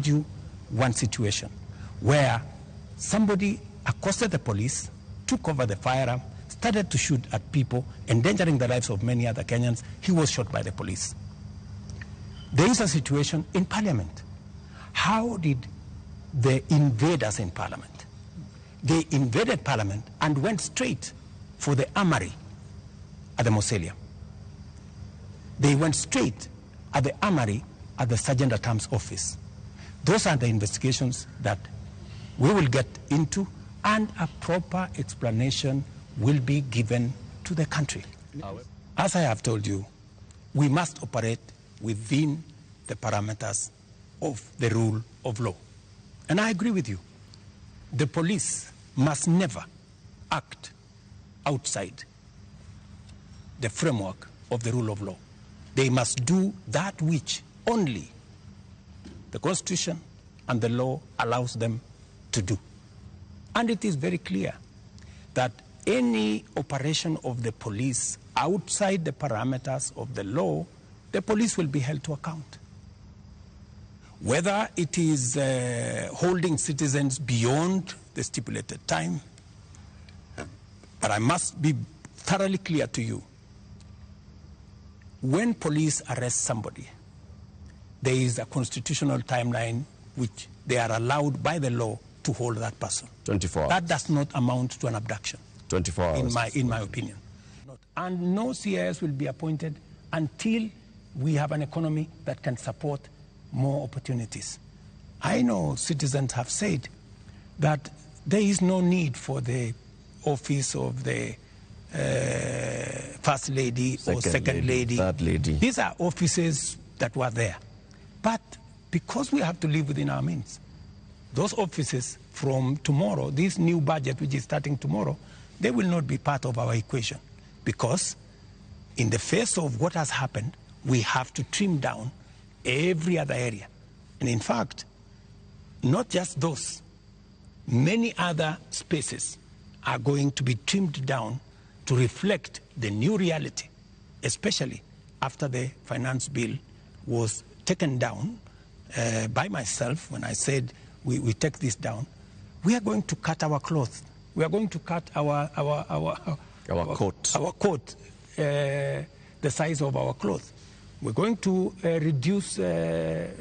You one situation where somebody accosted the police, took over the firearm, started to shoot at people, endangering the lives of many other Kenyans. He was shot by the police. There is a situation in Parliament. How did the invaders in Parliament? They invaded Parliament and went straight for the armory at the mausoleum. They went straight at the armory at the Sergeant at Arms office. Those are the investigations that we will get into, and a proper explanation will be given to the country. As I have told you, we must operate within the parameters of the rule of law. And I agree with you. The police must never act outside the framework of the rule of law. They must do that which only the Constitution and the law allows them to do. And it is very clear that any operation of the police outside the parameters of the law, the police will be held to account. Whether it is holding citizens beyond the stipulated time, but I must be thoroughly clear to you, when police arrest somebody, there is a constitutional timeline which they are allowed by the law to hold that person. 24 hours. That does not amount to an abduction. 24 hours. In my opinion. And no CIS will be appointed until we have an economy that can support more opportunities. I know citizens have said that there is no need for the office of the First Lady or Second Lady. Third Lady. These are offices that were there. But because we have to live within our means, those offices from tomorrow, this new budget which is starting tomorrow, they will not be part of our equation, because in the face of what has happened, we have to trim down every other area. And in fact, not just those, many other spaces are going to be trimmed down to reflect the new reality, especially after the finance bill was taken down by myself when I said we take this down. We are going to cut our cloth. We are going to cut Our coat. Our coat, the size of our cloth. We're going to reduce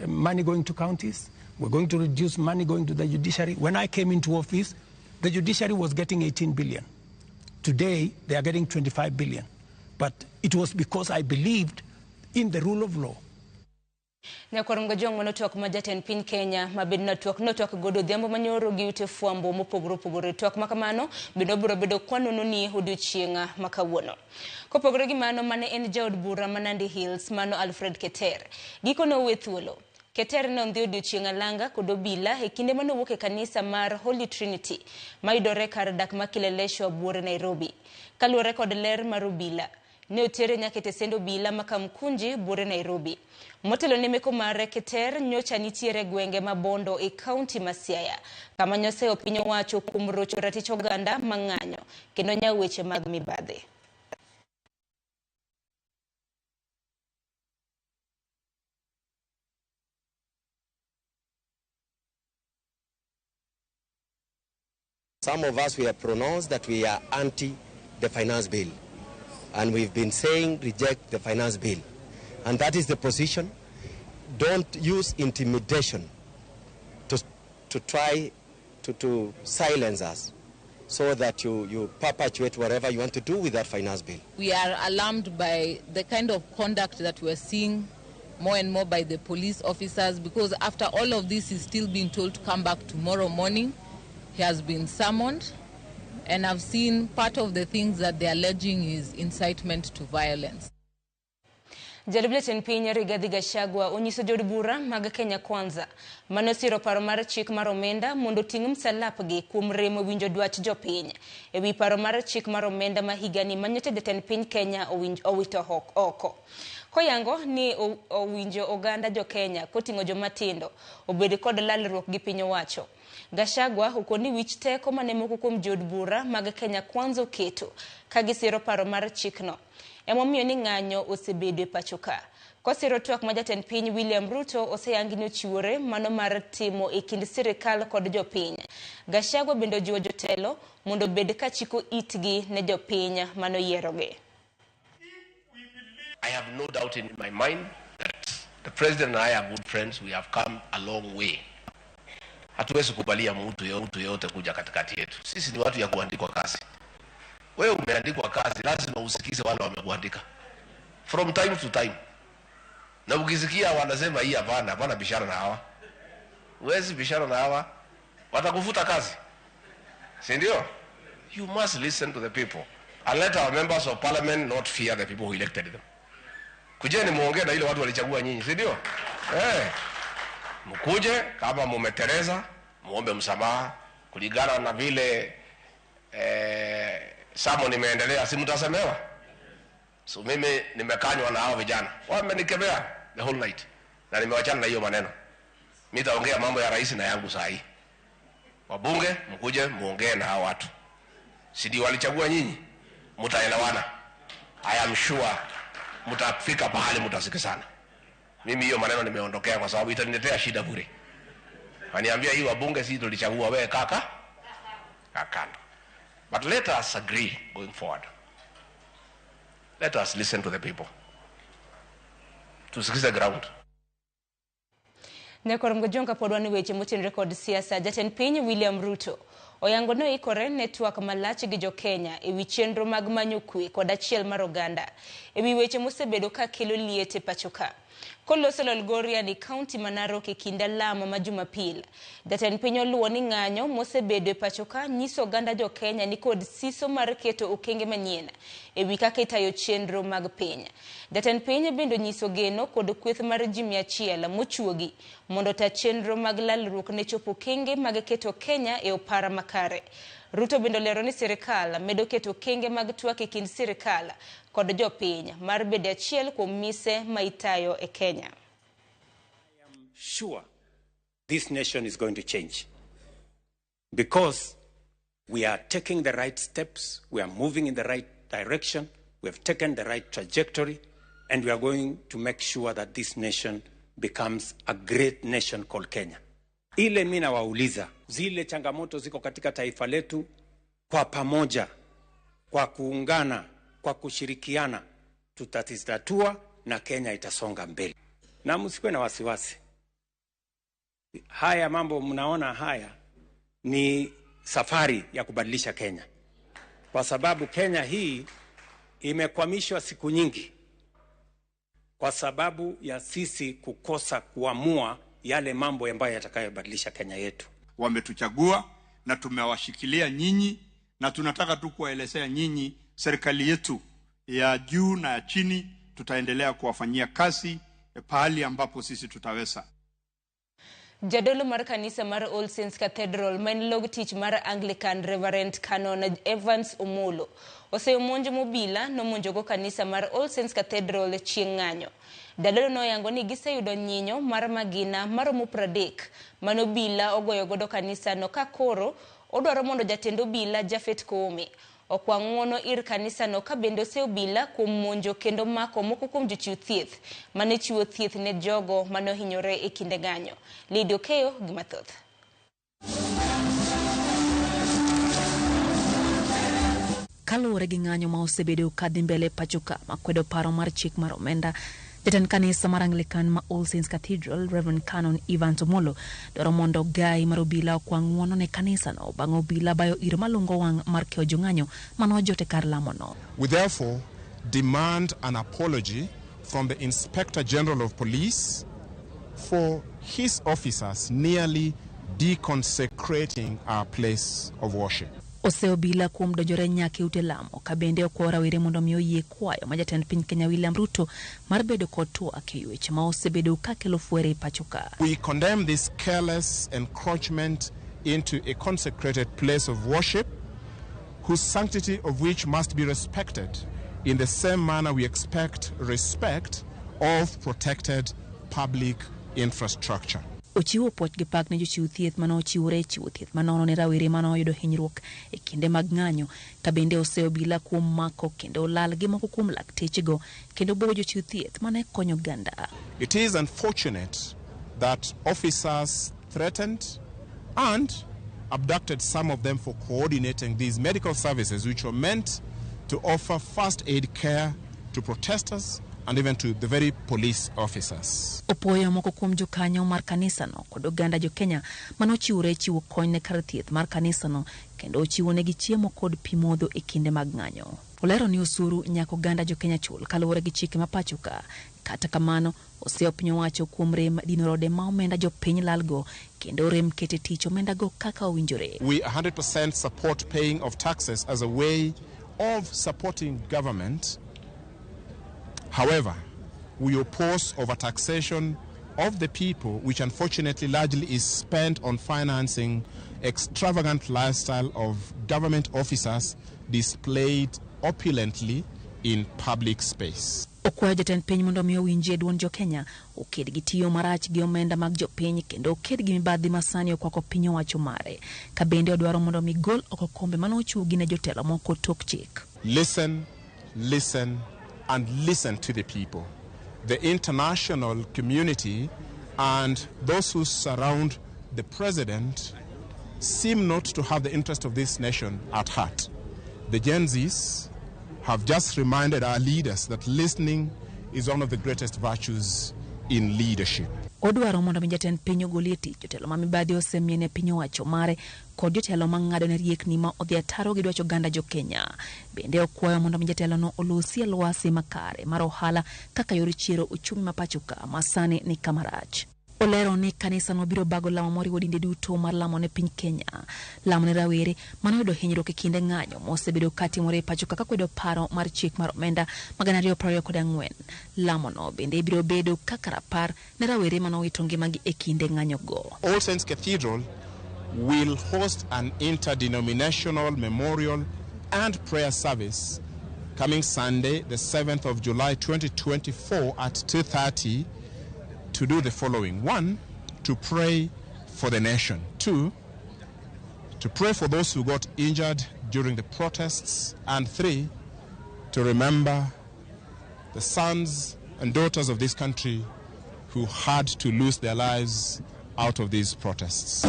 money going to counties. We're going to reduce money going to the judiciary. When I came into office, the judiciary was getting 18 billion. Today, they are getting 25 billion. But it was because I believed in the rule of law. Nyakwar Mgajwang' mano twak ma jatend piny Kenya ma bende natwak notwak godo odhiambo manyoro gi ute fwambo mopogore opogore. Twak ma kamano bende obiro bedo kwanono ni odiochieng' ma kawuono. Kopogore gi mano, mane en jaod bura ma Nandi Hills mano Alfred Keter. Gikone owe thuolo. Keter ne ondhi odiochieng' alanga kod obila e kinde mane owuok e kanisa mar Holy Trinity mayudore kar dak ma Kileleshwa buore Nairobi. Kaluwore kod ler mar obila, ne otere nyaka e tesend obila ma Kamkunji buore Nairobi. Motelo ne meko mare, Keter nyocha nitiere gwenge ma Bondo e kaunti ma Siaya, kama nyoseyo piny owacho kuom rocho ratich oganda mang'anyo kendo nyawo weche mag mibadhi. Some of us, we have pronounced that we are anti the finance bill. And we've been saying reject the finance bill. And that is the position. Don't use intimidation to try to silence us so that you perpetuate whatever you want to do with that finance bill. We are alarmed by the kind of conduct that we're seeing more and more by the police officers, because after all of this, he's still being told to come back tomorrow morning. He has been summoned, and I've seen part of the things that they're alleging is incitement to violence. Jalup jatend piny Rigathi Gachagua onyiso jood bura mag Kenya Kwanza mane osiro paro mar chik mar omenda mondo oting' msalapgi kuom remo winjo dwach jopiny ewi paro mar chik mar omenda ma higani manyocha jatend piny Kenya owito oko. Koyango ni owinjo oganda jo Kenya koting'o joma tindo obed kod lalruok gi piny owacho. Gachagua okoni wich teko mane moko kuom jood bura mag Kenya Kwanza oketo ka gisiro paro mar chikno. Emomiyo ni ng'anyo osebedo e pacho ka. Kosiro twak ma jatend piny William Ruto oseyangi ni ochiwore mano mar timo e kind sirikal kod jopiny. Gachagua bende ojiwo jotelo mondo obed ka chiko itgi ne jopiny manoyierogi. I have no doubt in my mind that the president and I are good friends. We have come a long way. Hatuwezi kubalia mtu yote kuja katikati yetu. Sisi ni watu ya kuandikwa kazi. Wewe umeandikwa kazi, lazima usikize wale wamekuandika. From time to time. Na ukisikia wanasema hii hapana, hapana bishara na hawa. Huwezi bishara na hawa, watakufuta kazi. Si ndio? You must listen to the people. And let our members of parliament not fear the people who elected them. Kujeni muongee na ile watu walichagua nyinyi, si ndio? Mkuje kama mumetereza, muombe msamaha kulingana na vile samo nimeendelea, si mtasemewa? So mimi nimekanywa na hao vijana. Wamenikemea the whole night. Na nimewachana na hiyo maneno. Mimi nitaongea mambo ya rais na yangu saa hii. Wabunge mkuje muongee na hao watu. Si ndio walichagua nyinyi? Mtaelewana. I am sure mtafika pahali mtasikizana. Mimi hiyo maneno nimeondokea kwa sababu itaniletea shida bure. Waniambia hii wabunge si tulichagua wewe kaka? Kakando. But let us agree going forward. Let us listen to the people. Tusikize ground. Nyakorom Gojonga pod wan e weche motenore kod siasa. Jatend piny William Ruto oyango ni oikore ne twak malach gi jokenya ewi chenro mag manyo kwe kod achiel mar oganda ewi weche mosebedo ka kelo liet e pacho ka. Koloso Lolgorian e kaunti ma Narok e kind alama ma Jumapil, jatend piny oluwo ni ng'anyo mosebedo e pacho ka nyiso oganda jokenya ni kod siso mar keto okenge manyien ewi kaka itayo chenro mag piny. Jatend piny bende onyiso geno kod kweth mar ji 100 mochuogi mondo ta chenro mag lalruok ne chopo okenge mag keto Kenya e opara makare. Ruto bende olero ni sirikal medo keto okenge mag twak e kind sirikal kod jopiny mar bedo achiel kuom mise ma itayo e Kenya. I am sure this nation is going to change because we are taking the right steps, we are moving in the right direction, we have taken the right trajectory, and we are going to make sure that this nation becomes a great nation called Kenya. Ile mimi nawauliza, zile changamoto ziko katika taifa letu, kwa pamoja, kwa kuungana, kwa kushirikiana, tutazitatua na Kenya itasonga mbele. Na msikuwe na wasiwasi. Haya mambo mnaona haya ni safari ya kubadilisha Kenya. Kwa sababu Kenya hii imekwamishwa siku nyingi kwa sababu ya sisi kukosa kuamua yale mambo ambayo yatakayobadilisha Kenya yetu. Wametuchagua na tumewashikilia nyinyi, na tunataka tu kuwaelezea nyinyi serikali yetu ya juu na ya chini tutaendelea kuwafanyia kazi pahali ambapo sisi tutaweza. Jadolo mar kanisa mar All Saints Cathedral ma en log tich mar Anglican Reverend Canon Evans Omolo oseyo monj mobila nomonjogo kanisa mar All Saints Cathedral chieng' ng'anyo. Jadolo noyango ni giseyudo nyinyo mar magina maromo 30 mane obila ogoyo godo kanisano ka koro odwaro mondo jatend obila Japhet Koome okwa ng'uono ir kanisano ka bende oseyo obila kuom monjo kendo mako moko kuom jochiw thieth mane chiwo thieth ne jogo mane ohinyore e kinde ng'anyo. Lydia Okeyo gi mathoth. Kaluwore gi ng'anyo ma osebedo kadhi mbele pacho ka makwedo paro mar chik mar omenda, jatend kanisa mar Anglican ma All Saints Cathedral Reverend Canon Evans Omolo dwaro mondo gai mar obila okwa ng'uono ne kanisano bang' obila bayo iro malungo wang' mar keyo jong'anyo mane ojote kar lamono. We therefore demand an apology from the Inspector General of Police for his officers nearly deconsecrating our place of worship. Oseyo obila kuom donjore nyaka e ute lamo ka bende okwayo rawere mondo mi oyie kwayo ma jatend piny Kenya William Ruto mar bedo kod twak e weche ma osebedo ka kelo fwere e pacho ka. We condemn this careless encroachment into a consecrated place of worship, whose sanctity of which must be respected in the same manner we expect respect of protected public infrastructure. Ochiwo puoch gi pak ne jochiw thieth mane ochiwore e chiwo thieth manono ne rawere mane oyudo hinyruok e kinde mag ng'anyo, ka bende oseyo obila kuom mako kendo lal gi moko kuom laktechego kendo buogo jochiw thieth mane konyo oganda. It is unfortunate that officers threatened and abducted some of them for coordinating these medical services, which were meant to offer first aid care to protesters and even to the very police officers. Opuoyo moko kuom jokanyo mar kanisano kod oganda jo-Kenya mane ochiwore chiwo kony ne kar thieth mar kanisano kendo ochiwonegi chiemo kod pi modho e kinde mag ng'anyo. Olero ni osuru nyaka oganda jo-Kenya chul kaluwore gi chike ma pacho ka. Kata kamano, oseyo piny owacho kuom rem dino rode ma omenda jopiny lalgo kendo rem kete tich omenda go kaka owinjore. We 100% support paying of taxes as a way of supporting government. However, we oppose overtaxation of the people, which unfortunately largely is spent on financing extravagant lifestyle of government officers displayed opulently in public space. Okwayo jatend piny mondo mi owinjie duond jo-Kenya, oked gi tiyo marach gi omenda mag jopiny kendo oked gi mibadhi ma sani okwako piny owacho mare. Ka bende odwaro mondo mi gol oko kombe mane ochugi ne jotelo moko tok chik. Listen, listen, and listen to the people. The international community and those who surround the president seem not to have the interest of this nation at heart. The Gen Zs have just reminded our leaders that listening is one of the greatest virtues in leadership. Odwaro mondo mi jatend piny ogolie tich jotelo ma mibadhi osemiene piny owacho mare kod jotelo ma ng'ado ne riekni ma odhi ataro gi dwach oganda jo-Kenya. Bende okwayo mondo mi jatelono olosi e lwasi makare mar ohala kaka yor chiero uchumi ma pacho ka ma sani ni kama rach. Olero ni kanisano biro bago lamo moriwo dinde duto mar lamo ne piny Kenya. Lamo ne rawere mane oyudo hinyruok e kinde ng'anyo mosebedo katimore e pacho kaka kwedo paro mar chik mar omenda ma 2024. Lamono bende biro bedo kaka rapar ne rawere mane owito ngimagi e kinde ng'anyogo. All Saints Cathedral will host an interdenominational memorial and prayer service coming Sunday, the 7th of July 2024 at 2:30 to do the following. 1, to pray for the nation. 2, to pray for those who got injured during the protests. And 3, to remember the sons and daughters of this country who had to lose their lives out of these protests.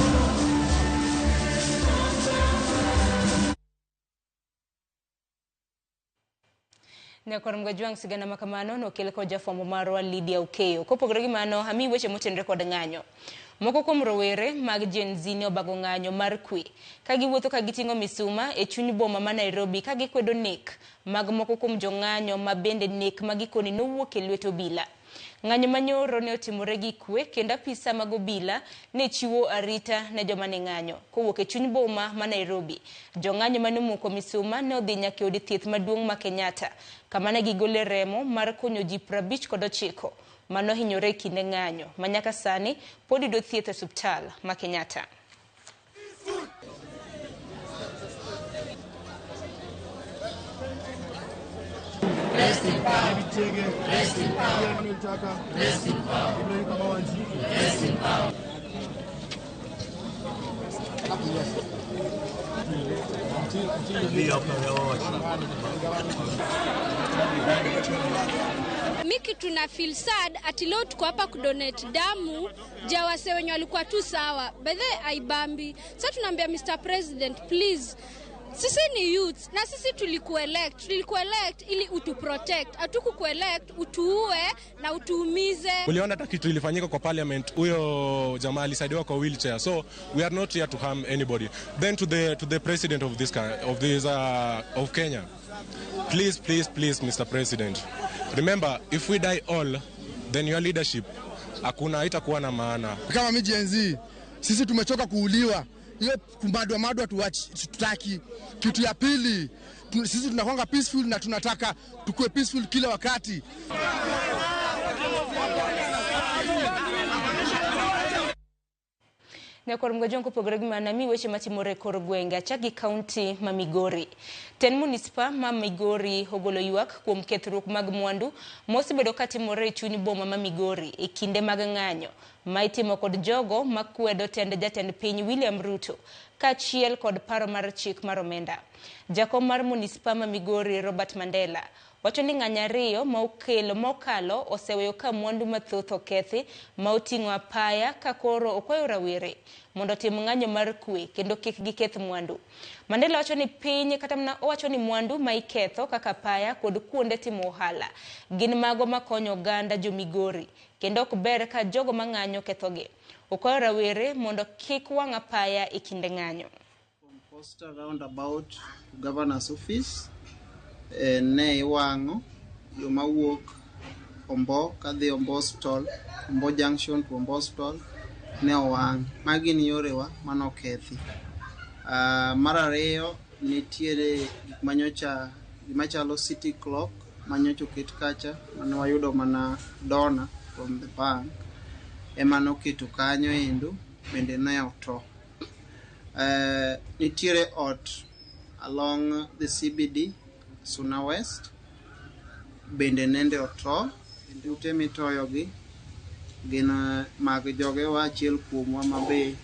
Nyakwar Mgajwang' sigana makamano nokel kod jafwambo marwa Lydia Okeyo. Kopogore gi mano, ami weche motenore kod ng'anyo. Moko kuom rowere mag Gen Z ne obago ng'anyo mar kwe ka giwuotho ka giting'o misuma e chuny boma ma Nairobi ka gikwedo nek mag moko kuom jong'anyo ma bende nek ma gikoni nowuok e lwet obila. Ng'anyo manyoro ne otimore gi kwe kendo apisa mag obila ne chiwo arita ne joma ne ng'anyo. Kowuok e chuny boma ma Nairobi, jong'anyo mane omoko misuma ne odhi nyaka e od thieth maduong' ma Kenyatta, kama ne gigole remo mar konyo ji 59 manohinyore e kinde ng'anyo ma nyaka sani pod yudo thieth e osiptal ma Kenyatta. Rest in power. Rest in power. Rest in power. Rest in power. Miki tuna feel sad ati leo tuko hapa kudonate damu ja wase wenye walikuwa tu sawa. By the way, aibambi. Sasa tunaambia Mr. President, please, sisi ni youths na sisi tulikuelect ili utu protect, hatukukuelect utuue na utuumize. Uliona hata kitu ilifanyika kwa parliament, huyo jamaa alisaidiwa kwa wheelchair. So we are not here to harm anybody. Then to the president of this of this of Kenya, please, please, please, Mr. President, remember, if we die all, then your leadership hakuna, haitakuwa na maana. Kama mi Gen Z, sisi tumechoka kuuliwa. Hiyo kumadwa madwa tuachi, tutaki. Kitu ya pili, sisi tunakwanga peaceful na tunataka tukue peaceful kila wakati. Nyakwar Mgajwang' kopogore gi mano, ami weche matimore e kor gwenge achak gi kaunti ma Migori. Tend munispa ma Migori ogolo ywak kuom kethruok mag mwandu mosebedo katimore e chuny boma ma Migori e kinde mag ng'anyo ma itimo kod jogo makwedo tend jatend piny William Ruto kaachiel kod paro mar chik mar omenda. Jakom mar Munispa ma Migori Robert Mandela wacho ni ng'anyo ariyo ma okelo mokalo oseweyo ka mwandu mathoth okethi ma oting'o apaya ka koro okwayo rawere mondo otim ng'anyo mar kwe kendo kik giketh mwandu. Mandela wacho ni piny kata mana owacho ni mwandu ma iketho kaka apaya kod kuonde timo ohala gin mago makonyo oganda jo Migori kendo ok ber ka jogo mang'anyo kethogi. Okwayo rawere mondo kik wang' apaya e kinde ng'anyo. Posta roundabout to governor's office ne iwang'o yo mawuok Ombo kadhi Ombo Hospital, Ombo Junction to Ombo Hospital ne owang'. Magi gin yorewa manokethi. Mar ariyo nitiere gik manyocha gimachalo city clock manyocha oket kacha mane wayudo mana donor from the bank ema noketo kanyo endo bende ne oto. Nitiere ot along the CBD Suna West bende nende oto. Ute mitoyogi gin mag jogewa achiel kuomwa ma be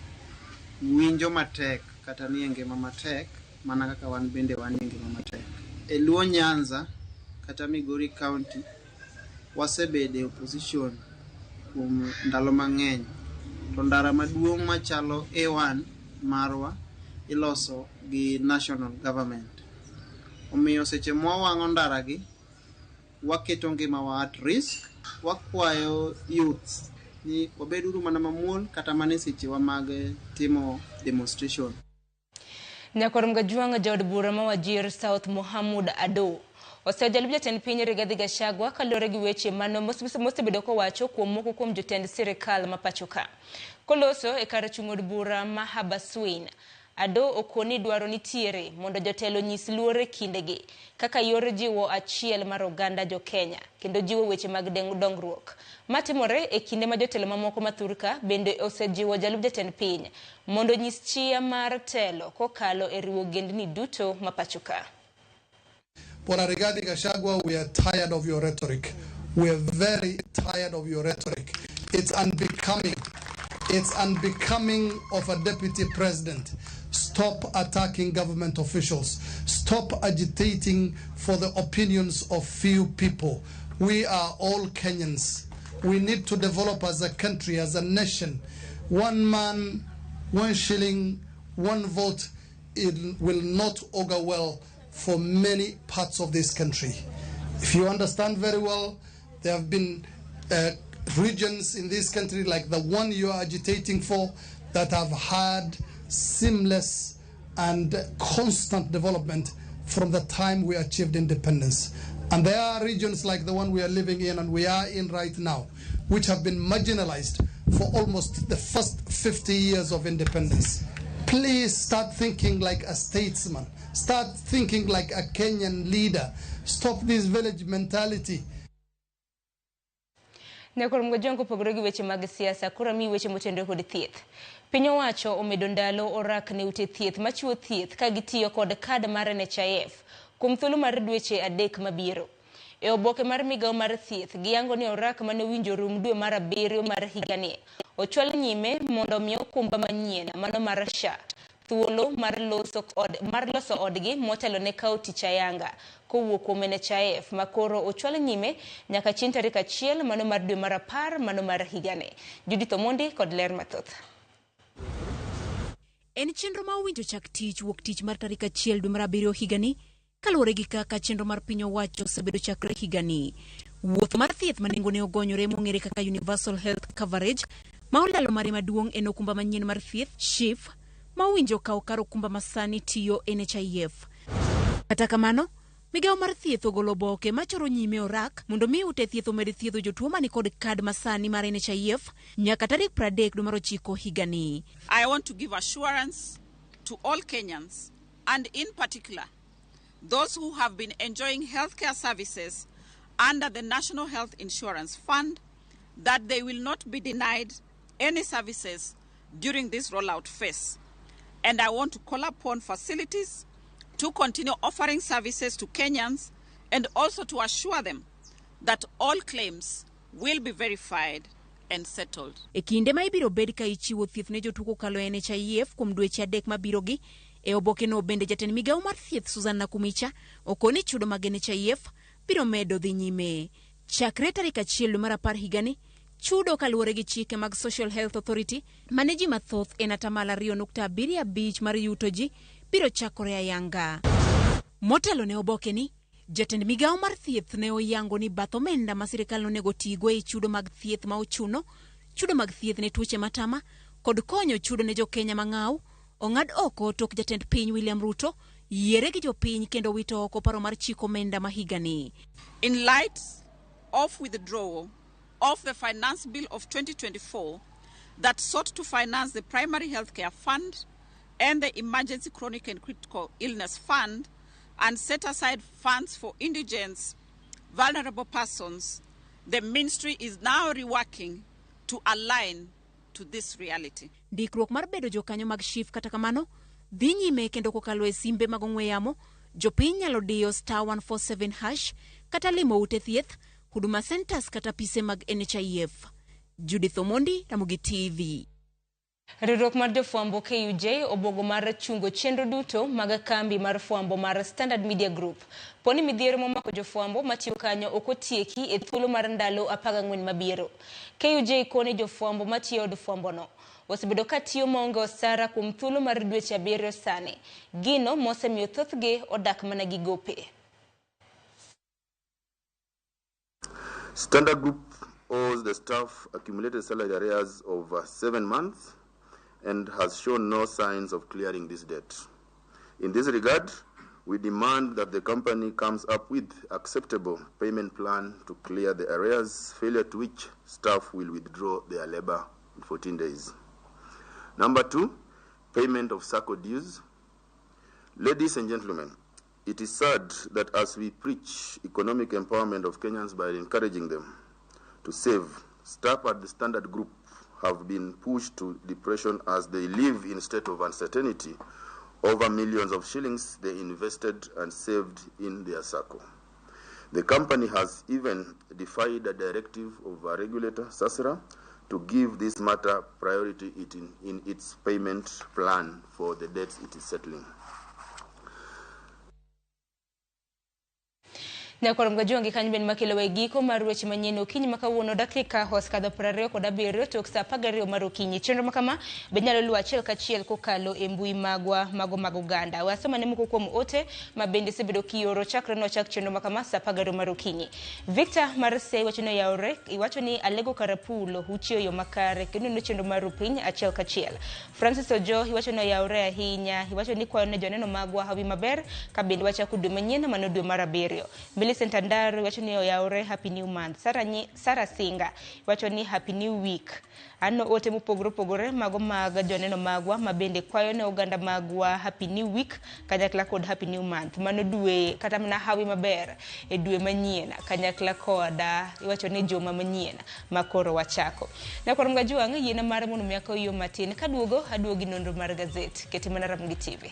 winjo matek kata nie ngima matek mana kaka wan bende wan e ngima matek. E Luo Nyanza kata Migori County wasebede e opposition kuom ndalo mang'eny to ndara maduong' machalo A1 marwa iloso gi national government. Omiyo seche mwawang'o ndara gi waketo ngimawa at risk. Wakwayo youths ni wabeduru mana mamuol kata mana e sechewa mag timo demonstration. Nyakwar Mgajwang' jaod bura ma Wajir South Mohamud Ado osejalup jatend piny Rigathi Gachagua kaluwore gi weche mane mosebedo kowacho kuom moko kuom jotend sirikal ma pacho ka. Koloso e kar chung' od bura ma Habaswein, Ado okoni dwaro nitiere mondo jotelo nyis luor e kindegi kaka yor jiwo achiel mar oganda jo Kenya kendo jiwo weche mag dongruok. Matimore e kinde ma jotelo mamoko ma thurka bende osejiwo jalup jatend piny mondo nyis chia mar telo kokalo e riwo ogendni duto ma pacho ka. Bwana Rigathi Gachagua, we are tired of your rhetoric. We are very tired of your rhetoric. It's unbecoming. It's unbecoming of a deputy president. Stop attacking government officials. Stop agitating for the opinions of few people. We are all Kenyans. We need to develop as a country, as a nation. One man, one shilling, one vote, it will not augur well for many parts of this country. If you understand very well, there have been regions in this country like the one you are agitating for that have had seamless and constant development from the time we achieved independence. And there are regions like the one we are living in and we are in right now, which have been marginalized for almost the first 50 years of independence. Please start thinking like a statesman. Start thinking like a Kenyan leader. Stop this village mentality. Nyakwar Mgajwang' kopogore gi weche mag siasa, koro mi weche motenore kod thieth. Piny owacho omedo ndalo orak ne ute thieth machiwo thieth ka gitiyo kod kad mar NHIF kuom thuolo mar dweche 3 mabiro. E oboke mar migawo mar thieth, giyango ni orak mane owinjo rum dwe mar 7 mar higani ochwal nyime mondo omi okumba manyien mano mar SHA thuolo mar loso odgi motelo ne kawo tich ayanga kowuok kuom NHIF makoro ochwal nyime nyaka chieng' tarik 1 mano mar dwe mar 10 mano mar higani. Judith Omondi kod ler mathoth. En chenro ma owinjo chak tich wuok tich mar tarik 1 dwe mar 7 higani kaluwore gi kaka chenro mar piny owacho osebedo chakre higani. Wuoth mar thieth ma nengone ogonyore mong'ere kaka Universal Health Coverage ma olalo mare maduong' en okumba manyien mar thieth SHIF ma owinjo kawo kar okumba masani tiyo NHIF. Kata kamano, migawo mar thieth ogolo oboke machoro nyime orak mondo mi ute thieth omed thiedho jotuo mani kod kad masani mar NHIF nyaka tarik 30 dwe mar 9 higani. I want to give assurance to all Kenyans and in particular those who have been enjoying healthcare services under the National Health Insurance Fund that they will not be denied any services during this rollout phase. And I want to call upon facilities to continue offering services to Kenyans and also to assure them that all claims will be verified and settled. E kinde ma ibiro bed ka ichiwo thieth ne jotuo kokalo e NHIF kuom dweche adek mabirogi, e obokeno bende jatend migawo mar thieth Susan Nakhumicha okoni chudo mag NHIF biro medo dhi nyime. Chakre tarik achiel dwe mar apar higani, chudo kaluwore gi chike mag Social Health Authority mane ji mathoth en atamalo 2.75 mar yuto ji biro chakore ayanga. Motelo ne obokeni, jatend migawo mar thieth ne oyango ni bath omenda ma sirikal nonego otigo e chudo mag thieth ma ochuno, chudo mag thieth ne tuoche matama kod konyo chudo ne jokenya mang'aw ong'ad oko tok jatend piny William Ruto yiere gi jopiny kendo wito oko paro mar chiko omenda ma higani. In light of withdrawal of the Finance Bill of 2024 that sought to finance the Primary Healthcare Fund and the Emergency Chronic and Critical Illness Fund and set aside funds for indigents, vulnerable persons, the ministry is now reworking to align to this reality. Ndikruok mar bedo jokanyo mag SHIF kata kamano dhi nyime kendo kokalo e simbe mag ong'we yamo, jopiny nyalo diyo star 147 hash kata limo ute thieth, Huduma Centers kata pise mag NHIF. Judith Omondi, Ramogi TV. Riwruok mar jofwambo KUJ obwogo mar chungo chenro duto mag kambi mar fwambo mar Standard Media Group. Poni midhiero momako jofwambo matiyo kanyo ok otieki e thuolo mar ndalo 14 mabiro. KUJ koni jofwambo matiyo od fwambono osebedo ka tiyo maonge osara kuom thuolo mar dweche 7 sani. Gino mosemiyo thothgi odak mana gi gope. Standard Group owes the staff accumulated salary arrears of 7 months and has shown no signs of clearing this debt. In this regard, we demand that the company comes up with acceptable payment plan to clear the arrears, failure to which staff will withdraw their labor in 14 days. Number 2, payment of SACCO dues. Ladies and gentlemen, it is sad that as we preach economic empowerment of Kenyans by encouraging them to save, staff at the Standard Group have been pushed to depression as they live in state of uncertainty over millions of shillings they invested and saved in their SACCO. The company has even defied a directive of a regulator, SASRA, to give this matter priority in its payment plan for the debts it is settling. Nyakwar Mgajuangi kanyo ben makelo e giko mar weche manyien okinyi ma kawuono dakika osekadho 27 tok saa 12 mar okinyi. Chenro ma kama be nyalo luwo achiel kachiel kokalo e mbui magwa mago mag oganda. Wasoma ne moko kuom ote ma bende osebedo kioro chakre nochak chenro ma kama saa 12 mar okinyi. Victor Marsey wacho ni oyawore, iwacho ni Alego Karapulo uchiyo yo makare kendo neno chenro mar piny achiel kachiel. Francis Ojo iwacho ni oyawore ahinya, iwacho ni kwayo ne joneno magwa hawi maber ka bende wachako dwe manyien mano dwe mar 7. Millicent Andaro wacho ni oyawore happy new month. Sarah Singa wacho ni happy new week. Ano ote mopogore opogore mago mag joneno magwa ma bende kwayo ne oganda magwa happy new week kanyakla kod happy new month. Mano dwe kata mana hawi maber e dwe manyien kanyakla koda iwacho ni juma manyien makoro wachako. Nyakwar Mgajuang' yiena mar mondo mi akaw yo matin kaduogo aduogi nonro mar gazet. Keti mana Ramogi TV.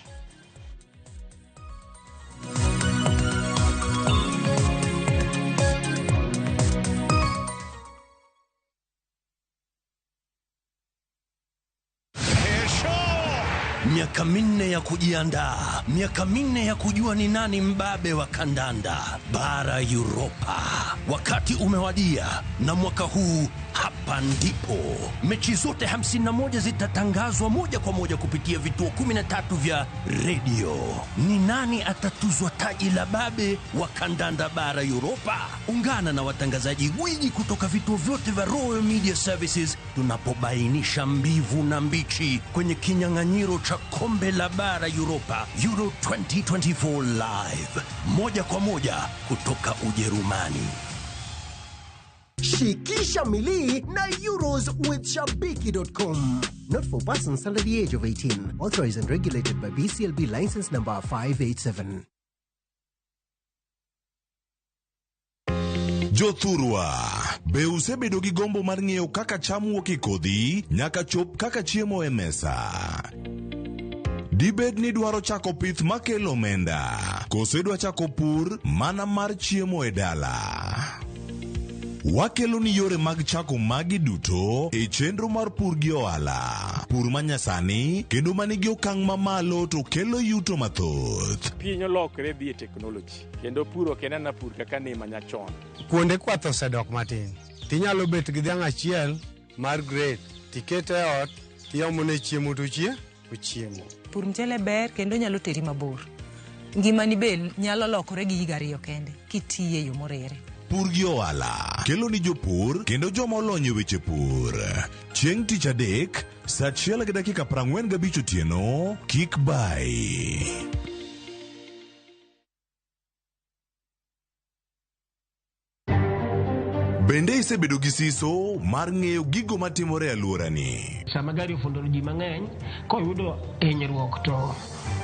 Miaka 4 ya kujiandaa, miaka 4 ya kujua ni nani mbabe wa kandanda bara Europa. Wakati umewadia, na mwaka huu hapa ndipo mechi zote 51 zitatangazwa moja kwa moja kupitia vituo 13 vya radio. Ni nani atatuzwa taji la babe wa kandanda bara Europa? Ungana na watangazaji gwiji kutoka vituo vyote vya Royal Media Services tunapobainisha mbivu na mbichi kwenye kinyang'anyiro cha kombe la bara Europa Euro 2024 live moja kwa moja kutoka Ujerumani. Shikisha milii na Euros with Shabiki.com. Not for persons under the age of 18. Authorized and regulated by BCLB license number 587. Jothurwa, be usebedo gi gombo mar ng'eyo kaka cham wuok e kodhi nyaka chop kaka chiemo e mesa? Dibed ni dwaro chako pith makelo omenda, koso idwa chako pur mana mar chiemo e dala? Wakelo ni yore mag chako magi duto e chenro mar pur gi ohala. Pur manyasani kendo manigi okang' mamalo to kelo yuto mathoth. Piny olokre dhi e teknoloji kendo pur ok en ana pur kaka ne manyachon. Kuonde kwath osedok matin. Tinyalo bet gi dhiang' achiel mar grade tikete e ot tiomone chiemo to ochiemo. Pur mchele ber kendo nyalo teri mabor. Ngimani be nyalo lokore gi higa ariyo kende kitiye e yo moriere. Pur gi ohala kelo ni jopur kendo joma olony e weche pur. Chieng' tich adek, saa 1:45 otieno, kik bayi. Bende isebedo gi siso mar ng'eyo gigo matimore e alworani? Sama gari ofundoro ji mang'eny, koyudo hinyruok to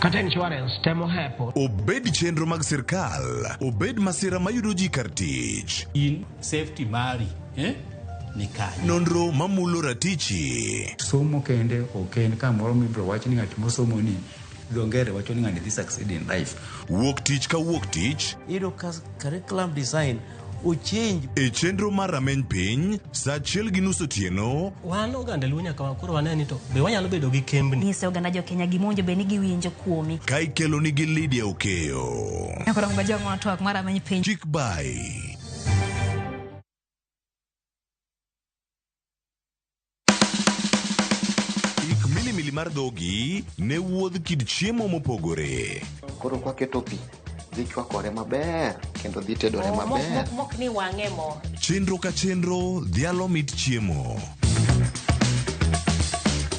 kata insurance temo hepo. Obed chenro mag sirkal, obed masira mayudo ji kar tich. In safety mari ni kanye? Nonro mamulo ratichi. Somo kende ok en kamoro mibiro wach ni ng'at mosomo ni dho ngere wacho ni ng'ani dhi succeed in life. Wuok tich ka wuok tich. Iyudo ka curriculum design ochange. E chenro mar rameny piny, saa 1:30 otieno. Wan oganda Luo nyaka koro wane ni to be wanyalo bedo gi kembni. Nyise oganda jo Kenya gima owinjo bed ni giwinjo kuomi. Ka ikelo nigi Lydia Okeyo. Nyakoro mga twak mar rameny piny. Kik bayi. Ik milimili mar dhogi ne wuodh kit chiemo mopogore. Koro kwaketo pi dhi chwakore maber kendo dhi tedore maber. Mok ni wang'e mo. Chenro ka chenro dhialo mit chiemo.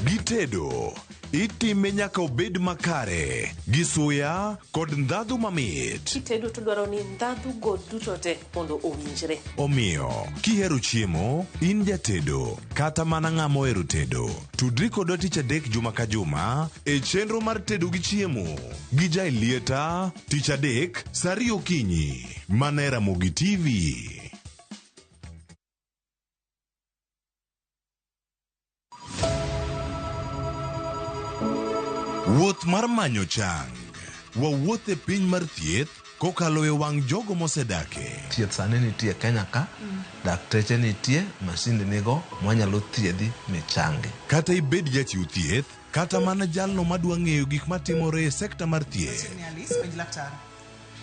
Gitedo itime nyaka obed makare gi suya kod ndhadhu mamit. Kitedo to dwaro ni ndhadhu go duto te mondo owinjre. Omiyo kihero chiemo, in jatedo kata mana ng'ama ohero tedo, tudri kodwa tich adek juma ka juma e chenro mar tedo gi chiemo gi Jaelieta tich adek saa 2 okinyi mana e Ramogi TV. Wuoth mar manyo chang. Wawuoth e piny mar thieth kokalo e wang' jogo mosedake. Thieth sani nitie Kenya ka, dakteche nitie, masinde nigo mwanyalo thiedhi michangi. Kata ibed jachiw thieth, kata mana jalno madwa ng'eyo gik matimore e sekta mar thieth.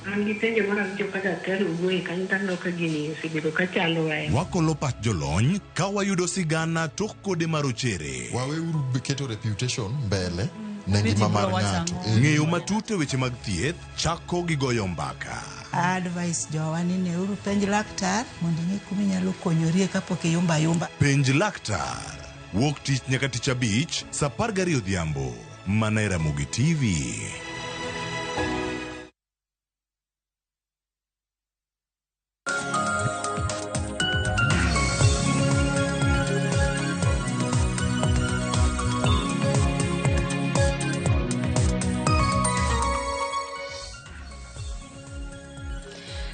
An gi penjo mar awinjo ka daktari owuoye kanyo to aneno ka gini osebedo ka chandowa. Wakolo pach jolony ka wayudo sigana tok kode marochere. Waweuru keto reputation mbele ne ngima mar ng'ato. Ng'eyo matut e weche mag thieth chako gi goyo mbaka. Advice jowa ni neuru penj laktar mondo ing'e kuma inyalo konyorie kapok iyumba ayumba. Penj laktar. Wuok tich nyaka tich abich saa 12 odhiambo mana e Ramogi TV.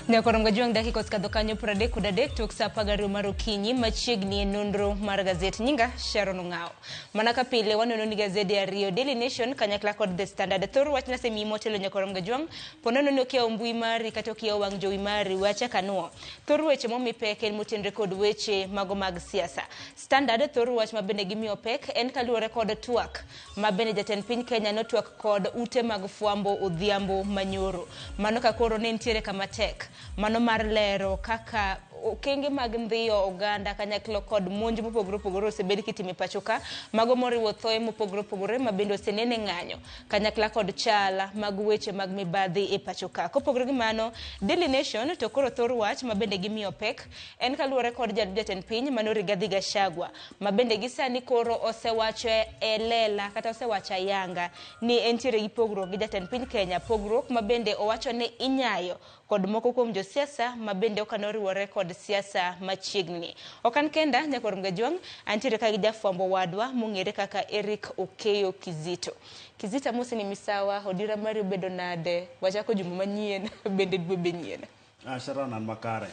Nyakorongo juang dakika osekadho kanyo 33 tok saa 12 mar okinyi machiegni e nonro mar gazet. Nyinga Sharon Ong'ao. Mana ka pile waneno ni gazede ariyo Daily Nation kanyakla kod The Standard. Thor wach nasemiyi motelo nyakorongo juang ponono ni okiewo mbui mari kata okiewo wang' jowi mari wacha kanuo. Thor weche momi pek en motenre kod weche mago mag siasa. Standard thor wach ma bende gimiyo pek en kaluwore kod twak ma bende jatend piny Kenya notwak kod ute mag fwambo odhiambo manyoro. Mano ka koro ne nitiere kama tek. Mano mar lero kaka okenge mag ndhiyo oganda kanyakla kod monj mopogore opogore osebed kitimo e pacho ka, mago moriwo thoe mopogore opogore ma bende osenene ng'anyo kanyakla kod chala mag weche mag mibadhi e pacho ka. Kopogore gi mano, Daily Nation to koro thor wach ma bende gimiyo pek en kaluwore kod jatend piny mano Rigathi Gachagua ma bende gi sani koro osewacho e lela kata osewacho ayanga ni entiere gi pogruok gi jatend piny Kenya, pogruok ma bende owacho ni inyayo kod moko kuom josiasa ma bende ok anoriwore kod siasa machiegni. Ok an kenda nyakor Mgajwang', antiere ka gi jafwambo wadwa mong'ere kaka Eric Okeyo Kizito. Kizito, amosi ni misawa, odira mari obedo nade? Wachako juma manyien, bende dwe be nyien. Sharon, an makare.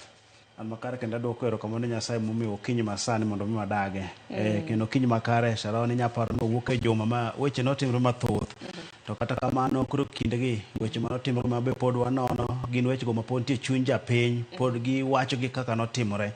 An makare kendo aduoko erokamano ne Nyasaye momiyo okinyi masani mondo mi wadage. Kendo okinyi makare Sharon inya paro ni owuok e juma ma weche notimore mathoth. To kata kamano koro kindegi weche manotimore ma be pod wanono gin wechego ma pod nitie chuny japiny, pod giwacho gi kaka notimore.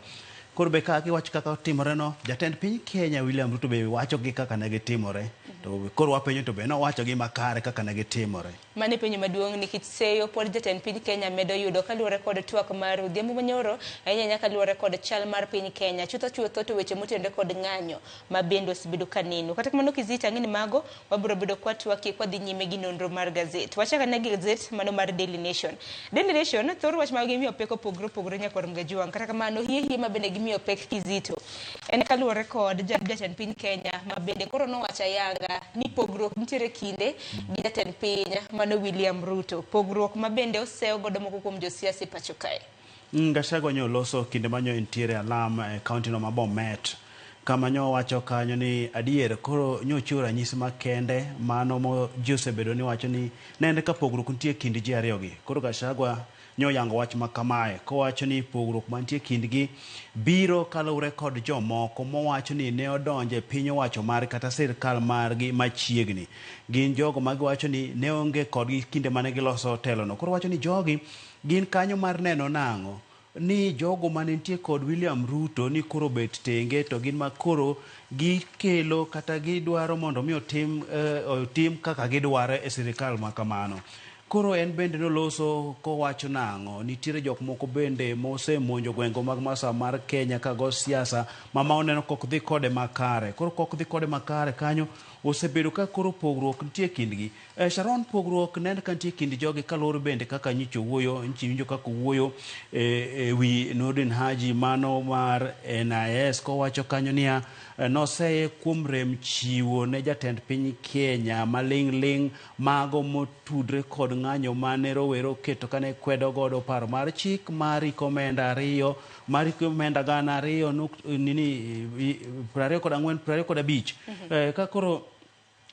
Koro be ka giwacho kaka otimore no, jatend piny Kenya William Ruto be wacho gi kaka ne gitimore. To koro wapenjo to be nowacho gi makare kaka ne gitimore. Mano e penjo maduong' nikech seyo pod jatend piny Kenya medo yudo kaluwore kod twak mar odhiambo manyoro, ahinya ahinya kaluwore kod chal mar piny Kenya. Chutho chutho to weche motenore kod ng'anyo ma bende osebedo ka neno. Kata kamano Kizito, ang'e ni mago wabiro bedo kwatwakie kwadhi nyime gi nonro mar gazet. Wachak ane gi gazet mano mar Daily Nation. Daily Nation thor wach ma gimiyo pek opogore opogore nyakwar Mgajuang'. Kata kamano hie hie ma bende gimiyo pek Kizito en kaluwore kod jatend piny Kenya ma bende koro nowacho ayanga ni pogruok nitiere kinde gi jatend piny mano William Ruto. Pogruok ma bende oseyo godo moko kuom josiasa e pacho kae. Gachagua nyo loso kinde manyo entiere alam e kaunti no ma Bomet kama nyo wacho kanyo ni adier koro nyo chiwo ranyisi makende mano mo ji osebedo ni wacho ni nende ka pogruok nitie kind ji ariyo gi. Koro Gachagua nyo yango wach ma kamae kowacho ni pogruok mantie kindgi biro kaluwore kod jomoko mowacho ni ne odonjo e piny owacho mar kata sirkal margi machiegni. Gin jogo ma giwacho ni ne onge kodgi kinde mane giloso telono. Koro wacho ni jogi gin kanyo mar neno nang'o ni jogo mane nitie kod William Ruto ni koro bet tenge to gin ma koro gikelo kata gidwaro mondo mi otim kaka gidwaro e sirikal ma kamano. Koro en bende noloso kowacho nang'o nitiere jok moko bende mosemonjo gwengo mag masawa mar Kenya ka go siasa mama oneno kok dhi kode makare. Koro kok dhi kode makare kanyo osebedo ka koro pogruok nitie kindgi. Sharon, pogruok neno ka nitie kind jogi kaluwore bende kaka nyicho wuoyo, nyicho winjo kaka wuoyo e wi Nurdin Haji mano mar NIS kowacho kanyo niya noseye kuom rem chiwo ne jatend piny Kenya maling' ling' mago motudre kod ng'anyo mane rowere oketo kane kwedo godo paro mar chik mar iko omenda ariyo mar iko omenda gana ariyo nini 24 25. Ka koro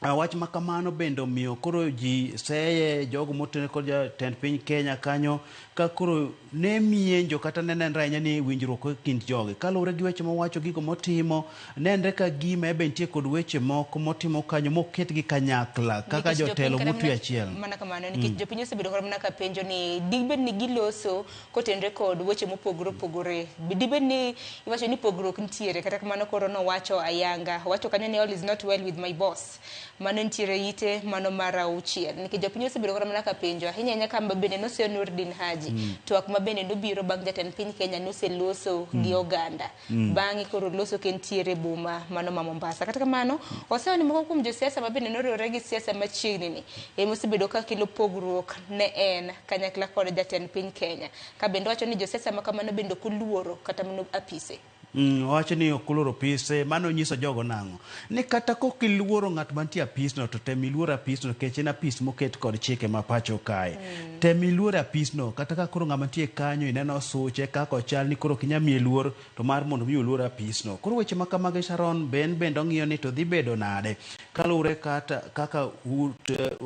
wach ma kamano bende omiyo koro ji seye jogo motenore kod jatend piny Kenya kanyo ka koro ne mienjo kata ne nenre ahinya ni winjruok e kind jogi kaluwore gi weche mowacho gigo motimo nenre ka gima be nitie kod weche moko motimo kanyo moketgi kanyakla kaka jotelo motwe achiel. Mana kamano nikech jopiny osebedo kod mana ka penjo ni dibed ni giloso kotenore kod weche mopogore opogore, dibed ni iwacho ni pogruok nitiere. Kata kamano koro nowacho ayanga, owacho kanyo ni all is not well with my boss. Mano nitiere ite mano mar auchiel nikech jopiny osebedo kod mana ka penjo ahinya ahinya kama bende noseyo Nurdin Haji twak ma bende nobiro bang' jatend piny Kenya noseloso gi oganda bang'e koro loso kentiere boma mano ma Mombasa. Kata kamano oseyo ni moko kuom josiasa ma bende noriwore gi siasa machiegni ni ema osebedo ka kelo pogruok ne en kanyakla kod jatend piny Kenya, ka bende wacho ni josiasa ma kamano bende ok oluoro kata mana apise. Owacho ni ok oluoro apise. Mano nyiso jogo nang'o ni kata kok iluoro ng'at mantie apisno to tem iluor apisno nikech en apis moket kod chike ma pacho kae. Tem iluor apisno kata ka koro ng'ama nitie kanyo ineno suche kaka ochal ni koro ok inyal miye luor to mar mondo mi oluor apisno. Koro weche ma kamagi Sharon ben bende ong'iyo ni to dhi bedo nade kaluwore kata kaka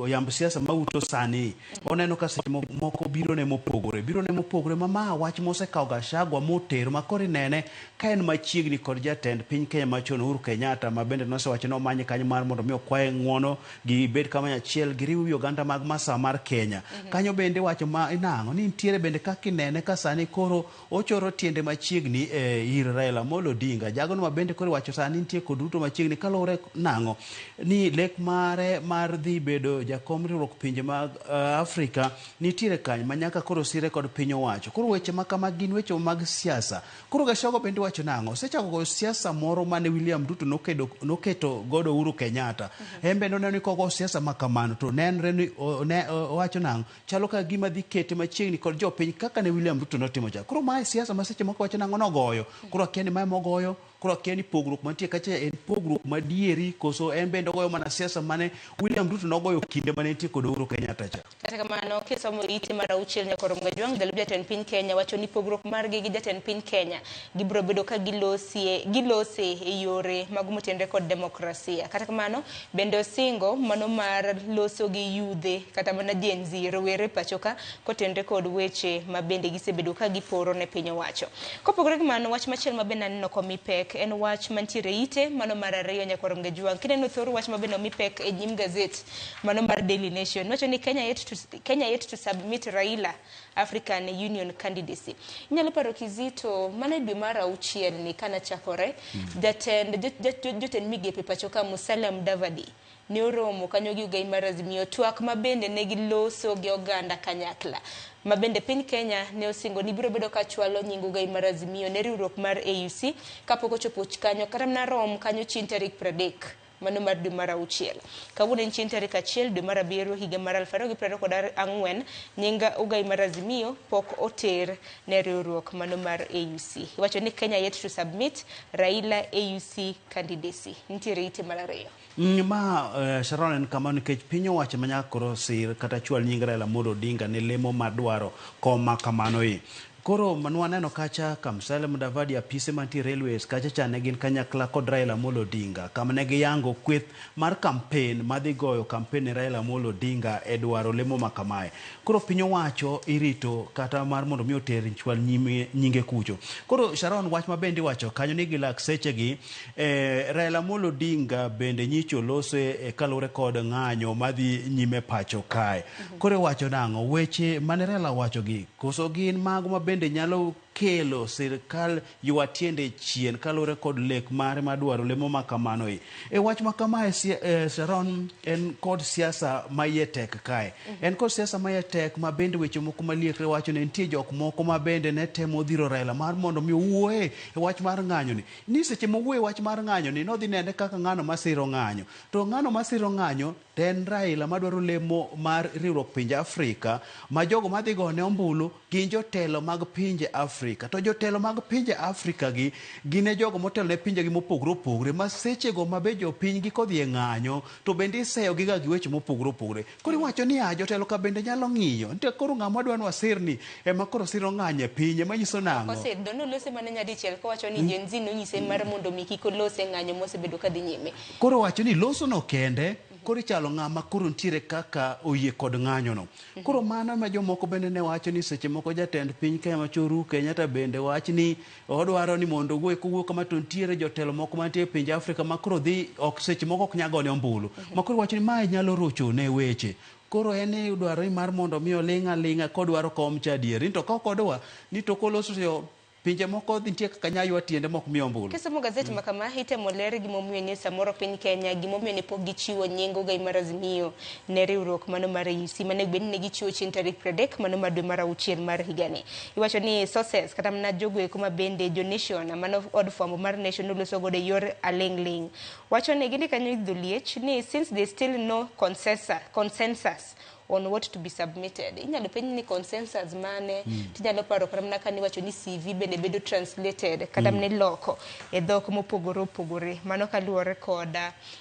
yamb siasa mauto sani oneno ka seche moko birone mopogore ma ma wach mosekawo Gachagua motero ma koro inene ka en machiegni kod jatend piny Kenya machon Uhuru Kenyatta ma bende nosewacho ni omanye kanyo mar mondo mi okwaye ng'uono gibed kama achiel giriw wi oganda mag masawa mar Kenya. Kanyo bende wacho ma inang'o ni nitiere bende kaka inene ka sani koro ochoro tiende machiegni ir Raila Amolo Odinga jagono ma bende koro iwacho sani nitie kod Ruto machiegni kaluwore nang'o ni lek mare mar dhi bedo jakom riwruok pinje mag Afrika nitiere kanyo ma nyaka koro sire kod piny owacho. Koro weche ma kama gin weche mag siasa. Koro Gachagua bende wacho nang'o osechako goyo siasa moro mane William Ruto noketo godo Uhuru Kenyatta. En bende oneno ni kogo siasa ma kamano to nenre ni owacho nang'o chalo ka gima dhi kete machiegni kod jopiny kaka ne William Ruto notimo cha. Koro mae siasa ma seche moko wacho nang'o nogoyo. Koro akia ni mae mogoyo, koro akia ni pogruok mantie kacha en pogruok madieri koso en bende ogoyo mana siasa mane William Ruto nogoyo kinde mane nitie kod Uhuru Kenyatta cha. Kata kamano kisomo ite mar auchiel nyakoro Mgajwang' jalup jatend piny Kenya wacho ni pogruok margi gi jatend piny Kenya gibiro bedo ka gilose e yore mag motenre kod demokrasia. Kata kamano bende osingo mano mar loso gi yudhe kata mana Gen Z rowere pacho ka kotenre kod weche ma bende gisebedo ka giporo ne piny owacho. Kopogore gi mano wach machielo ma bende aneno komi pek pek en wach mantiere ite mano mar ariyo nyakwar Mgejwang. Kineno thor wach ma bende omi pek e nyim gazet mano mar Daily Nation wacho ni Kenya yet to submit Raila African Union candidacy. Inyalo paro Kizito mana e dwe mar auchiel ni kana chakore jatend jotend migepe pacho ka Musalia Mudavadi ne oromo kanyo gi ogai mar Azimio twak ma bende ne giloso gi oganda kanyakla ma bende piny Kenya ne osingo ni biro bedo ka chwalo nying ogai mar Azimio ne riwruok mar AUC kapok ochopo kanyo kata mana rom kanyo chieng' tarik 30 mano mar dwe mar auchiel. Kawuono en chieng' tarik 1 dwe mar abiriyo higa mar 2024 nying ogai mar Azimio pok oter ne riwruok mano mar AUC. Iwacho ni Kenya yet to submit Raila AUC candidacy. Nitiere ite mar ariyo. Ma Sharon en kamano nikech piny owacho ma nyaka koro sir kata chwal nying Raila Amolo Odinga ne lemo madwaro kom ma kamano e. Koro nwaneno kacha ka Musalia Mudavadi apise mantie Railways kacha cha ne gin kanyakla kod Raila Amolo Odinga kama ne giyango kweth mar campaign madhi goyo campaign ne Raila Amolo Odinga e dwaro lemo ma kamae. Koro piny owacho irito kata mar mondo mi oter chwal nyime nyinge kucho. Koro Sharon wach ma bende iwacho kanyo ni gilak sechegi Raila Amolo Odinga bende nyicho lose kaluwore kod ng'anyo madhi nyime pacho kae. Koro iwacho nang'o weche mane Raila owacho gi koso gin mago ma bende nyalo kelo sirkal ywa tiende chien kaluwore kod lek mare madwaro lemo ma kamano e. E wach ma kamae Sharon en kod siasa ma iye tek kae. En kod siasa ma iye tek ma bende weche moko maliekre wacho ni nitie jok moko ma bende ne temo dhiro Raila mar mondo mi owuoye e wach mar ng'anyo ni. Ni seche mowuoye wach mar ng'anyo ni nodhi nene kaka ng'ano masiro ng'anyo. To ng'ano masiro ng'anyo to en Raila madwaro lemo mar riwruok pinje Afrika ma jogo madhi gone ombulu gin jotelo mag pinje Afrika. To jotelo mag pinje Afrika gi gin e jogo motelo ne pinjegi mopogore opogore ma sechego ma be jopiny gi kodhi e ng'anyo to bende iseyo gi ga gi weche mopogore opogore. Koro iwacho ni a jotelo ka bende nyalo ng'iyo. Nitie koro ng'ama dwa ni wasirni ema koro siro ng'anyo e pinye manyiso nang'o? Osir do nolose mana nyadichiel kowacho ni Gen Z nonyise mar mondo mi kik olose ng'anyo mosebedo kadhi nyime. Koro wacho ni loso no kende koro ichalo ng'ama koro nitiere kaka oyie kod ng'anyo no. Koro mano ema jomoko bende ne wacho ni seche moko jatend piny Kenya machon Uhuru Kenyatta bende wach ni odwaro ni mondo owuo kowuok kama to nitiere jotelo moko mantie e pinje Afrika ma koro dhi ok seche moko ok nyal gone ombulu. Ma koro wacho ni mae nyalo rocho ne weche. Koro en idwaro ni mar mondo mi oling' aling'a kodwaro kom cha adieri. Ni to ka ok odwa ni to koloso to pinje moko nitie kaka nya ywa tiende mok miyo ombulu. Kisomo gazet ma kama itemo ler gimomiyo ni samoro piny Kenya gimomiyo ne pok gichiwo nying ogai mar Azimio ne riwruok mano mar AUC mane bed ni ne gichiwo chieng' tarik 30 mano mar dwe mar auchiel mar higani. Iwacho ni sources kata mana jogo eko ma bende jo Nation mano od fwambo mar Nation noloso godo e yor aling' ling'. Wacho ni gindiko kanyo dholiech ni since there is still no consensus on what to be submitted. Inyalo penj ni consensus mane, tinyalo paro kata mana kani iwacho ni CV bende bedo translated kata mana iloko e dhok mopogore opogore. Mano kaluwore kod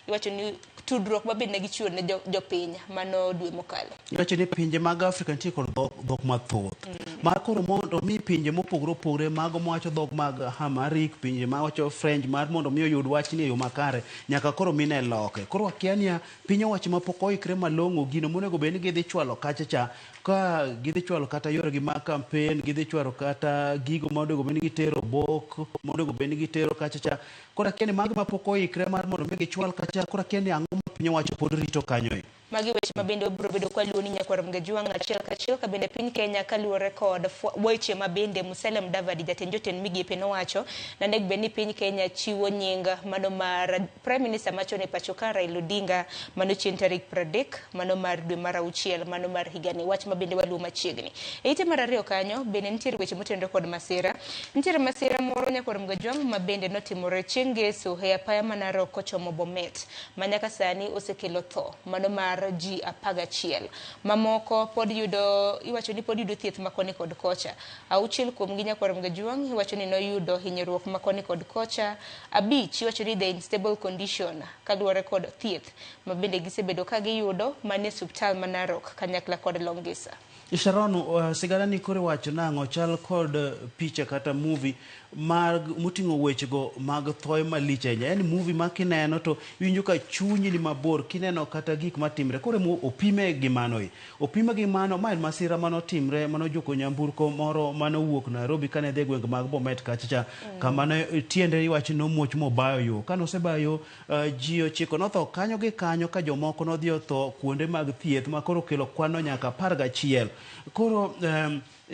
iwacho ni tudruok ma bende ne gichiwo ne jopiny mano dwe mokalo. Iwacho ni pinje mag Afrika nitie kod dhok mathoth. Mar koro mondo mi pinje mopogore opogore mago mawacho dhok mag Amharic, pinje mawacho French mar mondo mi oyud wachni e yo makare nyaka koro mine loke. Koro wakia niya piny owacho mapok oikre malong'o gino monego bed ni gidhi chwalo kacha cha ka gidhi chwalo kata yoregi mag campaign, gidhi chwalo kata gigo monego bed ni gitero bok, monego bed ni gitero kacha cha. Koro akia ni mago mapok oikre mar mondo mi gichwal kacha, koro akia ni ang'o ma piny owacho pod rito kanyo e. Magi weche ma bende obiro bedo kwa luwo ni nyakwar Mgejwang' achiel kachiel ka bende piny Kenya kaluwore kod weche ma bende Musalia Mudavadi jatend jotend migepe nowacho nanego bed ni piny Kenya chiwo nying mano mar Prime Minister machon e pacho ka Raila Odinga mano chieng' tarik 30 mano mar dwe mar auchiel mano mar higani wach ma bende waluwo machiegni. E ite mar ariyo kanyo bende nitiere weche motenore kod masira. Nitiere masira moro nyakwar Mgejwang' ma bende notimore chieng' Ngeso e apaya ma Narok kochomo Bomet ma nyaka sani osekelo tho mano mar ji 11. Mamoko pod yudo iwacho ni pod yudo thieth ma koni kod kocha. Auchiel kuomgi nyakwar Mgejwang' iwacho ni noyudo hinyruok ma koni kod kocha. Abich iwacho ni the in stable condition kaluwore kod thieth ma bende gisebedo ka giyudo manie osiptal ma Narok kanyakla kod Longisa. Sharon, sigana ni koro iwacho nang'o chal kod picha kata movie mag moting'o wechego mag thoe malich ahinya. En movie ma kineno to iwinjo ka chunyi ni mabor kineno kata gik matimore. notimre. Koro emo opime gi mano e. Opime gi mano, ma en masira manotimre manojuko nyamburko moro manowuok Nairobi kane dhi e gwenge mag Bomet kacha cha, kama ne tiende iwacho ni nomuoch mobayo yo. Kane osebayo yo, ji 9 notho kanyo gi kanyo ka jomoko nodhi otho kuonde mag thieth ma koro okelo kwanno nyaka 11. Koro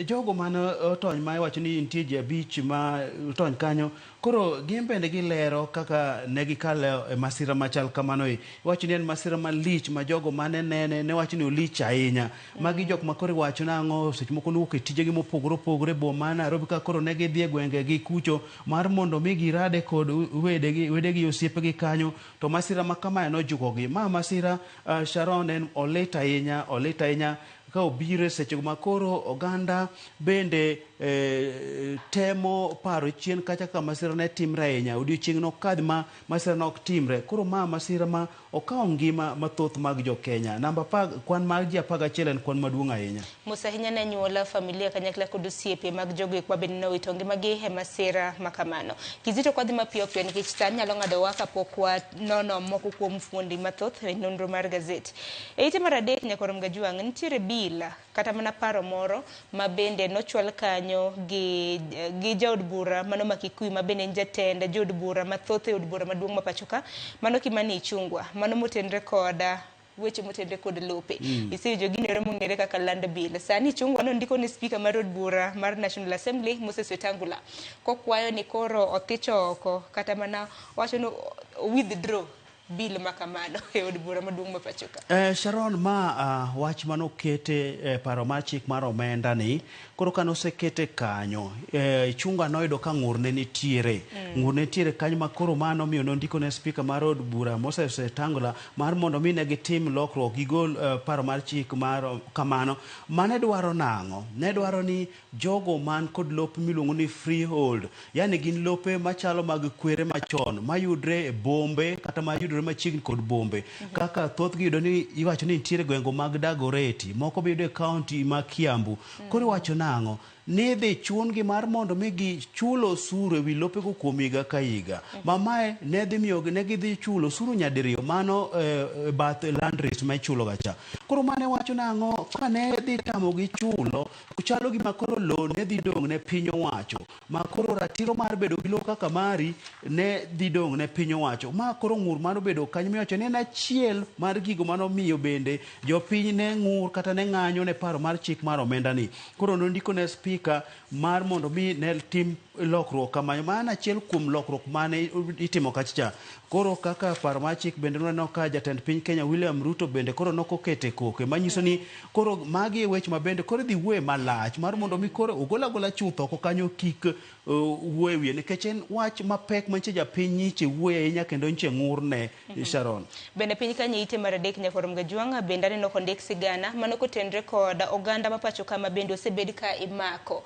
jogo mane otony ma iwacho ni nitie ji 5 ma otony kanyo, koro gin bende gilero kaka ne gikalo e masira machal kamano e. Iwacho ni en masira malich ma jogo mane nene ne wacho ni olich ahinya. Magi jok ma koro iwacho nang'o seche moko nowuok e tijegi mopogore opogore e boma ma Nairobi ka koro ne gidhi e gwengegi kucho mar mondo mi girade kod wedegi osiepegi kanyo, to masira ma kamae nojukogi. Ma masira Sharon en olit ahinya, olit ahinya ka obiro e sechego ma koro oganda bende temo paro chien kacha ka masira ne timre ahinya. Odiochieng' nokadhi ma masira ne ok timre. Koro ma masira ma okawo ngima mathoth mag jo Kenya. Namba apar, kwan mar ji 11 en kwan maduong' ahinya. Mos ahinya ne anyuola, familia kanyakla kod osiepe mag jogo eko mabende nowito ngimagi e masira ma kamano. Kizito kwadhi mapiyo piyo nikech sa nyalo ng'adowa kapok wanono moko kuom fuondi mathoth e nonro mar gazet. E ite mar 3 nyakoro Mgajuang' nitiere bill kata mana paro moro ma bende nochwal kanyo gi jaod bura mano ma Kikuyu ma bende en jatend jood bura mathoth e od bura maduong' ma pacho ka, mano Kimani Ichung'wa, mano motenre kod weche motenre kod lope. Isewinjo gino ero mong'ere kaka land bill. Sani Ichung'wa nondiko ne speaker mar od bura mar National Assembly Moses Wetangula kokwayo ni koro othich oko kata mana wacho ni withdraw bill ma kamano e od bura maduong' ma pacho ka. Sharon, ma wach manokete paro mar chik mar omenda ni, koro kane osekete kanyo, Ichung'wa noyudo ka ng'ur ne nitiere. Ng'ur ne nitiere kanyo ma koro mano miyo nondiko ne speaker mar od bura Moses Wetangula mar mondo mi ne gitim lokruok, gigol paro mar chik mar kamano. Mane dwaro nang'o? Ne dwaro ni jogo man kod lope miluongo ni freehold, yani gin lope machalo mag kwere machon mayudre e bombe kata mayudre machiegni kod bombe. Kaka thothgi yudo ni iwacho ni nitiere gwenge mag Dagoretti, moko be yudo e kaunti ma Kiambu. Koro iwacho nang'o? Ni dhi chun-gi mar mondo mi gichul osuru ewi lopego kuom higa ka higa. Ma mae ne dhi miyo ne gidhi chulo osuru nyadiriyo mano bath land rate ma ichulo ga cha. Koro mane wacho nang'o? Ka ne dhi tamogi chulo, chalo gima koro lowo ne dhi dong' ne piny owacho. Ma koro ratiro mar bedo gi lowo kaka mari ne dhi dong' ne piny owacho. Ma koro ng'ur mano bedo kanyo miwacho ni en achiel mar gigo manomiyo bende jopiny ne ng'ur kata ne ng'anyo ne paro mar chik mar omenda ni. Koro nondiko ne speaker mar mondo mi ne tim lokruok kamano. Mano achiel kuom lokruok mane itimo kacha cha. Koro kaka paro mar chik bende nwaneno ka jatend piny Kenya William Ruto bende koro nokokete koke, manyiso ni koro magi e weche ma bende koro idhi wuoye malach mar mondo mi koro ogol agola chuth oko kanyo kik wuoye wiye, nikech en wach mapek mantie japiny nyiche wuoye ahinya kendo nyiche ng'urne. Sharon. Bende piny Kenya ite mar 3 nyakoro Mgajuang' bende aneno kondik sigana mano kotenre kod oganda ma pacho ka ma bende osebed ka imako.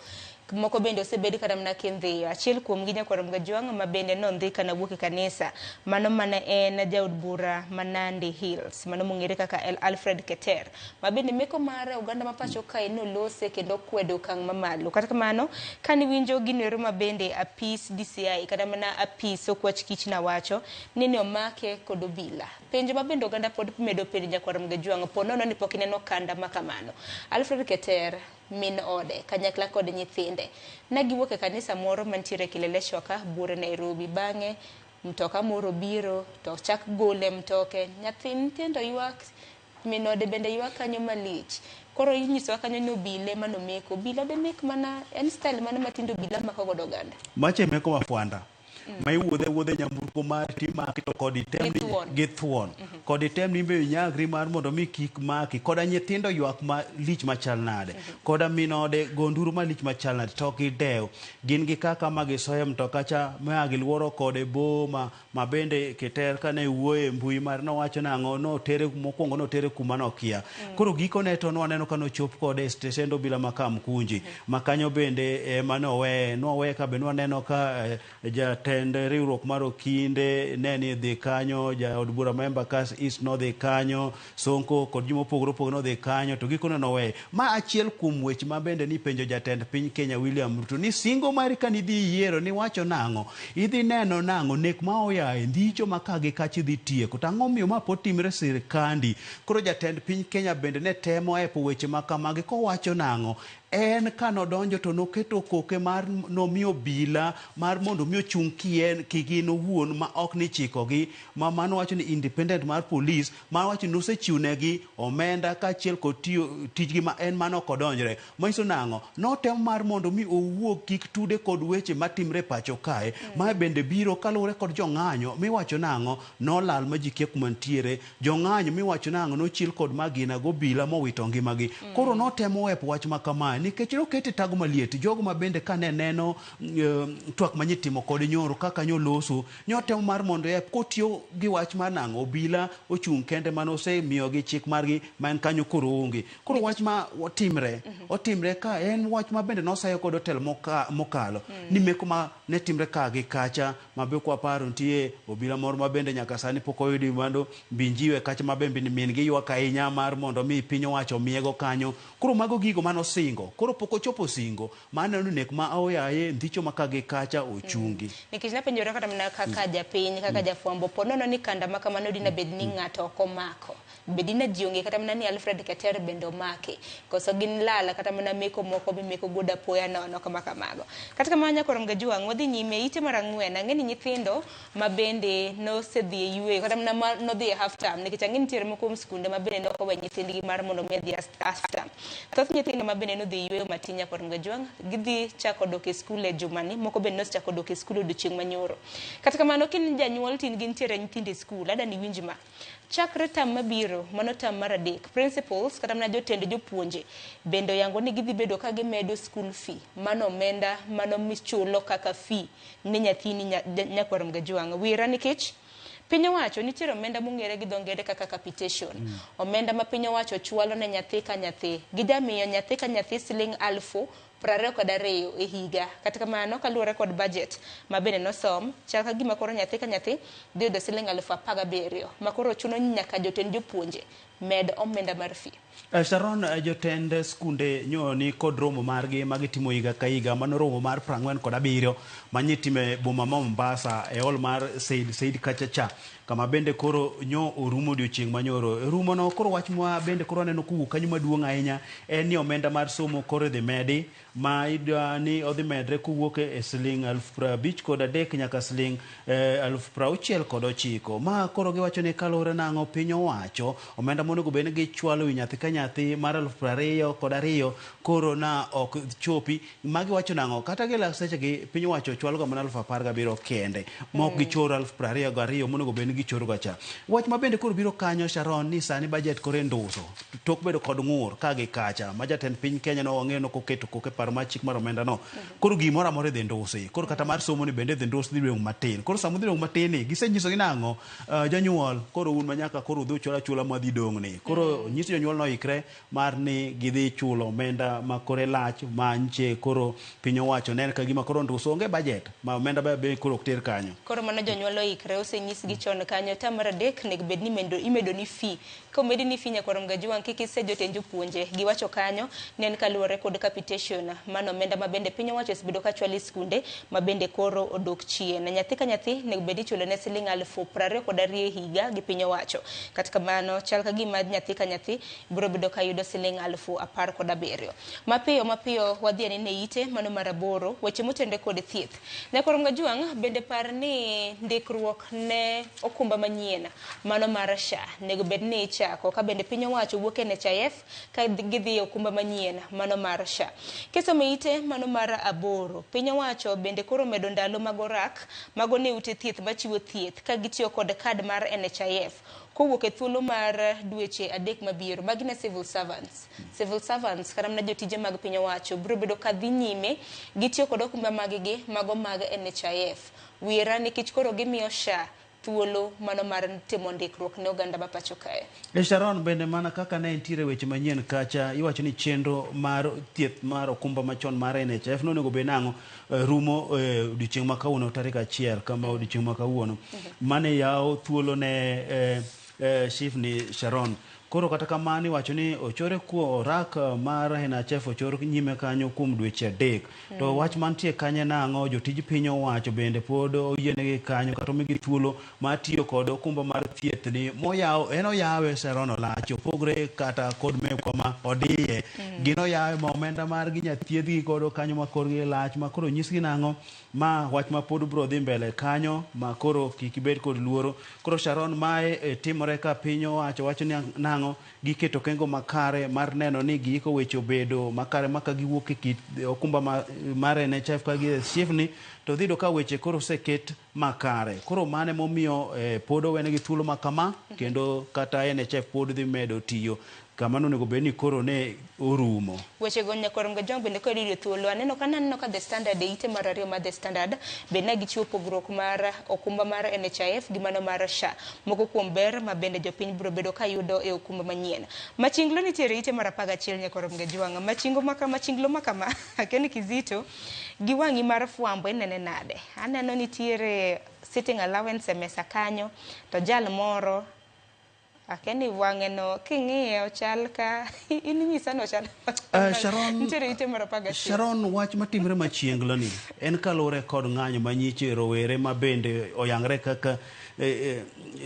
Moko bende osebed kata mana kindhiyo. Achiel kuomgi nyakwar Mgajuang' ma bende nondhi kana wuok e kanisa. Mano mana en jaod bura ma Nandi Hills, mano mong'ere kaka Alfred Keter, ma bende meko mar oganda ma pacho kae nolose kendo kwedo okang' mamalo. Kata kamano, kane iwinjo gino ero ma bende apis DCI kata mana apis Okwach Kich nawacho ni ne omake kod obila. Penjo ma bende oganda pod medo penjo nyakwar Mgajuang', po nono ni pok ineno kanda ma kamano. Alfred Keter min ode kanyakla kod nyithinde ne giwuok e kanisa moro mantiere Kileleshwa ka buore Nairobi. Bang'e mtoka moro biro to chak gole mtoke, nyathi nyithindo ywak, min ode bende ywak kanyo malich. Koro inyisowa kanyo ni obile manomeko. Obila de mek mana en style mane matindo obila mako godo oganda. Mache meko mafwanda. Ma iwuothe wuothe nyamburko mar timaki to kod item ni gi thuon. Kod item ni be inyagri mar mondo mi kik maki. Koda nyithindo ywak malich machal nade. Koda min ode gonduru malich machal nade to ok gidew. Gin gi kaka ma gisoyo mtoka cha ma giluoro kode boma ma bende Keter kane wuoye e mbui mar nowacho nang'o notere mokwongo notere kuma nokia. Koro gikone to nwaneno ka nochop kode e stesend obila ma Kamkunji. Ma kanyo bende ema noweye. Noweye ka be nwaneno ka jatend Jatend riwruok mar okinde ne ni dhi kanyo, jaod bura ma Embakasi East nodhi kanyo, Sonko kod ji mopogore opogore nodhi kanyo to gikone noweyo. Ma achiel kuom weche ma bende nipenjo jatend piny Kenya William Ruto ni singo mari kane idhi yiero niwacho nang'o? Idhi neno nang'o? Nek ma oyaye, ndicho ma ka gi kacha idhi tieko. To ang'o momiyo ma pod timre sirkandi? Koro jatend piny Kenya bende ne temo epo weche ma kamagi kowacho nang'o? En ka nodonjo to noketo koke mar nomiyo obila mar mondo mi ochung' kien kigin owuon ma ok ni chikogi ma mano wacho ni independent mar police ma wacho ni nosechiwnegi omenda kaachiel kod tiyo tijgi ma en mano ok odonjre. Manyiso nang'o? Notemo mar mondo mi owuog kik tude kod weche matimre e pacho kae. Mae bende biro kaluwore kod jong'anyo miwacho nang'o? Nolal ma ji kia kuma ntiere. Jong'anyo miwacho nang'o? Nochiel kod magina gobila mowito ngimagi. Koro notemo wepo wach ma kamae nikech nokete tago maliet. Jogo ma bende kane neno twak manyitimo kod nyoro kaka nyoloso, nyotemo mar mondo ep kotiyo gi wach mar nang'o? Obila ochung' kende mane osemiyogi chik margi ma en kanyo koro onge. Koro wach ma otimre, otimre ka en wach ma bende nosayo kod otelo mokalo ni meko ma ne timre ka gi kacha ma be kwaparo nitie obila moro ma bende nyaka sani pok oyudi mando Mbinjiwe kacha ma bende min gi ywak ahinya mar mondo mi piny owacho omiyego kanyo. Koro mago gigo mane osingo. Koro pok ochopo singo ma aneno ni nek ma oyaye ndhicho ma ka gi kacha ochungi. Nikech napenjora kata mana kaka japiny, kaka jafwambo, po nono ni kanda ma kamano dina bed ni ng'ato ok omako. Be dina ji ong'e kata mana ni Alfred Keter bende omaki. Koso gin lal kata mana meko moko mimeko godo apoya nono kama kamago. Kata kamano Nyakwar Mgajuang', wadhi nyime ite mar ang'wen. Ang'e ni nyithindo ma bende nosedhi e yueyo kata mana ma nodhi e half term nikech ang'e nitiere moko kuom skunde ma bende nok owe nyithindgi mar mondo mi odhi half term. Thoth nyithindo ma bende nodhi e yueyo matin Nyakwar Mgajuang' gidhi chako dok e skul e jumani, moko bende nosechako dok e skul odiochieng' manyoro. Kata kamano ka in janyuol to in gi nitiere nyithindo e skul, adwa ni iwinj ma. Chakre term mabiro, mano term mar adek, principals kata mana jotend jopuonje bende oyango ni gidhi bedo ka gimedo school fee, mano omenda mano michulo kaka fee ne nyathini Nyakwar Mgajuang'. Wira nikech piny owacho nitiere omenda mong'ere gi dho ngere kaka capitation. Omenda ma piny owacho chwalo ne nyathi ka nyathi. Gijamiyo nyathi ka nyathi siling 22,000 e higa. Kata kamano, kaluwore kod budget ma bende nosom, chal ka gima koro nyathi ka nyathi dhi yudo siling 17,000 ma koro chuno ni nyaka jotend jopuonje med omenda mar fee. Sharon, jotend skunde nyo ni kod romo margi ma gitimo higa ka higa, mano romo mar 47 ma nyitime boma ma Mombasa e hall mar Said Said Kachacha, kama bende koro nyo orumo odiochieng' manyoro. E rumo no koro wach ma bende koro aneno kowuok kanyo maduong' ahinya en ni omenda mar somo koro idhi medi, ma idwa ni odhi medre kowuok e siling 53,000 nyaka siling 69,000. Ma koro giwacho ni kaluwore nang'o piny owacho omenda monego bed ni gichwalo wi nyathi ka nyathi mar 22,000 koro na ok chopi. Ma giwacho nang'o kata gi seche gi piny owacho chwalo ga mana 17,000 kende ma ok gichoro 22,000 monego bed ni gichoro ga cha. Wach ma bende koro biro kanyo Sharon ni sani budget koro induso tok bedo kod ng'ur ka gi kacha ma jatend piny Kenya no wang'eyo no koketo koke paro mar chik mar omenda no. Koro gimoro amora idhi ndusi. Koro kata mar somo ni bende idhi ndus dhi dong' matin. Koro sama dhi dong' matin ni gisenyiso gi nang'o jonyuol koro un manyaka koro udhi uchul achula madhi dong' ni. Koro nyis jonyuol no ikre mar ni gidhi chulo omenda ma kore lach ma nche koro piny owacho nen ka gima koro nduso onge budget ma omenda be koro ok ter kanyo. Koro mano jonyuol oikre osenyisgi chon kanyo term mar adek nego bed ni imedo ni fee. Komedi ni fee Nyakwar Mgajuang' kik ise jotend jopuonje giwacho kanyo ne en kaluwore kod capitation mano omenda ma bende piny owacho osebedo ka chwalo e skunde ma bende koro odok chien. Nyathi ka nyathi nego bed ni ichulo ne siling 22,000 e higa gi piny owacho. Kata kamano chal ka gima nyathi ka nyathi biro bedo ka yudo siling 17,000. Mapiyo mapiyo wadhi anene ite mano mar 8 weche motenore kod thieth. Nyakwar Mgajuang' bende par ni ndikruok ne okumba manyien mano mar SHA nego bed ni ichako ka bende piny owacho wuok e NHIF ka gidhi e okumba manyien mano mar SHA. Kisomo ite mano mar 8 piny owacho bende koro medo ndalo mag orak mago ne ute thieth machiwo thieth ka gitiyo kod kad mar NHIF kowuok e thuolo mar dweche 3 mabiro. Magi ne civil servants. Civil servants kata mana jotije mag piny owacho biro bedo ka dhi nyime gitiyo kod okumba maggi mago mag NHIF. Wira nikech koro gimiyo SHA thuolo mano mar timo ndikruok ne oganda ma pacho kae. E Sharon bende mana kaka ne nitiere weche manyien kacha iwacho ni chenro mar thieth mar okumba machon mar NHIF nonego bed nang'o rumo odiochieng' ma kawuono tarik 1 kama odiochieng' ma kawuono mane yawo thuolo ne SHIF ni Sharon. Koro kata kamano iwacho ni ochore kuo orak mar NHIF ochor nyime kanyo kuom dweche 3. To wach mantie kanyo nang'o jotij piny owacho bende pod oyienegi kanyo kata omigi thuolo mar tiyo kod okumba mar thieth ni moyaw en oyawe Sharon olach opogre kata kod mekwa ma odiye. Gin oyawe ma omenda margi nyathiedhgi godo kanyo ma korgi lach ma koro nyisgi nang'o ma wach ma pod bro dhi mbele kanyo ma koro kik ibed kod luoro. Koro Sharon mae timore ka piny owacho wacho ni nang'o giketo kengo makare mar neno ni giiko weche obedo makare maka giwuok e kit okumba mar NHIF ka gi SHIF ni to dhi yudo ka weche koro oseket makare. Koro mane momiyo pod owenegi thuolo ma kama kendo kata NHIF pod dhi medo tiyo kama nonego bed ni koro ne orumo. Weche go nyakwar Mgajwang' bende koyudo thuolo aneno ka naneno ka The Standard e ite mar 2 mar The Standard bende ne gichiwo pogruok mar okumba mar NHIF gi mano mar SHA. Moko kuom ber ma bende jopiny biro bedo ka yudo e okumba manyien. Machinglo nitiere ite mar 11 nyakwar Mgajwang'. Machingo maka machinglo makama Ken Kizito gi wang'i mar fwambo inene nade? Aneno nitiere sitting allowance e mesa kanyo to jal moro akeni wang'e no king'iye ochal ka in inyisa ni ochal Sharon, nitiere ite mar 11. Sharon wach matimre machienglo ni en kaluwore kod ng'anyo manyiche rowere ma bende oyangre kaka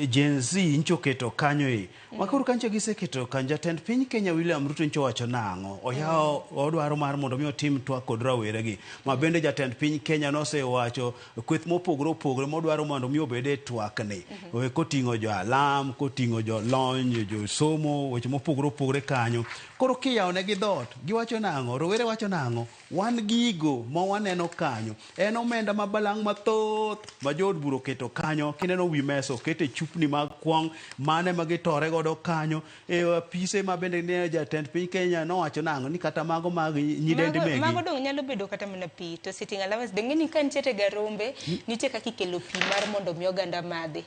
Gen Z ncho keto kanyo e. Makoro kanyo giseketo kanyo jatend piny Kenya William Ruto ncho wacho nang'o oyawo odwaro mar mondo mi otim twak kod rawere gi. Ma bende jatend piny Kenya nosewacho kweth mopogore opogore modwaro mondo mi obed e twak ni. Koting'o jo alam, koting'o jo lony, jo somo, weche mopogore opogore kanyo. Koro kiyawo negi dhoot, giwacho nang'o, rowere wacho nang'o, wan gigo ma waneno kanyo. En omenda ma balang' mathoth ma jood bura oketo kanyo, kineno wi mesa okete chupni mag kwong' mane ma gitore godo kanyo. E apise ma bende ne jatend piny Kenya nowacho nang'o ni kata mago mag nyidendi megi. Mago dong' nyalo bedo kata mana pi to sitting allowance dong' ni ka nitiere garombe nitie kaka ikelo pi mar mondo mi oganda madhi.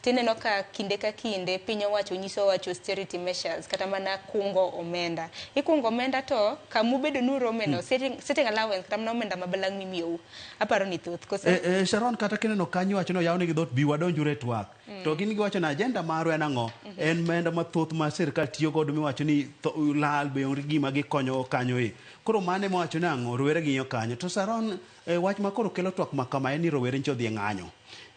Tineno ka kinde ka kinde piny owacho nyiso wacho austerity measures kata mana kungo omenda. Ikungo omenda to kamubedo ni urome no sitting allowance kata mana omenda mabalang' mimiyou. Aparo ni thoth kose. Sharon kata kineno kanyo wacho ni oyawnegi dhoot bi wadonjuru e twak. To gin giwacho ni agenda marwa en ang'o? En omenda mathoth ma sirkal tiyo godo miwacho ni lal be onge gima gikonyo kanyo e. Koro mane mowacho ni ang'o rowere ng'iyo kanyo. To Sharon wach ma koro kelo twak ma kama en ni rowere ncho odhi e ng'anyo.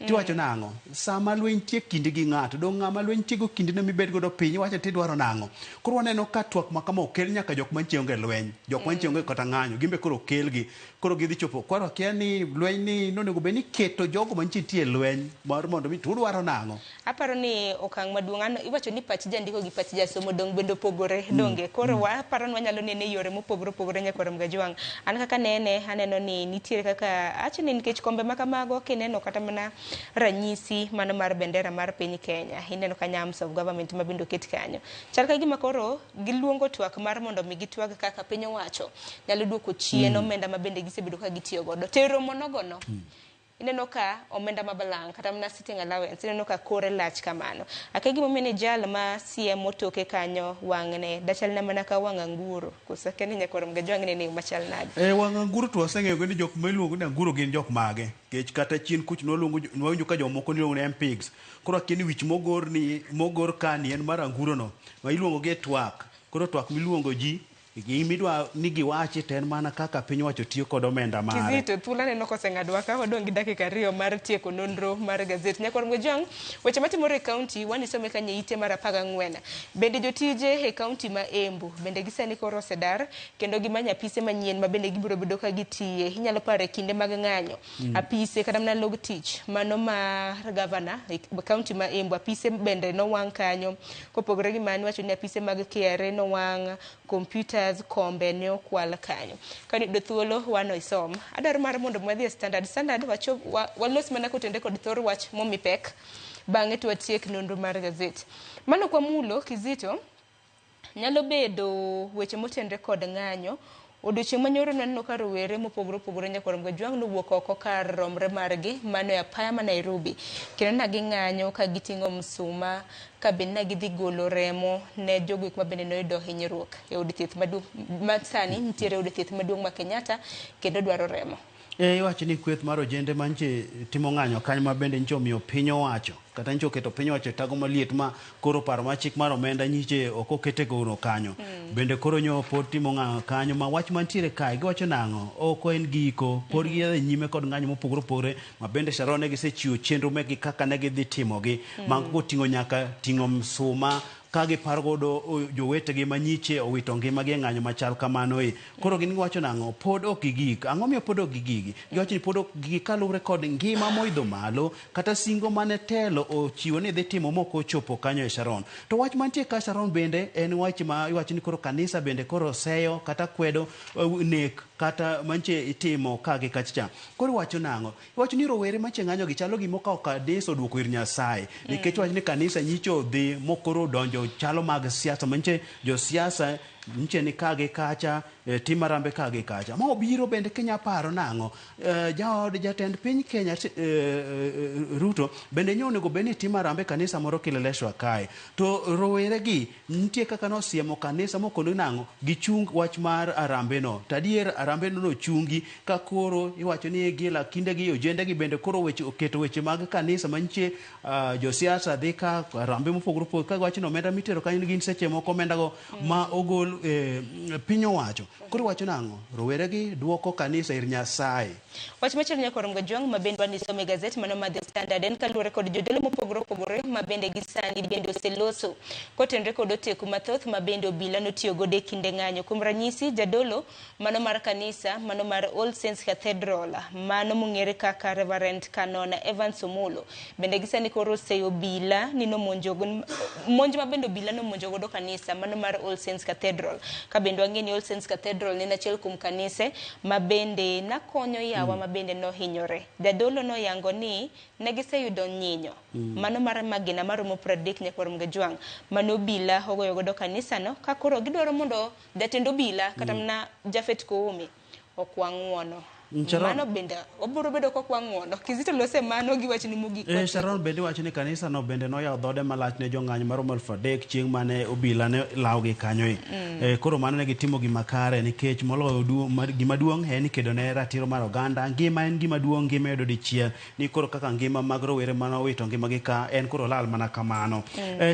Tiwacho nang'o? Sama lweny nitie kindi gi ng'ato, dong' ng'ama lweny nitie go kindino mibed godo piny, iwacho tidwaro nang'o? Koro waneno ka twak ma kama okel nyaka jok mantie onge lweny, jok mantie onge kata ng'anyo, gin be koro okelgi. Koro gidhi chopo, kwaro akia ni lweny ni nonego bed ni keto jogo mantie nitie lweny mar mondo mi to udwaro nang'o? Aparo ni okang' maduong' iwacho ni pach jandiko gi pach jasomo dong' bende opogore donge. Koro aparo ni wanyalo nene yore mopogore opogore nyakwar Mgajwang'. An kaka nene aneno ni nitiere kaka acho ni nikech kombe ma kamago kineno kata mana ranyisi mano mar bendera mar piny Kenya ineno kanyo arms of government ma bende oket kanyo. Chal ka gima koro giluongo twak mar mondo mi gitwag kaka piny owacho nyalo duoko chien omenda ma bende gisebedo ka gitiyo godo. Tero monogono ineno ka omenda mabalang' kata mana sitting allowance ineno ka kore lach kamano. Akia gimomiyo ni jal ma siemo toke kanyo wang'ne dachalna mana ka wang' anguro. Koso akia ni nyakwar Mgajwang' ni machal nade? Wang' anguro to waseng'eyo ni jok ma iluongo ni anguro gin jok mage. Kech kata chien kuch nwawinjo ka jomoko niluongo ni mpigs. Koro akia ni wich mogor ni mogor ka ni en mar anguro no ma iluongo gi e twak. Koro twak miluongo ji gimidwa ni giwachi to en mana kaka piny owacho tiyo kod omenda mare. Kizito, thuolo aneno koseng'adwa ka wadong' gi dakika 2 mar tieko nonro mar gazet. Nyakwar Mgajwang', weche matimore e kaunti wanisome kanyo e ite mar 14. Bende jotije e kaunti ma Embu bende gisani koro osedar kendo gimanyo apise manyien ma bende gibiro bedo ka gitiye. Inyalo paro e kinde mag ng'anyo. Apise kata mana log tich mano mar gavana e kaunti ma Embu apise bende nowang' kanyo. Kopogore gi mano iwacho ni apise mag KRA nowang', computers kombe ne okwal kanyo. Kane yudo thuolo wano isom. Adwaro mar mondo wadhi e Standard. Standard walos mana kotende kod thor wach momi pek. Bang'e to watiek nonro mar gazet. Mano kwa mulo Kizito nyalo bedo weche motenre kod ng'anyo Odiochieng' manyoro nwaneno ka rowere mopogore opogore nyakwar Mgajwang' nowuok oko kar romre margi mano e apaya ma Nairobi kendo na ging'anyo ka giting'o msuma ka bende na gidhi golo remo ne jogo eko ma bende noyudo hinyruok e od thieth maduong' ma sani nitiere e od thieth maduong' ma Kenyatta kendo dwaro remo. Iwacho ni kweth mar ojende manche timo ng'anyo kanyo ma bende nyicha omiyo piny owacho kata nyicha oketo piny owacho e tago maliet ma koro paro mar chik mar omenda nyiche ok okete goro kanyo. Bende koro nyo pod timo ng'anyo kanyo ma wach mantiere kae giwacho nang'o ok en giko pod gidhi nyime kod ng'anyo mopogore opogore ma bende Sharon ne gisechiwo chenro mekgi kaka ne gidhi timogi. Mago koting'o nyaka ting'o msuma ka giparo godo jowetegi ma nyiche owito ngimagi e ng'anyo machal kamano e. Koro gin giwacho nang'o? Pod ok gigik. Ang'o miyo pod ok gigigi? Giwacho ni pod ok gigik kaluwore kod ngima moidho malo kata singo mane telo ochiwo ni dhi timo mok ochopo kanyo e Sharon. To wach mantie ka Sharon bende en wach ma iwacho ni koro kanisa bende koro seyo kata kwedo nek kata manche itimo ka gi kacha cha. Koro iwacho nang'o? Iwacho ni rowere manche ng'anyo gi chalo gima okawo kanisa oduoko ir Nyasaye. Nikech wach ni kanisa nyicho odhi mokoro odonjo chalo mag siasa manche josiasa nyiche ni ka gi kacha, tim arambe ka gi kacha. Ma obiro bende kinya paro nang'o? Jaod jatend piny Kenya Ruto bende nyo onego bed ni timo arambe kanisa moro Kileleshwa kae. To rowere gi nitie kaka nosiemo kanisa mokono nang'o? Gichung wach mar arambe no. To adier arambe no nochungi ka koro iwacho ni gila kinde gi ojende gi bende koro weche oketo weche mag kanisa mantie josiasa dhi ka arambe mopogore opogore ka giwacho ni omenda mitero kanyo gin seche moko omenda go ma ogol piny owacho. Koro iwacho nang'o? Rowere gi duoko kanisa ir Nyasaye. Wach machielo nyakwar Mgajwang' ma bende wanisomo e gazet mano mar The Standard en kaluwore kod jodolo mopogore opogore ma bende gi sani bende oseloso kotenore kod oteku mathoth ma bende obila notiyo godo e kinde ng'anyo. Kuom ranyisi, jadolo mano mar kanisa mano mar All Saints Cathedral mano mong'ere kaka Reverend Canon Evans Omolo bende gi sani koro oseyo obila ni nomonjo monj ma bende obila nomonjo godo kanisa mano mar All Saints Cathedral. Ka bende wang'e ni All Saints Cathedral en achiel kuom kanise ma bende nakonyo yawa ma bende nohinyore. Jadolo noyango ni ne giseyudo nyinyo mano mar magina maromo 30 nyakwar Mgajwang' mane obila ogoyo godo kanisano ka koro gidwaro mondo jatend obila kata mana Japhet Koome okwa ng'uono. Mano bende obiro bedo kokwa ng'uono. Kizito lose mano gi wachni mogik. Sharon bende wacho ni kanisa no bende noyawo dhode malach ne jong'anyo maromo 3000 chieng' mane obila ne lawogi kanyo. Koro mano ne gitimo gima kare nikech moloyo gima duong' en ni kedo ne ratiro mar oganda. Ngima en gima duong', ngima yudo dichiel. Ni koro kaka ngima mag rowere mane owito ngimagi ka en koro lal mana kamano.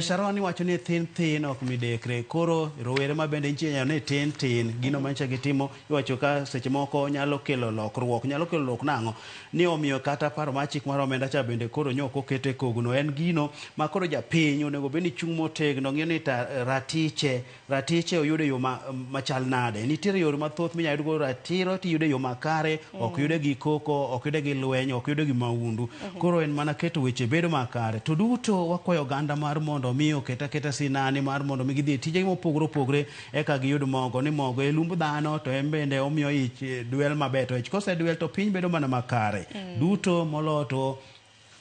Sharon iwacho ni thin thin ok midekre. Koro rowere ma bende nitie ni tin tin gino manyicha gitimo iwacho ka seche moko nyalo kelo lokruok. Nyalo kelo lokruok nang'o? Ni omiyo kata paro mar chik mar omenda cha bende koro nyo ok okete kogno. En gino ma koro japiny onego bed ni chung' motegno ng'iyo ni ratiche oyudo e yo machal nade. Nitiere yore mathoth minyalo yud go ratiro tiyude e yo makare, ok yude gi koko, ok yude gi lweny, ok yude gi maundu. Koro en mana keto weche bedo makare. To duto wakwayo oganda mar mondo mi oket aketa sinani mar mondo mi gidhi e tijegi mopogore opogore eka giyud mogo. Ni mogo e lumb dhano to en bende omiyo ich dwel maber. To ich kosedwel to piny bedo mana makare. Duto moloyo to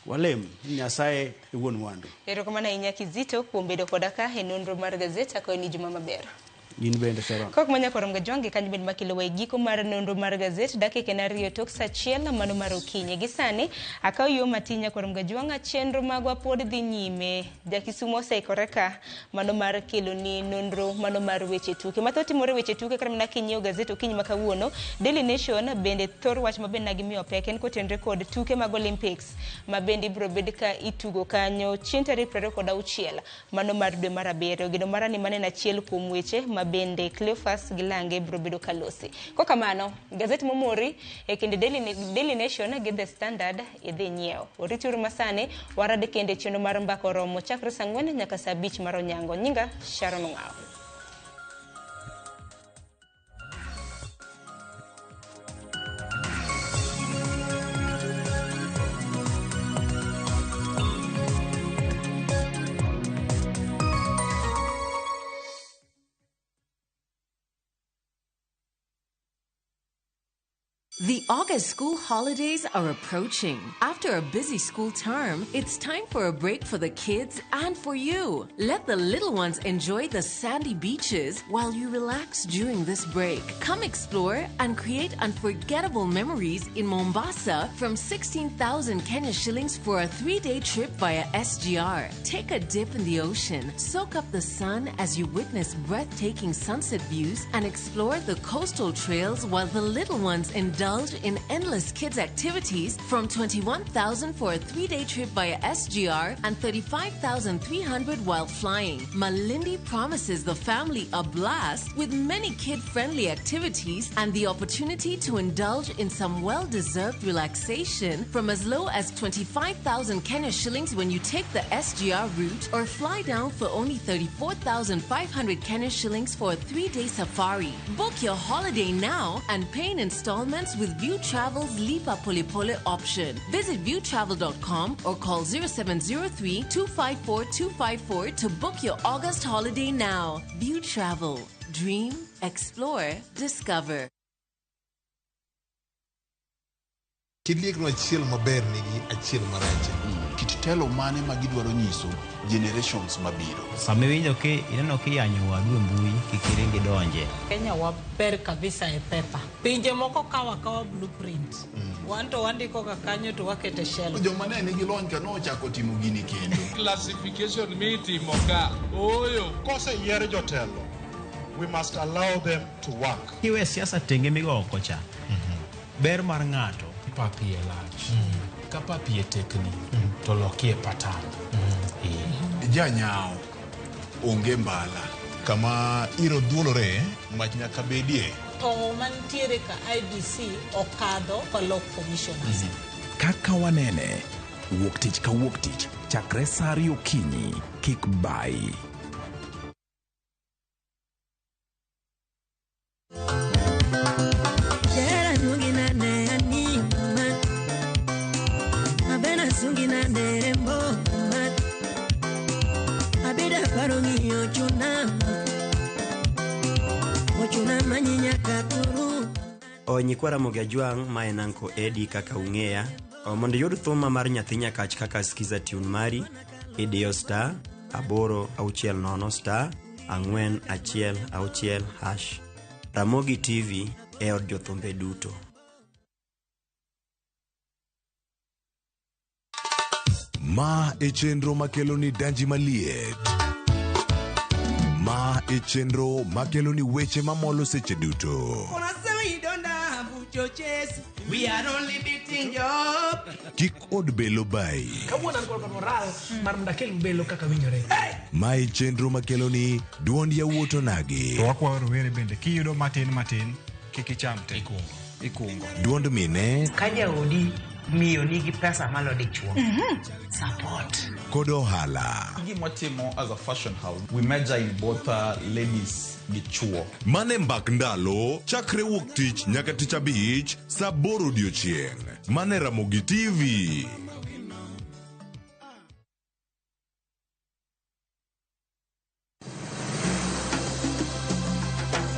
walem Nyasaye e wuon mwandu. Erokamano ahinya Kizito kuom bedo koda ka e nonro mar gazet. Akwayo ni juma maber. In bende Sharon. Kok manya koro Mgajwang' kanyo bende makelo wa e giko mar nonro mar gazet dakika en 2 tok saa 1 mano mar okinyi. Gi sani akaw yo matin nyakwar Mgajwang' chenro magwa pod dhi nyime. Jakisumo oseikore ka mano mar kelo ni nonro mano mar weche tuke. Mathoth timore weche tuke kata mana kinyiewo gazet okinyi ma kawuono. Daily Nation bende thor wach ma bende gimiyo pek en kotenore kod tuke mag Olympics ma bende ibiro bed ka itugo kanyo chieng' tarik 26 mano mar dwe mar 7. Geno mara ni mano en achiel kuom weche ma bende Cleophas gi Lange biro bedo kalosi. Kokamano, gazet momori e kind Daily Nation gi The Standard idhi nyiewo. Orituru masani warad kende chenro mar mbaka oromo chakre saa 4 nyaka saa 5 mar onyango. Nyinga Sharon Ong'awo. The August school holidays are approaching. After a busy school term, it's time for a break for the kids and for you. Let the little ones enjoy the sandy beaches while you relax during this break. Come explore and create unforgettable memories in Mombasa from 16,000 Kenya shillings for a 3-day trip via SGR. Take a dip in the ocean, soak up the sun as you witness breathtaking sunset views, and explore the coastal trails while the little ones indulge in endless kids' activities from 21,000 for a 3-day trip via SGR and 35,300 while flying. Malindi promises the family a blast with many kid-friendly activities and the opportunity to indulge in some well-deserved relaxation from as low as 25,000 Kenya shillings when you take the SGR route or fly down for only 34,500 Kenya shillings for a 3-day safari. Book your holiday now and pay in installments with View Travel's Lipa Pole Pole option. Visit viewtravel.com or call 0703 254 254 to book your August holiday now. View Travel. Dream, explore, discover. Kiliekno achiel maber nigi achiel marach. Kit telo mane ma gidwaro nyiso generations mabiro. Sama iwinjo ki ineno kiyanyo wadu e mbui kik iring idonje. Kenya waber kabisa e pepa. Pinje moko kawo akawa blueprint. Wan to wandiko ga kanyo to wakete shelf. Joma ne nigi lony ka nochako timo gini kendo. Classification mitimo ka. Ooyo. Koseyier jotelo, we must allow them to work. Kiwe siasa tenge migo oko cha. Ber mar ng'ato. Papi e lach. Ka papi e tekni, to lokie patan. Janyao onge mbala. Kama iro dhuolore, mach nyaka bedie. To mantiere ka IBC okadho kolok commissioners. Kaka wanene, wuok tich ka wuok tich, chakre saa ariyo okinyi, kik bai. Nyikwa Ramogi Ajwang' ma en Uncle Eddie kaka ung'eya. Mondo iyud thuma mar nyathi nyakach kaka skiza tune mari, idiyo star 860 star 416 hash. Ramogi TV e od jothumbe duto. Ma e chenro makelo ni danji maliet. Ma e chenro makelo ni weche mamolo seche duto. We are only beating job. Kik od belo bai. Kawuono an kod moral mar mondo akel belo kaka winjore. Ma e chenro makelo ni duond yawuot onagi. To wakwayo rowere bende kiyudo matin matin kik icham te. Ikungo. Duond mine. Ka jaodi miyo nigi pesa malo dichuo. Support. Kod ohala. Gima watimo as a fashion house, we major in both ladies gi chuo. Mane mbak ndalo, chakre wuok tich nyaka tich abich, saa 8 odiochieng'. Mane Ramogi TV.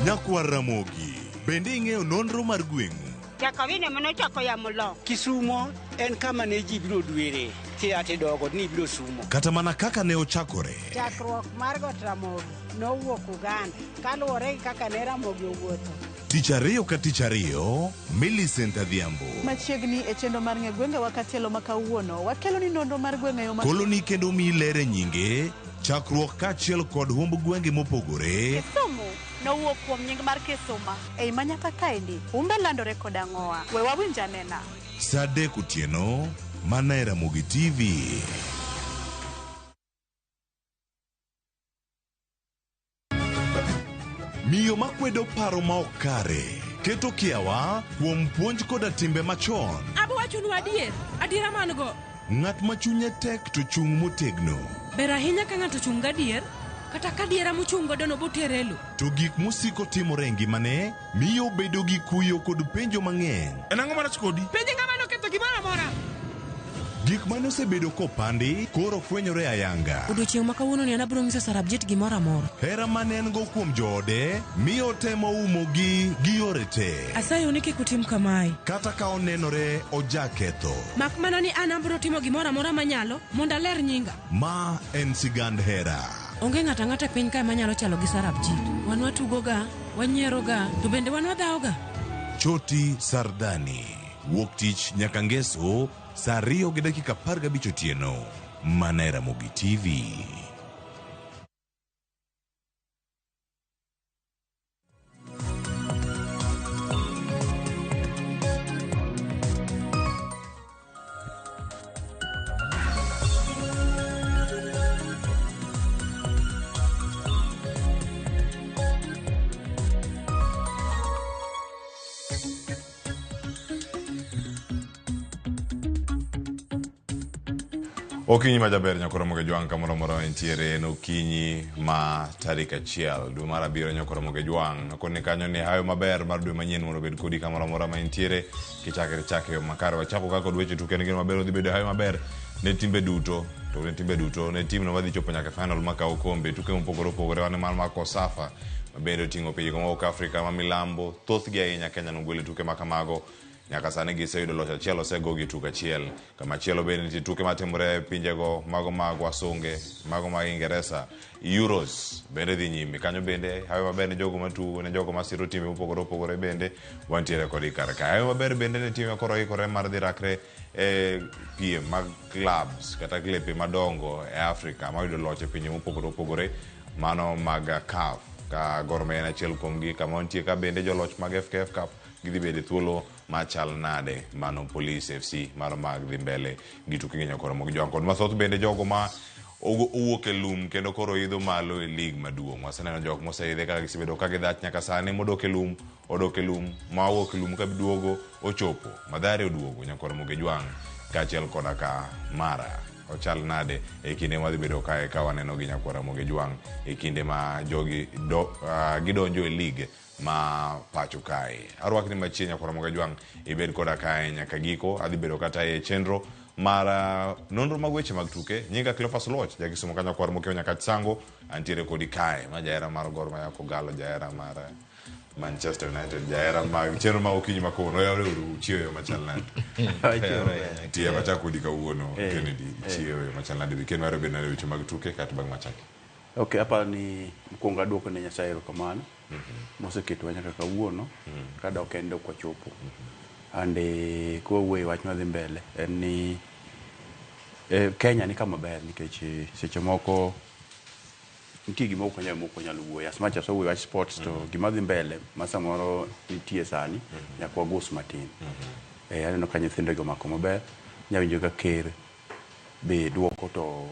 Nyakwar Ramogi, bende ing'eyo nonro mar gweng'u? Jakawine manochako yamo lo. Kisumo en kama ne ji biro dwere. Tiate dogo ni biro sumo. Kata mana kaka ne ochakore. Chakruok mar got Ramogi nowuok Uganda kaluwore gi kaka ne Ramogi owuotho. Tich ariyo ka tich ariyo, Millicent Adhiambo. Machiegni e chenro mar ng'e gwengewa katielo ma kawuono, wakelo ni nonro mar gwenge yo ma Koloni kendo miyi ler e nyinge, chakruok kaachiel kod humb gwenge mopogore. Kisumu nowuok kuom nying mar Kisuma. Ei manyaka kaendi, humbe landore kod ang'owa. We wawinj anena. Saa 3 otieno, mana e Ramogi TV. Miyo makwedo paro ma ok kare, keto kiawa kuom puonj koda timbe machon. Abo wachonu adier, adiera man go. Ng'at ma chunye tek to chung' motegno. Ber ahinya ka ng'ato chung' gadier, kata ka diera mochung' godo no botere lo. To gik mosiko timore e ngimane miyo obedo gi kuyo kod penjo mang'eny. En ang'o marach kodi? Penje ng'ama noketho gimoro amora. Gik mane osebedo kopandi koro fwenyore ayanga. Odiochieng' ma kawuono ni an abiro nyiso Sarabjit gimoro amora. Hera mane en go kuom joode miyo otemo umogi gi yore te. Asayo ni kik utim kamae. Kata ka onenore ojaketho. Mak mana ni an abiro timo gimoro amora manyalo mondo aler nyinga. Ma en sigand hera. Onge ng'ato ang'ata e piny kae manyalo chalo gi Sarabjit. Wan watugoga, wanyieroga, to bende wan wadhawoga. Choti Sardani. Wuok tich nyaka ngeso saa 2:15 otieno. Mana e Ramogi TV. Okinyi ma jaber nyakoro moge jwang' kamoro amora entiere en okinyi ma tarik 1 dwe mar 7 nyakoro moge jwang' akoni kanyo ni hayo maber mar dwe manyien mondo obed kodi kamoro amora ma entiere kichakre chake yo makare wachako kaka kod weche tuke en gino maber odhi bedo hayo maber ne timbe duto to ne timbe duto ne timno madhi chopo nyaka final makawo kombe tuke mopogore opogore wan mar mako Safa ma bende oting'o pinje mawuok Afrika ma milambo thothgi ahinya Kenya nogwelo tuke ma kamago nyaka sani giseyudo loch achiel osegogi tugo achiel kamachielo bende nitie tuke matimore e pinjego mago mag wasunge mago mag Ingeresa Euros bende dhi nyime kanyo bende hawi maber ne jogo matugo ne jogo masiro timbe mopogore opogore bende wantiere kodgi kar kae hawi maber bende ne timbe koro ikore mar dhi rakre e piem mag clubs kata klepe madongo e Afrika mayudo loch e pinje mopogore opogore mano mag CAF ka Gor Mahia en achiel kuomgi kama wantie ka bende joloch mag FKF Cup gidhi bedo e thuolo machal nade mano Police FC mar mag dhi mbele gi tuke gi nyakoro mag jwang' kod mathoth bende jogo ma owuok e lum kendo koro idho malo e lig maduong' waseneno jok moseidhe kaka gisebedo ka gidhach nyaka sani modok e lum odok e lum ma owuok e lum ka duogo ochopo Mathare oduogo nyakoro moge jwang' kaachiel koda ka Mara ochal nade e kinde madhi bedo kae ka waneno gi nyakwara moge jwang' e kinde ma jogi gidonjo e lig ma pacho kae arwakni machiegni nyakwara moge jwang' ibed koda kae nyaka giko adhi bedo kata e chenro mar nonro mag weche mag tuke nyinga Cleophas Oluoch jakisumo ka nyakwar Mokeo Nyakach Sango antiere kodi kae ma jahera mar Gor Mahia Kogalo jahera mar Manchester United jahera mag chenro mag okinyi ma kawuono oyawre uru chieyo machal nade tiyo machak kodi kawuono Kennedy chieyo machal nade weekend mar bedo nade weche mag tuke kata bang' machaki Okay, aparo ni mokwongo aduoko ne Nyasaye erokamano moseketowa nyaka kawuono ka dok en dok wachopo. And kwawuoyo e wach madhi mbele en ni Kenya ni kama ber nikech seche moko nitie gima ok wanyal wuoyo as much as wawuoyo wach sports to gima dhi mbele ma samoro nitie sani nyaka wagus matin. Aneno ka nyithindo gi omako maber, nyawinjo ka ker be duoko to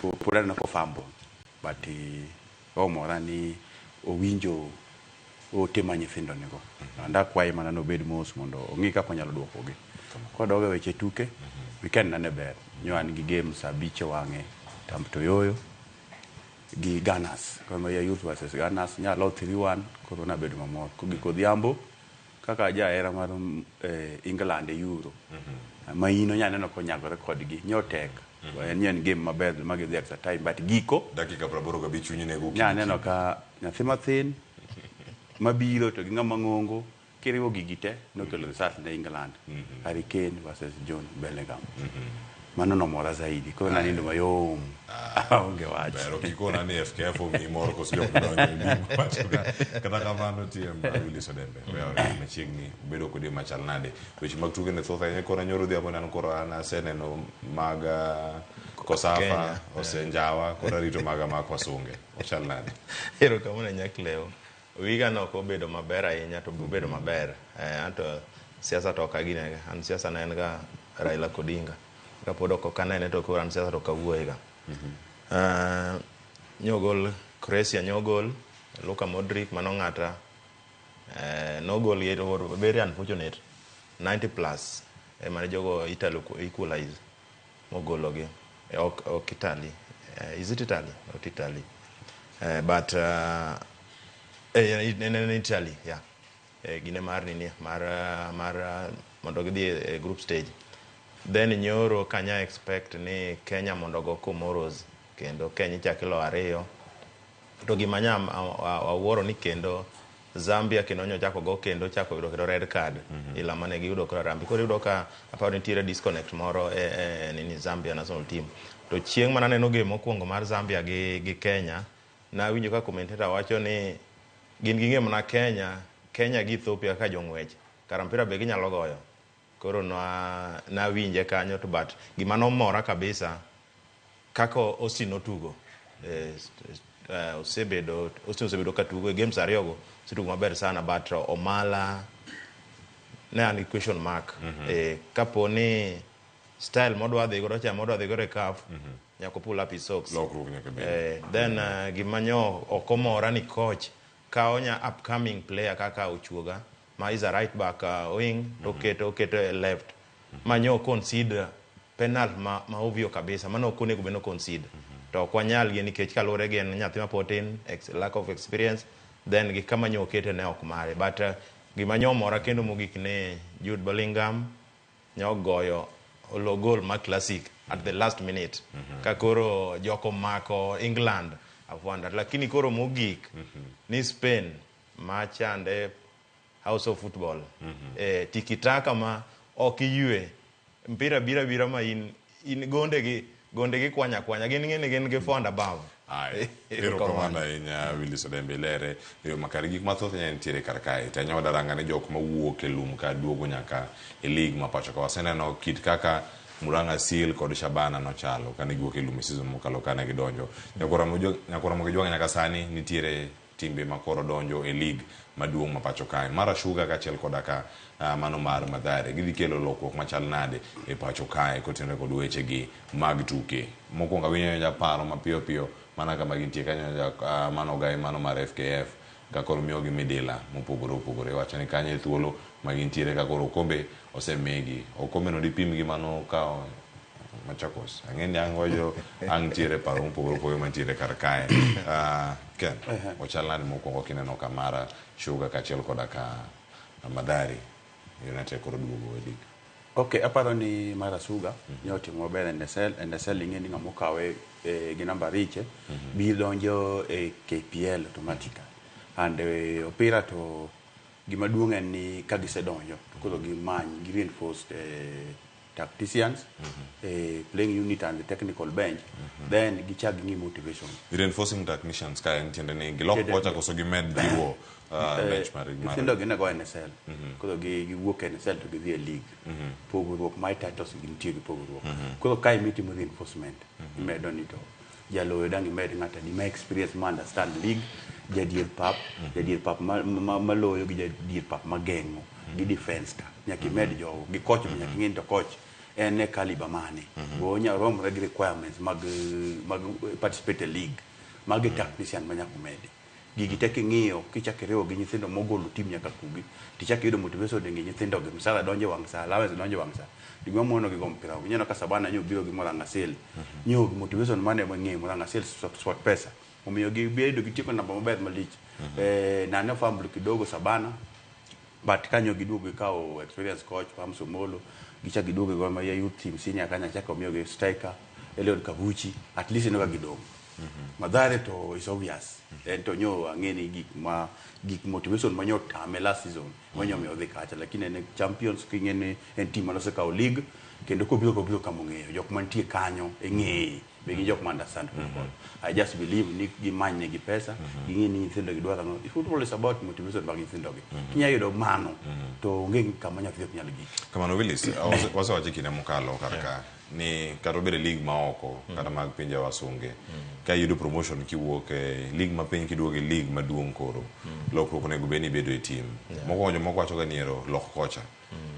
pod aneno kofambo but omora ni owinjo ote ma nyithindo nigo. And akwaye mana ni obed mos mondo ong'i kaka onyalo duokogi. Kwadok e weche tuke, weekend na ne ber. Nyo an gi game saa 5 wang'e Tamp Toyoyo gi Gunners. Gor Mahia Youth versus Gunners. Nyalo 3-1 koro nabedo mamor. Kogik odhiambo kaka jahera mar England e Euro. Maino nyaneno konyagore kodgi. Nyo tek. En en game maber ma gidhi extra time but giko dakika 85 chunyi nego nyaneno ka nyathi mathin mabiro to gi ng'ama ng'ongo kiriwo gigi te nokelo result ne England. Harry Kane versus John Bellingham. Mano nomora zaidi. Koro nanindo mayom. Aonge wach. Ber okikona ni FKF omiyi mor koso jok modonjo e lig wacho kata kamano TM Willis Odembe oyawore machiegni bedo kodi machal nade weche mag tuke ne thoth ahinya koro nyoro odhiambo nan koro an aseneno mag Kosafa osenjawa koro arito maga mag wasunge ochal nade Erokamano Nyakleo. Wiga no ok obedo maber ahinya to obedo maber. Anto siasa to ok agine an siasa ne en ga Raila Odinga. Kapod ok anene to koro an siasa to ok awuoye ga. Nyogol Croatia nyogol Luka Modric mano ng'ata nogol gi very unfortunate 90 plus emane jogo Italy equalize mogologi ok Italy is it Italy not Italy but en Italy yeah gine mar nini mar mondo gidhi e group stage. Then nyoro kanya expect ni Kenya mondo ogo Comoros kendo Kenya ichak ilo 2. To gima nya awuoro ni kendo Zambia kendo nyochako go kendo chako yudo kendo red card ila mane giyudo kod Harambee. Koro iyudo ka aparo nitiere disconnect moro e nini Zambia national team. To chieng' mana neno game mokwongo mar Zambia gi Kenya, nawinjo ka commentator wacho ni gin ging'e mana Kenya gi Ethiopia kaka jong'wech. Kara mpira be ginyalo goyo. Koro nawinje kanyo to but gima nomora kabisa kaka Austin otugo. Osebedo Austin osebedo ka tugo e games 2 go, osetugo maber sana, but Omala ne an gi question mark. Kapo ni style modwa dhi godo cha modwa dhi godo e CAF, nyaka pull up his socks. Lokruok nyaka bed. Then gima nyo ok omora ni coach kawo nya upcoming player kaka Ochuoga ma is a right back wing to oketo e left ma nyo concede penalty ma ovyo kabisa mano ok onego bed ni concede. To ok wanyal gi nikech kaluwore gi en nyathi ma pod tin, lack of experience, then gi kama nyo okete ne ok mare. But gima nyo mora kendo mogik ni Jude Bellingham nyo goyo olo goal ma classic at the last minute. Ka koro joko mako England afwanda. Lakini koro mogik ni Spain machande house of football. Tiki-taka ma ok iyue mpira bira bira ma in gonde gi kwanya kwanya gin ng'eni gin gi 4 and above. Ai, erokamano ahinya Willis Odembe lere e yo makare. Gik mathoth nya nitiere kar kae. To anya wadaranga ne jok mawuok e lum ka duogo nyaka e league ma pacho ka. Waseneno kit kaka Murang'a Seal kod Shabana nochalo kane giwuok e lum e season mokalo kane gidonjo. Nyakora Ojwang' nyaka sani nitiere timbe makoro donjo e league maduong' ma pacho kae. Mara Sugar kaachiel koda ka mano mar Mathare gidhi kelo lokruok machal nade e pacho kae kotenore kod wechegi mag tuke. Mokwongo awinjo japaro mapiyo piyo mana kama gintie kanyo mano gai mano mar FKF ka koro miyogi midila mopogore opogore. Wacho ni kanyo e thuolo ma gintiere ka koro okombe osemigi. Okombe no dipim gi mano kawo Machakos. Ang'e ni ang' wajo ang' ntiere paro mopogore opogore mantiere kar kae. Ken, ochal nade mokwongo kineno ka Mara Sugar kaachiel koda ka Mathare United koro duogo e league? Okay, aparo ni Mara Sugar ne otimo maber e NSL. NSL ing'e ni ng'ama okawe gi namba 5 bi donjo e KPL automatically. And opira to gima duong' en ni ka gisedonjo to koro gimany gi reinforced tacticians, playing unit and the technical bench, then gichak ging'i motivation. Reinforcing technicians ka en tiende ni gilok kocha koso gimed jiwo bench mar nyithindo gi nego NSL. Koro giwuok NSL to gidhi e league. Pogruok mar titles gintie gi pogruok. Koro kae mitimo reinforcement, imedo ni to jaloyo dang' imed ng'ato adi ma experience ma understand league, jadier pap maloyo gi jadier pap mageng'o gi defense ka. Nyaka imed jogo gi coach be nyaka ing'e ni to coach en e caliber mane. Bo onya romre gi requirements mag participate e league. Magi tactician ma nyaka omedi. Gigi te king'iyo kichako iriwo gi nyithindo mogolo team nyaka kugi tichako iyudo motivation e nyithindo gi msara donjo wang' sa, allowance donjo wang' sa. Gima mono gi go mpira. Ineno ka Sabana nyo biro gi Murang'a Seal. Nyo motivation mane mang'e Murang'a Seal sport pesa. Omiyo gibedo gitieko namba maber malich. Nane fumble kidogo Sabana. But kanyo giduogo gikawo experience coach Pam Somolo, gichako giduogo go ma youth team senior kanyo chako omiyo gi striker Eliud Kavuchi, at least inoga gidong. Mathare to is obvious. En to nyo ang'e ni gik motivation manyo tame last season manyo miyo dhi kacha, lakini en champions king'e ni en team manosekawo league kendo kobiro kama ong'eyo jok mantie kanyo eng'eye be gin jok ma understand football. I just believe ni gimany negi pesa, ging'e ni nyithindo gi dwaro ang'o. Football is about motivation mag nyithindo gi. Kinya yudo mano to onge kama nyathi ok nyal gik. Kamano Willis, wasewacho kinde mokalo kar ka ni kata obedo e league ma oko kata mag pinje wasunge, ka iyudo promotion kiwuok e league mapiny kiduogo e league maduong' koro lokruok onego bed ni bedo e team. Mokwongo jomoko wacho ga ni ero lok kocha.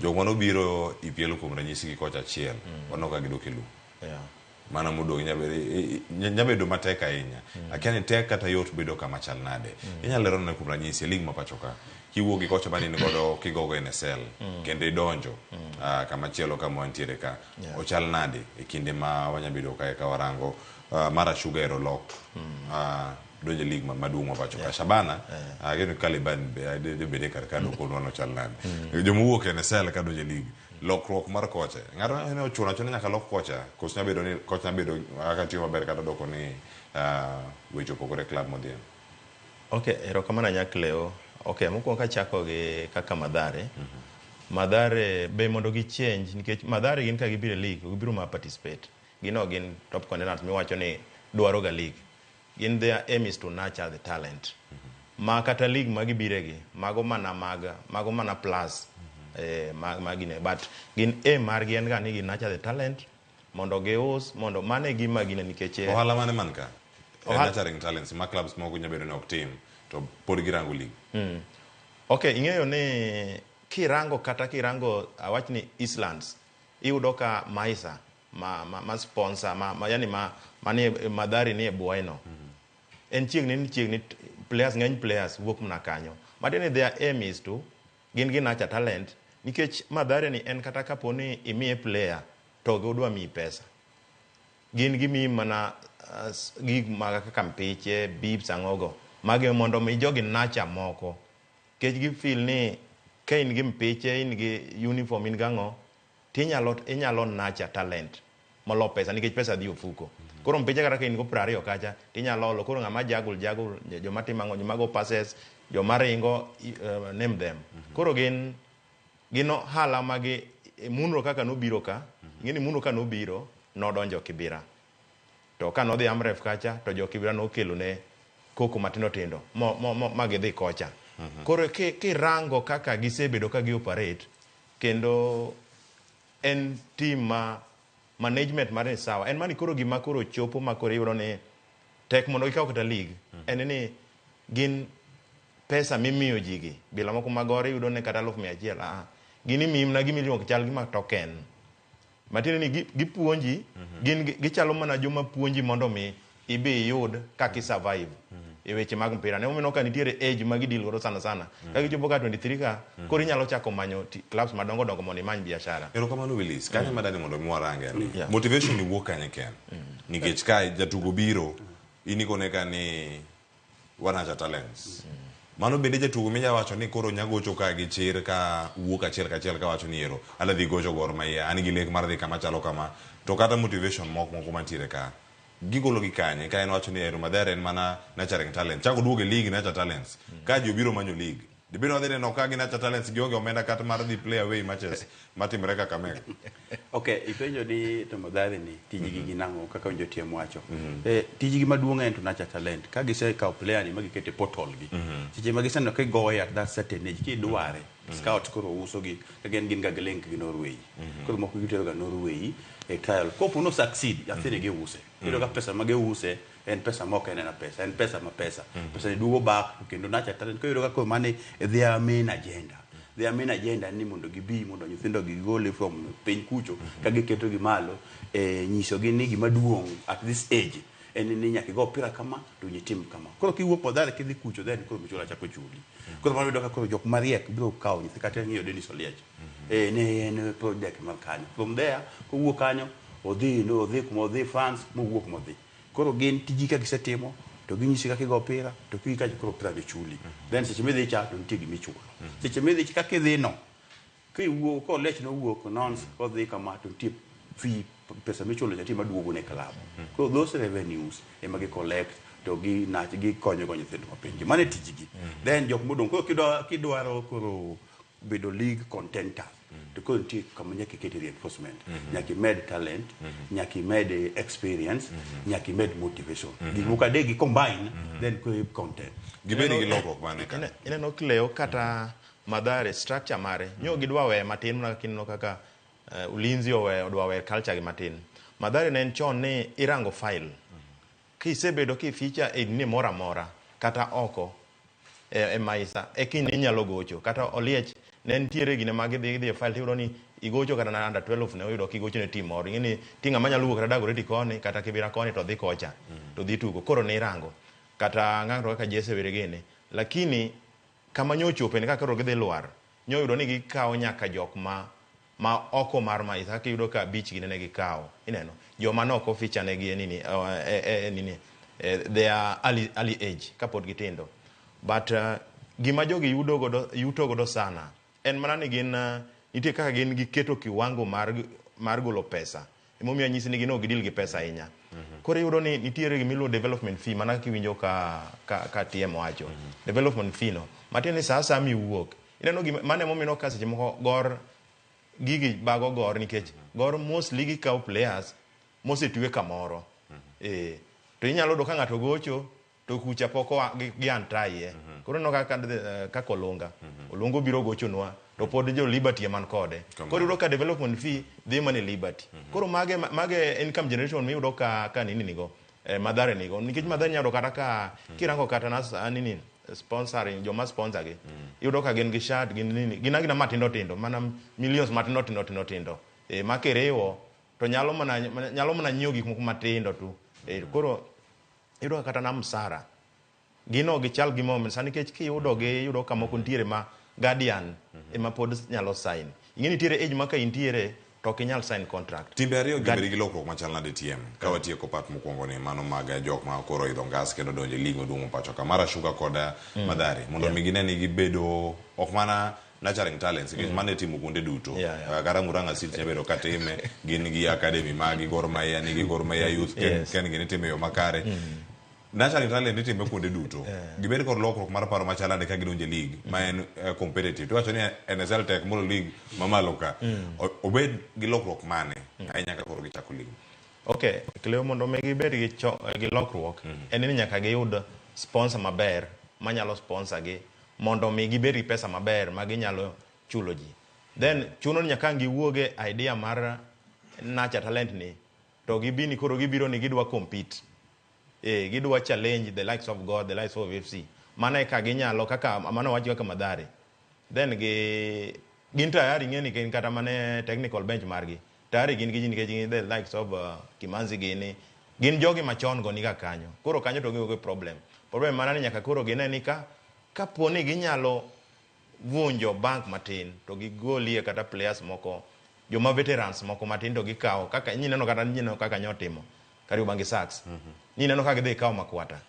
Jok manobiro EPL kuom ranyisi gi kocha achiel, waneno ka gidok e lum. Mana modong' nyabedo matek ahinya. Akia ni tek kata yot bedo kama chal nade. Inyalo lero nade kuom ranyisi e league ma pacho ka kiwuok gi kocha mane in godo kigogo NSL kendo idonjo kama chielo kama wantiere ka ochal nade e kinde ma wanyabedo kae ka warango Mara Sugar ero lok donjo e league maduong' ma pacho ka. Shabana, ageno Caliban be bede kar ka dokonwa nochal nade. Joma owuok e NSL ka donjo e league, lokruok mar kocha. Ng'ato ne ochuno achuna nyaka lok kocha, koso nyalo bedo ni kocha nyalo bedo kaka tiyo maber kata doko ni weche opogore e club modhiye. Okay, erokamano Nyakleo. Okay, mokwongo kachako gi kaka Mathare. Mathare be mondo gi change nikech Mathare gin ka gibiro e league, gibiro ma participate. Gin ok gin top contenders miwacho ni dwaro ga league. Gin their aim is to nurture the talent. Ma kata league ma gibire gi, mago mana mag, mago mana plus ma gine. But gin aim margi en ga ni gi nurture the talent mondo gius, mondo mano e gima gine nikech Ohala mane man ka? Nurturing talents ma clubs moko nyalo bedo ni ok tim to pod girango league. Okay, ing'eyo ni kirango kata kirango awach ni Eastlands, iyudo ka Maisa ma sponsor ma yani ma manie Mathare ni e bwoye no. En chiegni ni chiegni players ng'eny players wuok mana kanyo. Matiende ni their aim is to gin gi nurture talent nikech Mathare ni en kata kapo ni imiye player to ok odwa miyi pesa. Gin gimiyi mana gik mag kaka mpiche, bibs ang'ogo. Magi mondo mi jogi nurture moko. Nikech gi feel ni ka in gi mpiche, in gi uniform, in gang'o, tinyalo inyalo nurture talent molo pesa nikech pesa dhi ofuko. Koro mpiche kata ka in go 20 kacha, tinyalo olo. Koro ng'ama jagul jagul, joma timo ang'o, joma go passes, joma ringo, name them. Koro gin ohala magi Munro kaka nobiro ka, ing'e ni Munro ka nobiro, nodonjo Kibera. To ka nodhi Amref kacha, to jo Kibera nokelo ne koko matindo tindo, ma gidhi kocha. Koro kirango kaka gisebedo ka gi operate, kendo en team ma management mare ni sawa. En mani koro gima koro chopo ma koro iyudo ni tek mondo gikaw kata league. En ni gin pesa mimiyo ji gi. Bila moko magore iyudo ni kata 100,000. Gin imiyi mana gima iluongo chal gima token. Matiende ni gipuonji, gin gichalo mana joma puonji mondo mi ibi iyud kaka i survive e weche mag mpira. Ne omiyo ka nitiere age ma gidil godo sana sana. Ka gichopo ka 23 ka, koro inyalo chako manyo clubs madongo dongo mondo imany biashara. Erokamano Willis, kanyo madani mondo mi warange ni. Motivation ni wuok kanye Ken? Nikech ka jatugo biro, in ikone ka ni wanacha talents. Mano bende jatugo minya wacho ni koro nyagocho ka gi chir ka wuok achiel kachiel ka wacho ni ero adhi dhi gocho Gor Mahia, an gi lek mar dhi kama chalo kama. To kata motivation moko moko mantiere ka gigolo gi kanye ka en wacho ni ero Mathare en mana nurturing talent. Chako duogo e league nurture talents. Ka ji obiro manyo league. Dibed wadhi neno ka gi nurture talents gionge omenda kata mar dhi play away matches matimore Kakamega. Okay, ipenjo ni to Mathare ni tijgi gin ang'o kaka winjo TM wacho. Tijgi maduong' en to nurture talent. Ka gisekawo player ni ma gikete e portal gi. Seche ma giseneno ka igoye at that certain age kidware, scout koro uso gi ka gin ga gi link gi Norway. Koro moko gitero ga Norway e trial. Kopo no succeed, nyathini giuse. Iyudo ka pesa ma giuse en pesa ma ok en ena pesa, en pesa ma pesa. Pesa ni duogo back kendo nurture talent. Koro iyudo ka koro mano e their main agenda. Their main agenda ni mondo gibi mondo nyithindo gigole from piny kucho ka giketo gi malo nyiso gi ni gima duong' at this age en ni nyaka igo opira kama to nyitim kama. Koro kiwuok Mathare kidhi kucho then koro michulo chako chuli. Koro mano iyudo ka koro jok mariek biro kawo nyithi kata ng'iyo Dennis Oliech. Ne en project mar kanyo. From there kowuok kanyo odhi no odhi kuma odhi France mowuok modhi. Koro gin tiji ka gisetimo to ginyisi kaka igo opira to kigi kacho koro opira ni chuli. Then seche midhi cha to nitie gima ichulo. Seche midhi kaka idhi no kiwuok ko Oliech nowuok nons kodhi kama to nitie fee pesa michulo cha nitie maduogo ne club. Koro those revenues ema gi collect to gi nach gi konyo go nyithindo mapiny. Mano e tijgi. Then jok modong' koro kidwaro koro bedo league contender to koro nitie kama nyaka iket reinforcement. Nyaka imed talent, nyaka imed experience, nyaka imed motivation. Gik moko adek gi combine then koro i content. Gibed gi lokruok mane ka? Ineno Cleo kata Mathare structure mare nyo gidwa weye matin mana kineno kaka Ulinzi oweyo odwa weyo culture gi matin. Mathare ne en chon ni irango file. Kisebedo ki feature e ni moro amora kata oko e Maisa e kinde inyalo gocho kata Oliech ne nitiere gine ma gidhi e file tiyudo ni igocho kata na under 12 ne oyudo kigocho ne team moro. Ing'e ni ti ng'ama nyalo wuok kata Dagoretti koni kata Kibera koni to dhi kocha to dhi tugo. Koro ne irango kata ng'ato kaka Jesse Were gini. Lakini kama nyo ochope ni kaka koro gidhi lwar nyo oyudo ni gikawo nyaka jok ma oko mar Maisa kaka iyudo ka abich gine ne gikawo. Ineno joma ne ok oficha negi e nini e nini They are early age kapod gitindo. But gima jogi yudo godo, yuto godo sana en mana ni gin nitie kaka gin giketo kiwango mar golo pesa. Emomiyo anyisi ni gin ok gidil gi pesa ahinya. Koro iyudo ni nitiere gima iluongo development fee mana kaka iwinjo ka TM wacho. Development fee no matiende ni sa asaya miwuok ineno gima mano emomiyo ineno ka seche moko Gor gigi bago Gor nikech Gor mostly gikawo players mosetwe kamoro. To inyalo yudo ka ng'ato gocho to kucha pok oa gi antaye. Koro ineno kaka Olunga. Olunga obiro gochonwa to pod jo Liberty ema kode. Koro iyudo ka development fee dhi mana e Liberty. Koro mage income generation miyudo ka nini nigo, Mathare nigo. Nikech Mathare inyalo yudo kata ka kirango kata na nini sponsoring, joma sponsor gi. Iyudo ka gin gi shirt, gin nini, gin agina matindo tindo, mana millions matindo tindo tindo tindo. Ma kiriwo to nyalo mana nyiewo gik moko matindo tu. Koro iyudo ka kata na msara gino gichal gi moment sani nikech kiyudo gi iyudo ka moko nitiere ma guardian ema pod nyalo sign. Ing'e nitiere age ma ka intiere to ok inyal sign contract. Timbe ariyo gi bedo gi lokruok machal nade TM ka watieko part mokwongo ni mano mag jok ma koro oidho ngas kendo donjo e league maduong' pacho ka Mara Sugar kod Mathare mondo mi gine ni gibedo ok mana nurturing talents nikech mano itimo kuonde duto. Kata Murang'a City nyalo bedo ka time, gin gi academy magi, Gor Mahia nigi Gor Mahia Youth, ken gini itimo e yo makare. Nurturing talent itime kuonde duto. Gibed kod lokruok mar paro machal nade ka gidonjo e league ma en competitive. Tiwacho ni NSL tek molo league mamalo ka. Obed gi lokruok mane ahinya ka koro gichako league? Okay, Cleo, mondo mi gibed gi lokruok en ni nyaka giyud sponsor maber manyalo sponsor gi mondo mi gibed gi pesa maber ma ginyalo chulo ji. Then chuno ni nyaka ang' giwuog e idea mar nurture talent ni to gibi ni koro gibiro ni gidwa compete. Gidwa challenge the likes of Gor, the likes of FC. Mano eka ginyalo kaka mano wach kaka Mathare. Then gi gin tayari ing'e ni gin kata mana technical bench margi. Tayari gin gi ji nikech gin the likes of Kimanzi gini. Gin jogi machon go niga kanyo. Koro kanyo to gionge problem. Problem mana ni nyaka koro gine ni ka kapo ni ginyalo vunjo bank matin to gigolie kata players moko joma veterans moko matin to gikawo kaka nyineno kata nyineno kaka nyotimo Kariobangi Sharks. Nineno ka gidhi kawo Makwata.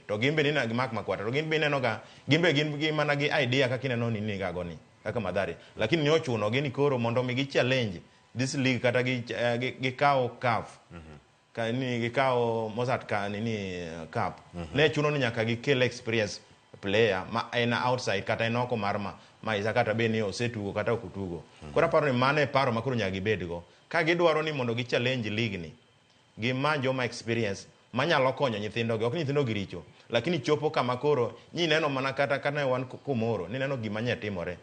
To gin be nina Mark Makwata to gin be ineno ka gin be gin gi mana gi idea kaka ineno ni nigago ni kaka Mathare. Lakini ne ochuno gi ni koro mondo mi gi challenge this league kata gi gikaw CAF. Ka ni gikaw Mozzart ka nini cup. Ne chuno ni nyaka gikel experience player ma en outside kata en oko mar ma isa kata bed ni osetugo kata ok otugo. Koro aparo ni mano e paro ma koro nyaka gibedgo. Ka gidwaro ni mondo gi challenge league ni, gimany joma experience manyalo konyo nyithindo gi. Ok ni nyithindo gi richo, lakini chopo kama koro nyineno mana kata kane wan kumoro, nineno gima nye timore.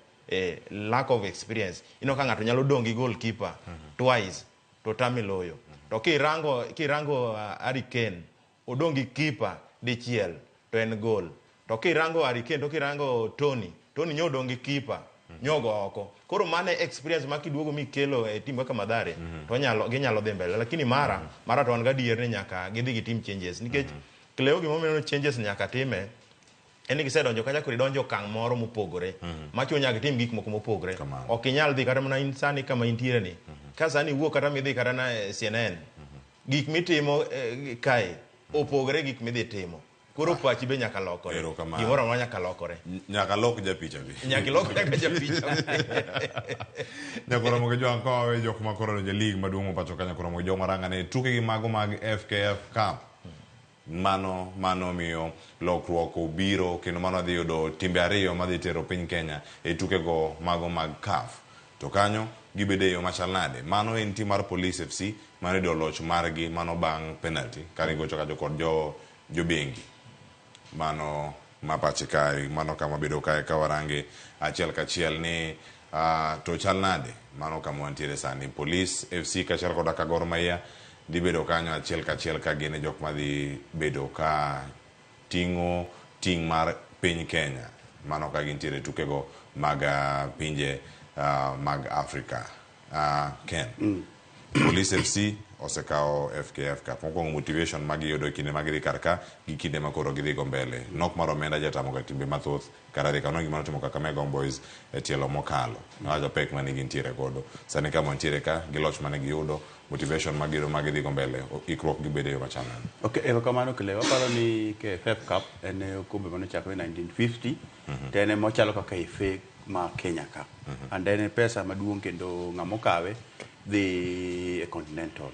Lack of experience. Ineno ka ng'ato nyalo dong' gi goalkeeper twice to tami loyo. To kirango Harry Kane, odong' gi keeper dichiel to en goal. To kirango Harry Kane to kirango Tony, Tony nyo odong' gi keeper nyogo oko. Koro mano e experience ma kiduogo mikelo e team kaka Mathare to ginyalo dhi mbele. Lakini mara to wan gadier ni nyaka gidhi gitim changes nikech Cleo gimomiyo changes nyaka time en ni gisedonjo kacha koro idonjo okang' moro mopogore machuno nyaka itim gik moko mopogore. Ok inyal dhi kata mana in sani kama intiere ni. Ka sani iwuok kata midhi kata na CNN, gik mitimo kae opogore gik midhi timo. Koro pachi be nyaka lokore. Erokamano. Gimoro amora nyaka lokore. Nyaka lok japicha be. Nyaka ilok nyaka japicha. Nyaka romo gi jwang' kowe jok ma koro donjo e league maduong' ma pacho ka nyaka romo gi joma rangane tukegi mago mag FKF Cup. Mano miyo lokruok obiro kendo mano dhi yudo timbe ariyo madhi tero piny Kenya e tukego mago mag CAF. To kanyo gibedo e yo machal nade? Mano en tim mar Police FC mano yudo loch margi mano bang' penalty kane gigocho kacho kod jo bengi. Mano mapache kae, mano kama bedo kae ka warange achiel kachiel ni to chal nade? Mano kama wantiere sani. Police FC kaachiel koda ka Gor Mahia dhi bedo kanyo achiel kachiel ka gin e jok madhi bedo ka ting'o ting' mar piny Kenya. Mano ka gintiere tukego mag pinje mag Afrika. Ken. Police FC osekawo FKF Cup. Mokwongo motivation ma giyudo e kinde ma gidhi kar ka gi kinde ma koro gidhi go mbele. Nok mar omenda jatamo ga timbe mathoth kar adhi kano gima notimo Kakamega Homeboyz e tielo mokalo. Nowacho pek mane gintiere godo. Sani kama wantiere ka gi loch mane giyudo, motivation ma giyudo ma gidhi go mbele, ikruok gi bedo e yo machal nade? Ok, erokamano Cleo. Aparo ni KFF Cup en okombe mane ochakore 1950 to en ema ochalo kaka FA ma Kenya ka. And en pesa maduong' kendo ng'ama okawe dhi e Continental.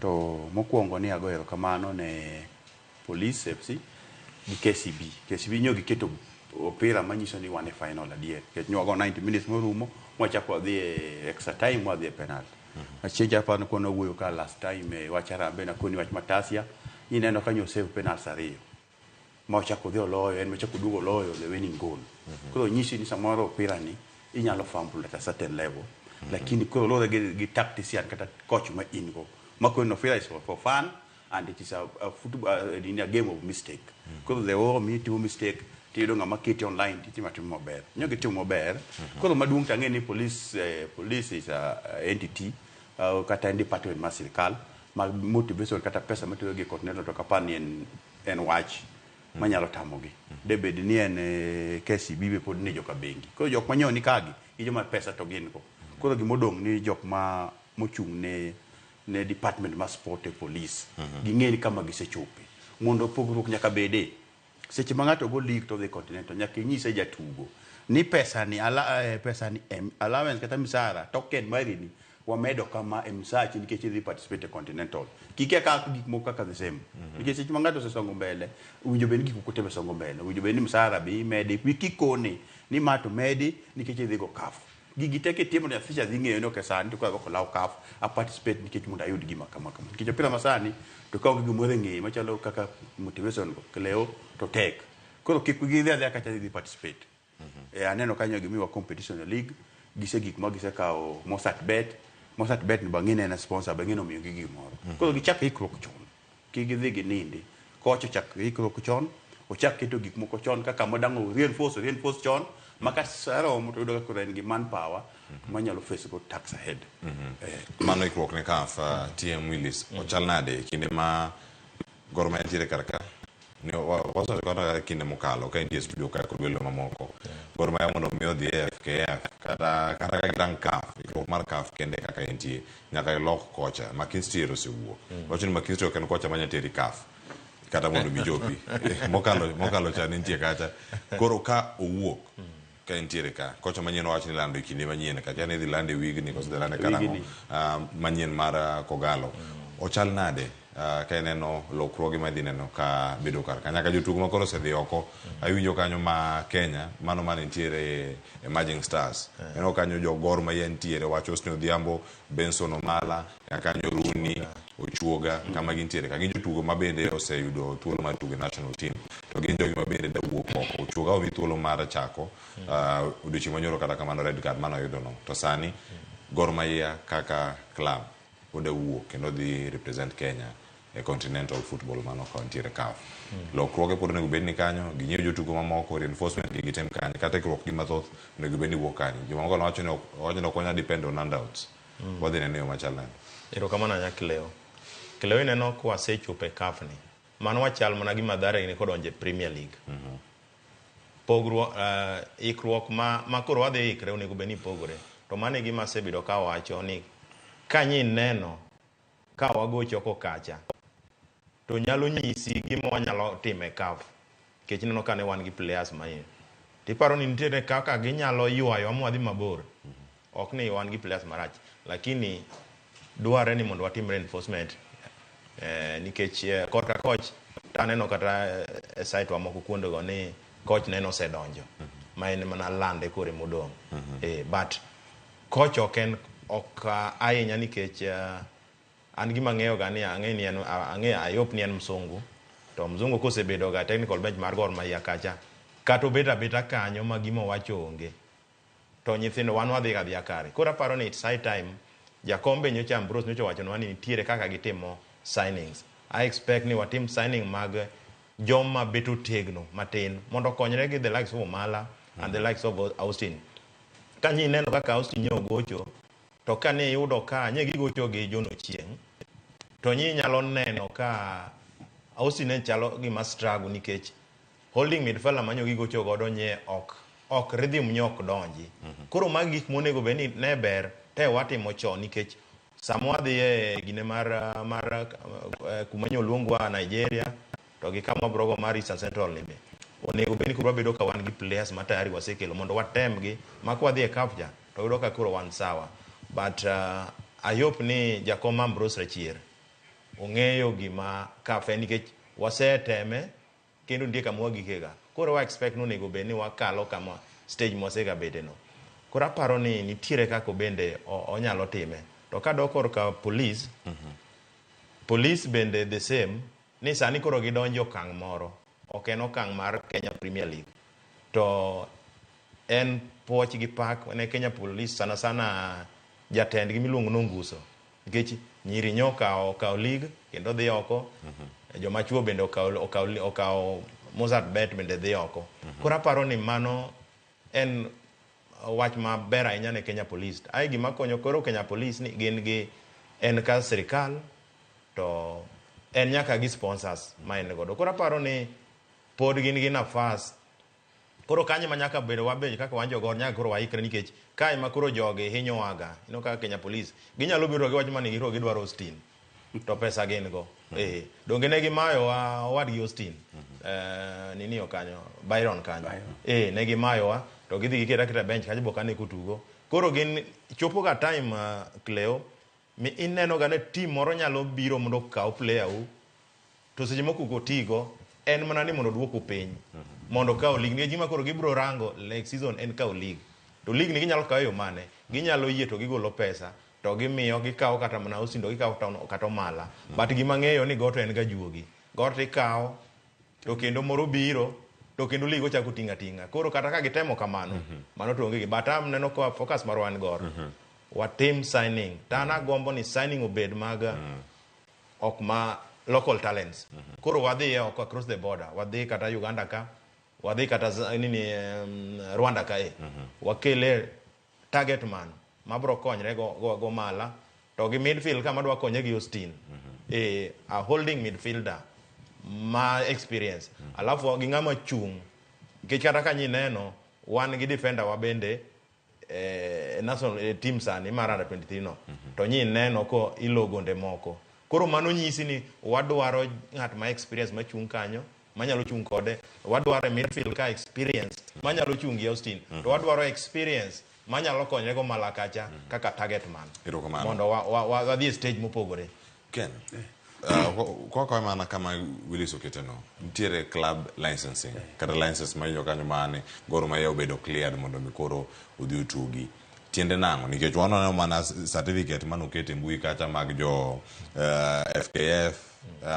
To mokwongo ni ago erokamano ne Police FC gi KCB. KCB nyo giketo opira manyiso ni wan e final adier. Nikech nyo wago 90 minutes morumo, mwachako wadhi e extra time, mwadhi e penalty. Achieng' cha aparo ni kwane wawuoyo ka last time e wach Harambee nakoni wach Matasia, ineno ka nyo save penalties ariyo. Ma ochako odhi oloyo, en mochako oduogo oloyo the winning goal. Koro nyisi ni samoro opira ni inyalo fumble at a certain level. Lakini koro luwore gi tactician kata coach ma in go. Ma koro opira is for fun and it is a football, a game of mistake. Koro the more mitimo mistake, tiyudo ng'ama keti online titimo atima maber. Nyo gitimo maber. Koro maduong' tang'e ni police is a entity kata en department mar sirikal ma motivation kata pesa matero gi e Continental to ok apar ni en wach manyalo tamogi. De bed ni en KCB be pod ni joka bengi. Koro jok manyo ni kagi gi joma pesa to gin go. Koro gimodong' ni jok ma mochung' ne department mar sport e police. Ging'e ni kama gisechope. Mondo pogruok nyaka bede. Seche ma ng'ato go league to dhi Continental nyaka inyise jatugo ni pesa ni pesa ni allowance kata misara token mari ni wamedo kama e msachi nikech idhi participate e Continental. Kik ka gik moko kaka the same. Nikech seche ma ng'ato osesongo mbele, owinjo bed ni gik moko te be songo mbele. Owinjo bed ni msara be imedi, kikone ni ma to medi nikech idhi go CAF. Gigi te kitimo nyathi cha dhi ng'eyo ni ok sani to koro law CAF a participate nikech mondo ayud gima kama kama. Nikech opira masani to ka onge gimoro e ng'eye machalo kaka motivation go Cleo to tek. Koro kik gidhi adhiya kacha ni dhi participate. Aneno kanyo gimiwa competition e league, gise gik ma gisekawo Mozzart Bet, Mozzart Bet ni bang'e ne en sponsor bang'e nomiyo gi gimoro. Koro gichak ikruok chon. Kik gidhi ginindi. Coach ochak ikruok chon, ochak keto gik moko chon kaka modang' reinforce chon ma ka sa romo to yudo ka koro en gi manpower manyalo face go tax ahead. Mano ikruok ne CAF, TM Willis ochal nade e kinde ma Gor Mahia nitiere kar ka? Ne wasewacho kata kinde mokalo ka intie studio ka kod welo mamoko. Gor Mahia mondo mi odhi e FKF kata ka girang CAF, ikruok mar CAF kende kaka entie nyaka ilok kocha. McKinstry ero osewuok. Wacho ni McKinstry ok en kocha manya teri CAF kata mondo mi chopi. Mokalo cha nitie kacha. Koro ka owuok ka entiere ka kocha manyien wacho ni lando e kinde manyien ka kia ni idhi lande wigni koso idhi lande karang'o manyien mar Kogalo. Ochal nade ka ineno lokruoge ma idhi neno ka bedo kar ka nyaka jotugo ma koro osedhi oko. Awinjo kanyo ma Kenya mano mane nitiere Emerging Stars. Ineno kanyo jo Gor Mahia nitiere wacho Austin Odhiambo, Benson Omala, nyaka kanyo Rooney, Ochuoga kama gintiere ka gin jotugo ma bende oseyudo thuolo mar tugo e national team to gin jogi ma bende dawuok oko. Ochuoga omi thuolo mar chako odiochieng' manyoro kata kamano red card mane oyudo no to sani Gor Mahia kaka club oda wuok kendo dhi represent Kenya e continental football mano ka nitiere CAF. Lokruoge pod onego bed ni kanyo, ginyiew jotugo mamoko, reinforcement gi gitim kanyo, kata ikruok gi mathoth onego bed ni wuok kanyo. Jomamoko nowacho ni ok wanyal depend on handouts. Wadhi neno e yo machal nade? Erokamano ahinya Cleo. Cleo ineno kwasechopo e CAF ni, mano wachal mana gi Mathare ni kodonjo e Premier League. Pogruok, ikruok ma koro wadhi ikre onego bed ni pogore. To mano e gima asebedo kawacho ni kanyi neno ka wagocho oko kacha to nyalo nyisi gima wanyalo timo e CAF. Nikech ineno ka ne wan gi players mang'eny. Tiparo ni nitiere kaka ginyalo ywayowa mwadhi mabor. Ok ni wan gi players marach, lakini dwarre ni mondo watim reinforcement nikech korka coach taneno kata e site wa moko kuondego ni coach neno osedonjo ma en mana lande kore modong'. But coach ok en ok ahinya nikech an gima ang'eyo ga ni ang'e ni en ang'e ayop ni en msungu to mzungu kosebedo ga technical bench mar Gor Mahia kacha kata obet abeta kanyo ma gima owacho onge to nyithindo wan wadhi ga adhiya kare. Koro aparo ni it's high time jakombe nyocha Ambrose nyocha owachonwa ni nitiere kaka gitimo signings. I expect ni watim signing mag joma bet otegno matin mondo okonyre gi the likes of Omala and the likes of Austin. Ka nyi neno kaka Austin nyo ogocho To ka ne iyudo ka nye gigocho gi John Ochieng, to nyi nyalo neno ka Austin ne chalo gima struggle nikech holding midfielder manyo gigocho godo nye ok ok rhythm nye ok donji. Koro magi gik monego bed ni ne ber te watimo chon nikech sama wadhi e gine mar mar kuma nyo luongwa Nigeria to gi kama wabro go mar Eastern Central ni be onego bed ni koro wabedo ka wan gi players ma tayari wasekelo mondo watemgi ma kwadhi e CAF cha to yudo ka koro wan sawa but I hope ni jakom Ambrose Rachier ong'eyo gima CAF en nikech waseteme kendo nitie kama wagikega koro wa expect ni onego bed ni wakalo kama stage mwasega bede no koro aparo ni nitiere kaka bende onyalo time to kadok korka police police bende the same ni sani koro gidonjo okang' moro ok en okang' mar Kenya Premier League to en puoch gi pak ne Kenya Police sana sana jatendgi miluongo ni Onguso nikech nyiri nyo okawo okawo league kendo dhi oko joma chuo bende okawo okawo okawo Mozzart Bet bende dhi oko koro aparo ni mano en wach maber ahinya ne Kenya Police ae gima konyo koro Kenya Police ni gin gi en ka sirikal to en nyaka gi sponsors ma en godo koro aparo ni pod gin gi nafas koro kanyo ma nyaka bedo wabed kaka wan jogor nyaka koro waikre nikech kae ma koro jogi hinyowaga ineno kaka Kenya Police ginyalo biro giwacho mana ni giro gidwaro Austin to pesa gin go eh donge ne gimayowa owadgi Austin nini kanyo Byron kanyo ne gimayowa to gidhi giketa aketa bench kacha bokane kotugo koro gin chopo ga time Cleo mi ineno ga ne team moro nyalo biro mondo okaw player u to seche moko ok otigo en mana ni mondo oduoku piny mondo okaw league nikech gima koro gibiro rango next season en kawo league to league ni ginyalo kawo e yo mane ginyalo yie to gigolo pesa to gimiyo gikawo kata mana Austin to gikawo kata Omala but gima ng'eyo ni Gor to en ga juogi Gor to ikawo to kendo moro biro to kendo league ochako ting'a ting'a koro kata ka gitemo kamano mano to onge gi but am neno ka focus marwa en Gor watim signing to an agombo ni signing obed mag ok ma local talents koro wadhi oko across the border wadhi kata Uganda ka wadhi kata nini Rwanda kae wakele target man mabro konyre go Mala to gi midfield kama dwa konye gi Austin a holding midfielder ma experience alafu gi ng'ama chung nikech kata ka nyineno wan gi defender wa bende national team sani mar under 23 no to nyi neno ko ilo gonde moko koro mano nyisi ni wadwaro ng'at ma experience machung kanyo manyalo chung kode wadwaro e midfield ka experience manyalo chung gi Austin to wadwaro experience manyalo konyre go Mala kacha kaka target man mondo wadhi e stage mopogore. Ken, kwa mana kama Willis okete no nitiere club licensing kata license ma kanyo mane Gor Mahia obedo cleared mondo mi koro odhi otugi tiende nang'o nikech waneno mana certificate manokete mbui kacha mag jo FKF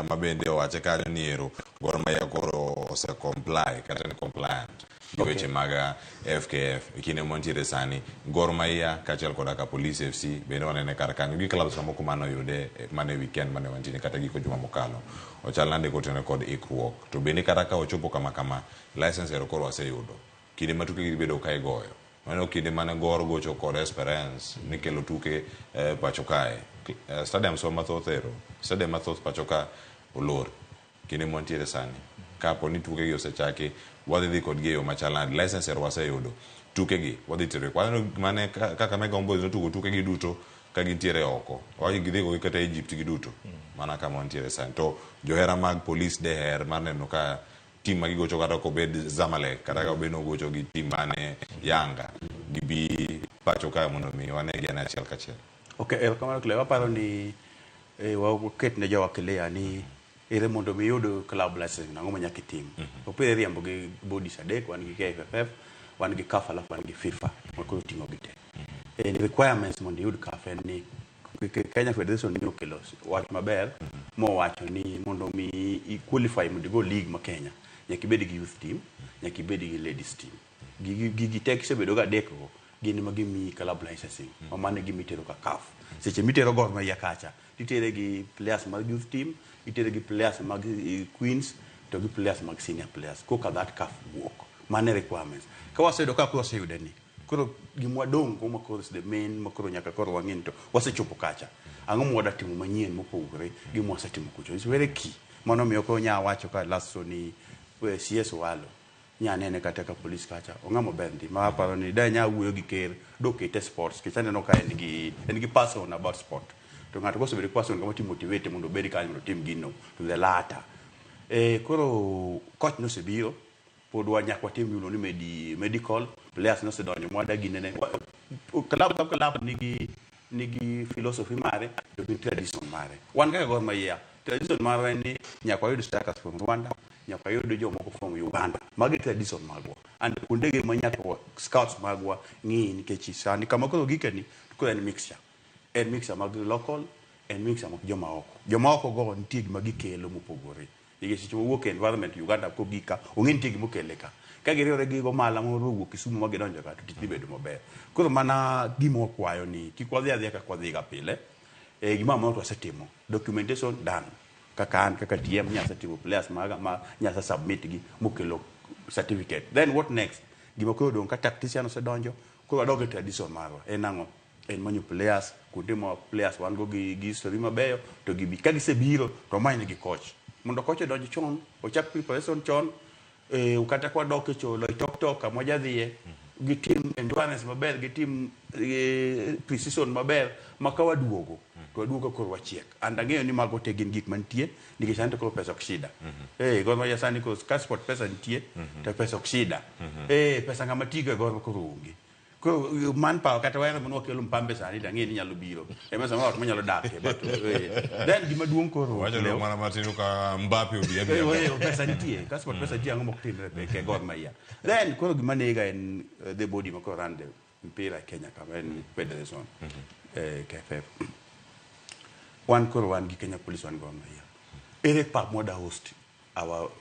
ma bende owache kanyo ni ero Gor Mahia koro ose comply kata ni compliant gi weche mag FKF e kinde mantiere sani Gor Mahia kaachiel koda ka Police FC bende wanene kar kanyo gi clubs mamoko manoyude mane weekend mane wantiere kata giko juma mokalo ochal nade kotenore kod ikruok to bende kata ka ochopo kama kama license ero koro waseyudo kinde ma tuke gi bedo ka igoyo waneno kinde mane Gor gocho kod Esperance nikelo tuke pacho kae stadiums wa mathoth ero stadium mathoth pacho ka olor kinde mwantiere sani kapo ni tuke gi osechaki wadhi dhi kodgi e yo machal nade license ero waseyudo tuke gi wadhi tero waneno mane Kakamega Homeboyz notugo tuke gi duto ka gintiere oko wacho gidhi go kata Egypt gi duto mana kama wantiere sani to johera mag police deher mar neno ka team ma gigocho kata kobed Zamalek kata ka obed nogocho gi team mane Yanga gibi pacho ka mondo mi wanegi ane achiel kachiel. Okay, erokamano Cleo. Aparo ni waket ne jowa clear ni ere mondo mi yud club licensing nang'o ma nyaka itim. Opire riembo gi bodies adek, wan gi KFF, wan gi CAF alafu wan gi FIFA ma koro ting'o gi te. Requirements mondo iyud CAF en ni Kenya Federation ni okelo wach maber mowacho ni mondo mi i qualify mondo igo league ma Kenya nyaka ibed gi youth team, nyaka ibed gi ladies team. Gigi te kisebedo go adek go gin ma gimiyi club licensing ma mano e gima itero ka CAF. Seche mitero Gor Mahia kacha titere gi players mag youth team, itere gi players mag Queens to gi players mag senior players koka that CAF wuok. Mano e requirements. Ka waseyudo ka waseyude ni Koro gima wadong' go ma koro is the main ma koro nyaka koro wang'e ni to wasechopo kacha. Ang'o ma wada timo manyien mopogore gi ma wasetimo kucho. It's very key. Mano miyo koro nya wacho ka last so ni CS Owalo nya nene kata ka police kacha ong'ama ber ndi ma aparo ni da nya wuoyo gi ker dokete sports nikech aneno ka en gi passion about sport to ng'ato kosebedo gi passion kama ti motivate mondo obed kanyo mondo otim gino to the latter. Koro coach nosebiro pod wa nyaka watim gimiluongo ni medical players nosedonjo mwada ginene club ka club nigi philosophy mare to gi tradition mare. Wan kaka Gor Mahia tradition marwa en ni nyaka wayud strikers from Rwanda, nyaka wayud jomoko from Uganda. Magi tradition magwa. And kuondegi ma nyaka scouts magwa ng'i nikech sani kama koro gikeni to koro en mixture. En mixture mag local, en mixture mag joma oko. Joma oko go nitie gima gikelo mopogore. Nikech seche mowuok e environment Uganda kogik ka, ong'e nitie gima okele ka. Ka giriwore gi Gomala moro owuok Kisumu ma gidonjo ka to tich dhi bedo maber. Koro mana gima wakwayo ni kik wadhi adhiya kaka wadhi ga pile. Gimoro amora to wasetimo. Documentation done. Kaka an kaka TM nyasa timo players maga ma nyasa submit gi mokelo certificate. Then what next? Gima koro odong' ka tactician osedonjo, koro wadog e tradition marwa. En ang'o? En manyo players, kuonde ma players wan go gi history mabeyo to gibi. Ka gisebiro to wamany negi coach. Mondo coach odonj chon, ochak preparation chon, kata kwadok e Loitoktok kama wajadhiye, gitim endurance maber, gitim pre-season maber, ma ka waduogo, to waduogo koro wachiek. And ang'eyo ni mago te gin gik mantie, nikech sani to koro pesa ok shida. Gor Mahia sani koro ka sport pesa nitie, to pesa ok shida. Pesa ng'ama tigo e Gor koro onge. Koro manpower kata wahero mana wakelo mpambe sani to ang'eyo ni nyalo biro. Ema samoro ot manyalo dakie. But, then gima duong' koro Wacho ni mana matin ka Mbappe obi abiya. Pesa nitie. Ka sport pesa nitie ang'o mok timre e Gor Mahia. Then koro gima nega en the body ma koro run the mpira e Kenya kama en federation. KFF. Wan koro wan gi Kenya Police wan Gor Mahia. Ere pap mwada host our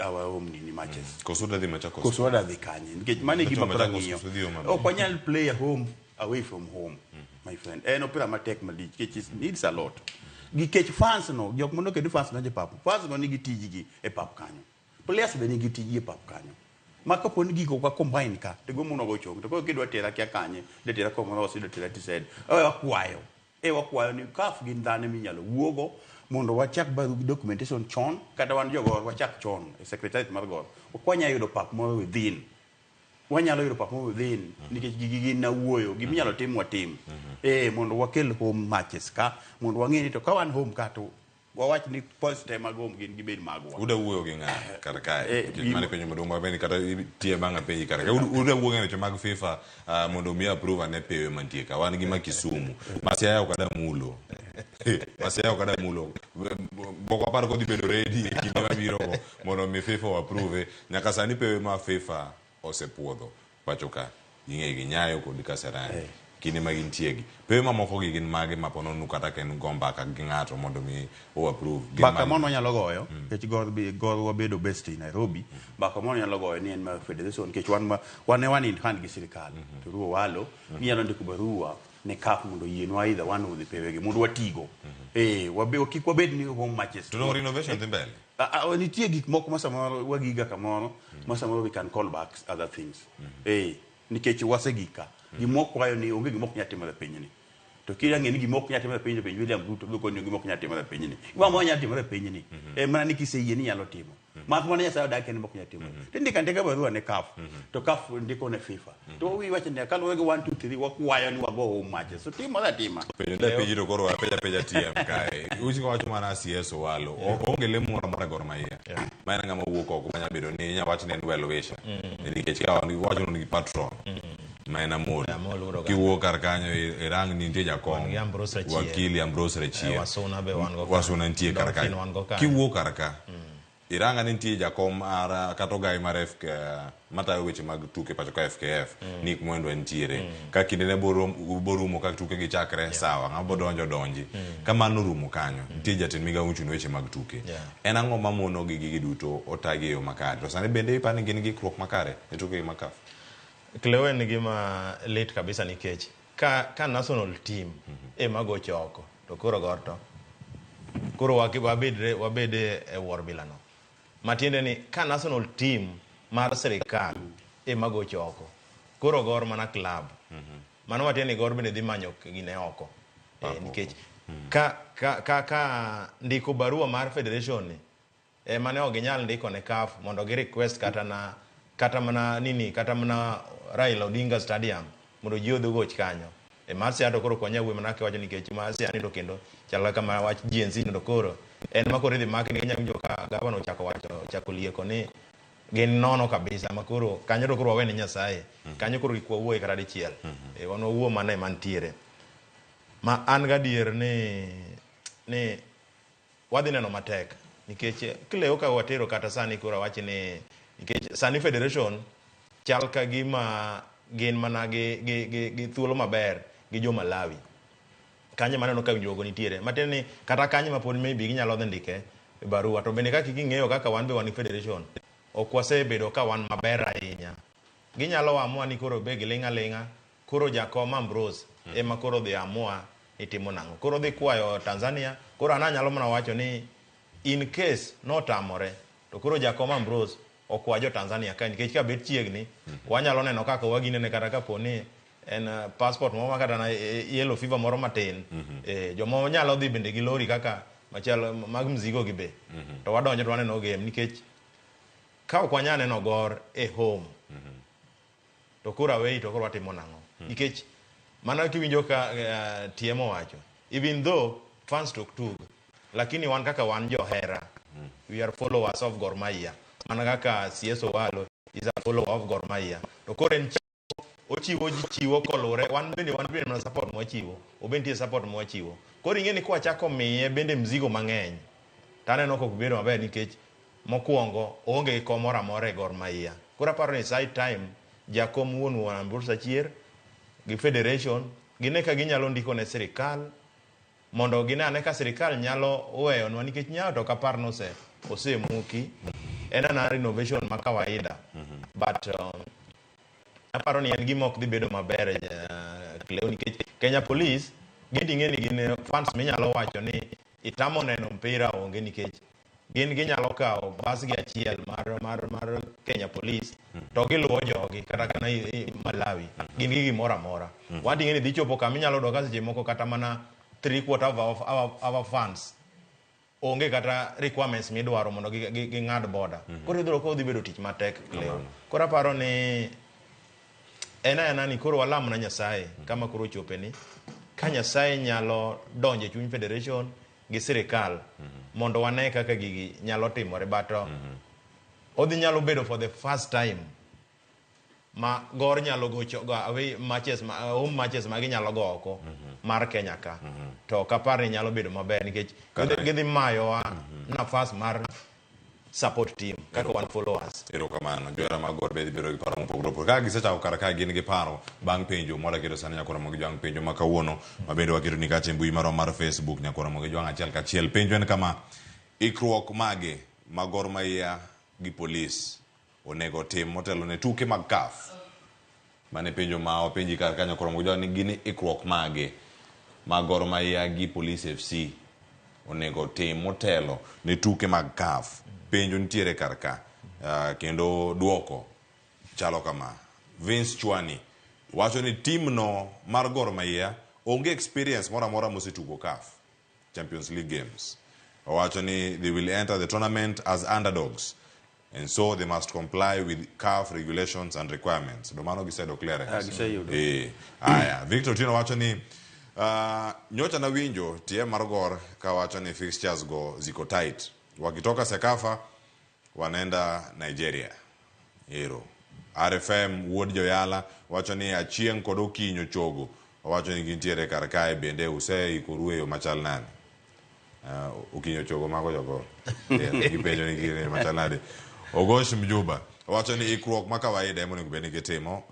home nini matches. Koso wadhi Machakos. Koso wadhi kanye. Nikech mano e gima koro ang'iyo. Koso dhi Homa Bay. Ok wanyal play at home away from home, my friend. En opira matek malich nikech it needs a lot. Nikech fans no, jok mondo kedo fans donjo e pap. Fans no nigi tijgi e pap kanyo. Players be nigi tijgi e pap kanyo. Ma kapo ni gigo kwa combine ka, to go mono go chong. To koro kidwa tera kia kanye, idwa tera Comoros, idwa tera TZ. Wakwayo. Wakwayo ni CAF gin dhano minyalo wuogo mondo wachak baru documentation chon, kata wan jogor wachak chon e secretariat mar Gor. Ok wanyalo yudo pap moro within. Wanyalo yudo pap moro within nikech gigi gin nawuoyo, gima inyalo tim watim. Mondo wakel home matches ka, mondo wang'e ni to ka wan home ka to wawach ni points te mag home gin gibed magwa. Uda wuoyo gi ng'a kar kae? Nikech mano e penjo maduong' ma bende kata tie bang' apenji kar kae. Uda wuoyo e weche mag FIFA mondo mi approve ane pewe mantie ka. Wan gi ma Kisumu. Ma Siaya ok ada mulo. Ma Siaya ok ada mulo. Bok wapar kodhi bedo ready e kinde mabiro go mondo mi FIFA o approve. Nyaka sani pewe ma FIFA osepuodho pacho ka. Ging'e gi Nyayo kod Kasarani. Kinde ma gintie gi. Pewe mamoko gi gin mage ma pono kata ka en go mbaka gi ng'ato mondo mi o approve. Gin Mbaka mage? mano wanyalo goyo, nikech Gor wabedo based in Nairobi. Mbaka mano wanyalo goyo ni en mar federation, nikech wan ma, wan ne wan in hand gi sirikal. To Ruo Walo, inyalo ndiko barua ne CAF mondo oyienwa either one of the pewe gi mondo watigo. Kik wabed ni home matches. To no renovation dhi mbele? Nitie gik moko ma samoro wagiga kamoro, ma samoro we can call back other things. Nikech wasegika. Gima wakwayo ni onge gima ok nyal timore e pinyni. To kida ng'e ni gima ok nyal timore e pinyni, penj William Ruto biro koni gima ok nyal timore e pinyni. Gima moro nyalo timore e pinyni. En mana ni kiseyie ni inyalo timo. Mak mana Nyasaye odak en ok nyal timore. To indiko andika barua ne CAF. To CAF ndiko ne FIFA. To wi wacho ni kaluwore gi 1 2 3 wakwayo ni wago home matches. So timore atima. Penjo nda penji to koro apenja penja TM kae. Uchi wacho mana CS Owalo. Onge lemo moro amora Gor Mahia. Ma en ng'ama wuok oko manya bedo ni inya wach ni en well wisher. Nikech ka wan wacho ni patron. Ma en Amolo. Amolo wuod Oganda. Kiwuok kar kanyo irang ni nitie jakom. Wan gi Ambrose Rachier. Wakili Ambrose Rachier. Wasuna be wan go kanyo. Wasuna nitie kar Dolphin kanyo. wan go kanyo. Kiwuok kar ka. Iranga ni nitie jakom mar kata ogai mar FK matayo weche mag tuke pacho ka FKF Nick Mwendwa nitiere. Ka kinde ne borumo ka tuke gi chakre sawa ng'ama bodonjo donji. Ka mano rumo kanyo nitie jatend migawo mochung' ne weche mag tuke. En ang'o mamono gi gigi duto otagi e yo makare? To sani bende iparo ni gin gi ikruok makare ne tuke gi mag CAF? Cleo en gima lit kabisa nikech ka national team ema gocho oko to koro Gor to koro wabed e wuor bilano. Matiende ni ka national team mar sirikal ema gocho oko Koro Gor mana club. Mano matiende ni Gor bende dhi manyo gine oko. Nikech ka ndiko barua mar federation ni ema ne ok ginyal ndiko ne CAF mondo gi request kata mana nini, kata mana Raila Odinga Stadium mondo ji odhi ogoch kanyo. E mar Siaya to koro ok wanyal wuoyo mana kiwacho nikech mar Siaya ni to kendo chal kama wach GNC ni to koro en ma koro idhi maki nikech inyalo winjo ka gavana ochako wacho, ochako lieko ni gin nono kabisa ma koro kanyo to koro wawe ne Nyasaye. Kanyo koro kik wawuoye kata dichiel. Wan wawuo mana e mantiere. Ma an gadier ni wadhi neno matek nikech Cleo ka watero kata sani koro awach ni nikech sani federation chal ka gima gin mana gi thuolo maber gi jo Malawi. Kanyo maneno ka winjruok nitiere. Matiende ni kata kanyo ma pod maybe ginyalo dhi ndike e barua to bende kaka ging'eyo kaka wan be wan gi federation ok wasebedo ka wan maber ahinya. Ginyalo amua ni koro be giling' aling'a koro jakom Ambrose ema koro dhi amua ni timo nang'o. Koro dhi kwayo Tanzania, koro an anyalo mana wacho ni in case notamore to koro jakom Ambrose okwa jo Tanzania ka nikech ka bet chiegni wanyalo neno kaka waginene kata kapo ni en passport moro kata na yellow fever moro matin. Joma nyalo dhi bende gi lori kaka machalo mag mzigo gi be. To wadonjo to waneno game nikech ka ok wanyal neno Gor e home to koro away to koro watimo nang'o? Nikech mana kiwinjo ka TM owacho even though fans tok tug lakini wan kaka wan johera we are followers of Gor Mahia mana kaka CS Owalo is a follower of Gor Mahia to koro en ochiwo ji chiwo koluwore wan bende mana support mwachiwo obe nitie support mwachiwo koro ing'e ni kwachako miye bende mzigo mang'eny taneno kok bedo maber nikech mokwongo oonge gi kom moro amora e Gor Mahia koro aparo ni side time jakom wuon wuon Ambrose Achier gi federation gine ka ginyalo ndiko ne sirikal mondo gine ane ka sirikal nyalo weyonwa nikech nyayo to ok apar ni osemuki en ana renovation ma kawaida but aparo ni en gima ok dhi bedo maber Cleo nikech Kenya Police gin ting'e ni gin fans minyalo wacho ni itamo neno mpira onge nikech gin ginyalo kawo bas gi achiel mar Kenya Police to giluwo jogi kata kana Malawi gin gi gimoro amora. Wan ting'e ni dhi chopo kama inyalo yudo ka seche moko kata mana 3/4 of our fans onge kata requirements midwaro mondo ging'ad border. Koro idhiro ka odhi bedo tich matek Cleo. Koro aparo ni en aena ni koro walam na Nyasaye kama koro ochope ni ka Nyasaye nyalo donjo e chuny federation gi sirikal mondo wane kaka gigi nyalo timore but odhi nyalo bedo for the first time ma Gor nyalo gocho go away matches ma, home matches ma ginyalo go oko mar Kenya ka to ok apar ni nyalo bedo maber nikech gidhi mayowa nafas mar support team kaka wan followers. Erokamano. Johera mag Gor be dhi bedo gi paro mopogore opogore. Kaka gisechako kar kae gin gi paro bang' penjo mwaketo sani Nyakwar Ramogi Jwang' penjo ma kawuono ma bende waketo ni kacha e mbui marwa mar Facebook Nyakwar Ramogi Jwang' achiel kachiel. Penjo en kama, ikruok mage ma Gor Mahia gi Police onego otim motelo ne tuke mag CAF? Mane penjo ma wapenji kar ka Nyakwar Ramogi Jwang' ni gin ikruok mage ma Gor Mahia gi Police FC onego otim motelo ne tuke mag CAF. Penjo nitiere kar ka kendo duoko chalo kama. Vince Chwani wacho ni team no mar Gor Mahia onge experience moro amora mosetugo CAF Champions League games. Owacho ni they will enter the tournament as underdogs and so they must comply with CAF regulations and requirements. Do mano giseyudo clearance? Giseyudo. Aya, Victor Otieno wacho ni nyocha nawinjo TM mar Gor kawacho ni fixtures go ziko tight. Wakitoka Sekafa wanaenda Nigeria. Ero. RFM wuod Joyala wacho ni Achieng' kod Okinyo chogo. Owacho ni gintiere kar kae bende useikoru e yo machal nade? Okinyo chogo mago jogor. Gipenjo ni gin e yo machal nade. Ogosh Mjuba wacho ni ikruok ma kawaida ema onego bed ni gitimo.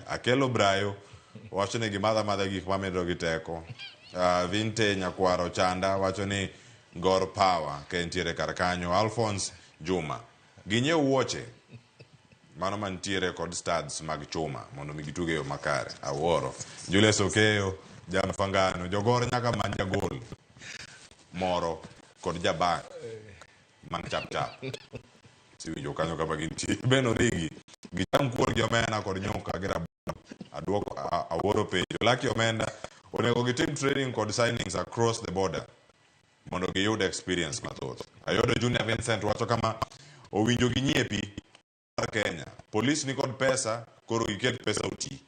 Akelo Brayo wacho ni gimadho amadha gik mamedo gi teko. Vinte Nyakwaro Chanda wacho ni Gor Power ka entiere kar kanyo. Alphonse Juma ginyiew wuoche mano mantiere kod studs mag chuma mondo mi gitug e yo makare. Awuoro. Julius Okeyo Jamfangano jogor nyaka many jagol moro kod jabak man chap chap. Siwinjo kanyo kama gintie. Ben Origi Gicham kuon gi omena kod nyuka gi rabolo. Aduoko awuoro penjo. Lucky Omenda onego gitim training kod signings across the border mondo giyud experience mathoth. Ayodo Junior Vincent wacho kama owinjo ginyiepi mar Kenya. Polis ni kod pesa koro giket pesa oti.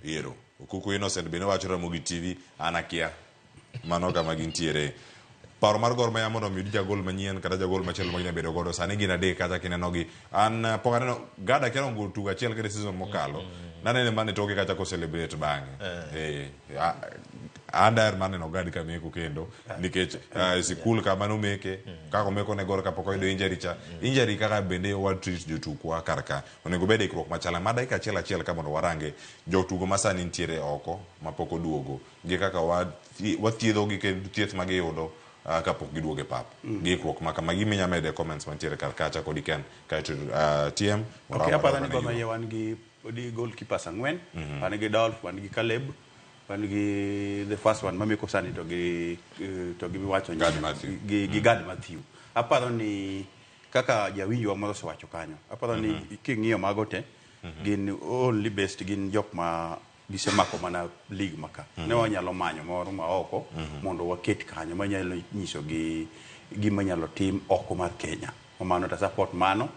Ero. Okuku Innocent bende wacho Ramogi TV an akia. Mano kama gintiere. Paro mar Gor Mahia mondo omiyud jagol manyien kata jagol machielo ma ginya bedo godo sani gin adek kata kinenogi. An pok aneno Gad akia nogo tugo achiel kende season mokalo. Nanene mana e toke kacha ko celebrate bang'e. Eh, an daher mar neno Gad kameko kendo nikech e sikul kama nomeke kaka omeko ne Gor kapok oyudo injury cha. Injury kaka bende wa treat jotukwa kar ka. Onego bed ikruok machal ma dakika achiel achiel ka mondo warange jotugo ma sani nitiere oko mapok oduogo gi kaka wathiedhogi kendo thieth ma giyudo kapok giduogo e pap. Gi ikruok ma kama gima inya mede comments mantiere kar kacha kodi Ken kaeto TM mondo Okay, aparo ni wadog Gor ane Mahia wan gi odi goalkeepers ang'wen. Wan gi Dolph, wan gi Caleb, wan gi the first one mameko sani to gi to gi miwacho Gad Matthew. gi Gad Matthew. Aparo ni kaka jawinjo wa moro osewacho kanyo. Aparo ni king'iyo mago te gin only best gin jok ma gisemako mana league maka. Ne wanyalo manyo moro ma oko mondo waket kanyo manyalo nyiso gi gima nyalo tim oko mar Kenya. Mano ta support mano.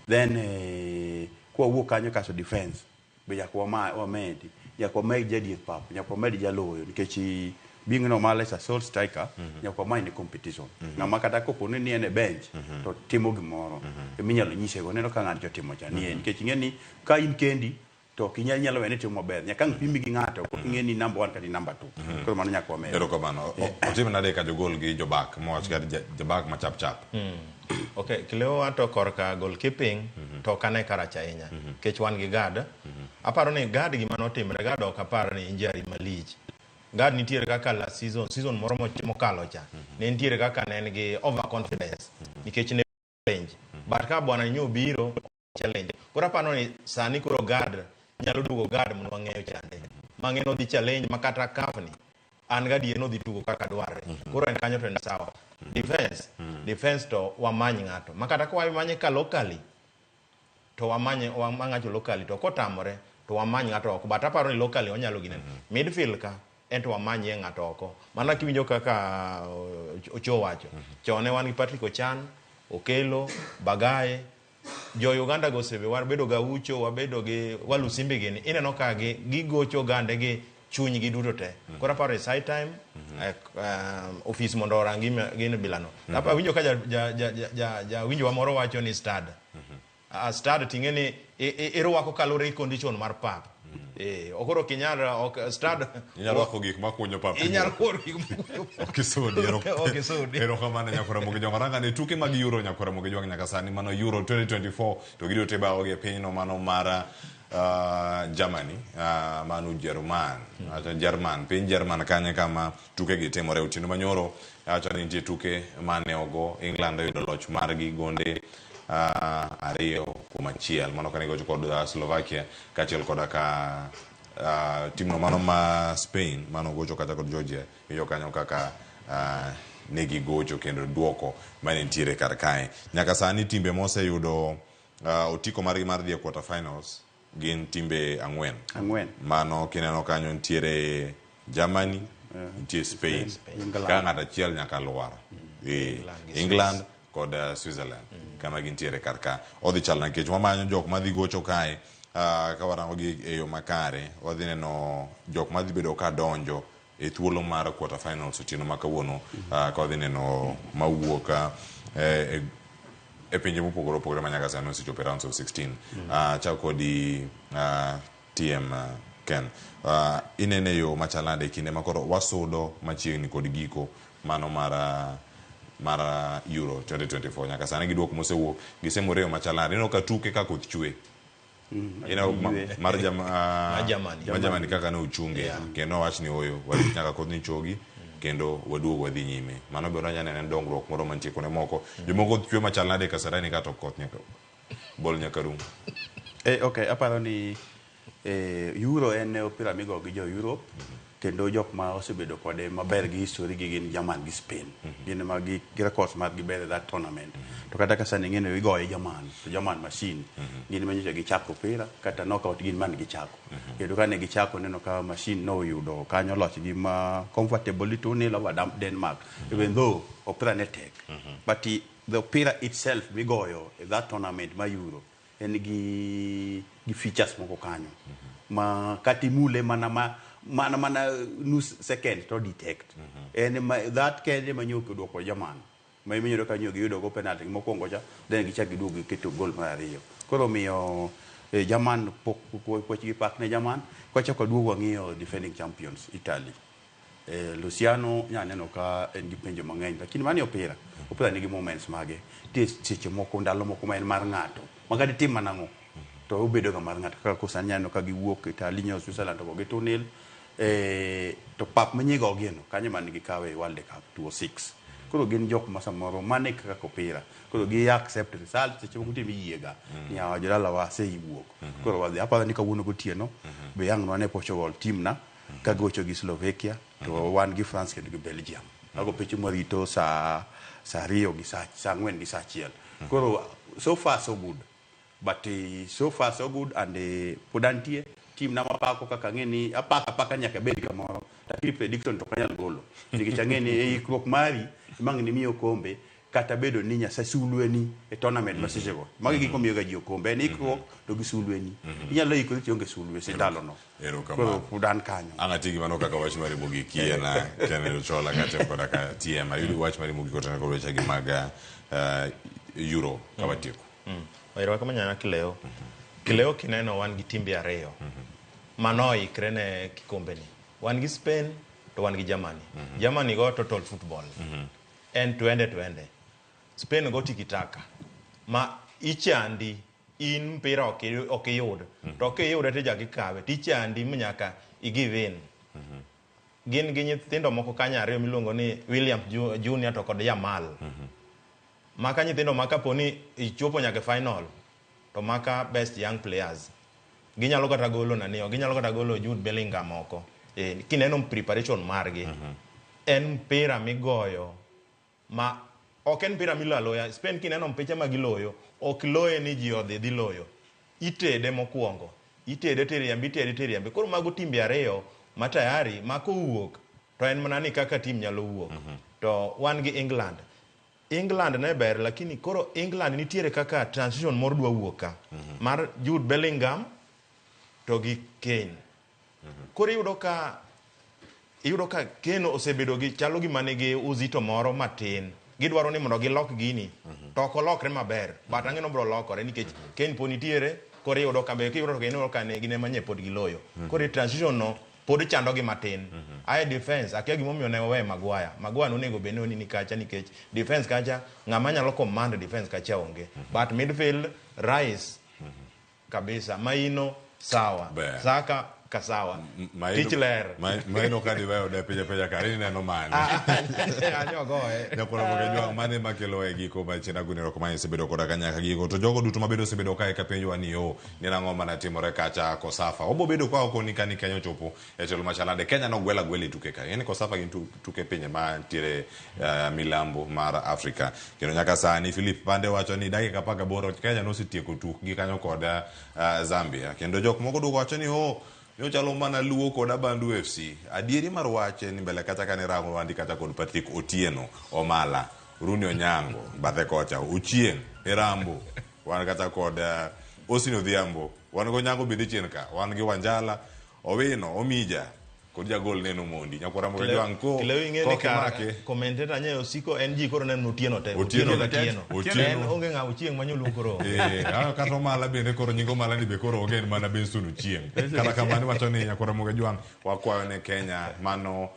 Then kwawuok kanyo kaso defense be nyaka wamedi. Nyaka wamed jadier pap, nyaka wamed jaloyo nikech being normal as a sole striker, nyaka wamany ne competition. Ng'ama kata kopo ni en e bench to timo gimoro eminyalo nyisego neno ka ng'ato timo cha ni nikech ing'e ni ka in kendi to ok inyal nyalo wene timo maber. Nyaka ang' pimi gi ng'ato ok ing'e ni number 1 kata number 2. Koro mano nyaka wamed. Erokamano. Otim nade ka jogol gi jobak mowach ka jabak ma chap chap. Okay, Kileo wato korka goalkeeping to ok ane karach ahinya nikech wan gi Gad. Aparo ni Gad gima notimre, Gad ok apar ni injury malich. Gad nitiere kaka last season, season moro mokalo cha. Ne nitiere kaka ne en gi overconfidence nikech ne challenge. But ka bwana nyo biro challenge. Koro aparo ni sani koro Gad nyalo duogo Gad mondo wang'eyo chande. Mang'e nodhi challenge ma kata CAF ni an gadier nodhi tugo kaka dwarre. Koro en kanyo to en sawa. Defense, defense to wamany ng'ato. Ma kata ka wamanye ka locally to wamanye wamany ng'ato locally to kotamore to wamany ng'ato oko. But aparo ni locally onyalo gine. Midfield ka en to wamanyie ng'ato oko. Mana kiwinjo kaka Ocho wacho. Chon ne wan gi Patrick Ochan, Okelo, Bagaye, jo Uganda go osebe wabedo gaucho, wabedo gi Walusimbi gini. Ineno ka gi gigocho gande gi chuny gi duto te. Koro aparo it's high time office mondo orang gino bilano. Awinjo ka jawinjo wa moro wacho ni stad. Stad ting'e ni irwako kaluwore gi condition mar pap. Koro ok inyal ok stad Inyalo rwako gik makunyo pap. Inyalo rwako gik makunyo pap. Ok isudi. Ok isudi. Erokamano nyakwar Ramogi Jwang'. Waranga ne tuke mag Euro nyakwar Ramogi Jwang' nyaka sani mano Euro 2024 to giduto te bawogi e pinyno mano mar Germany, mano Ujerumani. Acha German, piny German kanye kama tuke gi timore otieno manyoro. Acha ni nitie tuke mane ogo England oyudo loch margi gonde 2-1 mano kane gigocho kod Slovakia kaachiel koda ka timno mano ma Spain mano gocho kata kod Georgia iyo kanyo kaka negi gocho kendo duoko mane nitiere kar kae. Nyaka sani timbe moseyudo otiko margi mar dhi e quarter finals gin timbe 4. 4. Mano kineno kanyo nitiere Germany, nitie Spain, England. Ka ng'ato achiel nyaka lwar. England kod Switzerland kama gintiere kar ka. Odhi chalo nikech wamanyo jok madhi gocho kae, ka warango gi e yo makare, wadhi neno jok madhi bedo ka donjo e thuolo mar quarter finals otieno ma kawuono, ka wadhi neno mawuok e pinje mopogore opogore ma nyaka sani osechopo e rounds of 16. Chak kodi TM Ken. Inene yo machal nade kinde ma koro wasudo machiegni kod giko mano mar Euro 2024 nyaka sani gi duoko mosewuok gisemore yo machal nade? Ineno ka tuke ka koth chwe. Ineno mar Germany. mar Germany kaka ne ochunge kendo wach ni oyo warit nyaka koth ni chogi kendo waduog wadhi nyime. Mano be wanyalo neno en dongruok moro mantie kuonde moko. Jomoko chwe machal nade Kasarani ka to koth nyaka bol nyaka rum. Okay, aparo ni Euro en opira migo gi jo Europe kendo jok ma osebedo kode maber gi history gi gin German gi Spain. Gin ma gi records mar gi ber e that tournament. To kata ka sani ing'e ni igoye German, to German machine. Gin ma nyocha gichako opira kata knockout gin mane gichako. Kendo kane gichako neno ka machine noyudo kanyo loch gi ma comfortably 2-0 over Denmark. Even though opira ne tek. But the opira itself migoyo e that tournament ma Euro en gi features moko kanyo ma kata imule mana ma mana mana nus second to detect. En ma that kende ma nyoki oduoko German ma iminyore ka nyoki giyudo go penalty mokwongo cha, then gichak giduogo giketo goal mar ariyo. Koro omiyo German pok pok gi pak ne German. Kwachako waduogo wang'iyo defending champions Italy. Luciano nya neno ka en gi penjo mang'eny, lakini mani opira nigi moments mage. Nitie seche moko, ndalo moko ma en mar ng'ato ma kata itim mana ang'o to obedo ga mar ng'ato. Kaka sani nya neno ka giwuok Italy nyo Switzerland ogogi 2-0, to pap manyigo gieno kanyo mane gikawe World Cup 2006. Koro gin jok ma samoro mane kaka opira, koro gi accept result. Seche moko nitie miyiega ni awa jodalawa aseiwuok. Koro wadhi aparo ni kawuono gotieno be ang' nwane Portugal team na ka gocho gi Slovakia, to wan gi France kendo gi Belgium. Mago peche mwarito saa 2 gi saa 4 gi saa 1. Koro so far so good, but so far so good and pod antie team na mapako kaka ang'e ni apaka apaka nyaka bed kamoro, lakini prediction to ok anyal golo nikech ang'e ni e ikruok mari emang' ni miyo okombe kata bedo ni Nyasaye sulweni e tournament ma sechego. Magi gik mamiyo ga ji okombe en ikruok to gi sulweni. Inyalo ikori to ionge sulwe se ndalono. Koro pod an kanyo. Ang' ati gi mano kaka wach mari mogik kiena Kennedy Ochola kaachiel koda ka TM ayudo wach mari mogik otenore kod wechegi mag Euro ka watieko. Oero kama nyanya Kileo. Kileo kineno wan gi timbe ariyo manoikre ne kikombe ni. Wan gi Spain to wan gi Germany. Germany go total football. En twende. Spain go tiki-taka. Ma ichandi in mpira ok iyud. To kiyude to ichako ikawe tichandi manyaka i give in. Gin gi nyithindo moko kanyo ariyo miluongo ni William Junior to kod Yamal. Maka nyithindo ma kapo ni ichopo nyaka e final to maka best young players. Ginyalo kata golo nani, ginyalo kata golo Jude Bellingham oko. Kineno preparation margi, en mpira migoyo ma ok en mpira miloyo aloya. Spain kineno mpiche ma giloyo, ok loye ni ji odhi dhi loyo. Itede mokwongo, itede tiriembe, itede tiriembe. Koro mago timbe ariyo ma tayari ma kowuok to en mana ni kaka tim nyalo wuok. To wan gi England. England ne ber, lakini koro England nitiere kaka transition moro dwa wuok ka mar Jude Bellingham to gi Kane. Koro iyudo ka Kane osebedo gi chalo gima nigi uzito moro matin. Gidwaro ni mondo gilok gini to ok olokre maber, but ang'e ni obiro lokore nikech Kane pod nitiere. Koro iyudo ka be kiyudo to Kane ka ne gin ema nye pod giloyo. Koro transition no pod chando gi matin. Ae defense akia gimomiyo ne owe Maguire. Maguire nonego bed ni ni kacha nikech defense kacha ng'ama nyalo command defense kacha onge. But midfield Rice kabisa, Maino sawa, Saka kasawa, tich ler. Maino ka diweyo de pinje pinje kare ineno mane. Anyogoe. Nyakwara Moge Jwang' mane makelo e giko ma chien agunero kama isebedo koda ka nyaka giko. To jogo duto mabedo osebedo kae ka penjowa ni yo ni nang'o mana timore kacha Kosafa. Obo bedo ka okoni ka ni Kenya ochopo e telo machalande. Kenya nogwela gwela e tuke ka. En Kosafa gin tuke pinje mantiere milambo mar Afrika. Kendo nyaka sani Philip Pande wacho ni dakika 18 Kenya nosetieko tukgi kanyo kod Zambia. Kendo jok moko duogo wacho ni oh nyochalo mana Luo kod Abandu FC. Adieri mar wach ni mbele kacha kane rango wandi kacha kod Patrick Otieno Omala, Rooney Onyango, bathe kocha, Ochieng, Erambo, wan kata kod Austin Odhiambo, wan go Onyango bende chien ka, wan gi Wanjala, Owino, Omija, kod jagol Neno Mondi. Nyakwara Moge Jwang' ko Kileo ing'e ni kar commentator nye osiko en ji koro neno Otieno te. Otieno Otieno. Otieno. En onge ng'a Ochieng' manyoluong koro. Kata Omala bende koro nying Omala ni be koro onge en mana Benson Ochieng'. Kata kamano iwacho ni Nyakwara Moge Jwang' wakwayo ne Kenya mano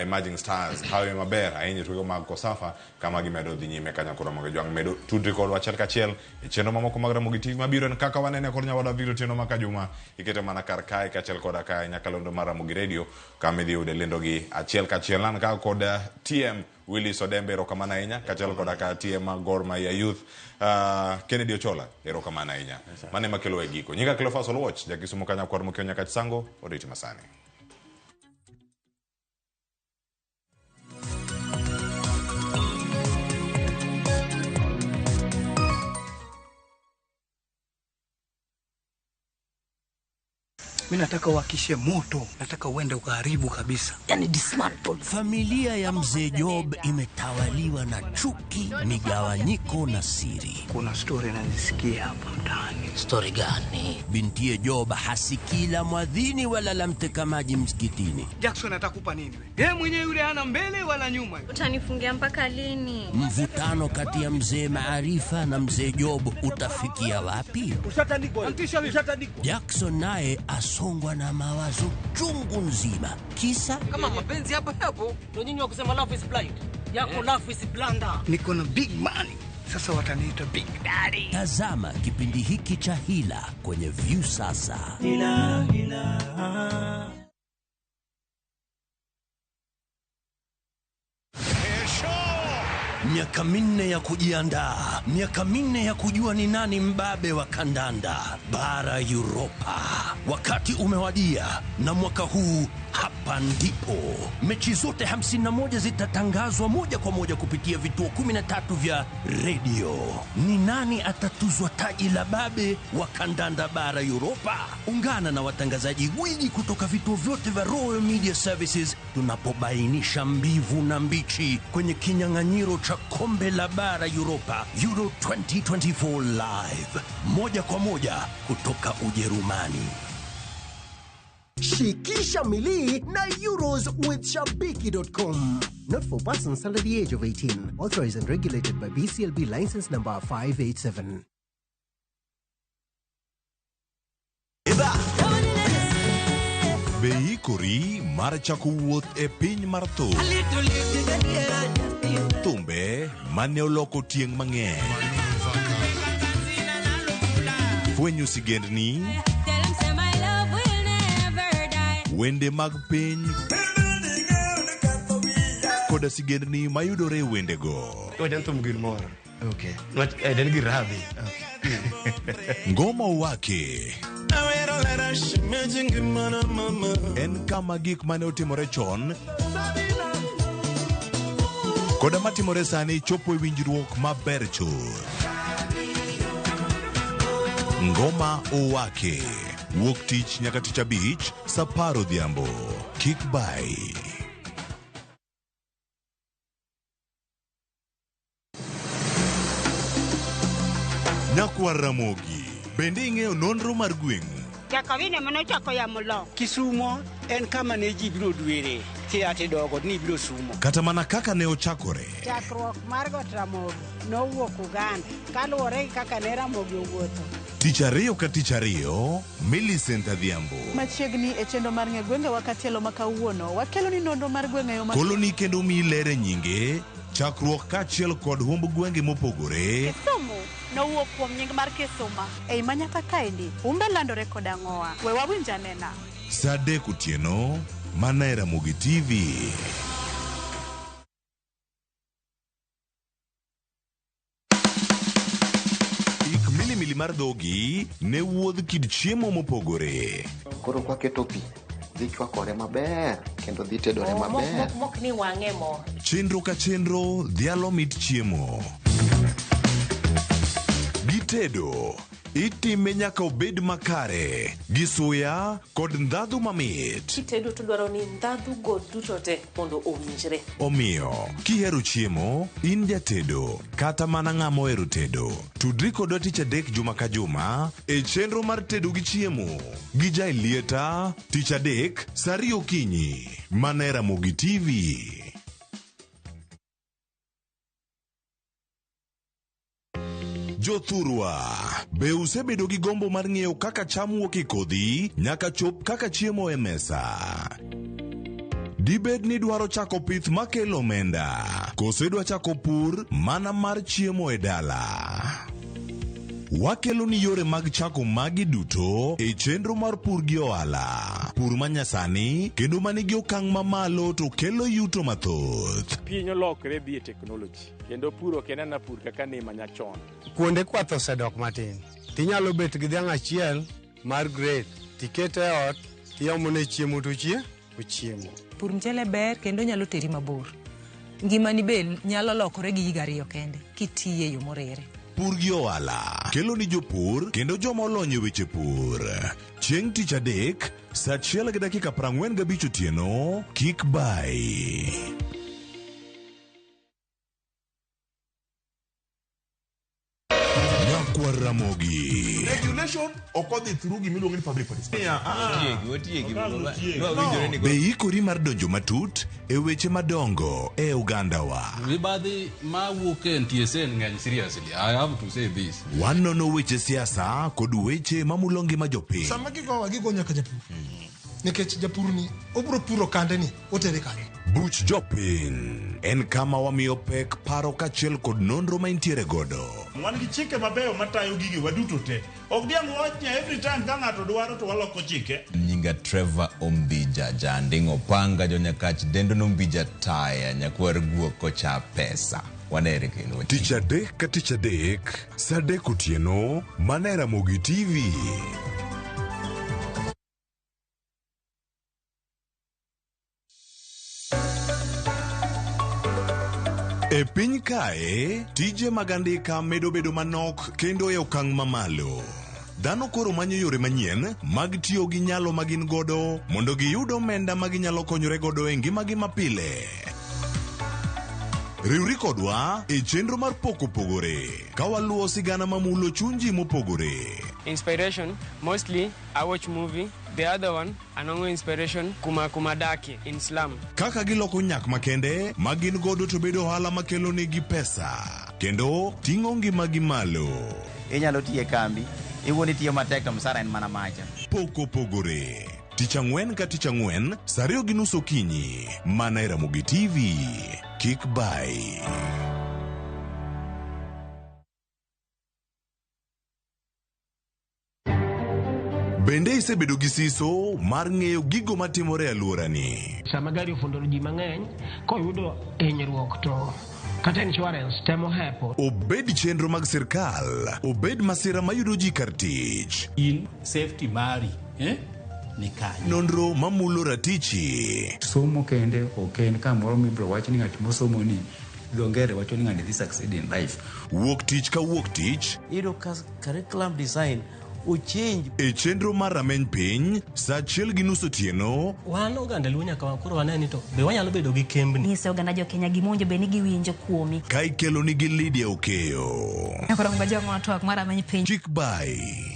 Emerging Stars hawi maber ahinya e tuke mag Kosafa kama gimedo dhi nyime ka Nyakwara Moge Jwang' medo tudri kodwa achiel kachiel e chenro mamoko mag Ramogi TV mabiro en kaka wanene kod nyawadwa Victor Otieno ma Kajuma ikete mana kar kae kaachiel koda kae nyakalondo mar Ramogi Radio kama idhi yude lendo gi achiel kachiel. Nan ka kod TM Willis Odembe, erokamano ahinya, kaachiel koda ka TM mar Gor Mahia Youth, Kennedy Ochola, erokamano ahinya. Mano ema kelo e giko. Nyinga Cleophas Oluoch, jakisumo kanya kwar mokio nyaka Chisango, oriti masani. Mi nataka uhakishe moto, nataka uende ukaharibu kabisa, yani dismantle. Familia ya mzee Job imetawaliwa na chuki, migawanyiko na siri. Kuna stori nazisikia hapa mtaani. Stori gani? Bintiye Job hasikii la mwadhini wala la mteka maji msikitini. Jackson atakupa nini we? Yeye mwenyewe yule hana mbele wala nyuma. Utanifungia mpaka lini? Mvutano kati ya mzee Maarifa na mzee Job utafikia wapi? Ushatandikwa. Jackson naye asongwa na mawazo chungu nzima, kisa Kama mapenzi hapo hapo ndio nyinyi wa kusema love is blind. Yako love is blunder. Niko na big money. Sasa wataniita big daddy. Tazama kipindi hiki cha Hila kwenye Viusasa. Hila, hila. Miaka 4 ya kujiandaa, miaka 4 ya kujua ni nani mbabe wa kandanda bara Europa. Wakati umewadia, na mwaka huu hapa ndipo mechi zote 51 zitatangazwa moja kwa moja kupitia vituo 13 vya redio. Ni nani atatuzwa taji la babe wa kandanda bara Europa? Ungana na watangazaji gwiji kutoka vituo vyote vya Royal Media Services tunapobainisha mbivu na mbichi kwenye kinyang'anyiro cha kombe la bara Europa Euro 2024 live moja kwa moja kutoka Ujerumani. Shikisha milii na Euros with Shabiki.com. Not for persons under the age of 18. Authorized and regulated by BCLB license number 587. Be ikori mar chako wuoth e piny mar thum? Thumbe mane oloko tieng' mang'eny. Fwenyo sigendni, wende mag piny koda sigendni mayudore e wendego. Wacha thum gir moro. Okay. Nwach en gir rabi. Ngoma Owake en kama gik mane otimore chon koda matimore sani chopo e winjruok maber chuth. Ngoma Owake wuok tich nyaka tich abich saa 10 odhiambo. Kik bai. Nyakwar Ramogi, bende ing'eyo nonro mar gweng'u? Jakawine manochako yamo lo. Kisumo en kama ne ji biro dwere. Kia tidogo ni biro sumo. Kata mana kaka ne ochakore. Chakruok mar got Ramogi nowuok Uganda kaluwore gi kaka ne Ramogi owuotho. Tich ariyo ka tich ariyo, Millicent Adhiambo. Machiegni e chenro mar ng'e gwenge wa katielo ma kawuono, wakelo ni nonro mar gwenge yo ma Koloni kendo miyi ler e nyinge, chakruok kaachiel kod humb gwenge mopogore. Kisumu nowuok kuom nying mar Kisuma. Ei manyaka kaendi, umbe landore kod ang'owa. We wawinj anena. Saa 3 otieno, mana e Ramogi TV. Ik milimili mar dhogi ne wuodh kit chiemo mopogore. Koro kwaketo pi, dhi chwakore maber kendo dhi tedore maber. Mok ni wang'e mo. Chenro ka chenro dhialo mit chiemo. Gitedo, itime nyaka obed makare, gi suya kod ndhadhu mamit. Kitedo to dwaro ni ndhadhu go duto te mondo owinjre. Omiyo, kihero chiemo, in jatedo, kata mana ng'ama ohero tedo, tudri kodwa tich adek juma ka juma e chenro mar tedo gi chiemo gi Jailieta tich adek saa 2 okinyi mana e Ramogi TV. Jothurwa, be usebedo gi gombo mar ng'eyo kaka cham wuok e kodhi nyaka chop kaka chiemo e mesa? Dibed ni idwaro chako pith makelo omenda, koso idwa chako pur mana mar chiemo e dala? Wakelo ni yore mag chako magi duto e chenro mar pur gi ohala. Pur manyasani kendo manigi okang' mamalo to kelo yuto mathoth. Piny olokre dhi e teknoloji kendo pur ok en ana pur kaka ne manyachon. Kuonde kwath osedok matin. Tinyalo bet gi dhiang' achiel mar grade tikete e ot tiomone chiemo to ochiemo. Pur mchele ber kendo nyalo teri mabor. Ngimani be nyalo lokore gi higa ariyo kende kitiye e yo moriere. Pur gi ohala kelo ni jopur kendo joma olony e weche pur. Chieng' tich adek saa 1:45 otieno kik bai. Nyakwar Ramogi. Regulation ok odhi through gimiluongo ni public participation. Be ikori mar donjo matut e weche madongo e ogandawa. Mibadhi mawuok e NTSA ng'eny seriously. I have to say this. Wanono weche siasa kod weche mamulo ngima jopiny. Sama gigowa gigo nyaka japur. Nikech japur ni obiro puro kande ni otere kanye. Buch jopiny en kama wamiyo pek paro kaachiel kod nonro ma intiere godo. Wan gi chike mabeyo matayo gige waduto te. Ok diang' wach ni every time ka ng'ato dwaro to waloko chike. Nyinga Trevor Ombija Janding'o Panga Jonyakach Dendo Nombija Taya Nyakwar Guok Kocha Pesa. Wanere kendo. Tich adek ka tich adek, saa adek otieno, mana e Ramogi TV. E piny kae, tije mag andika medo bedo manok kendo e okang' mamalo. Dhano koro manyo yore manyien mag tiyo gi nyalo ma gin godo mondo giyud omenda ma ginyalo konyore godo e ngimagi mapile. Riwri kodwa e chenro mar Pok Opogore ka waluwo sigana mamulo chuny ji mopogore. Inspiration, mostly I watch movie. The other one, anongo inspiration kuma kumadaki in slum. Kaka giloko nyak makende ma gin godo to bedo ohala makelo negi pesa kendo ting'o ngimagi malo. Inyalo tiyo e kambi, iwuon itiyo matek to msara en mana macha. Pok Opogore. Tich ang'wen ka tich ang'wen, saa 2:30 okinyi, mana e Ramogi TV. Kik bai. Bende isebedo gi siso mar ng'eyo gigo matimore e alworani? Sama gari ofundo ji mang'eny, koyudo hinyruok to kata insurance temo hepo. Obed chenro mag sirkal, obed masira mayudo ji kar tich. In safety mari, ni kanye. Nonro mamulo ratichi. Somo kende ok en kamoro mibiro wach ni ng'at mosomo ni dho ngere wacho ni ng'ani dhi succeed in life. Wuok tich ka wuok tich. Iyudo ka curriculum design ochange. E chenro mar rameny piny, saa 1:30 otieno. Wan oganda Luo nyaka koro wane ni to be wanyalo bedo gi kembni. Nyise oganda jo Kenya gima bed ni giwinjo kuomi. Ka ikelo nigi Lydia Okeyo. Koro ngajong'o twak mar rameny piny. Kik bai.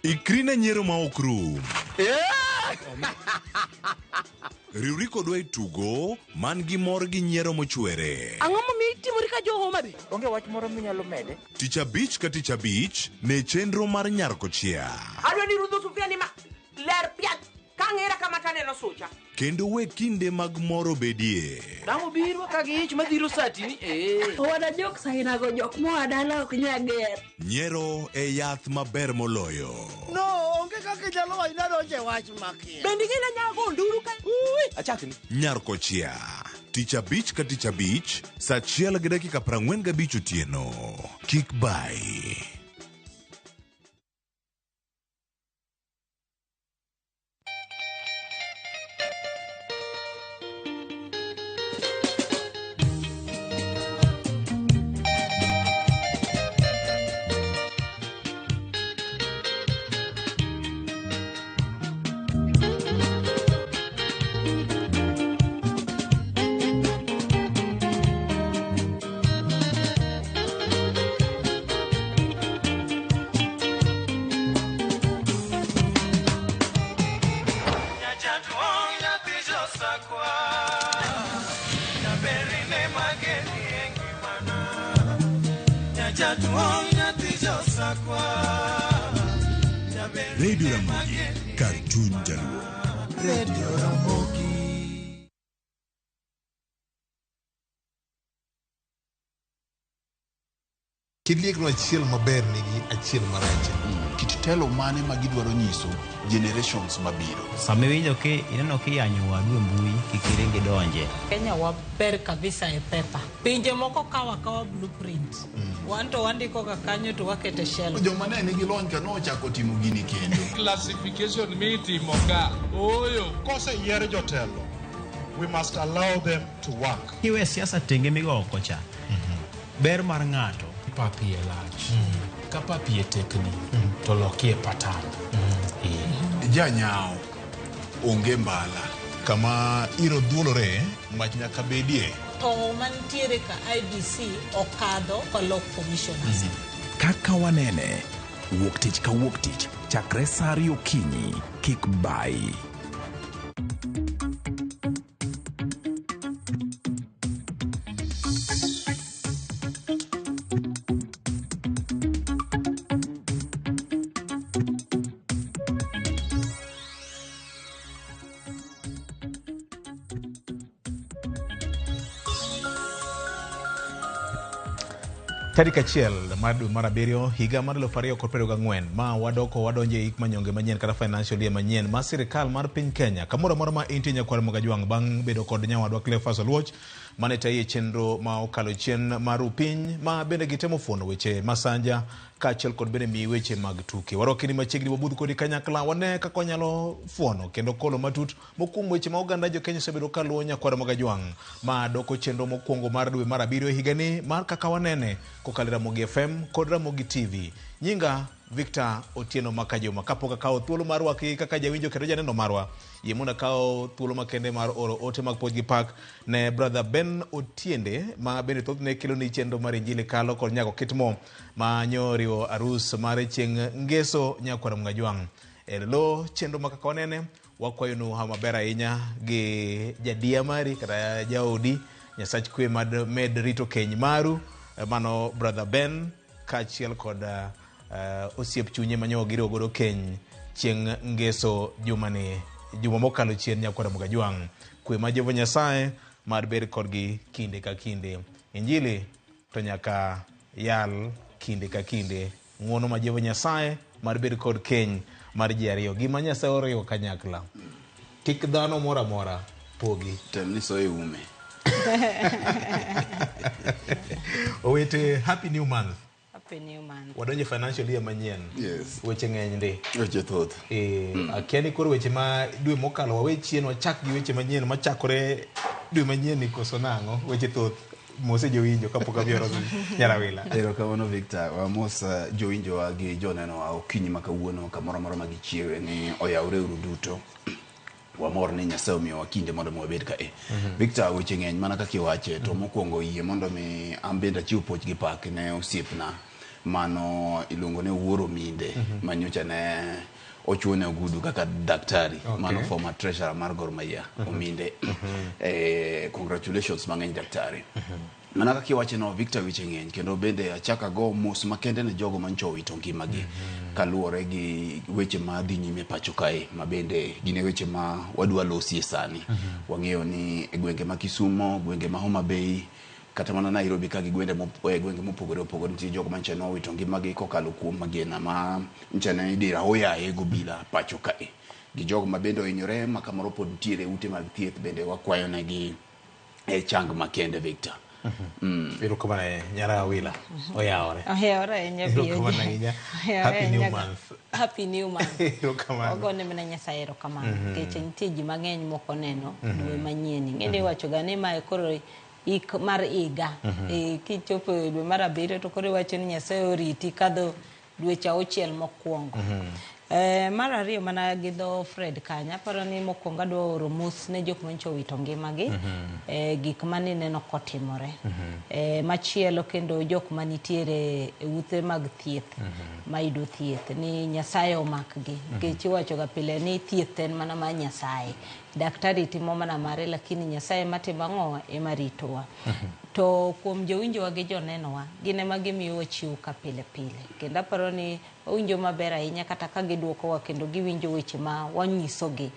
Ikri ne nyiero ma ok rum. Riwri kodwa e tugo man gi mor gi nyiero mochwere. Ang'o momiyo itimori ka jo Homa Bay? Onge wach moro minyalo mede. Tich abich ka tich abich ne chenro mar Nyar Kochia. Adwa ni rudho sufria ni ma ler piat kang'era kama taneno sucha. Kendo we kinde mag mor obedie. Dang' obiro ka gi ich madhiro satini. Owada jok sainago jok moa dala ok nyal ger. Nyiero e yath maber moloyo. No, onge kaka inyalo wacho ni adonjo e wach makia. Bende ing'e ni anyago nduru ka? Achakni. Nyar Kochia. Tich abich ka tich abich, saa 1:45 otieno. Kik bai. Radio Ramogi, kar chuny Jaluo. Radio Ramogi. Kiliekno achiel maber nigi achiel marach. Kit telo mane ma gidwaro nyiso generations mabiro. Sama iwinjo ki ineno kiyanyo wadu e mbui kik iring idonje. Kenya waber kabisa e pepa. Pinje moko kawo akawa blueprint. Wan to wandiko ga kanyo to wakete shelf. Joma ne nigi lony ka nochako timo gini kendo. Classification mitimo ka. Ooyo. Koseyier jotelo, we must allow them to work. Kiwe siasa tenge migo oko cha. Ber mar ng'ato. Pap iye lach. Ka pap iye tekni, to lokie patan. Janyao onge mbala. Kama iro dhuolore, mach nyaka bedie. Tong' mantiere ka IEBC okadho kolok commissioners. Kaka wanene, wuok tich ka wuok tich chakre sa 2 okinyi, kik bayi. Tarik 1 mar dwe mar 7 higa mar 2024 ma wadoko wadonjo e hik manyonge manyien kata financial year manyien mar sirikal mar piny Kenya. Kamoro amora ma intie nyakwar Mogajwang' bang' bedo kod nyawadwa Cleophas Oluoch mane tayi e chenro ma okalo chien mar piny ma bende gitemo fuono weche masanja kaachiel kod bende miyi weche mag tuke. Warwaki ni machiegni wabudh kodi kanyakla wane kaka wanyalo fuono kendo kolo matut mokuom weche ma oganda jo Kenya osebedo kaluwo nyakwar Mogajwang' ma doko chenro mokwongo mar dwe mar 7 higani mar kaka wanene kokalo Ramogi FM kod Ramogi TV. Nyinga Victor Otieno Makajuma. Kapok akawo thuolo mar rwaki kaka jawinjo kendo janeno marwa, yie mondo akaw thuolo makende mar oro ote mag puonj gi pak ne brother Ben Otiende ma bende thothne kelo ni chenro mar Injili kalo kod nyako kitmo ma nyo riwo arus mare chieng' ngeso nyakwar Mgajwang'. E lo chenro ma kaka wanene wakwayonu hawa maber ahinya gi jadia mari kata jaodi. Nyasach kwe mad med rito keny maru. Mano brother Ben kaachiel kod osiep chunye manyo giriwo godo keny chieng' ngeso jumani juma mokalo chien nyakwar Mgajwang'. Kwe ma Jehova Nyasaye mar ber kodgi kinde ka kinde. Injili to nyaka yal kinde ka kinde. Ng'uono ma Jehova Nyasaye mar ber kod keny mar ji ariyo. Gima Nyasaye oriwo kanyakla. Kik dhano moro amora pogi. Tem ni soye ume. Owete, happy new month. Happy new month. Wadonjo financial year manyien. Yes. Weche ng'eny ndi. Weche thoth. Akia ni koro weche ma dwe mokalo wawe chien wachak gi weche manyien machakore dwe manyien ni koso nang'o. Weche thoth. Mose jowinjo kapok abioro Nyarawila. Erokamano Victor, wamos jowinjowa gi jonenowa okinyi ma kawuono kamoro amora ma gichiewe ni oyawre uru duto. Wamor ni Nyasaye omiyowa kinde mondo mi wabed kae. Victor, weche ng'eny mana kaka iwache to mokwongo yie mondo mi an bende achiw puoch gi pak ne osiepna mano iluongo ni Wuoro Minde ma nyocha ne ochuone ogudu kaka daktari. Mano former treasurer mar Gor Mahia Ominde. Congratulations mang'eny daktari. Mana kaka iwache no Victor, weche ng'eny kendo bende achako ago mos makende ne jogo manyocha owito ngimagi kaluwore gi weche ma dhi nyime pacho kae ma bende gin e weche ma wadwa losie sani. Wang'eyo ni e gwenge ma Kisumo, gwenge ma Homa Bay, kata mana Nairobi ka gi gwenge mopogore opogore nitie jogo manyocha nowito ngimagi kokalo kuom magina ma nyocha ne idiro aoyaye gobila pacho kae. Gi jogo ma bende ohinyore ma kamoro pod nitiere ute mag thieth bende wakwayo negi e chang makende Victor. Erokamano Nyarawila. Oyawore. Oyawore ahinya. Erokamano ahinya. Happy new month. Happy new month. Erokamano. Wagone mana Nyasaye erokamano. Nikech nitie ji mang'eny mok oneno dwe manyien. Ing'eni iwacho ga ni mae koro ik mar higa. Kichopo e dwe mar 7 to koro iwacho ni Nyasaye oriti kadho dweche 6 mokwongo. Mar ariyo mana gi dho Fred kanyo, aparo ni mokwongo adwa oro mos ne jok manyocha owito ngimagi, gik mane ineno kotimore. Machielo kendo jok manitiere e ute mag thieth mayudo thieth ni Nyasaye omakgi. Nikech iwacho ga pile ni thieth en mana mar Nyasaye. Daktari timo mana mare lakini Nyasaye ema timo ang'o ema ritowa. To kuom jowinjowa gi jonenowa, gin ema gimiyowa chiwo ka pile pile. Kendo aparo ni wawinjo maber ahinya kata ka giduokowa kendo giwinjo weche ma wanyisogi.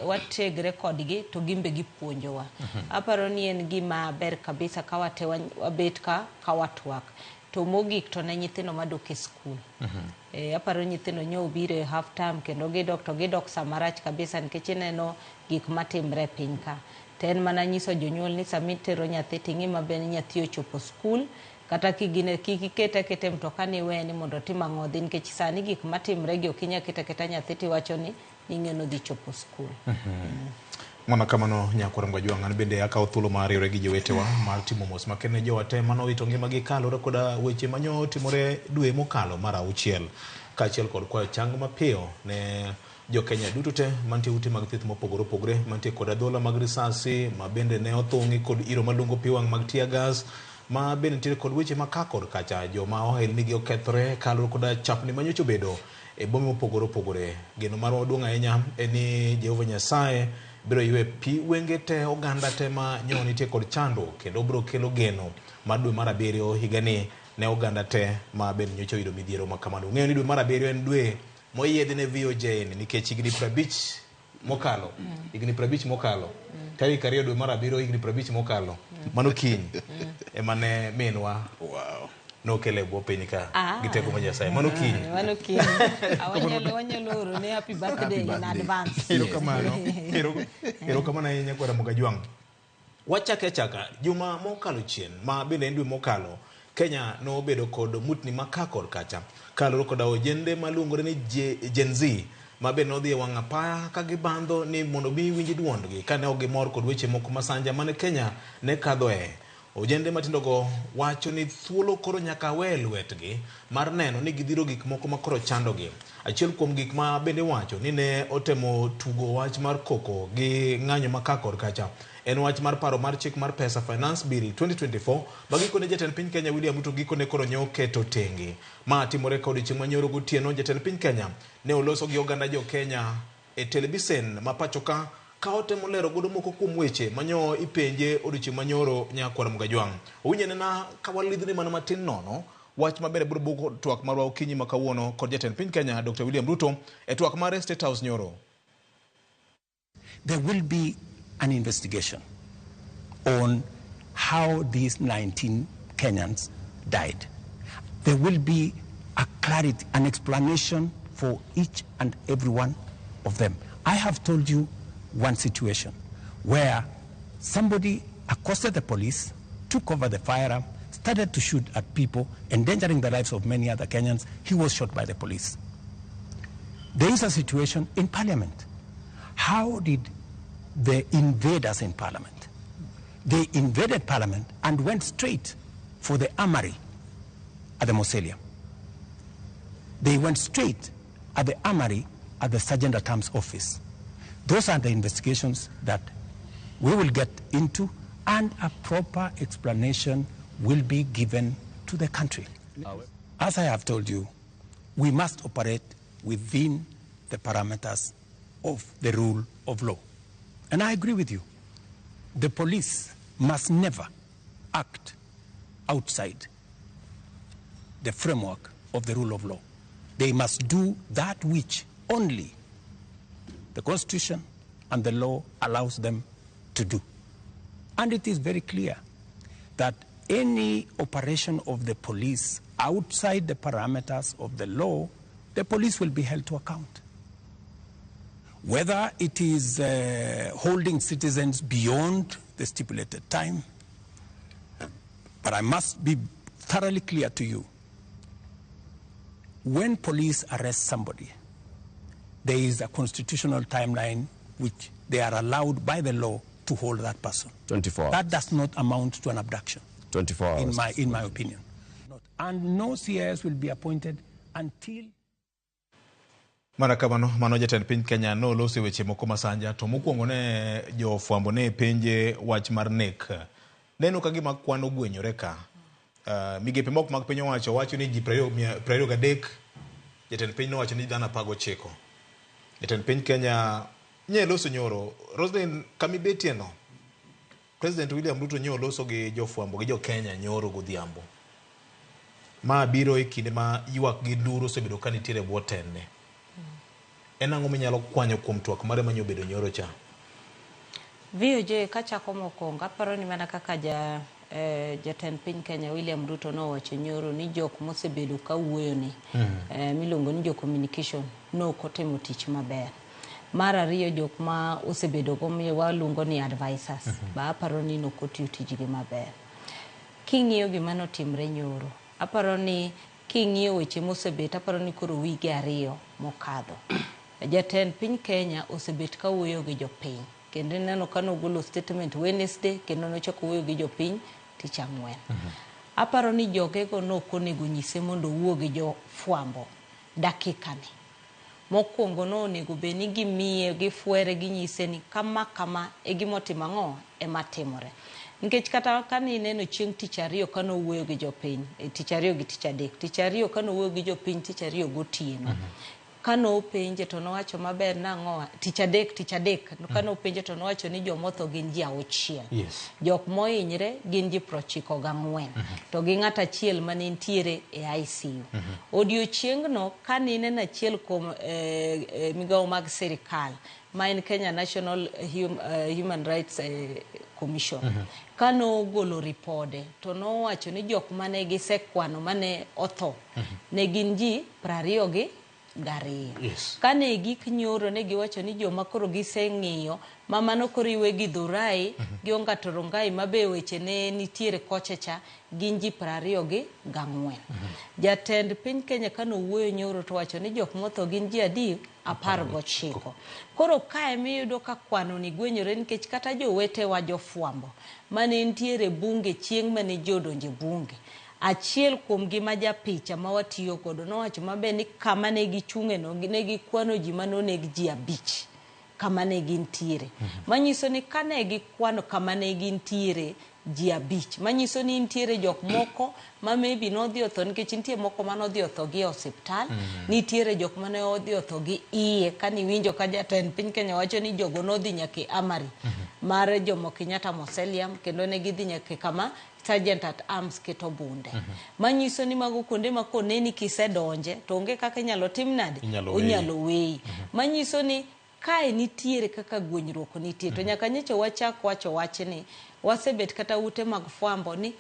Wategre kodgi to gin be gipuonjowa. Aparo ni en gima ber kabisa ka wate wabet ka watwak. To mogik to ne nyithindo madok e skul. Aparo nyithindo nyo obiro e half term kendo gidok to gidok sama rach kabisa nikech ineno gik matimre e piny ka. To en mana nyiso jonyuol ni sama itero nyathi to ing'i maber ni nyathi ochopo skul kata kigine kik ikete aketa e mtoka ni iweye ni mondo otim ang'o odhi nikech sani gik matimre gi ok inyal keto aketa nyathi tiwacho ni ing'e ni odhi chopo skul. Mana kamano nyakwar Mgajwang', an bende akawo thuolo mar riwore gi jowetewa mar timo mos makende ne jowa te manowito ngimagi kaluwore koda weche manyo timore dwe mokalo mar auchiel, kaachiel kod kwayo chang mapiyo ne jo Kenya duto te mantie ute mag thieth mopogore opogore mantie kod adhola mag risasi ma bende ne othung'i kod iro malungo pi wang' mag tear gas ma bende nitiere kod weche ma ka kod kacha joma ohelnigi okethore kaluwore koda chapni manyocha obedo e bombe mopogore opogore. Geno marwa maduong' ahinya en ni Jehova Nyasaye biro ywe pi wenge te oganda te ma nyo nitie kod chandruok kendo biro kelo geno mar dwe mar abiriyo higani ne oganda te ma bende nyocha oyudo midhiero ma kamano. Ung'eyo ni dwe mar abiriyo en dwe moyiedhi ne VOJ ni nikech higni 50 mokalo, higni 50 mokalo, tarik 2 dwe mar abiriyo higni 50 mokalo, mano kiny ema ne minwa nokele e bwo piny ka gi teko mar Nyasaye. Mano kiny. Mano kiny. Wanyalo oro ne happy birthday in advance. Erokamano. Erokamano ahinya kwara Mgajwang'. Wachake achaka juma mokalo chien ma bende en dwe mokalo Kenya nobedo kod mutni ma ka kod kacha kaluwore koda ojende maluongore ni Gen Z ma bende nodhi e wang' apaya ka gibandho ni mondo mi winj duondgi kane ok gimor kod weche moko masanja mane Kenya ne kadhoe. Ojende matindogo wacho ni thuolo koro nyaka we lwetgi mar neno ni gidhiro gik moko ma koro chandogi. Achiel kuom gik ma bende iwacho ni ne otemo tugo wach mar koko gi ng'anyo ma ka kod kacha en wach mar paro mar chik mar pesa Finance Bill 2024 ma gikone jatend piny Kenya William Ruto gikone koro nyo keto tenge. Ma timore ka odiochieng' ma nyoro gotieno jatend piny Kenya ne oloso gi oganda jo Kenya e telebisen ma pachoka ka otemo lero godo moko kuom weche manyo ipenje odiochieng' manyoro nyakwar Mgajwang'. Owinjo anena ka walidhni mana matin nono wach maber biro bugo twak marwa okinyi ma kawuono kod jatend piny Kenya Dr. William Ruto e twak mare State House nyoro. There will be an investigation on how these 19 Kenyans died. There will be a clarity, an explanation for each and every one of them. I have told you one situation where somebody accosted the police, took over the firearm, started to shoot at people, endangering the lives of many other Kenyans. He was shot by the police. There is a situation in Parliament. How did the invaders in Parliament? They invaded Parliament and went straight for the armory at the mausoleum. They went straight at the armory at the Sergeant at Arms office. Those are the investigations that we will get into, and a proper explanation will be given to the country. As I have told you, we must operate within the parameters of the rule of law. And I agree with you. The police must never act outside the framework of the rule of law. They must do that which only the Constitution and the law allows them to do. And it is very clear that any operation of the police outside the parameters of the law, the police will be held to account. Whether it is holding citizens beyond the stipulated time, but I must be thoroughly clear to you, when police arrest somebody, there is a constitutional timeline which they are allowed by the law to hold that person. 24 hours. That does not amount to an abduction. 24 hours. In my opinion. And no CIS will be appointed until... Mana kamano, mano jatend piny Kenya noloso weche moko masanja to mokwongo ne jofwambo ne penje wach mar nek. Neno ka gima kwan ogwenyore ka. Migepe moko mag piny owacho wacho ni ji 23, jatend piny nowacho ni dhano 19. Jatend piny Kenya nye loso nyoro. Roslyn, kamibetie no, President William Ruto nyo oloso gi jofwambo gi jo-Kenya nyoro godhiambo. Ma biro e kinde ma ywak gi nduru osebedo ka nitiere e bwo tende. En ang'o minyalo kwanyo kuom twak mare manyo bedo nyoro cha? VOJ kachako mokwongo aparo ni mana kaka ja jatend piny Kenya William Ruto nowacho nyoro ni jok mosebedo ka wuoyo ni miluongo ni jo communication nok otimo tich maber. Mar ariyo jok ma osebedo go waluongo ni advisors ba aparo ni nok otiyo tijgi maber. King'iyo gima notimre nyoro, aparo ni king'iyo weche mosebet aparo ni koro wige 2 mokadho. Jatend piny Kenya osebet ka wuoyo gi jopiny. Kendo ineno ka nogolo statement Wednesday kendo nochako wuoyo gi jopiny tich ang'wen. Aparo ni jogego nok onego nyise mondo owuo gi jofwambo dakika ni. Mokwongo nonego bed ni gimiye, gifwere, ginyise ni kama kama e gimotimo ang'o ema timore. Nikech kata kane ineno chieng' tich ariyo kane owuoyo gi jopiny, tich ariyo gi tich adek, tich ariyo kane owuoyo gi jopiny tich ariyo gotieno. Kane openje to nowacho maber nang'o tich adek kane openje to nowacho ni jomotho gin ji 6. Yes. Jok mohinyre gin ji 94. To gi ng'at achiel mane nitiere e ICU. Odiochieng'no kane ineno achiel kuom migawo mag sirikal ma en Kenya National Human Rights Commission. Kane ogolo ripode to nowacho ni jok mane gisekwano mane otho ne gin ji 22. Yes. Kane gik nyoro ne giwacho ni joma koro giseng'iyo ma mano koro iwe gi Dhurai gi Ong'ato Rongai ma be weche ne nitiere kocha cha gin ji 24. Jatend piny Kenya kane owuoyo nyoro to wacho ni jok motho gin ji adi? 19. Koro kae miyudo ka kwano ni gwenyore nikech kata jowetewa jofwambo mane nitiere bunge chieng' mane ji odonje bunge. Achiel kuom gima japicha ma watiyo godo nowacho maber ni kama ne gichung'e no ne gikwano ji mane oneg ji 5 kama ne gintiere. Manyiso ni kane gikwano kama ne gintiere ji 5 manyiso ni nitiere jok moko ma maybe nodhi otho nikech nitie moko manodhi otho gi e osiptal, nitiere jok mane odhi otho gi iye kane iwinjo ka jatend piny Kenya wacho ni jogo nodhi nyaka e Amari mar Jomo Kenyatta Mausoleum kendo ne gidhi nyaka kama Sergeant at Arms keto bunde. Manyiso ni mago kuonde ma koneni kisedonje to onge kaka inyalo tim nade? Onyalo weyi. Manyiso ni kae nitiere kaka gwenyruok nitie. To nyaka nyocha wachak wacho wachni, wasebet kata ute mag fwambo ni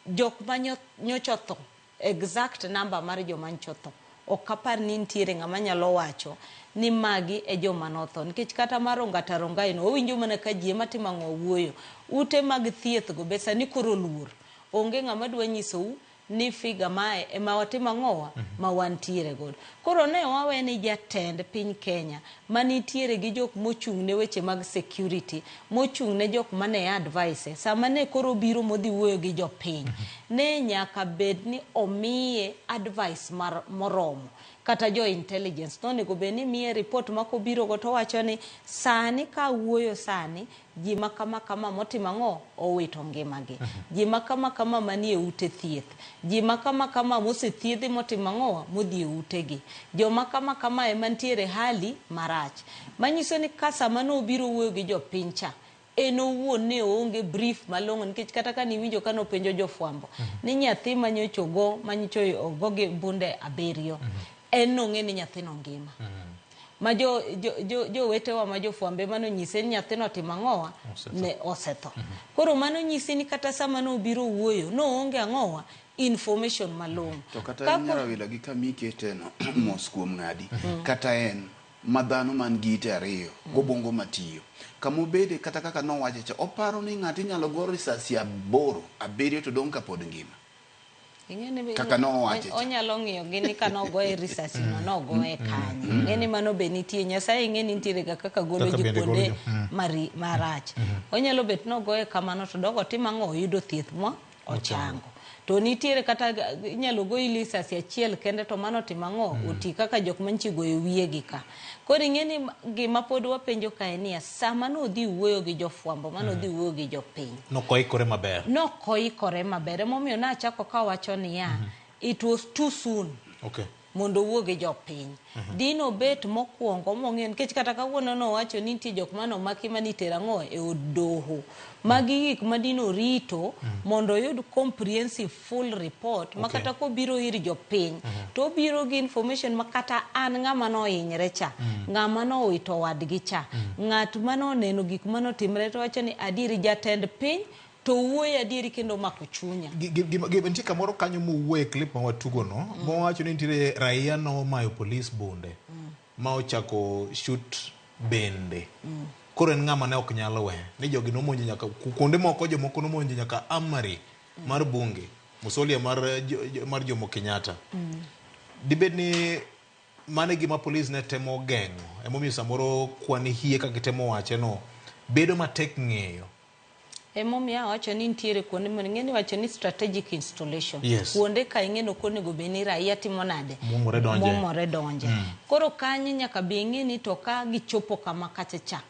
jok ma nyocha otho, exact number mar joma nyocha otho. Ok apar ni nitiere ng'ama nyalo wacho ni magi e joma notho. Nikech kata mar Ong'ato Rongai no, owinjo mana ka ji ema timo ang'o wuoyo. Ute mag thieth go be sani koro luor. Onge ng'ama dwa nyisou ni figa mae ema watimo ang'owa ma wantiere godo. Koro ne wawe ni jatend piny Kenya manitiere gi jok mochung' ne weche mag security, mochung' ne jok mane advice, sama ne koro biro modhi wuoyo gi jopiny, ne nyaka bed ni omiye advice mar moromo. Kata jo intelligence nonego bed ni miye report ma kobiro go to wacho ni sani ka wuoyo sani ji ma kama kama motimo ang'o owito ngimagi. Ji ma kama kama manie ute thieth. Ji ma kama kama mosethiedhi motimo ang'o modhi e utegi. Joma kama kama ema nitiere hali marach. Manyiso ni ka sama nobiro wuoyo gi jopiny cha, en owuon ne oonge brief malong'o nikech kata ka niwinjo ka nopenjo jofwambo ni nyathi manyocha ogo manyocha ogo gi bunde 7 en nong'e ni nyathino ngima. Ma jowetewa ma jofwambe mano nyise ni nyathino otimo ang'owa ne osetho. Koro mano nyisi ni kata sama nobiro wuoyo noonge ang'owa information malong'o. To kata en Nyarawila gi kama iketeno mos kuom ng'adi, kata en ma dhano man gi ite 2 gobongo matiyo. Kama obede kata kaka nowacho cha, oparo ni ng'ato inyalo go risasi 8 7 to dong' kapod ngima. Kaka nowacho cha. Onyalo ng'iyo gi ni ka nogoye risasi no nogoye kanye. Ng'eni mano be nitie. Nyasaye ing'e ni nitiere ga kaka golo ji kuonde marach. Onyalo bet nogoye kamano to dogo timo ang'o oyudo thieth mo ochango. To nitiere kata inyalo goyi risasi 1 kende to mano timo ang'o oti kaka jok mantie goyo wiyegi ka. Koro ing'e ni gima pod wapenjo kae niya sama nodhi wuoyo gi jofwambo mano odhi wuoyo gi jopiny. Nokoikore maber. Nokoikore maber. Emomiyo nachako kawacho niya it was too soon. Okay. mondo owuo gi jopiny. Dino bet mokwongo mong'eyo nikech kata kawuono nowacho ni nitie jok mane omaki mane itero ang'o e od doho. Magi gik ma dino rito mondo oyud comprehensive full report ma kata kobiro ir jopiny to obiro gi information ma kata an ng'ama nohinyre cha, ng'ama nowito wadgi cha, ng'at manoneno gik manotimre to wacho ni adieri jatend piny to wuoyo adieri kendo omako chunya. Nitie kamoro kanyo mowuoye clip ma watugono mowacho ni nitiere raia nomayo polis bunde ma ochako shoot bende. Koro en ng'ama ne ok nyal we ni jogi nomonjo nyaka kuonde moko, jomoko nomonjo nyaka armory mar bunge Musolia mar Jomo Kenyatta. Dibed ni mano e gima polis ne temo geng'o, emomiyo samoro kwan hie kaka itemo wache no bedo matek ng'eyo. Emomiyo awacho ni nitiere kuonde ma ing'e ni iwacho ni strategic installation. Yes. Kuonde ka ing'e ni ok onego bed ni raia timo nade? Muomore donje. Muomore donje. Koro kanyo nyaka be ing'e ni to ka gichopo kama kacha cha,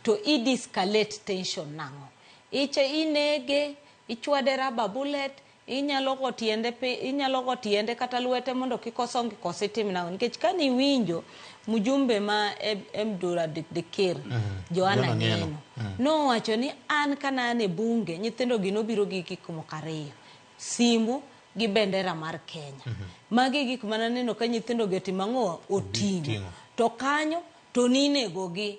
to i de-escalate tension nang'o? Iche inege, ichwade rubber bullet, inyalo go tiende pi, inyalo go tiende kata lwete mondo kik osongi koso itim nang'o? Nikech kane iwinjo mjumbe ma Emdura Dikir, Joanna Joanna Ng'eno. Ng'eno, nowacho ni an kana an e bunge, nyithindo gi nobiro gi gik moko ariyo, simu gi bendera mar Kenya. Magi gik mana neno ka nyithindo gi otimo ang'o? Oting'o. Oting'o. To kanyo to ninego gi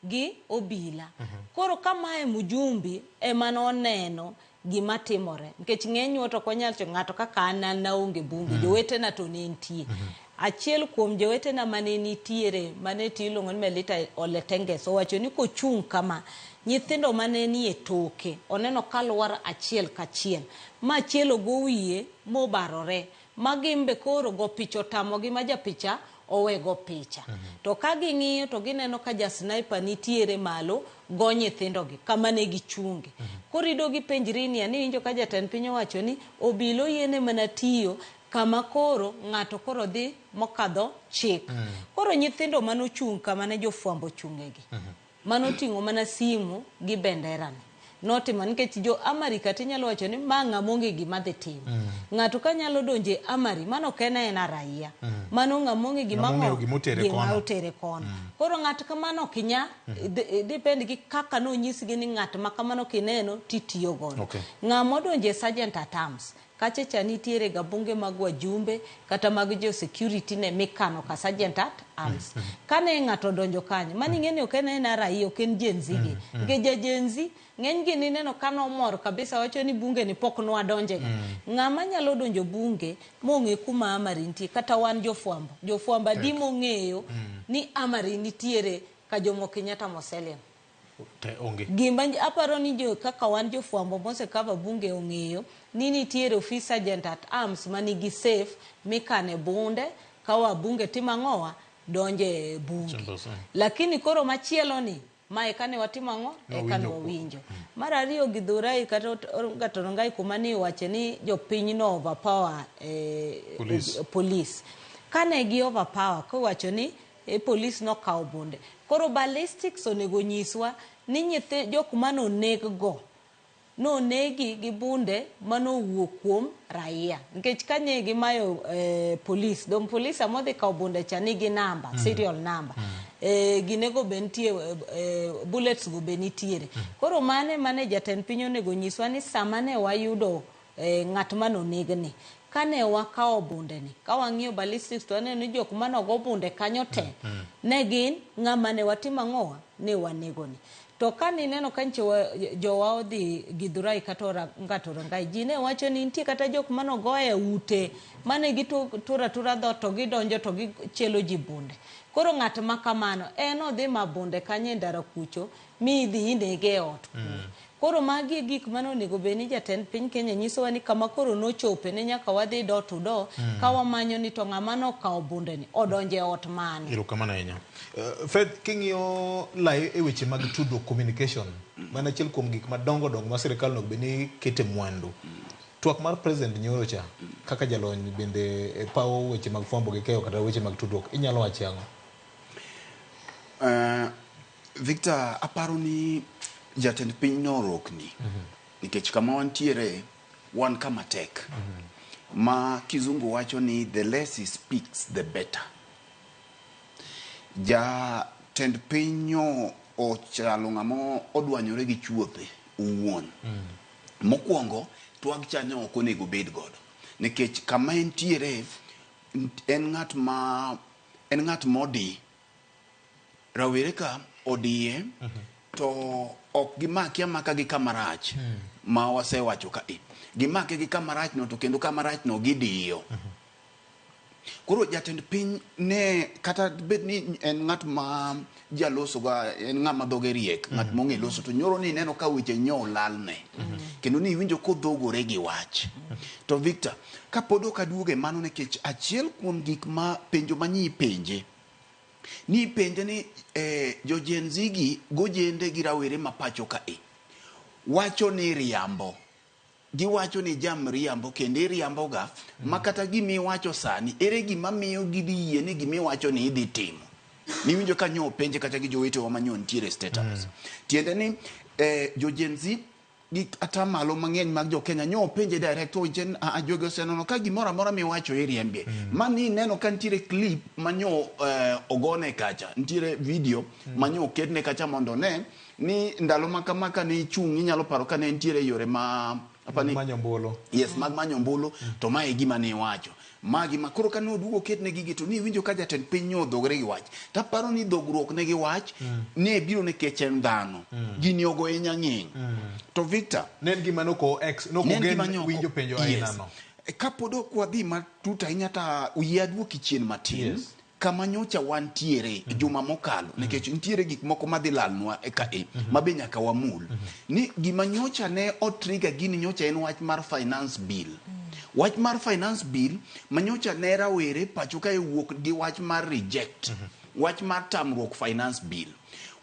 gi obila. Koro ka mae mjumbi ema noneno gima timore, nikech ng'enywa to ok wanyal wacho ng'ato kaka an an naonge bunge, jowetena to ne nitie. Achiel kuom jowetena mane nitiere mane tiyo iluongo ni Melita Ole Tenges owacho ni kochung' kama, nyithindo mane nie toke oneno ka lwar achiel kachiel, ma achiel ogo wiye mobarore, ma gin be koro go picha otamogi ma japicha owe go picha. To ka ging'iyo to gineno ka ja sniper nitiere malo go nyithindo gi kama ne gichunge. Koro ido gipenjri niya, ni iwinjo ka jatend piny owacho ni obila oyiene mana tiyo kama koro ng'ato koro dhi mokadho chik. Koro nyithindo manochung' kama ne jofwambo ochung'egi, manoting'o mana simu gi bendera ni. Notimo nikech jo Amari kata inyalo wacho ni ma ng'ama onge gima dhi timo. Ng'ato ka nyalo donjo e Amari, mano ok en aena raia. Mano ng'ama onge gima Ng'ama ong'eyo gima otere gima kono. otere kono. Koro ng'at kamano ok inya, depend gi kaka nonyisgi ni ng'at ma kamano kineno titiyo godo. Ng'ama odonjo e Sergeant at Arms, kacha cha nitiere ga bunge mag wajumbe kata mag jo security ne mikano ka Sergeant at Arms. Kane ng'ato odonjo kanyo, mano ing'e ni ok en aena raia, ok en Gen Z gi. Nikech ja Gen Z, ng'eny gi nineno ka nomor kabisa wacho ni bunge ni pok nwadonje ga. Ng'ama nyalo donjo bunge mong'e kuma Amari nitie, kata wan jofwambo. Jofwambo adi mong'eyo ni Amari nitiere ka Jomo Kenyatta Mausoleum. Te onge. Gima aparo ni jo kaka wan jofwambo mosekava bunge ong'eyo ni nitiere office sergeant at arms manigi safe mikane bunde ka wabunge timo ang'owa donje e bunge. Lakini koro machielo ni mae kane watimo ang'o? Eka ne wawinjo. Mar ariyo Githurai kata Gatorongai kuma ni iwache ni jopiny no overpower Police. police. Kane gi overpower kowacho ni police nokawo bunde. Koro ballistics onego nyiswa ni nyithi jok manoneg go nonegi gi bunde manowuok kuom raia. Nikech kanye gimayo police, dong police amodhi kawo bunde cha nigi namba, serial number. Ginego be nitie, bullets go be nitiere. Koro mane mane jatend piny onego nyiswa ni sama ne wayudo ng'at manonegni, kane wakawo bunde ni, ka wang'iyo ballistics to waneno ni jok manogo bunde kanyo te, ne gin ng'ama ne watimo ang'owa, ne wanego ni. To kane ineno ka nche jowa odhi Githurai kata Gatorongai, ji ne wacho ni nitie kata jok manogoye ute, mane gitura atura dhoot to gidonjo to gichielo ji bunde. Koro ng'at ma kamano, en odhi ma bunde kanyo e ndara kucho, mi idhi inege e ot. Koro magi e gik mane onego bed ni jatend piny Kenya nyisowa ni kama koro nochope ne nyaka wadhi door to door, ka wamanyo ni to ng'ama nokawo bunde ni odonjo e ot mane. Erokamano ahinya. Fred, king'iyo lai e weche mag tudruok communication, mano achiel kuom gik madongo dongo ma sirikal onego bed ni kete mwandu. Twak mar President nyoro cha, kaka jalony bende e pawo weche mag fwambo gi keyo kata weche mag tudruok, inyalo wacho ang'o? Victor, aparo ni jatend piny norokni. Nikech kama wantiere, wan kama tek. ma kizungu wacho ni the less he speaks the better. Jatend piny nyo ochalo ng'ama odwanyore gi chuothe owuon. Mokwongo, twag cha ne ok onego bed godo. Nikech kama entiere, en ng'at ma en ng'at modi. Rawere ka odiye to ok gimaki amaka gi kama rach ma wasewacho ka e. Gimake gi kama rach no to kendo kama rach no gidiyo. Koro jatend piny ne kata bed ni en ng'at ma jaloso ga en ng'ama dhoge riek, ng'at mong'e loso to nyoro ni ineno ka weche nyo lalne. Kendo ni iwinjo kodhogore gi wach. To Victor, kapod ok aduoge mano nikech achiel kuom gik ma penjo ma nyi penje ni penje ni jo Gen Z gi gojende gi rawere ma pacho ka e wacho ni riambo. Giwacho ni jam riambo kendo iriambo ga ma kata gima iwacho sani ere gima miyo gidhi yie ni gima iwacho ni idhi timo. Niwinjo ka nyo openje kata gi jowetewa ma nyo nitiere e State House. Tiende ni jo Gen Z gi atamalo mang'eny mag jo Kenya nyo openje direct to jen a jogi oseneno ka gimoro amora miwacho iriembie. Ma ni neno ka nitiere clip ma nyo ogone kacha, nitiere video ma nyo oketne kacha mondo one ni ndalo ma kama ka ne ichung' inyalo paro ka ne nitiere yore ma apani manyo ombulu. Yes, mag manyo ombulu to mae e gima ne iwacho. Ma gima koro ka ne oduogo oketne gigi to ni iwinjo ka jatend piny nyo odhogre gi wach. Taparo ni dhogruok ne gi wach ne biro nikech en dhano. Gini ogoye nyang'eng'. To Victor, Ne en gima noko ex noko ne en gen gima nyo winjo penjo aina Yes. no. Kapod ok wadhi matut ahinya ta yie aduoki chien matin. Yes. Kama nyocha wantiere juma mokalo nikech nitiere gik moko madhi lalnwa e ka e ma be nyaka wamul. Ni gima nyocha ne otrigger gini nyocha en wach mar finance bill. Wach mar finance bill ma nyocha ne rawere pacho kae wuok gi wach mar reject. Wach mar tamruok finance bill.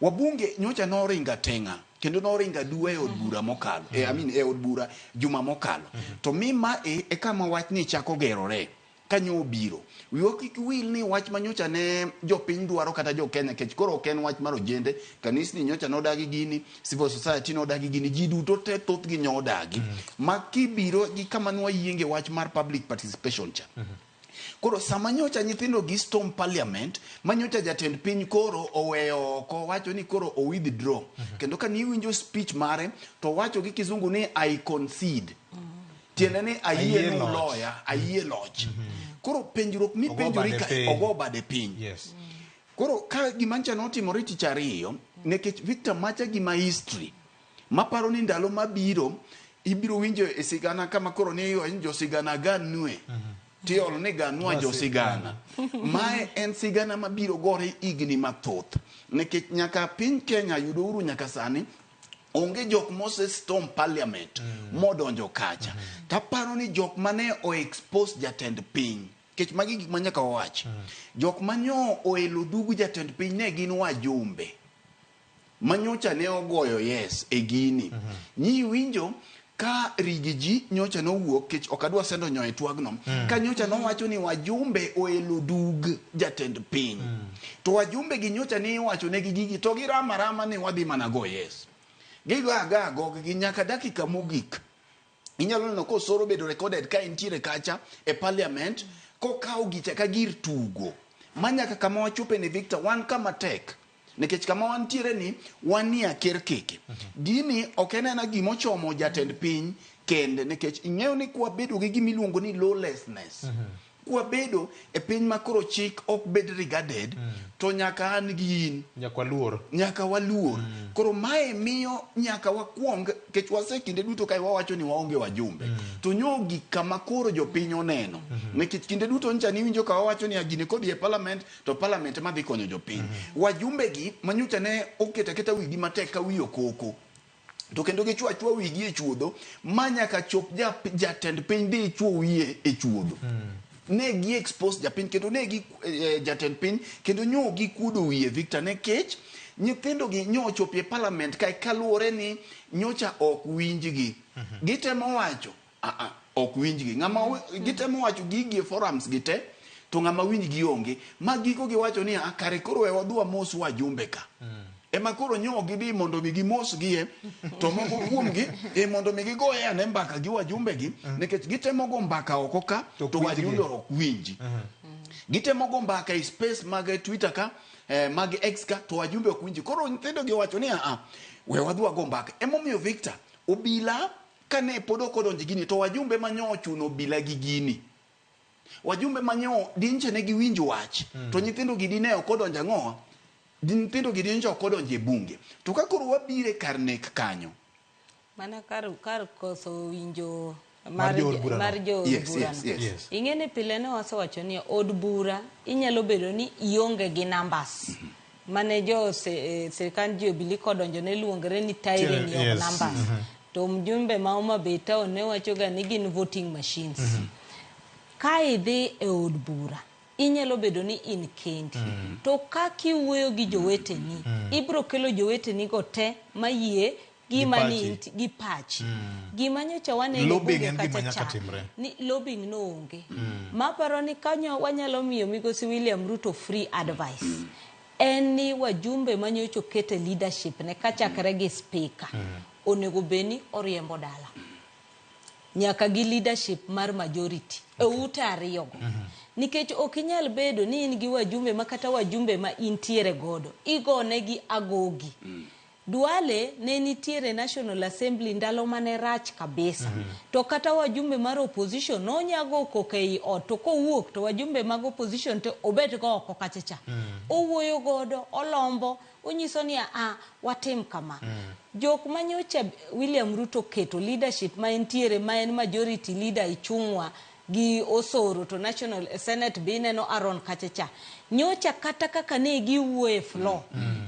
Wabunge nyocha noringo ateng'a kendo noringo aduwa e od bura mokalo. I mean, e od bura juma mokalo. To mi ma e kama wach ni chako gerore. Kanyo obiro. Wiwa kik wil ni wach ma nyocha ne jopiny dwaro kata jo Kenya kech koro ok en wach mar ojende, kanisni nyocha nodagi gini, civil society nodagi gini, ji duto te thothgi nyo odagi. Ma kibiro gi kama nwayienge wach mar public participation cha. Koro sama nyocha nyithindo gi storm parliament, ma nyocha jatend piny koro oweyo oko, wacho ni koro o withdraw. Kendo ka niwinjo speech mare, to wacho gi kizungu ni I concede. Tiende ni ayie Ayie ni loch. uloya, ayie loch. Koro penjruok mipenjori Ogo bade ka piny. ogo bade piny. Yes. Koro ka gima ncha notimore tich ariyo, nikech Victor macha gima history, maparo ni ndalo mabiro, ibiro winjo e sigana kama koro ni jo sigana ganue. Tiolo ni ganwa jo sigana. Mae en sigana mabiro gore higni mathoth. Nikech nyaka piny Kenya yudo uhuru nyaka sani, onge jok mose storm parliament modonjo kacha. Taparo ni jok mane o expose jatend piny, nikech magi gik ma nyaka wawach. Jok manyo oelo dugu jatend piny ne gin wajumbe. Manyocha ne ogoyo yes e gini. Nyi winjo ka Rigi ji nyocha nowuok kech ok adwa sendo nyoyo e twagno. Ka nyocha nowacho ni wajumbe oelo dug jatend piny. To wajumbe gi nyocha ni iwacho negi gigi to girama rama ni wadhi mana go yes. Gigo aga agog gi nyaka dakika mogik. Inyalo neno ka Osoro bedo recorded ka entiere kacha e parliament kokawo gicha ka gir tugo. Ma nyaka kama wachope ni Victor wan kama tek. Nikech kama wantiere ni wanie aker keke. Gini ok en ena gima ochomo jatend piny kende nikech ing'eyo ni kwabedo gi gima iluongo ni lawlessness. Kwabedo e piny ma koro chik ok bed regarded to nyaka an gi in. Nyaka waluor. Nyaka waluor. Koro mae miyo nyaka wakwong kech wase kinde duto kae wawacho ni waonge wajumbe. To nyo gik kama koro jopiny oneno. Nikech kinde duto ncha niwinjo ka wawacho ni gini kodhi e parliament to parliament ema dhi konyo jopiny. Wajumbe gi manyocha ne oketo aketa wigi matek ka wi okoko. To kendo gichwo achwa wigi e chuodho ma nyaka chop jatend piny dhi chwo wiye e chuodho. Ne gi expose japiny kendo ne gi jatend piny kendo nyo gikuodo wiye Victor nikech nyithindo gi nyo ochopo e parliament kae kaluwore ni nyocha ok winjgi. Gitemo wacho ok winjgi. Ng'ama gitemo wacho gigi e forums gi te to ng'ama winjgi onge. Ma giko giwacho ni kare koro we wadhi wamos wajumbe ka. Ema koro nyo gidhi mondo mi gimosgie, to moko kuomgi e mondo mi gigoye ane mbaka gi wajumbegi, nikech gitemo go mbaka oko ka, to wajumbe ok winji. Gitemo go mbaka e space mag Twitter ka, mag X ka, to wajumbe ok winji. Koro nyithindo gi owacho ni aa, we wadhi wago mbaka. Emomiyo Victor, obila kane pod ok odonjo gini, to wajumbe manyo ochuno obila gi gini. Wajumbe manyo dinche ne giwinj wach, to nyithindo gi dine ok odonjo ang'owa? Nyithindo gi dinche ok odonjo e bunge. To ka koro wabire kar nek kanyo. Mana kar koso winjo Mar jood burano. Mar jood Yes, burano. yes, yes. Yes. Ing'e ni pile ne wasewacho ni od bura inyalo bedo ni ionge gi numbers. Mane jo sirkand Jubilee kodonjo ne luongre ni tyranny of numbers. To mjumbe ma Homa Bay town ne wacho ga ni gin voting machines. Ka idhi e od bura, inyalo bedo ni in kendi. To ka kiwuoyo gi joweteni, ibro kelo joweteni go te mayie gima Gi ni pachi. gi pachi. Gima nyocha waneno e Lobbying bunge en gima kacha nyaka cha, timre. ni lobbying no onge. Maparo ni kanyo wanyalo miyo migosi William Ruto free advice. En ni wajumbe manyocha oketo e leadership ne kachakre gi speaker, onego bed ni oriembo dala. Nyaka gi leadership mar majority e ute ariyogo. Nikech ok inyal bedo ni in gi wajumbe ma kata wajumbe ma intiere godo, igonegi agogi. Duale ne nitiere National Assembly ndalo mane rach kabisa. To kata wajumbe mar opposition nonyago koko ei ot, to kowuok to wajumbe mag opposition te obet go oko kacha cha. Owuoyo godo, olombo, onyiso ni a watim kama. Jok manyocha William Ruto keto leadership ma entiere ma en majority leader Ichung'wa gi Osoro to National Senate be ineno Aaron kacha cha. Nyocha kata kaka ne giwuoyo e floor,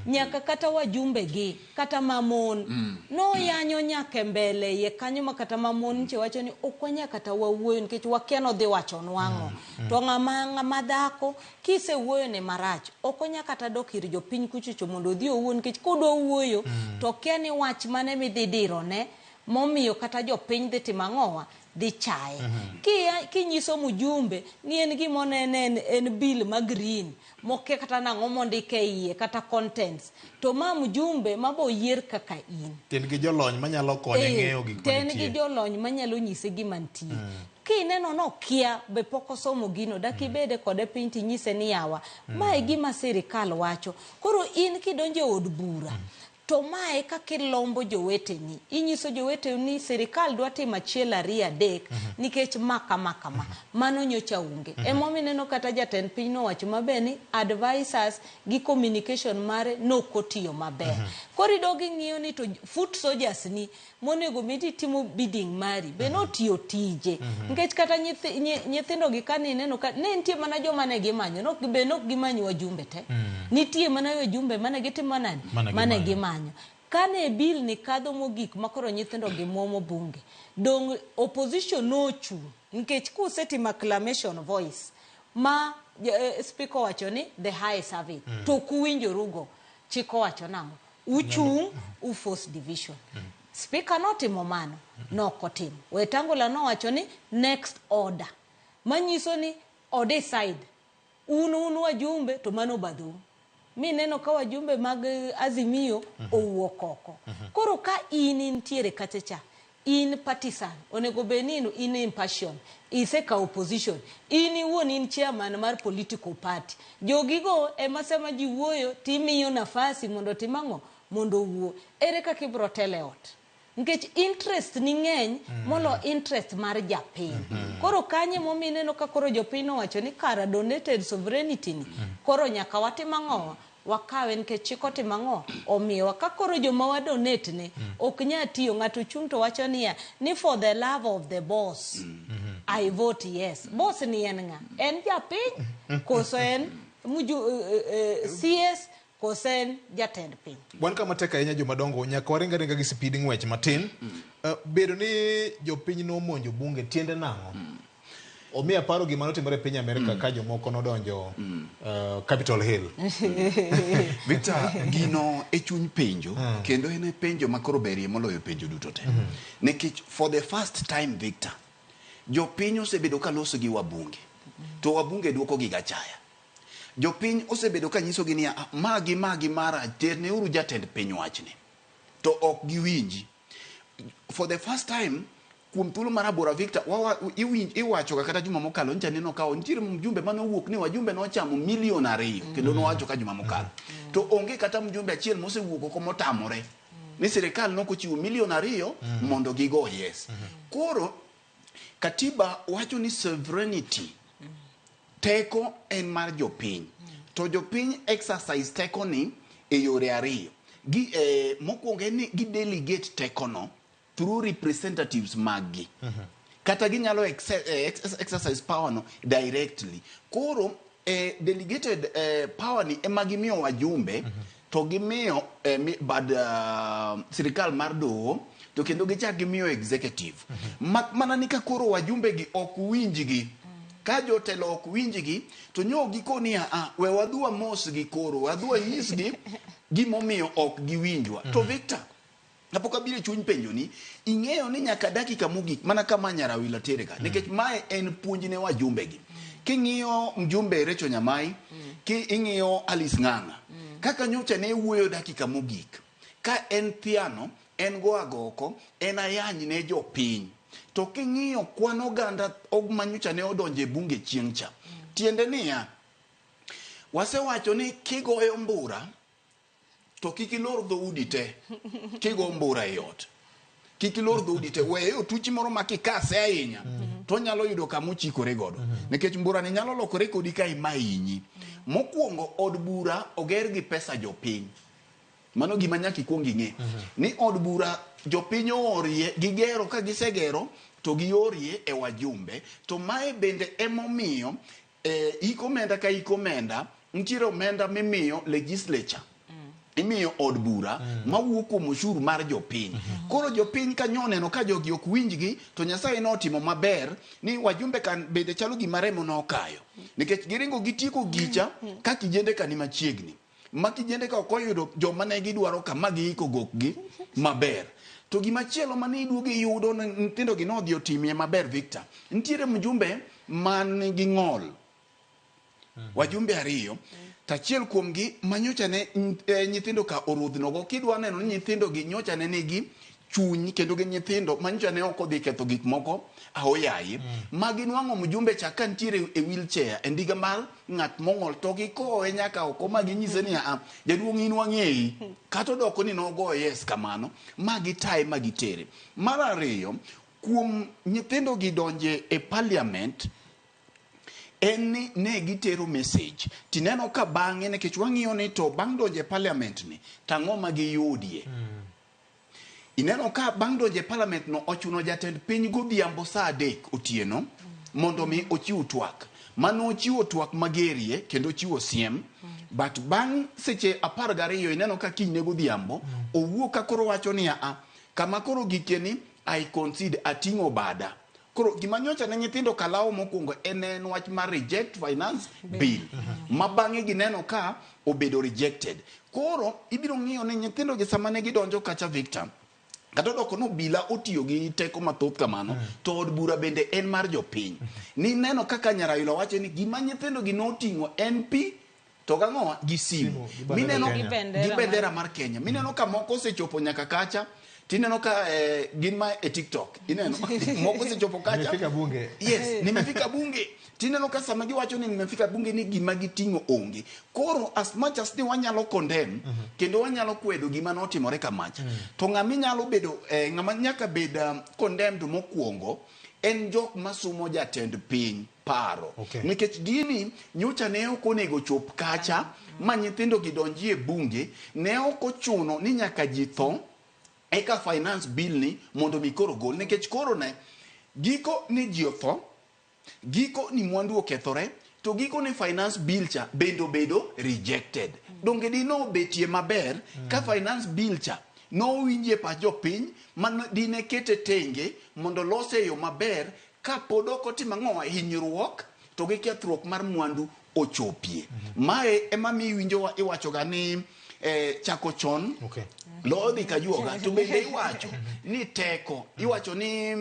nyaka kata wajumbe gi, kata mamon, noyanyo nyaka e mbele iye kanyo ma kata mamon nche wacho ni ok wanyal kata wawuoyo nikech wakia nodhi wacho nwang'o. To ng'ama dhako kisewuoyo ne marach, ok onya kata dok ir jopiny kuchocho mondo odhi owuo nikech kodwa wuoyo, to okia ni wach mane midhi dirone momiyo kata jopiny dhi timo ang'owa, dhi chaye. Kinyiso mjumbe ni en gima onene en bill ma green, mokia kata nang'o mondike iye kata contents, to ma mjumbe mabo yier kaka in. En gi jolony manyalo konye ng'eyo gik To en gi manitie. jolony manyalo nyise gima nitie. Kineno nokia be pok osomo gino, dak ibede kode piny tinyise ni yawa, mae gima sirikal wacho. Koro in kidonjo e od bura, to mae kaka ilombo joweteni. Inyiso joweteni ni sirikal dwa timo achiel ariyo adek, nikech ma kama kama. Mano nyocha onge. Emomiyo ineno kata jatend piny nowacho maber ni advisors gi communication mare nokotiyo maber. Koro idog ing'iyo ni to foot soldiers ni monego bed ni timo bidding mari be notiyo tije. Nikech kata nyithindo gi kane ineno ka ne nitie mana joma ne gimanyo, be nok gimanyo wajumbe te. Nitie mana wajumbe mane gitimo nani? Mane Mane gimanyo. gimanyo. Kane bill ni kadho mogik makoro nyithindo gi muomo bunge, dong opposition nochung' nikech kusetimo acclamation voice ma speaker owacho ni the highest have it. To ok uwinjorugo, chik owacho nang'o? Uchung' u force division. Speaker notimo mano, nokotimo. Wetangula nowacho ni next order, manyiso ni o decide un wajumbe to mano badhou. Mineno ka wajumbe mag Azimio owuok oko. Koro ka in intiere kacha cha, in partisan, onego bed ni in impartial, isekawo position, in iwuon in chairman mar political party. Jogigo ema sama ji wuoyo timiyo nafasi mondo otim ang'o? Mondo owuo. Ere kaka ibiro telo e ot? Nikech interest ni ng'eny molo interest mar japiny. Koro kanye momiyo ineno ka koro jopiny nowacho ni kara donated sovereignty ni, koro nyaka watim ang'o? Wakawe nikech chik otimo ang'o? Omiyowa. Ka koro joma wa donate ne, ok nyal tiyo. Ng'ato chung' to wacho niya, ni for the love of the boss, I vote yes. Boss ni en ng'a? En japiny? Koso en CS? Koso en jatend piny? Wan kama tek ahinya jomadongo, nyaka waring aringa gi speed ng'wech matin. Bedo ni jopiny nomonjo bunge tiende nang'o? Omiyo aparo gima notimore e piny Amerika ka jomoko nodonjo Capitol Hill. Victor, gino e chuny penjo, kendo en e penjo ma koro berie moloyo penjo duto te. Nikech for the first time, Victor, jopiny osebedo ka loso gi wabunge, to wabunge duoko gi gachaya. Jopiny osebedo ka nyisogi niya, "Ah, magi magi marach, terneuru jatend piny wachni." To ok giwinji. For the first time kuom thuolo mar aboro Victor, iwacho ga kata juma mokalo ncha neno ka nitiere mjumbe mane owuok ni wajumbe nochamo milion 2 kendo nowacho ka juma mokalo. To onge kata mjumbe achiel mosewuok oko motamore ni sirikal nokochiwo milion 2 mondo gigo yes. Koro katiba wacho ni sovereignty, teko en mar jopiny. To jopiny exercise teko ni e yore ariyo. Mokwongo en ni gi delegate tekono through representatives maggi. Kata ginyalo exercise power no directly. Koro delegated power ni ema gimiyo wajumbe to gimiyo bad sirikal mar doho to kendo gichak gimiyo executive. Mak mana ni ka koro wajumbe gi ok winjgi, ka jotelo ok winjgi, to nyo gikoni a we wadhi mosgi koro wadhi wanyisgi gimomiyo ok giwinjwa. To Victor, kapok abiro e chuny penjo ni, ing'eyo ni nyaka dakika mogik mana kama Nyarawila terega, nikech mae en puonj ne wajumbe gi. King'iyo mjumbe Rachel Nyamai, ki ing'iyo Alice Ng'ang'a, kaka nyocha ne wuoyo dakika mogik, ka en thiano, en go agoko, en ayany ne jopiny. To king'iyo kwan oganda manyocha ne odonjo e bunge chieng' cha, tiende niya, wasewacho ni kigoyo mbura, to kik ilor dhoudi te kigo mbura e ot. Kik ilor dhoudi te, weye otuchi moro ma kikase ahinya to onyalo yudo kama ochikore godo. Nikech mbura ni nyalo lokore kodi ka ima hinyi. Mokwongo od bura oger gi pesa jopiny. Mano gima nyaka ikuong ing'e. Ni od bura jopiny oorie, gigero ka gisegero to giorie e wajumbe. To mae bende emomiyo ik omenda ka ik omenda, nitiere omenda mimiyo legislature. Imiyo od bura mawuok kuom ushuru mar jopiny. Koro jopiny ka nyo neno ka jogi ok winjgi, to Nyasaye notimo maber ni wajumbe kan bende chalo gima remo nokayo. Nikech giringo gitieko gicha ka kijende ka ni machiegni. Ma kijende ka ok oyudo joma ne gidwaro ka ma giiko gokgi maber. To gimachielo mane iduogo iyudo ni nyithindo gi nodhi otimie maber Victor. Nitiere mjumbe man gi ng'ol. Wajumbe ariyo. To achiel kuomgi manyocha ne nyithindo ka orodhnogo kidwa neno ni nyithindo gi nyocha ne nigi chuny kendo gi nyithindo manyocha ne ok odhi ketho gik moko aoyaye. Ma ginwang'o mjumbe cha ka nitiere e wheelchair e ndiga mar ng'at mong'ol to gikowe nyaka oko ma ginyise ni a jaduong' in wang'eyi kata odoko ni nogoyo yes kamano ma gitaye ma gitere. Mar ariyo kuom nyithindo gi donje e parliament en ni ne gitero message tineno ka bang'e nikech wang'iyo ni to bang' donjo e parliament ni tang'o ma giyudie. Ineno ka bang' donjo e parliament no ochuno jatend piny godhiambo saa 3 otieno mondo mi ochiw twak. Mano ochiwo twak magerie kendo ochiwo siem. But bang' seche 12 ineno ka kinyne godhiambo owuok ka koro wacho ni a kama koro gike ni I concede ating'o bada. Koro gima nyocha ne nyithindo kalawo mokwongo en wach mar reject finance bill. Ma bang'e gineno ka obedo rejected. Koro ibiro ng'iyo ni nyithindo gi sama ne gidonjo kacha Victor, kata odoko ni obila otiyo gi teko mathoth kamano, to od bura bende en mar jopiny. Ni neno kaka Nyaraila wacho ni gima nyithindo gi noting'o en pi to gang'owa gi simu. Mineno gi bendera mar Kenya. Mineno ka moko osechopo nyaka kacha, tineno ka gin ma e TikTok. Ineno moko osechopo kacha. Nimefika bunge. Yes, nimefika bunge. Tineno ka sama giwacho ni nimefika bunge ni gima giting'o onge. Koro as much as ni wanyalo condemn kendo wanyalo kwedo gima notimore kamacha. To ng'ama inyalo bedo ng'ama nyaka bed condemned mokwongo en jok masumo jatend piny paro. Nikech gini nyocha ne ok onego chop kacha ma nyithindo gi donjie bunge, ne ok ochuno ni nyaka ji tho eka finance bill ni mondo mi koro gol. Nikech koro ne giko ni ji otho, giko ni mwandu okethore, to giko ni finance bill cha bende obedo rejected. Donge dino betie maber ka finance bill cha nowinjie pach jopiny ma dine kete tenge mondo lose e yo maber ka pod ok otimo ang'o hinyruok to gi kethruok mar mwandu ochopie. Mae ema mi iwinjo iwacho ga ni chako chon loyo dhi kajuoga. To bende iwacho ni teko, iwacho ni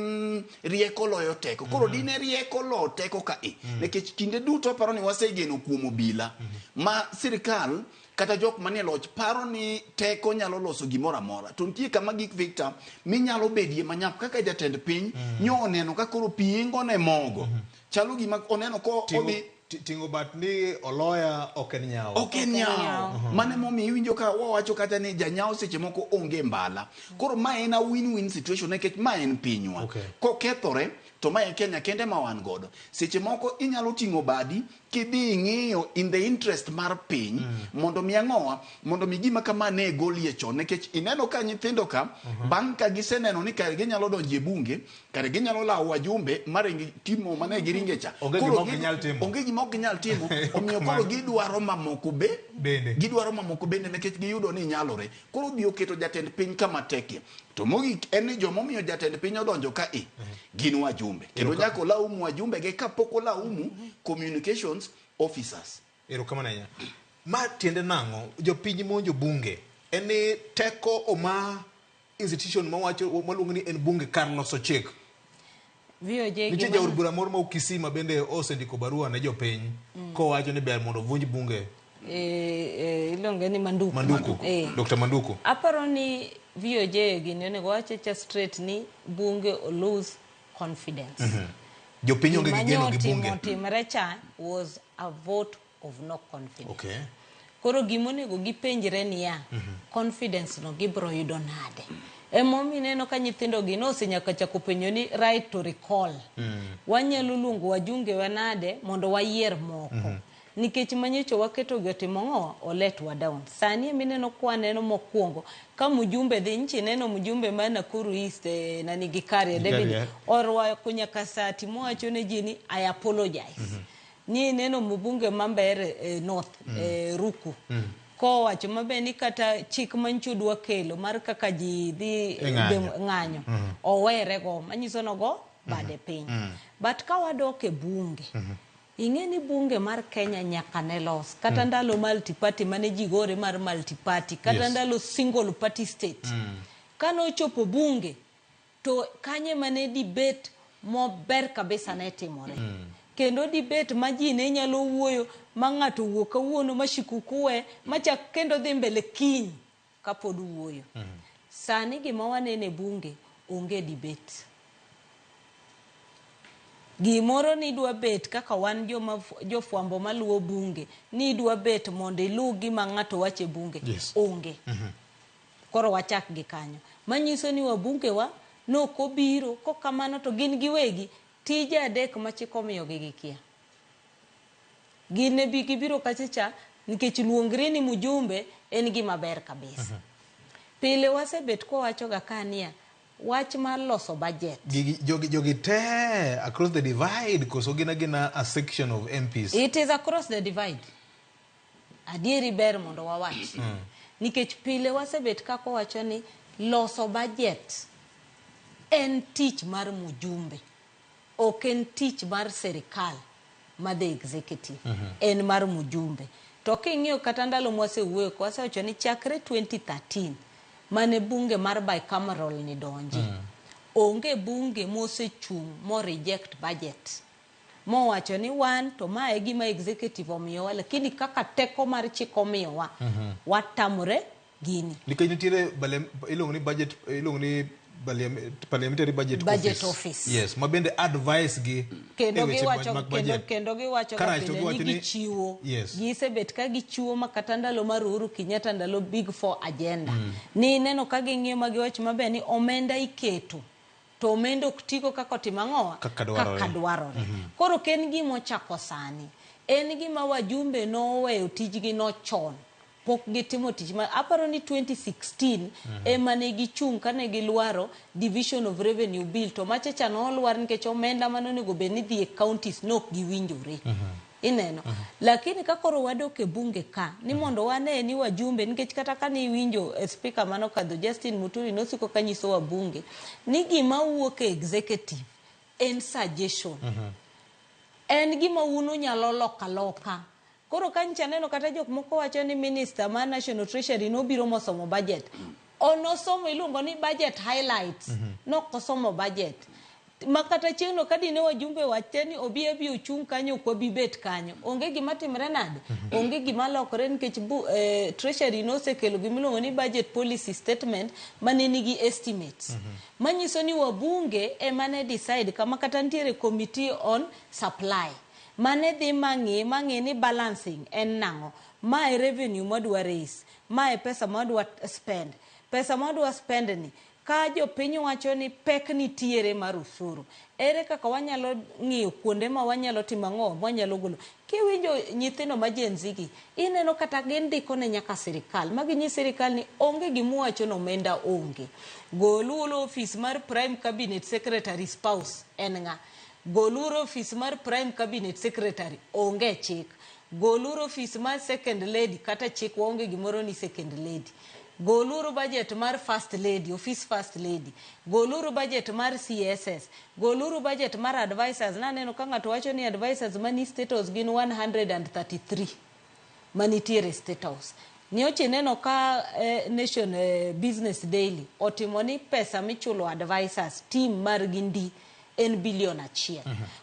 rieko loyo teko. Koro dine rieko lo teko ka e, nikech kinde duto aparo ni wasegeno kuom obila ma sirikal kata jok manie loch paro ni teko nyalo loso gimoro amora. To nitie kama gik, Victor, minyalo bedie manyap kaka jatend piny nyo oneno ka koro pi ingo ne mogo. Chalo gima oneno ko odhi Ting'o bat ni oloya ok en nyawo. Ok en nyawo. Mano emomiyo iwinjo ka wawacho kata ni janyawo seche moko onge mbala. Koro ma en a win-win situation, nikech ma en pinywa. Kokethore to ma e Kenya kende ma wan godo. Seche moko inyalo ting'o badi kidhi ing'iyo in the interest mar piny mondo mi ang'owa, mondo mi gima kama ne golie chon, nikech ineno ka nyithindo ka bang' ka giseneno ni kare ginyalo donjo e bunge, kare ginyalo lawo wajumbe maringi timo mane giringe cha. Onge Koro gima ok ginyal timo. Onge gima ok ginyal timo. Omiyo koro gidwaro mamoko be bende, gidwaro mamoko bende, nikech giyudo ni nyalore. Koro odhi oketo jatend piny kama tekie. To mogik en ni jomomiyo jatend piny odonjo ka e gin wajumbe, kendo nyaka olaumu wajumbe ge kapok olaumu communications officers. Erokamano ahinya. Ma tiende nang'o? Jopiny monjo bunge. En ni teko oma institution mawacho maluongo ni en bunge kar loso chik. VOJ. Nitie jaod bura moro ma Kisii ma bende osendiko barua ne jopiny kowacho ni ber mondo ovunj bunge. Iluonge ni Manduku. Manduku. Dr. Manduku. Aparo ni VOJ gini onego wache cha straight ni bunge o lose confidence. Jopiny onge gi geno gi Gima bunge. nyotimore cha was a vote of no confidence. Koro gimonego gipenjre niya, confidence no gibro yudo nade? Emomiyo ineno ka nyithindo gi nosenyaka chako penjo ni right to recall. Wanyalo luongo wajunge wa nade mondo wayier moko? Nikech manyocha waketo gi otimo ng'o, oletwa down. Sani emineno kwaneno mokwongo ka mjumbe dhi nchi neno mjumbe ma Nakuru East, nani Gikaria David orwako nyaka sati mowacho ne ji ni I apologize. Ni neno mbunge ma Mbeere North, Ruku, kowacho maber ni kata chik mancho dwa kelo mar kaka ji dhi E ng'anyo. ng'anyo owere go, manyiso nogo bade piny. But ka wadok e bunge, ing'e ni bunge mar Kenya nyaka ne los kata ndalo multi-party mane ji gore mar multi-party, kata ndalo single party state. Kanochopo bunge to kanye mane debate mober kabisa ne timore. Kendo debate ma ji ne nyalo wuoyo ma ng'ato wuok kawuono ma shikukuwe machak kendo dhi mbele kiny kapod wuoyo. Sani gima waneno e bunge onge debate. Gimoro ni idwa bet kaka wan joma jofwambo maluwo bunge, ni idwa bet mondo iluw gima ng'ato wacho e bunge. Onge. Koro wachak gi kanyo. Manyiso ni wabunge wa nok obiro, kokamano to gin giwegi tije adek ma chik omiyogi gikia. Gin e bi gibiro kacha cha nikech luongri ni mjumbe en gima ber kabisa. Pile wasebet kwawacho ga ka niya, wach mar loso budget. Gigi, jogi te across the divide koso gin agina a section of MPs? It is across the divide. Adieri ber mondo wawach. Nikech pile wasebet kaka wacho ni loso budget en tich mar mjumbe. Ok en tich mar serikal ma the executive. En mar mjumbe. To king'iyo kata ndalo mwasewuoyo, wasewacho ni chakre 2013 mane bunge mar bicameral ni donji. Onge bunge mosechung' mo reject budget. Mowacho ni wan to ma e gima executive omiyowa, lakini kaka teko mar chik omiyowa, watamore gini. Nikech nitiere iluongo ni budget, iluongo ni parliamentary budget, Budget office. Yes, ma bende advice gi Kendo e weche giwacho mag kendo, budget. kendo giwacho ga Karach to pile giwacho ni gichiwo. Gisebet ka gichiwo ma kata ndalo mar Uhuru Kenyatta, ndalo Big Four agenda. Ni neno ka ging'iyo ma giwacho maber ni omenda iketo to omenda ok tigo kaka otimo ang'owa? Kaka dwarore. Kaka dwarore. Koro ok en gima ochako sani. En gima wajumbe noweyo tijgi no chon. Pok gitimo tich ma aparo ni 2016 ema ne gichung' kane gilwaro division of revenue bill, to macha cha nolwar nikech omenda mane onego bed ni dhi e counties ne ok giwinjore. Ineno. Lakini ka koro wadok e bunge ka ni mondo wane ni wajumbe, nikech kata kane iwinjo e speaker manokadho Justin Muturi nosiko kanyiso wabunge ni gima wuok e executive en suggestion. En gima un unyalo loko aloka. Koro ka nyicha aneno kata jok moko wacho ni minister mar National Treasury nobiro mosomo budget. Onosomo iluongo ni budget highlights. Nokosomo budget. Ma kata chieng'no ka dine wajumbe wache ni obi abi ochung' kanyo ok wabi bet kanyo. Onge gima timre nade? Onge gima lokore nikech Treasury nosekelo gimiluongo ni budget policy statement mane nigi estimates. Manyiso ni wabunge ema ne decide kama kata nitiere committee on supply. Mane dhi mang'i mang'i ni balancing en nang'o. Mae revenue mwadwa raise. Mae pesa mwadwa spend. Pesa mwadwa spend ni ka jopiny wacho ni pek nitiere mar osuru, ere kaka wanyalo ng'iyo kuonde ma wanyalo timo ang'o, wanyalo golo. Kiwinjo nyithindo ma Gen Z gi, ineno kata gindiko ne nyaka sirikal, ma ginyis sirikal ni onge gimuwacho ni omenda onge. Goluru ofis mar Prime Cabinet Secretary spouse en ng'a? Goluru ofis mar Prime Cabinet Secretary, onge chik. Goluru ofis mar Second Lady, kata chik waonge gimoro ni Second Lady. Goluru budget mar First Lady, office First Lady. Goluru budget mar CSS. Goluru budget mar advisors. Naneno ka ng'ato wacho ni advisors mani State House gin 133 manitiere State House. Nyocha ineno ka Nation Business Daily otimo ni pesa michulo advisors team margi ndi en bilion 1.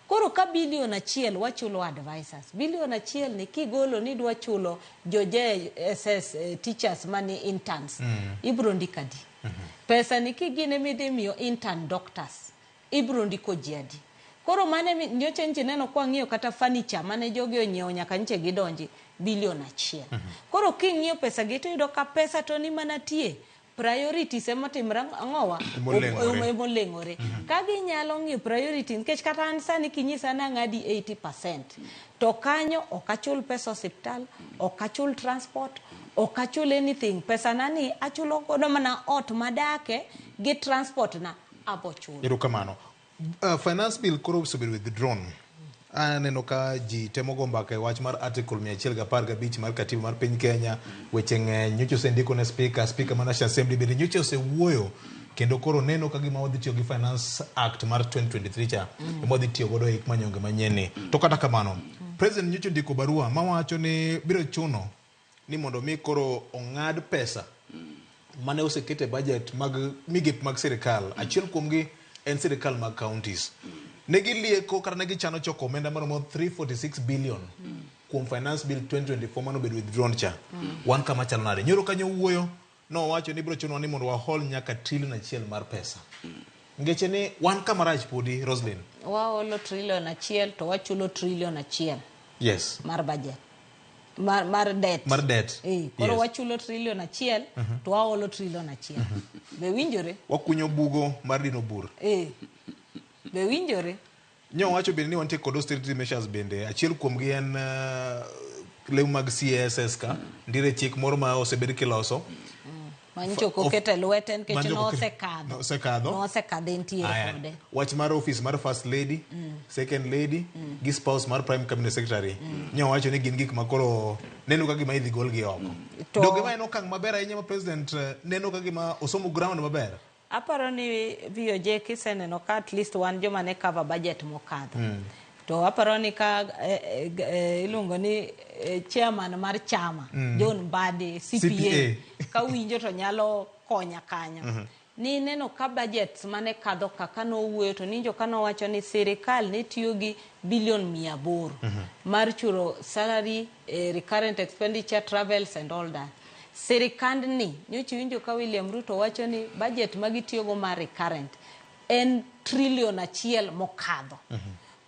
Koro ka bilion 1 wachulo advisors, bilion 1 ni kigolo ni idwa chulo jo JSS teachers mani interns, ibro ndiko adi? Pesa ni kigine midhi miyo intern doctors, ibro ndiko ji adi? Koro mane nyocha nchi neno kwa ng'iyo kata furniture mane jogi onyiewo nyaka nche gidonji bilion 1. Koro king'iyo pesa gi to iyudo ka pesa to ni mana tie. Priorities ema timre ang'owa? Emoleng'ore. Emoleng'ore. Ka ginyalo ng'iyo priorities, nikech kata an sani kinyisa ni ang'adi 80%, to kanyo ok achul pesa osiptal, ok achul transport, ok achul anything. Pesa na ni achulo godo mana ot madake gi transport na abo chulo. Erokamano. Finance bill koro osebedo withdrawn. Aneno ka ji temo go mbaka e wach mar article 115 mar katiba mar piny Kenya. Weche ng'eny, nyocha osendiko ne speaker, speaker mar National Assembly bende nyocha osewuoyo kendo koro neno ka gima wadhi tiyo gi Finance Act mar 2023 cha ema wadhi tiyo godo e hik manyonge manyien ni. To kata kamano, President nyocha ondiko barua mawacho ni biro chuno ni mondo mi koro ong'ad pesa mane oseket e budget mag migepe mag sirikal. Achiel kuomgi en sirikal mag counties. Ne gilieko kata ne gichano choko omenda maromo 346 billion kuom finance bill 2024 mano obedo withdrawn cha. Wan kama chalo nade? Nyoro kanyo wuoyo nowacho ni biro chunowa ni mondo wahol nyaka trilion 1 mar pesa. Ngeche ni wan kama rach podi, Roslyn. Waholo trilion 1 to wachulo trilion 1. Yes. Mar budget. Mar debt. Mar debt. Koro Yes. wachulo trilion 1 to waholo trilion 1. Be winjore? Wakunyo bugo mar dino bur. Be winjore? Nyo wacho bende ni wantie kod austerity measures bende. Achiel kuomgi en lewni mag CSS ka. Ndire chik moro ma osebed kiloso. Manyicho ok oketo e lwete nikech Manyicho ok oketo- nosekadho. Nosekadho. Nosekadho entiere Aya, kode. Wach mar office mar First Lady, Second Lady, gi spouse mar Prime Cabinet Secretary. Nyo wacho ni gin gik ma koro neno ka gima idhi golgi oko. Donge ma en okang' maber ahinya ma President neno ka gima osomo ground maber? Aparo ni VOJ kiseneno ka at least wan joma ne cover budget mokadho. To aparo ni ka iluongo ni chairman mar chama, John Mbadi, CPA, CPA. ka winjo to nyalo konya kanyo. Ni neno ka budgets mane kadho kaka nowuoyo to ninjo ka nowacho ni sirikal ne tiyo gi bilion 800 mar chulo salary, recurrent expenditure, travels and all that. Sirikandni nyocha iwinjo ka William Ruto wacho ni budget ma gitiyogo mar recurrent en trilion 1 mokadho.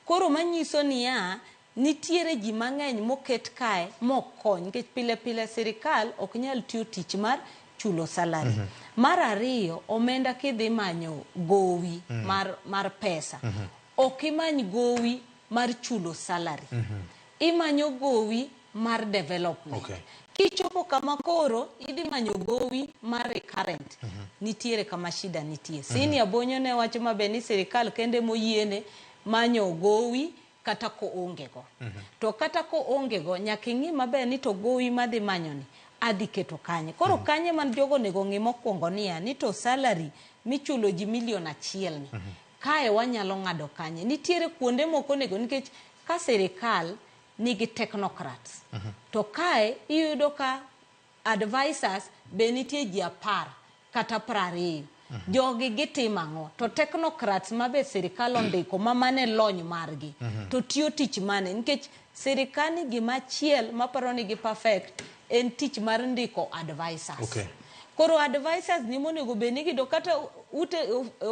Koro manyiso niya, nitiere ji mang'eny moket kae mokony nikech pile pile sirikal ok nyal tiyo tich mar chulo salary. Mar ariyo, omenda kidhi manyo gowi mar pesa. Ok imany gowi mar chulo salary. Imanyo gowi mar development. Kichopo kama koro idhi manyo gowi mar recurrent. Nitiere kama shida nitie. Senior Bonyo ne wacho maber ni sirikal kende moyiene manyo gowi kata koonge go. To kata koonge go, nyaka ing'i maber ni to gowi madhi manyo ni adhi keto kanye. Koro kanye man jogo onego ng'i mokwongo niya, ni to salary michulo ji milion 1 ni. Kae wanyalo ng'ado kanye. Nitiere kuonde moko onego nikech ka sirikal nigi technocrats. To kae iyudo ka advisors be nitie ji 10 kata 20. Jogi gitimo ang'o? To technocrats ma be sirikal ondiko ma mane lony margi to tiyo tich mane? Nikech sirikal ni gimachiel maparo ni gi perfect en tich mar ndiko advisors. Koro advisors ni monego bed ni gido kata ute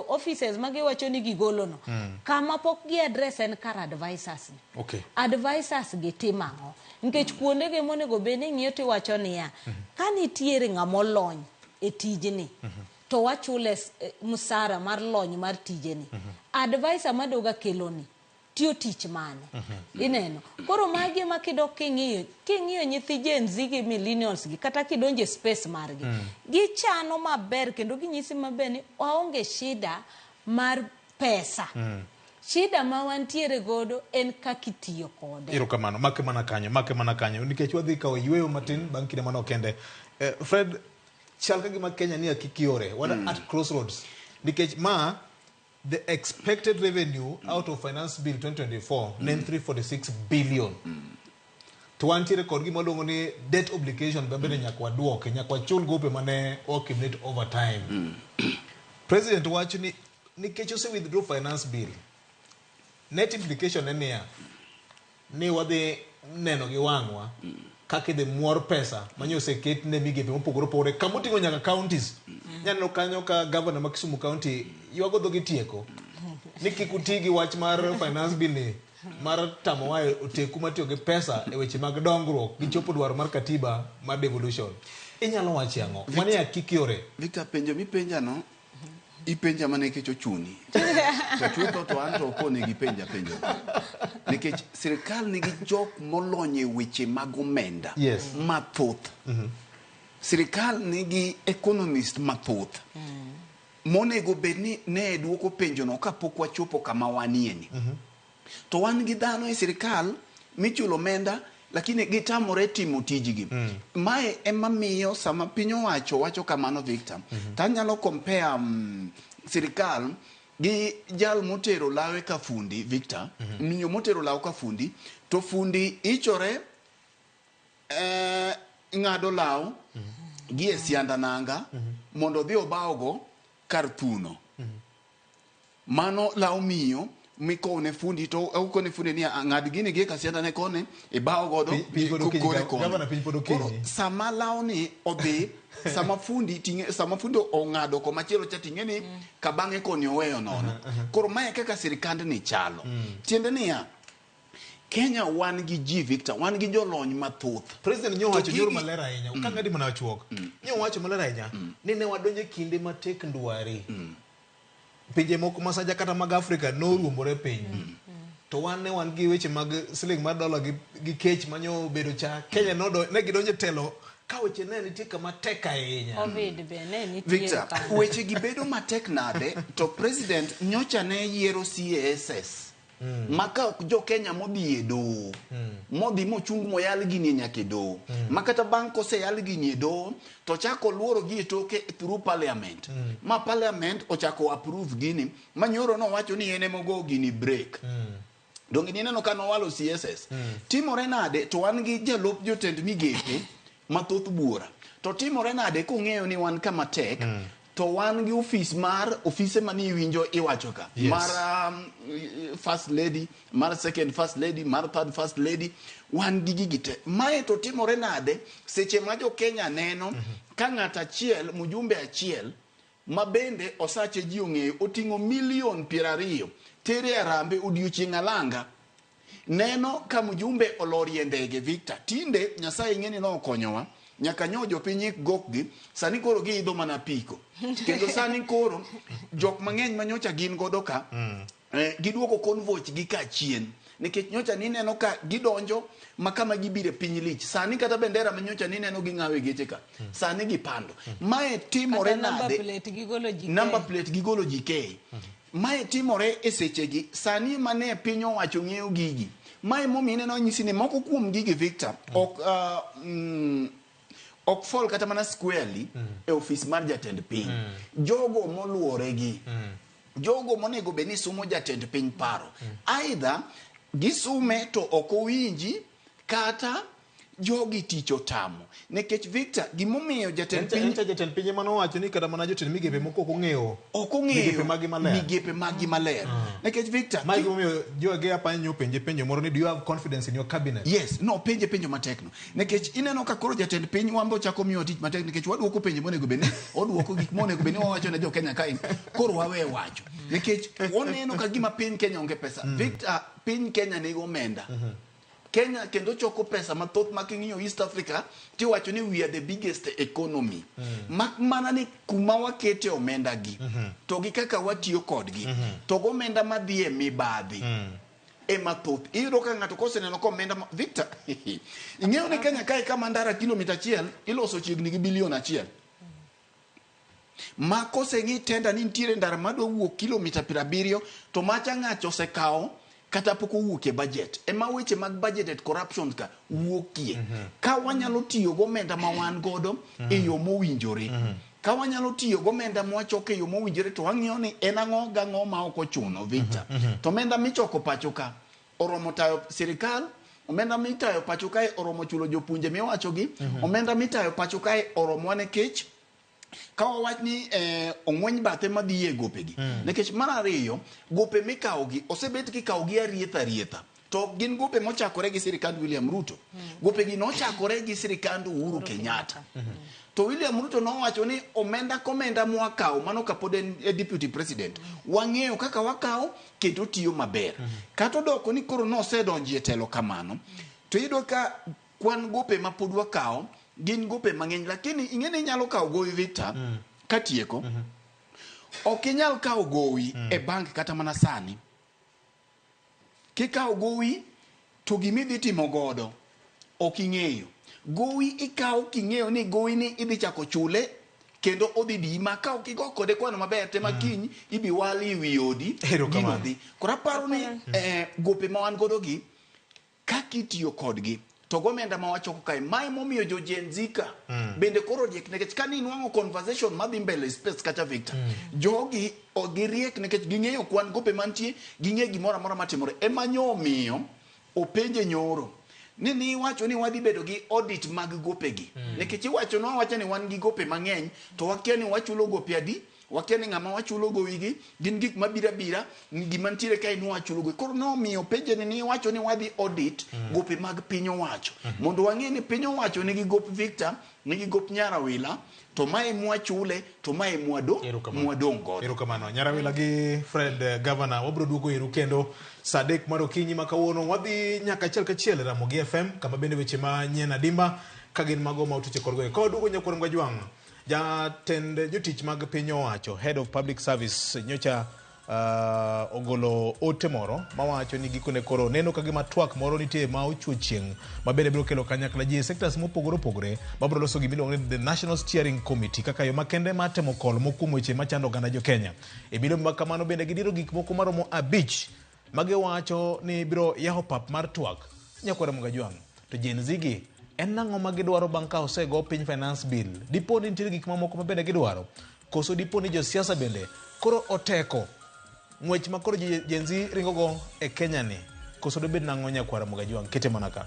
offices ma giwacho ni gigolo no. Kama pok gi address en kar advisors ni. Advisors gi timo ang'o? Nikech kuonde gi monego bed ni ing'iyo tiwacho niya, ka nitiere ng'ama olony e tijni, to wachule msara mar lony mar tijeni. Advisor madoga keloni tiyo tich mane? Ineno. Koro magi ema kidok king'iyo nyithi Gen Z gi millennials gi, kata kidonjo e space margi, gichano maber kendo ginyisi maber ni waonge shida mar pesa. Shida ma wantiere godo en kaka itiyo kode. Erokamano, make mana kanyo, make mana kanyo. Nikech wadhi kawo yueyo matin bang' kinde manok kende. Fred, chal ka gima Kenya ni akikiore, wan at crossroads. Nikech ma, the expected revenue out of finance bill 2024 ne en 346 billion. To wantiere kod gima waluongo ni debt obligation ma bende nyaka waduoke, nyaka wachul gope mane o accumulate over time. President wacho ni nikech ose withdraw finance bill, net implication en niya, ni wadhi neno gi wang'wa kaka idhi muor pesa manyo oseket ne migepe mopogore opogore kamoting'o nyaka counties. Nyaneno kanyo ka governor ma Kisumu County ywago dhoge tieko ni kik uti gi wach mar finance bill ni mar tamowa e oteku matiyo gi pesa e weche mag dongruok gi chopo dwaro mar katiba mar devolution. Inyalo wacho ang'o? Mano e akikiore. Victor, penjo mipenja no ipenja mana nikech ochuni. To chutho to an to ok onego ipenja penjo. Nikech sirikal nigi jok molony e weche mag omenda mathoth. Sirikal nigi economist mathoth. Monego bed ni ne duoko penjono kapok wachopo kama wanie ni. To wan gi dhano e sirikal michulo omenda lakini gitamore timo tijgi. Mae ema miyo sama piny owacho wacho kamano Victor, tanyalo compare sirikal gi jal motero lawe ka fundi Victor, miyo motero law ka fundi, to fundi ichore ng'ado law gi e sianda nanga mondo odhi obawgo kar thuno. Mano law miyo mikowne fundi to okone fundi ni ng'ad gini gi ka sianda ne koni ibaw godo Piny pod okinyi, kore koni. gavana, piny pod okinyi. Koro sama law ni odhi sama fundi ting'e sama fundi ong'ado komachielo cha ting'e ni kabang'e koni oweyo nono. Koro mae kaka sirikandni chalo. Tiende niya, Kenya wan gi ji Victor, wan gi jolony mathoth. President nyo wacho To yor gigi- maler ahinya. Ka ng'adi mana chuok. Nyo wacho maler ahinya ni ne wadonjo e kinde matek ndwari. Pinje moko masaja kata mag Afrika noruombore piny. To wan ne wan gi weche mag siling mar dola gi kech manyo bedo cha. Kenya ne gidonjo e telo ka weche ne nitie kama tek ahinya. Covid be ne nitie Victor, kanyo. weche gi bedo matek nade to president nyocha ne yiero CASS. Ma ka ok jo Kenya modhi e doho, modhi mochung moyal gini nyaka e doho. Ma kata bang' koseyal gini e doho, to chako luoro gi e toke through parliament. Ma parliament ochako approve gini, ma nyoro nowacho ni en ema ogo gini break. Donge nineno ka nowalo CSS. Timore nade to wan gi jalup jotend migepe mathoth buora. To timore nade kong'eyo ni wan kama tek, to wan gi ofis mar ofise mani iwinjo iwacho ka. Mar first lady, mar second first lady, mar third first lady, wan gi gigi te. Mae to timore nade seche ma jo Kenya neno ka ng'at achiel, mjumbe achiel, ma bende osache ji ong'eyo oting'o milion 20 tere Harambee odiochieng' alanga. Neno ka mjumbe olorie ndege Victor. Tinde Nyasaye ing'e ni nokonyowa. Nyaka nyo jopiny ik gokgi, sani koro giidho mana apiko. Kendo sani koro jok mang'eny manyocha gin godo ka, giduoko convoy gi ka chien. Nikech nyocha nineno ka gidonjo ma kama gibire piny lich. Sani kata bendera manyocha nineno ging'awo e geche ka. Sani gipando. Mae timore Kata number nade? plate gigolo ji Number K. plate gigolo ji K. Mae timore e sechegi. Sani mane piny owacho ng'iewo gigi. Mae momiyo ineno nyisi ni moko kuom gigi Victor ok fall kata mana squarely e ofis mar jatend piny. Jogo moluore gi, jogo monego bed ni sumo jatend piny paro. Either gisume to ok owinji Kata jogi tich otamo. Nikech Victor, gimomiyo jatend piny... Enta jatend piny ema nowacho ni kata mana jotend migepe moko ok ong'eyo ok ong'eyo migepe maggi maler. Migepe maggi maler. Nikech Victor... Ma gimomiyo joge apanyo penje penjo moro ni do you have confidence in your cabinet? Yes, no penje penjo matek no. Nikech ineno ka koro jatend piny wambo chako miyo tich matek nikech waduoko penjo monego bed ni oduoko gik monego bed ni wawacho ne jo Kenya kae. Koro wawe wacho. Nikech waneno ka gima piny Kenya onge pesa. Victor, piny Kenya nigi omenda. Kenya kendo choko pesa mathoth ma king'iyo East Africa tiwacho ni we are the biggest economy. Mak mana ni kuma wakete omenda gi to gi kaka watiyo kodgi to go omenda madhi e mibadhi ema thoth. Iyudo ka ng'ato koseneno ka omenda Victor, ing'eyo ni Kenya kae kama ndara kilomita 1 iloso chiegni gi bilion 1. Ma koseng'i tenda ni nitiere ndara madwa wuok kilomita 70 to macha ng'acho osekawo kata pok owuok e budget. Ema weche mag budgeted corruption ka wuokie. Ka wanyalo tiyo go omenda ma wan godo e yo mowinjore. Ka wanyalo tiyo go omenda mwachoko e yo mowinjore to wang'iyo ni en ang'o gang'o ma ok ochuno Victor. To omenda michoko pacho ka oromo tayo sirikal, omenda mitayo pacho kae oromo chulo jopuonje miwachogi, omenda mitayo pacho kae oromo nikech ka wawach ni ong'weny bathe madhi e gopegi. Nikech mar ariyo, gope mikawogi osebet kikawogi arietha arietha. To gin gope mochakore gi sirikand William Ruto. Gopegi nochakore gi sirikand Uhuru Kenyatta. To William Ruto nowacho ni omenda komenda mwakawo, mano kapod en deputy president, wang'eyo kaka wakawo kendo tiyo maber. Kata odoko ni koro nosedonjo e telo kamano, to iyudo ka kwan gope ma pod wakawo gin gope mang'eny, lakini ing'e ni inyalo kawo gowi Victor katieko. Ok inyal kawo gowi e bank kata mana sani. Kikawo gowi to gimidhi timo godo ok ing'eyo. Gowi ikawo king'eyo ni gowi ni idhi chako chule kendo odhi di ma ka ok igo kode kwano maber te makiny ibi wali e wi odi gino dhi. Koro aparo ni gope ma wan godo gi kaka itiyo kodgi to gomenda ma wachoko kae mae momiyo jo Gen Z ka bende koro riek nikech kani inwang'o conversation madhi mbele space kacha Victor, jogi giriek nikech ging'eyo kwan gope mantie, ging'eyo gimoro amora matimore. Ema nyomiyo openje nyoro ni iwacho ni wadhi bedo gi audit mag gopegi. Nikech iwacho no wacho ni wan gi gope mang'eny to wakia ni wachulo gope adi, wakia ni ng'ama wachulo gowigi, gin gik mabiro abira, gima nitiere kae ni wachulo gowi. Koro nomiyo penje ni iwacho ni wadhi audit gope mag piny owacho. Mondo wang'e ni piny owacho nigi gop Victor, nigi gop Nyarawila, to mae mwachule, to mae mwadong' godo. Erokamano. Nyarawila gi Fred Governor, wabiro duogo iru kendo saa 3 mar okinyi ma kawuono. Wadhi nyaka achiel kachiel e Ramogi FM kama bende weche manyien adimba ka gin mago ma otuche korgo. Ka waduogo nyakwar Mgajwang', jatend jotich mag piny owacho, Head of Public Service, nyocha ogolo ote moro mawacho ni gikone koro neno ka gima twak moro nitie ma ochuo chieng' ma bende biro kelo kanyakla ji e sectors mopogore opogore mabiro loso gima iluongo ni the National Steering Committee kaka yo makende mar temo kol mokuom weche machando oganda jo Kenya. E milombe ma kamano bende gidiro gik moko maromo 5 magiwacho ni biro yawo pap mar twak. Nyakwar Mgajwang', to Gen Z gi en nang'o ma gidwaro bang' ka osego piny finance bill? Dipo ni nitiere gik mamoko ma bende gidwaro? Koso dipo ni josiasa bende koro oteko ng'wech ma koro Gen Z ringogo e Kenya ni? Koso dobed nang'o nyakwar Mgajwang'? Kete mana ka.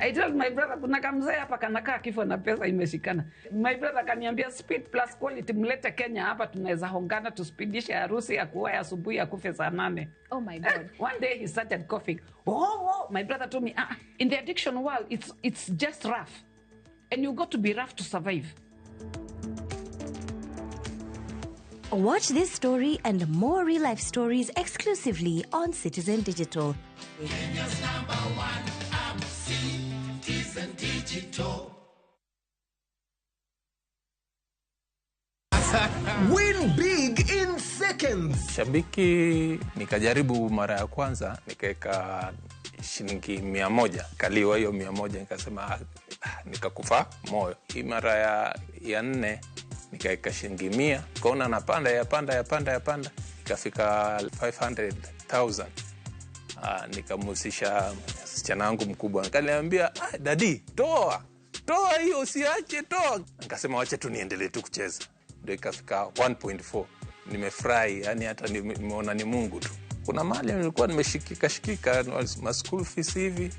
I told my brother kuna kamzee hapa kanakaa kifo na pesa imeshikana. My brother kaniambia speed plus quality, mlete Kenya hapa tunaweza hongana tuspidishe harusi ya kuoa asubuhi akufe saa 8. Oh my God. One day he started coughing. Oh, my brother told me, in the addiction world it's just rough. And you got to be rough to survive. Watch this story and more real-life stories exclusively on Citizen Digital. Kenya's #1 app, Citizen Digital. Win big in seconds. Shabiki nikajaribu mara ya kwanza nikaweka shilingi 100, kaliwa hiyo 100, nikasema nikakufa moyo. Hii mara ya 4 nikaweka shilingi 100, kaona napanda yapanda, ikafika 500,000. Nikamhusisha msichana wangu mkubwa, akaniambia dadi, toa hiyo, usiache, toa. Nikasema wacha tu niendelee tu kucheza, ndio ikafika 1.4. Nimefurahi, yani hata nimeona ni Mungu tu. Kuna mahali nilikuwa nimeshikika ma school fees hivi,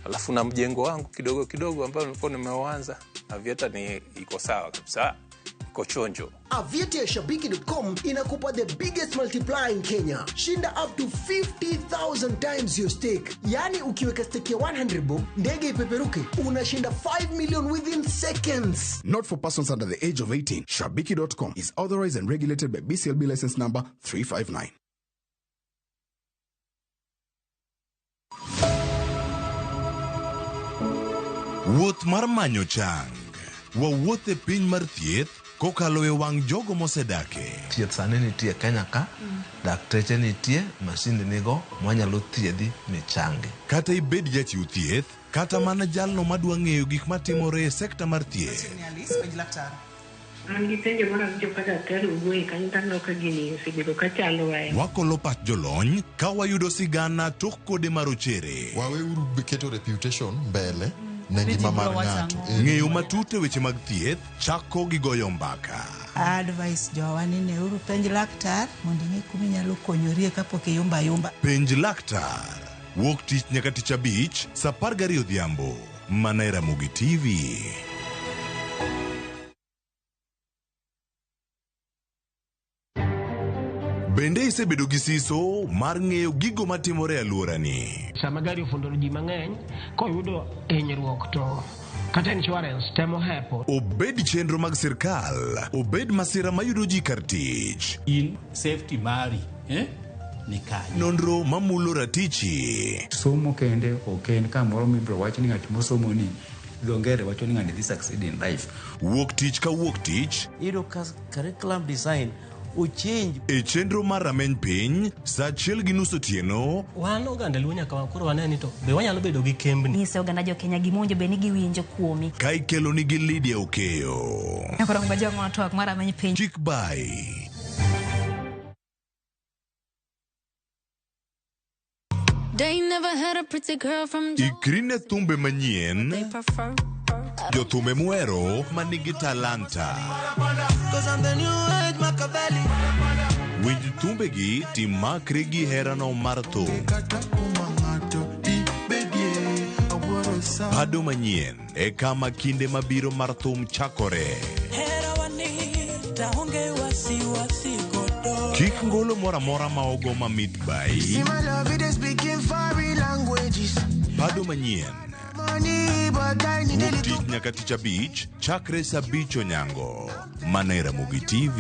alafu na mjengo wangu kidogo kidogo ambao nilikuwa nimeuanza. Aviator ni iko sawa kabisa, iko chonjo. Aviator Shabiki.com inakupa the biggest multiplier in Kenya. Shinda up to 50,000 times your stake. Yani ukiweka stake ya 100 bob, ndege ipeperuke, unashinda 5 million within seconds. Not for persons under the age of 18. Shabiki.com is authorized and regulated by BCLB license number 359. Wuoth mar manyo chang. Wawuoth e piny mar thieth kokalo e wang' jogo mosedake. Thieth sani nitie Kenya ka, dakteche nitie, masinde nigo, mwanyalo thiedhi michangi. Kata ibed jachiw thieth, kata mana jalno madwa ng'eyo gik matimore e sekta mar thieth. Wakolo pach jolony ka wayudo sigana tok kode marochere. Waweuru keto reputation mbele ne ngima mar ng'ato. Ng'eyo matut e weche mag thieth chako gi goyo mbaka. Advice jowa ni neuru penj laktar mondo ing'e kuma inyalo konyorie kapok iyumba yumba. Penj laktar. Wuok tich nyaka tich abich saa 12 odhiambo. Mana e Ramogi TV. Bende isebedo gi siso mar ng'eyo gigo matimore e alworani? Sama gari ofundo ji mang'eny, koyudo hinyruok to kata insurance temo hepo. Obed chenro mag sirkal, obed masira mayudo ji kar tich. In safety mari, ni kanye. Nonro mamulo ratichi. Somo kende ok en kamoro mibiro wach ni ng'at mosomo ni dho ngere wacho ni ng'ani dhi succeed in life. Wuok tich ka wuok tich. Iyudo ka curriculum design ochange. E chenro mar rameny piny saa 1:30 otieno. Wan oganda Luo nyaka koro wane ni to be wanyalo bedo gi kembni. Nyise oganda jo Kenya gima owinjo bed ni giwinjo kuomi. Ka ikelo nigi Lydia Okeyo. Nyakoro ng'wa twak mar rameny piny. Chik bai. They never had a pretty girl from Ikri ne thumbe manyien. Jothumbe muhero manigi talanta. Winj thumbegi timakri gi herano mar thum. Pado manyien e kama kinde mabiro mar thum chakore. Kik ngolo moro amora ma ogo mamit bai. Pado manyien. Wuok tich nyaka tich abich chakre saa 5 onyango. Mana e Ramogi TV.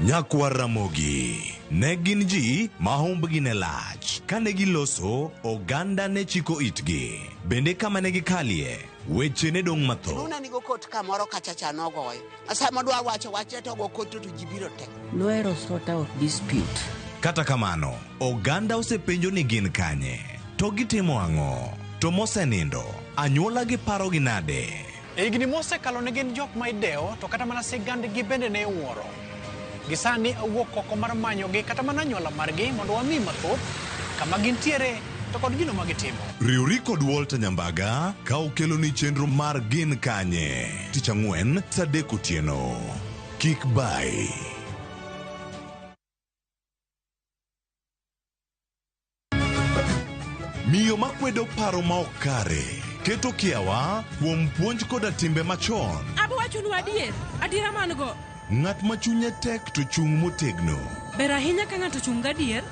Nyakwar Ramogi ne gin ji ma humbgi ne lach. Kane giloso, oganda ne chiko itgi. Bende kama ne gikalie, weche ne dong' mathoth. Luna nigo kot kamoro kachacha nogoyo. Sama dwa wacho wache to go kot to ji biro te. Nohero sort out dispute. Kata kamano, oganda osepenjo ni gin kanye, to gitimo ang'o, to mosenindo, anyuola gi paro gi nade. E higni mosekalo ne gin jok ma idewo, to kata mana sigandgi bende ne iwuoro. Gisani awuok oko mar manyogi kata mana anyuola margi mondo wami mathoth kama gintiere to kod gino ma gitimo. Riwri kod Walter Nyambaga ka okeloni chenro mar Gin Kanye. Tich ang'wen saa 3 otieno. Kik bai. Miyo makwedo paro ma ok kare keto kiawa kuom puonj koda timbe machon. Abo wachonu adier, adiera man go. Ng'at ma chunye tek to chung' motegno. Ber ahinya ka ng'ato chung' gadier,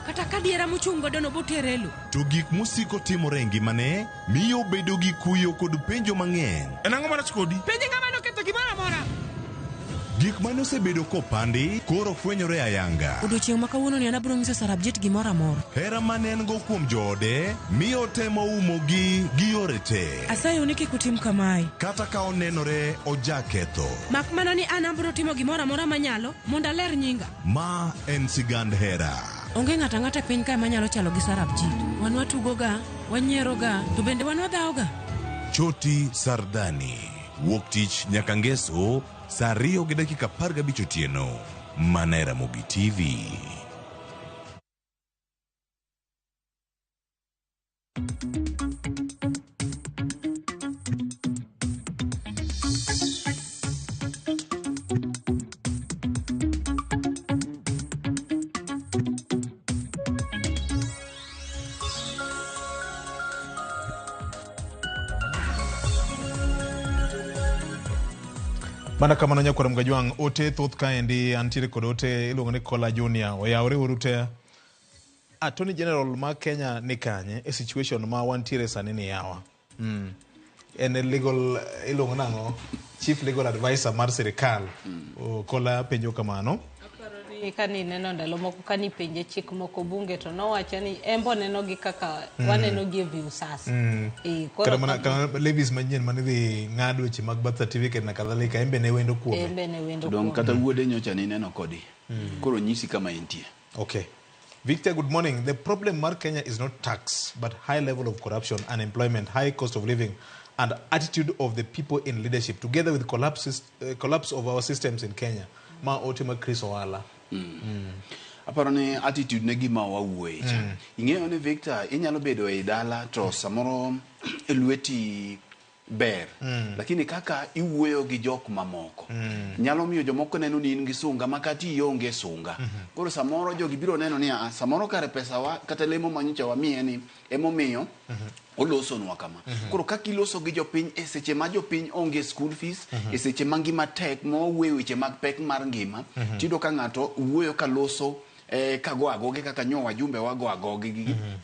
kata ka diera mochung' godo no botere lo. To gik mosiko timore e ngimane miyo obedo gi kuyo kod penjo mang'eny. En ang'o marach kodi? Penj ng'ama noketho gimoro amora. Gik mane osebedo kopandi koro fwenyore ayanga. Odiochieng' ma kawuono ni an abiro nyiso Sarabjit gimoro amora. Hera mane en go kuom joode miyo otemo umogi gi yore te. Asayou ni kik utim kamae. Kata ka onenore ojaketho. Mak mana ni an abiro timo gimoro amora manyalo mondo aler nyinga. Ma en sigand hera. Onge ng'ato ang'ata e piny kae manyalo chalo gi Sarabjit. Wan watugoga, wanyieroga, to bende wan wadhawoga. Choti Sardani. Wuok tich nyaka ngeso saa 2:15 otieno. Mana e Ramogi TV. Mana kamano nyakwar Mgajwang', ote thoth kaendi antiere kod ote iluongo ni Kola Junior. Oyawre uru te. Attorney General ma Kenya ni kanye e situation ma wantiere sani ni yawa. En e legal iluongo nang'o? Chief Legal Advisor mar sirikal. Kola penjo kamano. Ni kane ineno ndalo moko kane ipenje chik moko bunge to nowacho ni en be oneno gi kaka waneno gi e Viusasa. Eh, koro Kata mana kata levies manyien mane dhi ng'ad weche mag birth certificate na kadhalika, en be ne wendo kuome. En be ne wendo Dong kuome. kata wuode nyocha nineno kodi. Koro nyisi kama entie. Okay. Victor, good morning. The problem mar Kenya is not tax, but high level of corruption, unemployment, high cost of living, and attitude of the people in leadership, together with collapse of our systems in Kenya. Ma ote ma Chris Owala. Aparo ni attitude ne gima wawuoye cha. Ing'eyo ni Victor, inyalo bedo ei dala to samoro lweti ber. Lakini kaka iwuoyo gi jok mamoko nyalo miyo jomoko neno ni in gi sunga ma kata ionge sunga. Koro samoro jogi biro neno ni "Ah, samoro kare pesa wa kata lemo manyocha wamiye ni emomiyo olosonwa kama." Koro kaka iloso gi jopiny e seche ma jopiny onge school fees, e seche ma ngima tek ma wawuoye weche mag pek mar ngima, tiyudo ka ng'ato wuoyo ka loso ka go agoge kaka nyo wajumbe wago agoge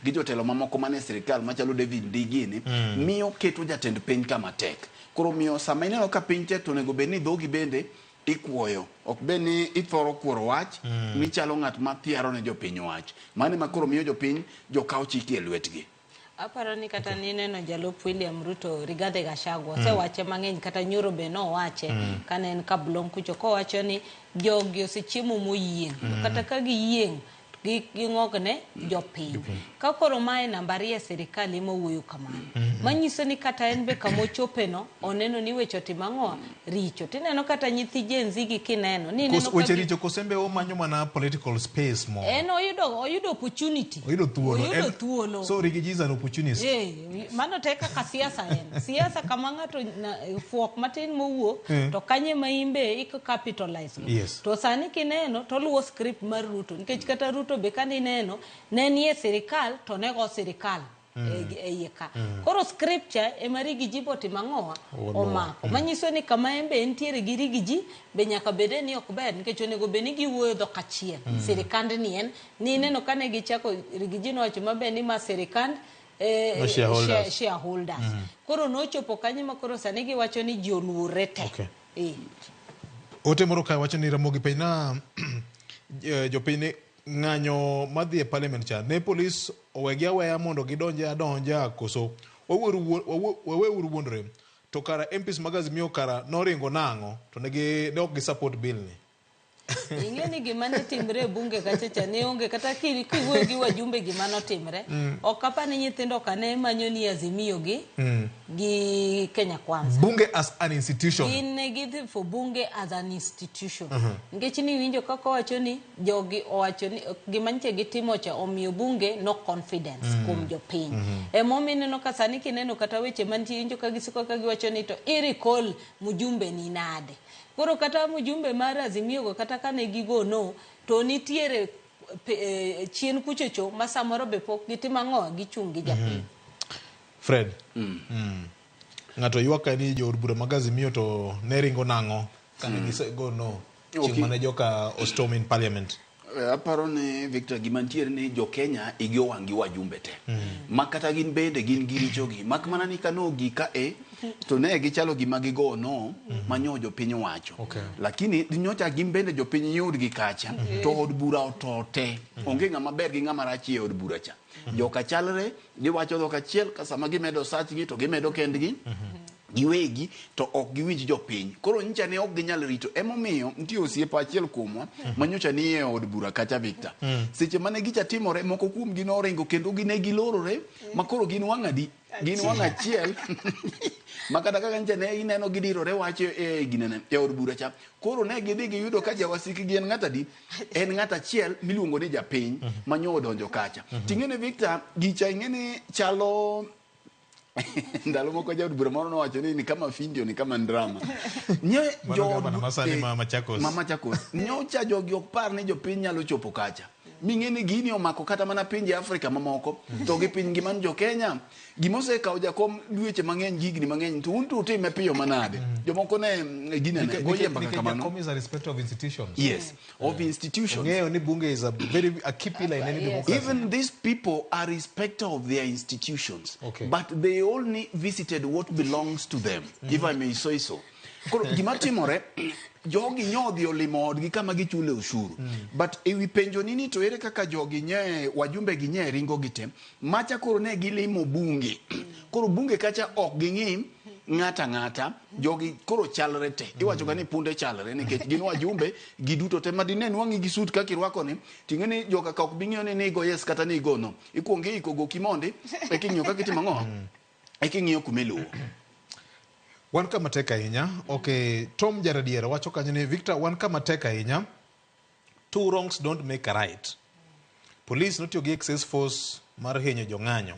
gi jotelo mamoko mane sirikal machalo David Ndigi miyo keto jatend piny kama tek. Koro miyo sama ineno ka piny tek to onego bed ni dhogi bende ikuoyo. Ok bed ni ithoro kuoro wach michalo ng'at ma thiaro ne jopiny wach. Mano ema koro miyo jopiny jokaw chik e lwetgi. Aparo ni kata nineno jalup William Ruto Rigathi Gachagua osewache mang'eny kata nyoro be nowache kane en Kablong kucho kowacho ni jogi osechiemo moyieng' kata ka giyieng' ging'ogne jopiny. Ka koro mae namba ariyo e sirikal ema wuoyo kamano. Manyiso ni kata en be kamochope no oneno ni weche otimo ang'o richo. Tineno kata nyithi Gen Z gi kineno ni ineno Weche ka richo kosembe omanyo mana political space mo. En oyudo opportunity. Oyudo thuolo. Oyudo thuolo. So Riggy is an opportunist. Mano te kaka siasa en. Siasa kama ng'ato fuok matin mowuok to kanye ma imbe ik capitalize go. To sani kineno to luwo script mar Ruto nikech kata Ruto be kane ineno ne nie sirikal to ne go sirikal e iye ka. Koro scripture ema Riggy G botimo ang'owa omako. Manyiso ni kama en be entiere gi Riggy G be nyaka bede ni ok ber nikech onego bed ni giwuoyo dhok achiel. Sirikand ni en ni ineno kane gichako Riggy G nowacho maber ni ma sirikand No shareholders. Shareholders. Koro nochopo kanyo ma koro sani giwacho ni ji oluore te. Ote moro kae wacho ni Ramogi penj na jopiny ni ng'anyo madhi e parliament cha ne polis owegi aweya mondo gidonje adonja koso waweuru wuondore to kara MPs mag Azimio kara noringo nang'o to ne ok gi support bill ni. Ing'e ni gima ne timre e bunge kacha cha ne onge kata kiwuoyo gi wajumbe gima notimre. Ok apar ni nyithindo ka ne manyo ni Azimio gi gi Kenya Kwanza. Bunge as an institution. Gin ne gidhi for bunge as an institution. Nikech ni winjo kaka owacho ni jogi owacho ni gima nyiche gitimo cha omiyo bunge no confidence kuom jopiny. Emomiyo ineno ka sani kineno kata weche mantie winjo ka gisiko ka giwacho ni to i recall mjumbe ni nade. Koro kata mjumbe mar Azimio go kata kane gigo no to nitiere chien kuchocho ma samoro be pok gitimo ang'o gichung' gi japiny. Fred. Ng'ato ywak ka ni jood bura mag Azimio to ne ringo nang'o kane gisego no chieng' mane joka ostorm in parliament. Aparo ni Victor gima nitiere ni jo Kenya igi owang' gi wajumbe te. Ma kata gin bende gin gi richogi. Mak mana ni kano gika e To ne gichalo gima gigo no manyo jopiny owacho. Lakini nyocha gin bende jopiny yudgi kacha to od bura otote. Onge ng'ama ber gi ng'ama rach e od bura cha. Joka chalre, giwacho dhok achiel, ka sama gimedo sachgi to gimedo kendgi. Giwegi to ok giwinj jopiny. Koro nyicha ne ok ginyal rito. Emomiyo nitie osiepa achiel kuomwa ma nyocha ni e od bura kacha Victor. Seche mane gicha timore, moko kuomgi noringo kendo gine gilorore ma koro gin wang' adi? Gin wang' achiel. Ma kata kaka nyicha ne ineno gidirore wach e ginene e od bura cha. Koro ne gidhi giyudo ka jawasikgi en ng'at adi? En ng'at achiel miluongo ni japiny ma nyo odonjo kacha. Ting'e ni Victor, gicha ing'e ni chalo ndalo moko jaod bura moro nowacho ni kama findio ni kama ndrama. Nye jood masani ma Machakos. Ma Machakos. Nyocha jogi ok par ni jopiny nyalo chopo kacha. Ming'e ni gini omako kata mana pinje Afrika mamoko to gi piny ngima jo Kenya. Gima osekawo jakom dweche mang'eny higni mang'eny to un to utime piyo manade. Jomoko ne gine ne goyie mbaka kamano. Jakom is a respecter of institutions. Yes, of institutions. Ong'eyo ni bunge is a very a key pillar in any democracy. Even these people are respecter of their institutions. Okay. But they only visited what belongs to them, if I may say so. Koro gima timore, jogi nyodhi olimo odgi kama gichule ushuru. But ewi penjo nini to ere kaka jogi nye, wajumbe gi nye ringo gi te, macha koro ne gilimo bunge. Koro bunge kacha ok ging'i ng'ata ng'ata, jogi koro chalre te. Iwacho ga ni punde chalre nikech gin wajumbe giduto te ma dine nwang'i gi suit kaka irwako ni, ting'e ni joka ka ok bi ng'iyo ni nigo yes kata nigo no. Ikuongo iiko goki mondi, eka ing'iyo kaka itimo ang'o, eka ing'iyo kuma iluwo. Wan kama tek ahinya. Okay, Tom Jaradiera wacho kanyo ni Victor, wan kama tek ahinya. Two wrongs don't make a right. Police notiyo gi excess force mar hinyo jong'anyo.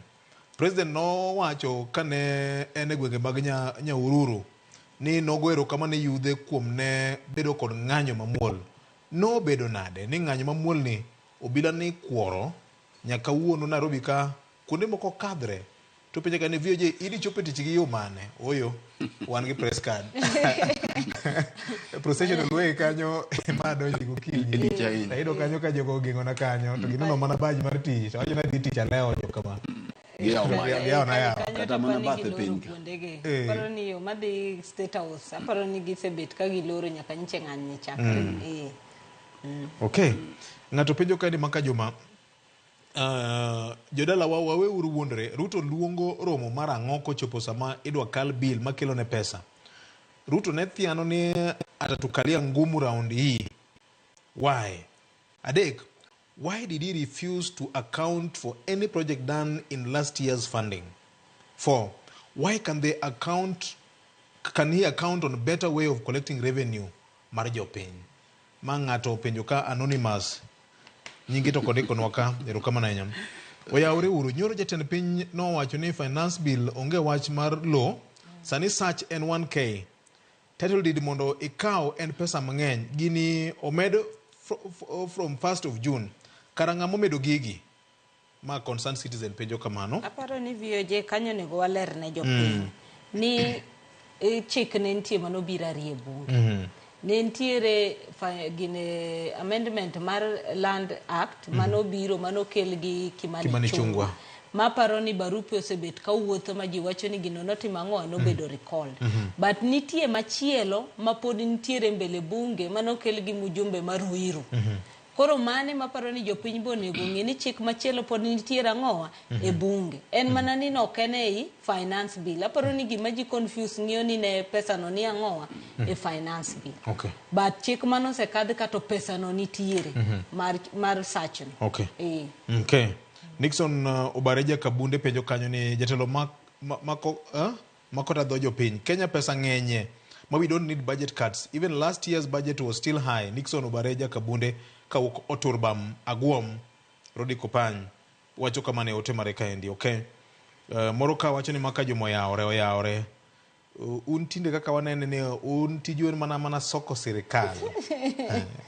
President nowacho kane en e gwenge mag Nyahururu ni nogo erokamano ne yudhe kuom ne bedo kod ng'anyo mamuol. Nobedo nade ni ng'anyo mamuol ni obila ni kuoro nyaka kawuono Nairobi ka kuonde moko kadhre. To penjo ka ni VOJ idhi chopo e tich gi yo mane? Oyo, wan gi press card. Procession olwe kanyo ma adonjo gokinyi. Ayudo kanyo ka jogo ogeng'ona kanyo to gineno mana badge mar tich. Awacho ni adhi tich alewo jo kama. Giyawo na yawo. Kata mana bathe piny ka. Aparo ni yo madhi State House, aparo ni gisebet ka giloro nyaka nyiche ng'any chakre. Okay. Ng'ato penjo ka ni maka Juma, jodala wa waweuru wuondore. Ruto luongo romo mar ang'o kochopo sama idwa kal bill makelo ne pesa. Ruto ne thiano ni atatukalia ngumu round hii. Why? Adek, why did he refuse to account for any project done in last year's funding? 4, why can they account, can he account on a better way of collecting revenue mar jopiny? Ma ng'ato openjo ka anonymous. Nyingi to kod ikonwa ka, erokamano ahinya. Oyawre uru, nyoro jatend piny nowacho ni finance bill onge wach mar low, sani search en 1K. Title deed mondo ikaw en pesa mang'eny, gini omed from 1st of June. Kara ng'ama omedo gigi? Ma concerned citizen penjo kamano. Aparo ni VOJ kanyo onego waler ne jopiny. Ni chik ne nitie manobiro ariyo e bunge. Ne nitiere gine amendment mar Land Act manobiro manokel gi Kimani Chungwa. Maparo ni barupe osebet kawuotho ma ji wacho ni gino notimo ang'o nobedo recalled. But nitie machielo ma pod nitiere mbele bunge manokel gi mjumbe mar Ruiru. Koro mane maparo ni jopiny bo onego ng'e ni chik machielo pod nitiere ang'owa e bunge. En mana ni ok en ei finance bill. Aparo ni gima ji confuse ng'iyo ni ne pesa no ni ang'owa e finance bill. Okay. But chik mano osekadh kato pesa no nitiere mar search no. Okay. Okay. Nixon Obareja Kabunde penjo kanyo ni jatelo makota dho jopiny. Kenya pesa ng'enye ma we don't need budget cuts. Even last year's budget was still high. Nixon Obareja Kabunde kawuok Oturbam Agwom Rodi Kopany wacho kamano e ote mare kaendi. Okay. Moro ka wacho ni maka jomo oyawore oyawore. Un tinde kaka wanene ni un tiju en mana soko sirikal.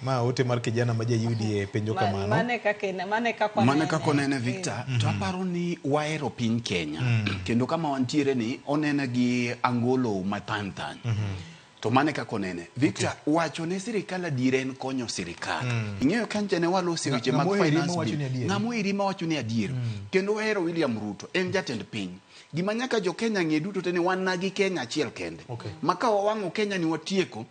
Ma ote mar kijana ma ja UDA penjo kamano. Mane kaka onene Victor, to aparo ni wahero piny Kenya. Kendo kama wantiere ni onene gi angolo mathany-thany. To mane kaka onene. Victor, wacho ne sirikal adier en konyo sirikal. Ing'eyo kancha ne waloso weche mag finance bill. Ng'ama oeri ma wacho ni adier. Kendo wahero William Ruto, en jatend piny. Gima nyaka jo Kenya ng'e duto te ni wan na gi Kenya achiel kende. Ma ka wawang'o Kenya ni watieko,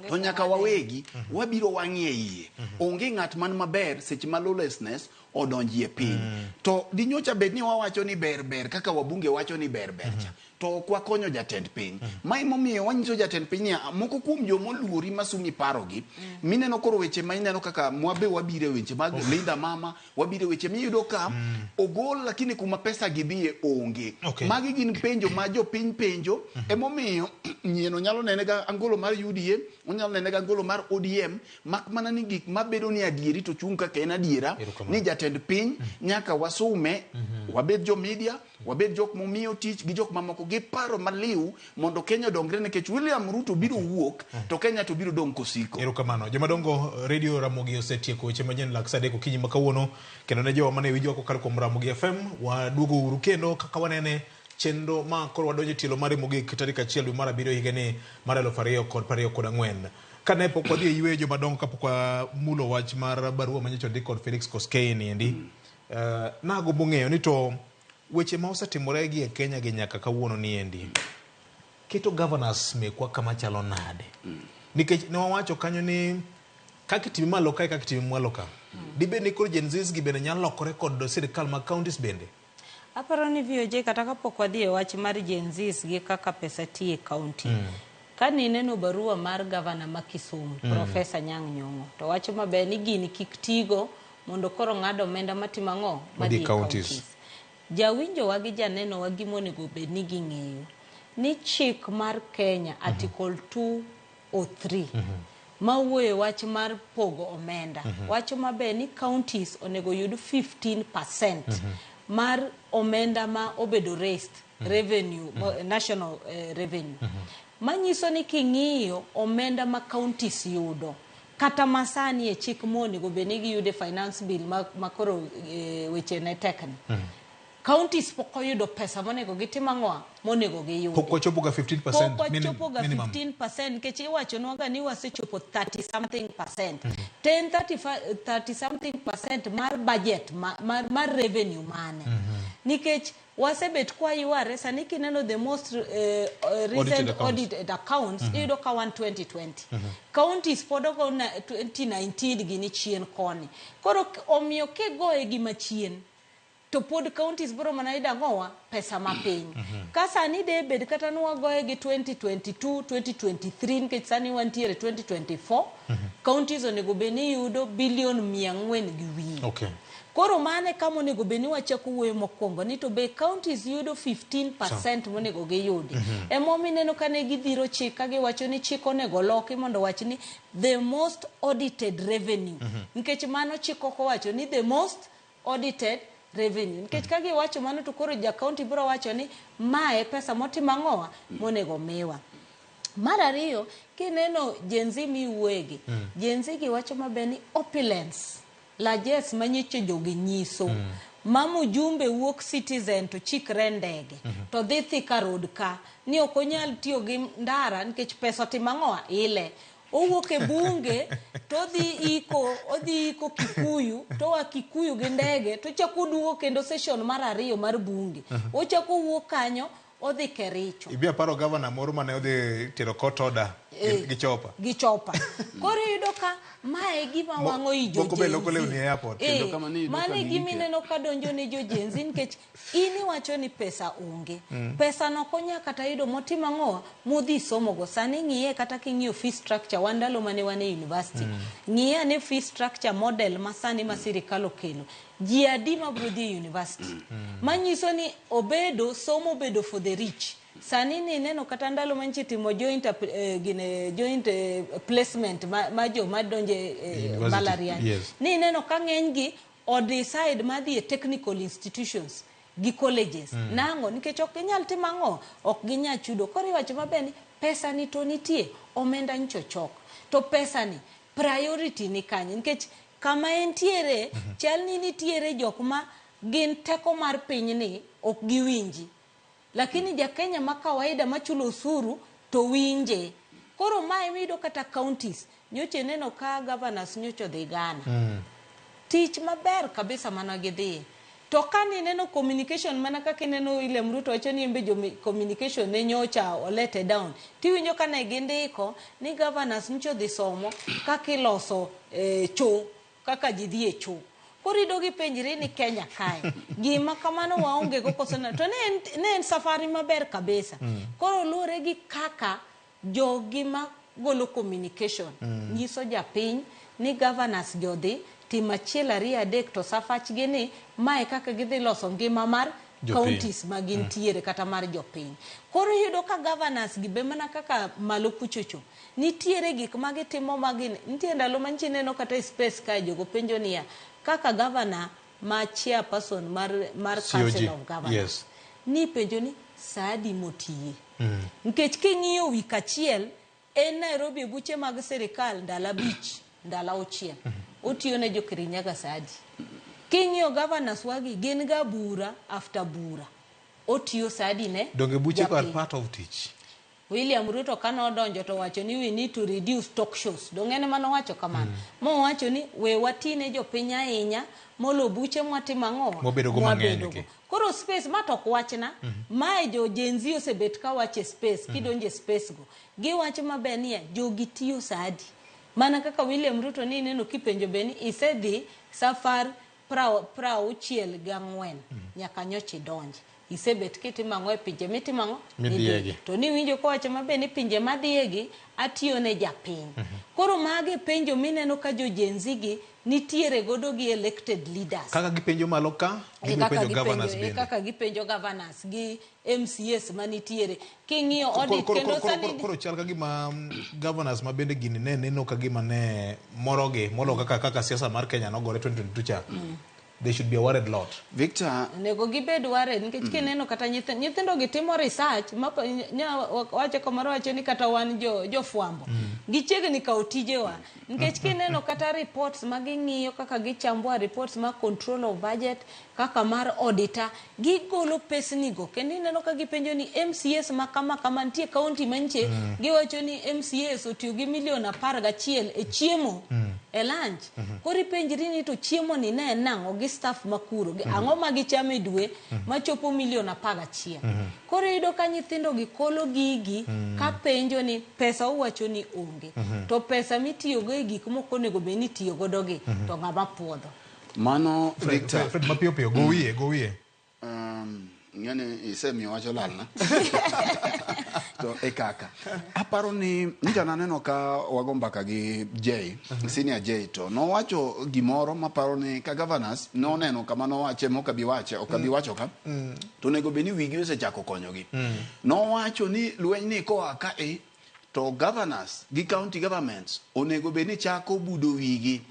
to nyaka wawegi wabiro wang'ie iye. Onge ng'at man maber seche ma lawlessness odonjie piny. To dinyocha bed ni wawacho ni ber ber kaka wabunge wacho ni ber ber cha. To ok wakonyo jatend piny. Ma emomiyo wanyiso jatend piny niya, moko kuom joma oluori masumi parogi, mineno koro weche ma ineno kaka mwabe wabire weche mag Linda Mama, wabire weche miyudo ka ogol lakini kuma pesa gidhiye onge. Magi gin penjo ma jopiny penjo, emomiyo nyieno nyalo nene ga angolo mar UDA, onyalo nene ga angolo mar ODM, mak mana ni gik mabedo ni adieri to chung' kaka en adiera, ni jatend piny nyaka wasume, wabed jo media, wabed jok momiyo tich gi jok mamoko gi paro maliw mondo Kenya odongre nikech William Ruto biro wuok to Kenya to biro dong' kosiko. Erokamano. Jomadongo, Radio Ramogi osetieko weche manyien lak saa 3 okinyi ma kawuono kendo ne jowa mane winjowa kokalo kuom Ramogi FM waduogo uru kendo kaka wanene chenro ma koro wadonjo e tielo mare mogik tarik 1 dwe mar 7 higani mar 2024. Kane pok wadhi e yweyo jomadongo kapok wamulo wach mar barua manyocha ondik kod Felix Koskei ni endi, nagombo ng'eyo ni to weche ma osetimore gi e Kenya gi nyaka kawuono ni endi keto governors mekwa kama chalo nade? Nikech ne wawacho kanyo ni kaka itime malo kae kaka itime mwalo ka. Dibed ni koro Gen Zs gi bende nyalo lokore kod sirikal mag counties bende? Aparo ni VOJ kata kapok wadhi e wach mar Gen Zs gi kaka pesa tiyo e county. Kane ineno barua mar gavana ma Kisumu, Professor Anyang' Nyong'o, to wacho maber ni gini kik tigo mondo koro ng'ad omenda matimo ang'o? Madhi e counties. Jawinjowa gi janenowa gima onego bed ni ging'eyo ni chik mar Kenya Article 203 mawuoyo e wach mar pogo omenda wacho maber ni counties onego yud 15% mar omenda ma obedo raised revenue, national revenue. Manyiso ni king'iyo omenda ma counties yudo kata masani e chik monego bed ni giyudo e finance bill ma koro weche ne tekni. Counties pok oyudo pesa monego gitim ang'o monego giyudi. Pok wachopo ga 15% Pok wachopo ga minimum. 15% nikech iwachonwa ga ni wasechopo 30 something percent. 10 30 something percent mar budget mar revenue mane. Nikech wasebet kwa yware sani kineno the most recent accounts. Audited accounts iyudo ka wan 2020. Counties pod ogo na 2019 gini chien koni. Koro omiyo kigoye gi machien to pod counties biro mana yudo ang'owa pesa mapiny. Ka sani de bed kata nwagoye gi 2022, 2023 nikech sani wantiere 2024, counties onego bed ni yudo bilion 400 gi wiye. Koro mane kama onego bed ni wachako wuoyo mokwongo ni to be counties yudo 15% monego giyudi. Emomiyo ineno ka ne gidhiro chik ka giwacho ni chik onego loki mondo wach ni the most audited revenue. Nikech mano chik ok owacho ni the most audited revenue. Nikech ka giwacho mano to koro ja county biro wacho ni mae pesa motimo ang'owa monego miwa. Mar ariyo, kineno Gen Z miwuoyegi, Gen Z gi wacho maber ni opulence, largesse manyocha jogi nyiso. Ma mjumbe wuok Citizen to chikre ndege to dhi Thika Road ka ni ok onyal tiyo gi ndara nikech pesa otimo ang'owa ile. Owuok e bunge to odhi iko Kikuyu to oa Kikuyu gi ndege to ochako oduogo kendo session mar ariyo mar bunge. Ochako owuok kanyo odhi Kericho. Ibi aparo gavana moro mane odhi tero court order gi chopa. Gi chopa. Koro iyudo ka mae gima wang'o i jo Moko be loko Gen Z. lewni e airport. Kendo kama ni iyudo Mano ka e gima gigi ineno ka donjo ne jo Gen Z nikech in iwacho ni pesa onge. Pesa no ok onya kata yudo motimo ang'o modhi somogo. Sani ng'iye kata king'iyo fee structure wan ndalo mane wan e university. Ng'iye ane fee structure model ma sani ma sirikal okelo. Ji adi mabiro dhi e university? Manyiso ni obedo somo obedo for the rich. Sani ni ineno kata ndalo manyiche timo joint gine joint placement ma joma donje University. mbalariany. Ni ineno ka ng'eny gi o decide mar dhi e technical institutions gi colleges. Nang'o? Nikech ok ginyal timo ang'o? Ok ginyal chudo. Koro iwacho maber ni pesa ni to nitie, omenda nyicho chok. To pesa ni priority ni kanye? Nikech kama entiere, chal ni nitiere jok ma gin teko mar pinyni ok giwinji. Lakini ja Kenya ma kawaida machulo osuru to winje. Koro mae miyudo kata counties nyocha ineno ka governors nyocha odhi Ghana. Tich maber kabisa mana gidhiye. To ka nineno communication mana kaka ineno William Ruto wacho ni en be jo communication ne nyocha olete down. Tiwinjo ka ne gindiko ni governors nyocha odhi somo kaka iloso choo, kaka ji dhi e choo. Koro idog ipenjri ni Kenya kae gima kamano waonge go koso nade? To ne en safari maber kabisa. Koro luwore gi kaka jogi ma golo communication nyiso japiny ni governors gi odhi timo achiel ariyo adek to safachgi ni mae kaka gidhi loso ngima mar Jopiny. counties ma gintiere kata mar jopiny. Koro iyudo ka governors gi be mana kaka malo kuchocho nitiere gik ma gitimo ma gin nitie ndalo ma nchi neno kata e space kae jogo penjo niya kaka governor ma chairperson mar COG. Council of Governors ni penjo ni saa adi motiye. Nikech king'iyo wik achiel en Nairobi e buche mag sirikal ndalo 5 ndalo 6 otiyo ne jo Kirinyaga saa adi. King'iyo governors wagi gin ga bura after bura otiyo saa adi ne Donge buche go are japiny. part of tich. William Ruto kane odonjo to wacho ni we need to reduce talk shows. Donge en ema nowacho kamano? Mowacho ni we watine jopiny ahinya molo buche mwatimo ang'o? Mwabedo go mang'eny Mwabedo go. gi. Koro space ma to ok wachna. Mae jo Gen Z osebet ka wacho e space, kidonjo e space go. Giwacho maber niya, jogi tiyo saa adi? Mana kaka William Ruto ni ineno kipenjo be ni isedhi safar 64 nyaka nyocha idonji. Isebet kitimo ang'o e pinje mitimo ang'o? Midhiyegi. To niwinjo kowacho maber ni pinje madhiyegi atiyo ne japiny. Koro mage penjo mineno ka jo Gen Z gi nitiere godo gi elected leaders. Kaka gipenjo malo ka, gibiro penjo governors bende. Kaka gipenjo governors gi MCAs manitiere. King'iyo audit kendo sani Koro chal ka gima governors ma bende gini ne neno ka gima ne morogi molo kaka siasa mar Kenya nogore 2022 cha. They should be a worried lot. Victor, onego gibed worried nikech kineno kata nyithindo gi timo research ma wacho kamoro wacho ni kata wan jofwambo gichiegni kawo tijewa nikech kineno kata reports ma ging'iyo kaka gichambwa reports ma control of budget kaka mar auditor gigolo pesnigo kendo ineno ka gipenjo ni MCAs ma kama kama nitie county mantie giwacho ni MCAs otiyo gi milion 11 e chiemo e lunch. Koro ipenjri ni to chiemo ni ne en nang'o gi staff makuro gi ang'o ma gichamo e dwe machopo milion 11. Koro iyudo ka nyithindo gi kolo gigi ka penjo ni pesa uwacho ni onge. To pesa mitiyogo e gik mok onego bed ni itiyo godo gi to ng'ama puodho. Mano Victor. Fred, mapiyo piyo, go wiye, go wiye. Ng'eni isemiyo wach olalna. To e kaka. Aparo ni nyicha naneno ka wago mbaka gi Jay, senior Jay to nowacho gimoro maparo ni ka governors noneno kama nowache mokabi wache, okabi wacho ka. To onego bed ni wigi osechako konyogi. Nowacho ni lweny ni koa ka e to governors gi county governments onego bed ni chako budo wigi.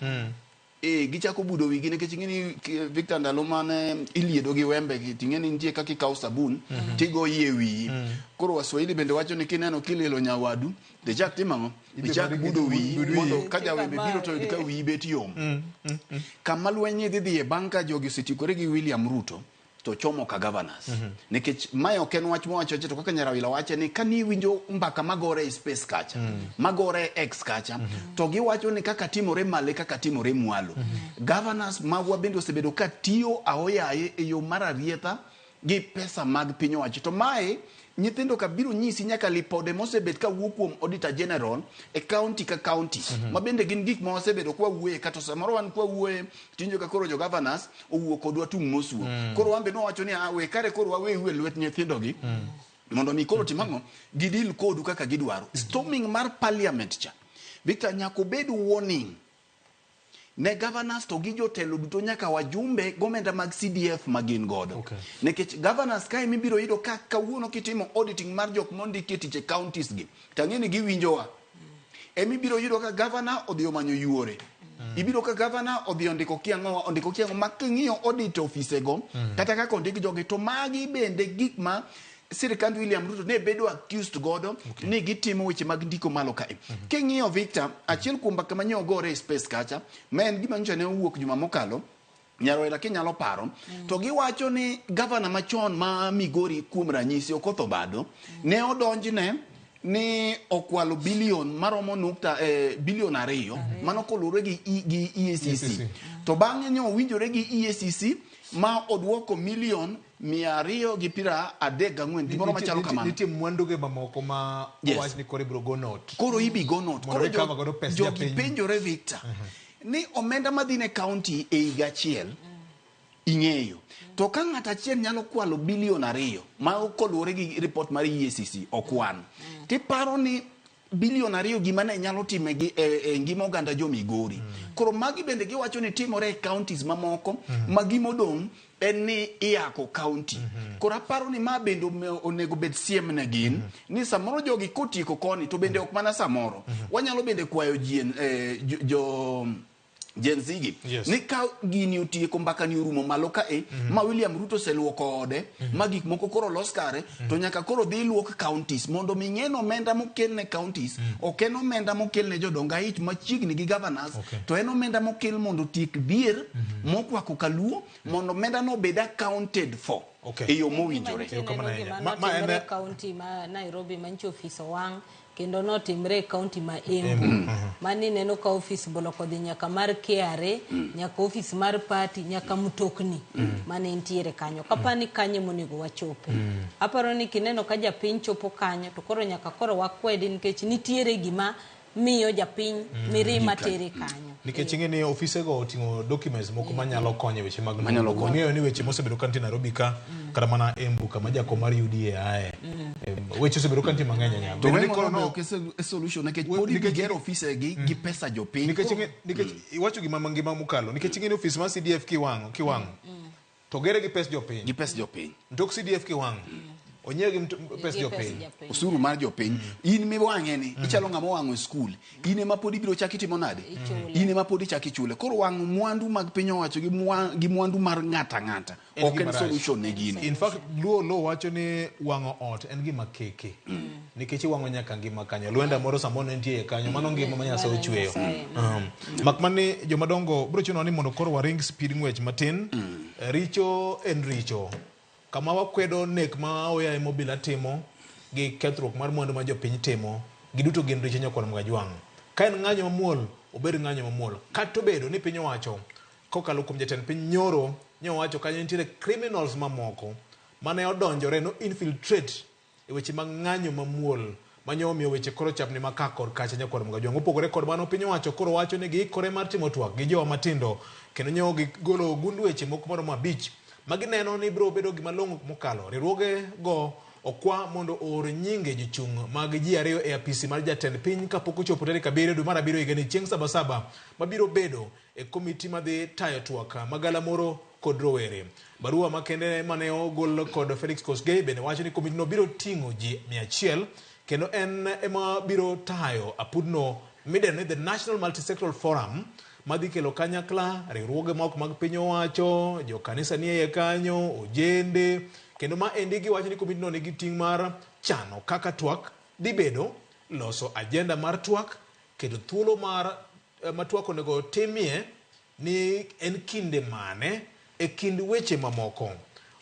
Gichako budo wigi nikech ing'e ni Victor ndalo mane iliedo gi wembe gi, ting'e ni nitie kaka ikawo sabun tigoyi e wiyi. Koro Waswahili bende wacho ni kineno kilielo nyawadu, tichak timo ang'o? Ichak budo wiyi mondo ka jawembe biro to yud ka wiyi bet yom. Kama lweny dhi dhiye bang' ka jogi osetiekore gi William Ruto to chomo ka governors. Nikech mae ok en wach mowacho to kaka Nyarawila wache ni ka niwinjo mbaka magore e space kacha, magore e X kacha, to giwacho ni kaka timore malo kaka timore mwalo. Governors magwa bende osebedo ka tiyo aoyaye e yo mar arietha gi pesa mag piny owacho. To mae nyithindo ka biro nyisi nyaka lipode mosebet ka wuok kuom Auditor General e county ka county. Ma bende gin gik ma wasebedo kwa wuoye, kata samoro wan kwa wuoye tinjo ka koro jo governors owuok kodwa tung' mosuo. Koro wan be nwawacho ni, we kare koro waweuru e lwet nyithindogi. Mondo mi koro tim ang'o? Gidil kodu kaka gidwaro. Storming mar parliament cha. Victor, nyaka obed warning ne governors to gi jotelo duto nyaka wajumbe gomenda mag CDF ma gin godo. Nikech governors kae mibiro yudo ka kawuono kitimo auditing mar jok mondiki e tich e counties gi, tang'e ni giwinjowa. Emibiro yudo ka governor odhi omanyo yuore. Ibiro ka governor odhi ondiko kiang'o, ondiko kiang'o ma king'iyo audit office go, kata kaka ondik jogi, to magi bende gik ma sirikand William Ruto ne bedo accused godo ni gitimo weche mag ndiko malo kae. King'iyo Victor, achiel kuom mbaka manye ogore e space kacha, ma en gima nyocha ne owuok juma mokalo, Nyaroera kinyalo paro, to giwacho ni gavana machon ma Migori kuom ranyisi Okoth Obado ne odonjne ni okwalo bilion maromo nukta bilion 2 mano koluwore gi EACC. To bang'e ne owinjore gi EACC ma oduoko milion 234, gimoro machalo kamano. Nitie mwanduge mamoko ma owach ni koro ibiro go note. Koro ibi go note. Koro jogi penjore Victor ni omenda madhi ne county e higa achiel ing'eyo. To ka ng'at achiel nyalo kwalo bilion 2 ma koluwore gi report mar EACC okwan. Tiparo ni bilion 2 gima ne nyalo time gi e ngima oganda jo Migori. Koro magi bende giwacho ni timore e counties mamoko ma gimodong' en ni iyako county. Koro aparo ni ma bende onego bed siem ne gin ni samoro jogi kotieko koni to bende ok mana samoro. Wanyalo bende kwayo jien jo Gen Z gi. Ni ka gini otieko mbaka ni orumo malo ka ma William Ruto oseluoko ode ma gik moko koro los kare to nyaka koro dhi luok counties mondo mi ng'e omenda mokel ne counties ok en omenda mokel ne jodongo aich machiegni gi governors to en omenda mokel mondo otiek dhier mokwako kaluo mondo omenda no obed accounted for e yo mowinjore. Ma en county ma Nairobi mantie ofis owang' kendo notimre e county ma Embu. Mani neno ka ofis boloko dhi nyaka mar KRA, nyaka ofis mar party, nyaka mtokni mane nitiere kanyo. Kapani kanye monego wachope. Aparo ni kineno ka japiny chopo kanyo to koro nyaka koro wakwedi nikech nitiere gima miyo japiny mirima tere kanyo. Nikech ing'e ni ofisego oting'o documents moko manyalo konyo e weche mag ng'eyo ni weche mosebedo ka nitie Nairobi ka kata mana Embu kama jakom mar UDA ae. Weche osebedo ka nitie mang'eny ahinya. To koro no ok e solution nikech pod gigero ofise gi pesa jopiny. Nikech iwacho gima mangima mokalo nikech ing'e ni ofis mar CDF kiwang'o to gere gi pes jopiny. Gi pes jopiny. Mtok CDF kiwang'o onyiew gi pes jopiny. Osuru mar jopiny. In miwang'e ni ichalo ng'ama owang'o e skul. In ema pod ibiro chak itimo nade? In ema pod ichak ichule. Koro wang'o mwandu mag piny owacho gi mwandu mar ng'ata ng'ata ok en solution ne gini. In fact Luo lo wacho ni wang'o ot en gima keke. Nikech iwang'o nyaka ngima kanyo. Lwenda moro samoro ne nitie kanyo. Mano ngima ma Nyasaye ochweyo. Mak mani jomadongo biro chuno ni mondo koro waring speed ng'wech matin. Richo en richo. Kama wakwedo nek ma oya e mobila timo gi kethruok mar mwandu ma jopiny timo giduto gin richo nyakwar Mgajwang'. Ka en ng'anyo mamuol, obed ng'anyo mamuol. Kata obedo ni piny owacho kokalo kuom jatend piny nyoro ne owacho kanyo nitiere criminals mamoko mane odonjore no infiltrate e weche mag ng'anyo mamuol manyo omiyo weche koro chapni ma ka kod kacha nyakwar Mgajwang'. Opogore kod mano piny owacho koro wacho ni giikore mar timo twak gi jowa matindo kendo nyo gigolo gund weche moko maromo 5 magineno ni biro bedo gima long'o mokalo. Riwruoge go okwa mondo oor nyinge jochung' mag ji 2 e apisi mar jatend piny kapok ochopo tarik 7 dwe mar 7 higani chieng' 77 mabiro bedo e komiti madhi tayo twak magalamoro kod rowere. Barua makende mane ogol kod Felix Kosgei bende wacho ni komitino biro ting'o ji 100 kendo en ema biro tayo apudno midendo ni The National Multisectoral Forum madhi kelo kanyakla riwruoge ma ok mag piny owacho, jokanisa nie iye kanyo, ojende, kendo ma endi giwacho ni komitino nigi ting' mar chano kaka twak dhi bedo, loso agenda mar twak, keto thuolo mar ma twak onego timie ni en kinde mane e kind weche mamoko.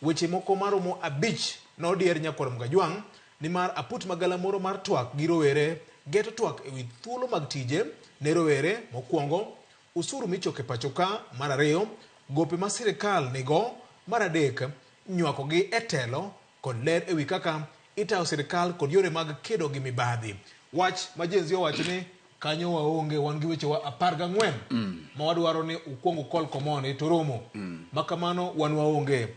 Weche moko maromo 5 nodier nyakwar Mgajwang' nimar aput magalamoro mar twak gi rowere geto twak ewi thuolo mag tije ne rowere mokwongo, usuru michoko e pacho ka mar 2, gope ma sirikal nigo mar 3, nywako gi e telo kod ler ewi kaka itayo sirikal kod yore mag kedo gi mibadhi. Wach ma Gen Z owacho ni kanyo waonge wan gi weche wa 14 ma wadwaro ni ukwong ukol komoni to romo. Ma kamano wan waonge.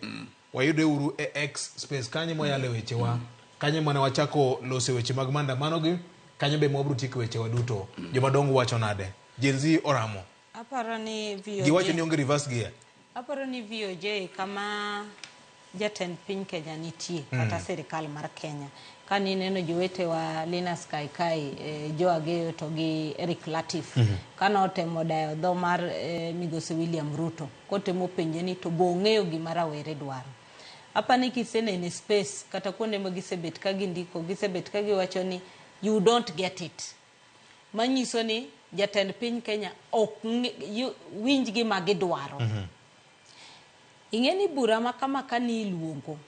Wayude uru e X space kanyo mwayale wechewa. Kanyo mane wachako loso weche mag maandamano gi, kanyo be mwabiro tieko wechewa duto. Jomadongo wacho nade? Gen Z oramo. Aparo ni VOJ. Giwacho ni onge reverse gear. Aparo ni VOJ kama jatend piny Kenya nitie kata sirikal mar Kenya. Kani neno jowetewa Linus Kaikai, Joe Ageyo to gi Eric Latif. Kane otemo dayo dho mar migosi William Ruto, kotemo penje ni to bo ong'eyo gima rawere dwaro. Apani kisenene space kata kuonde ma gisebet ka gindiko, gisebet ka giwacho ni you don't get it. Manyiso ni jatend piny Kenya ok winj gima gidwaro. Ing'e ni bura ma kama kani iluongo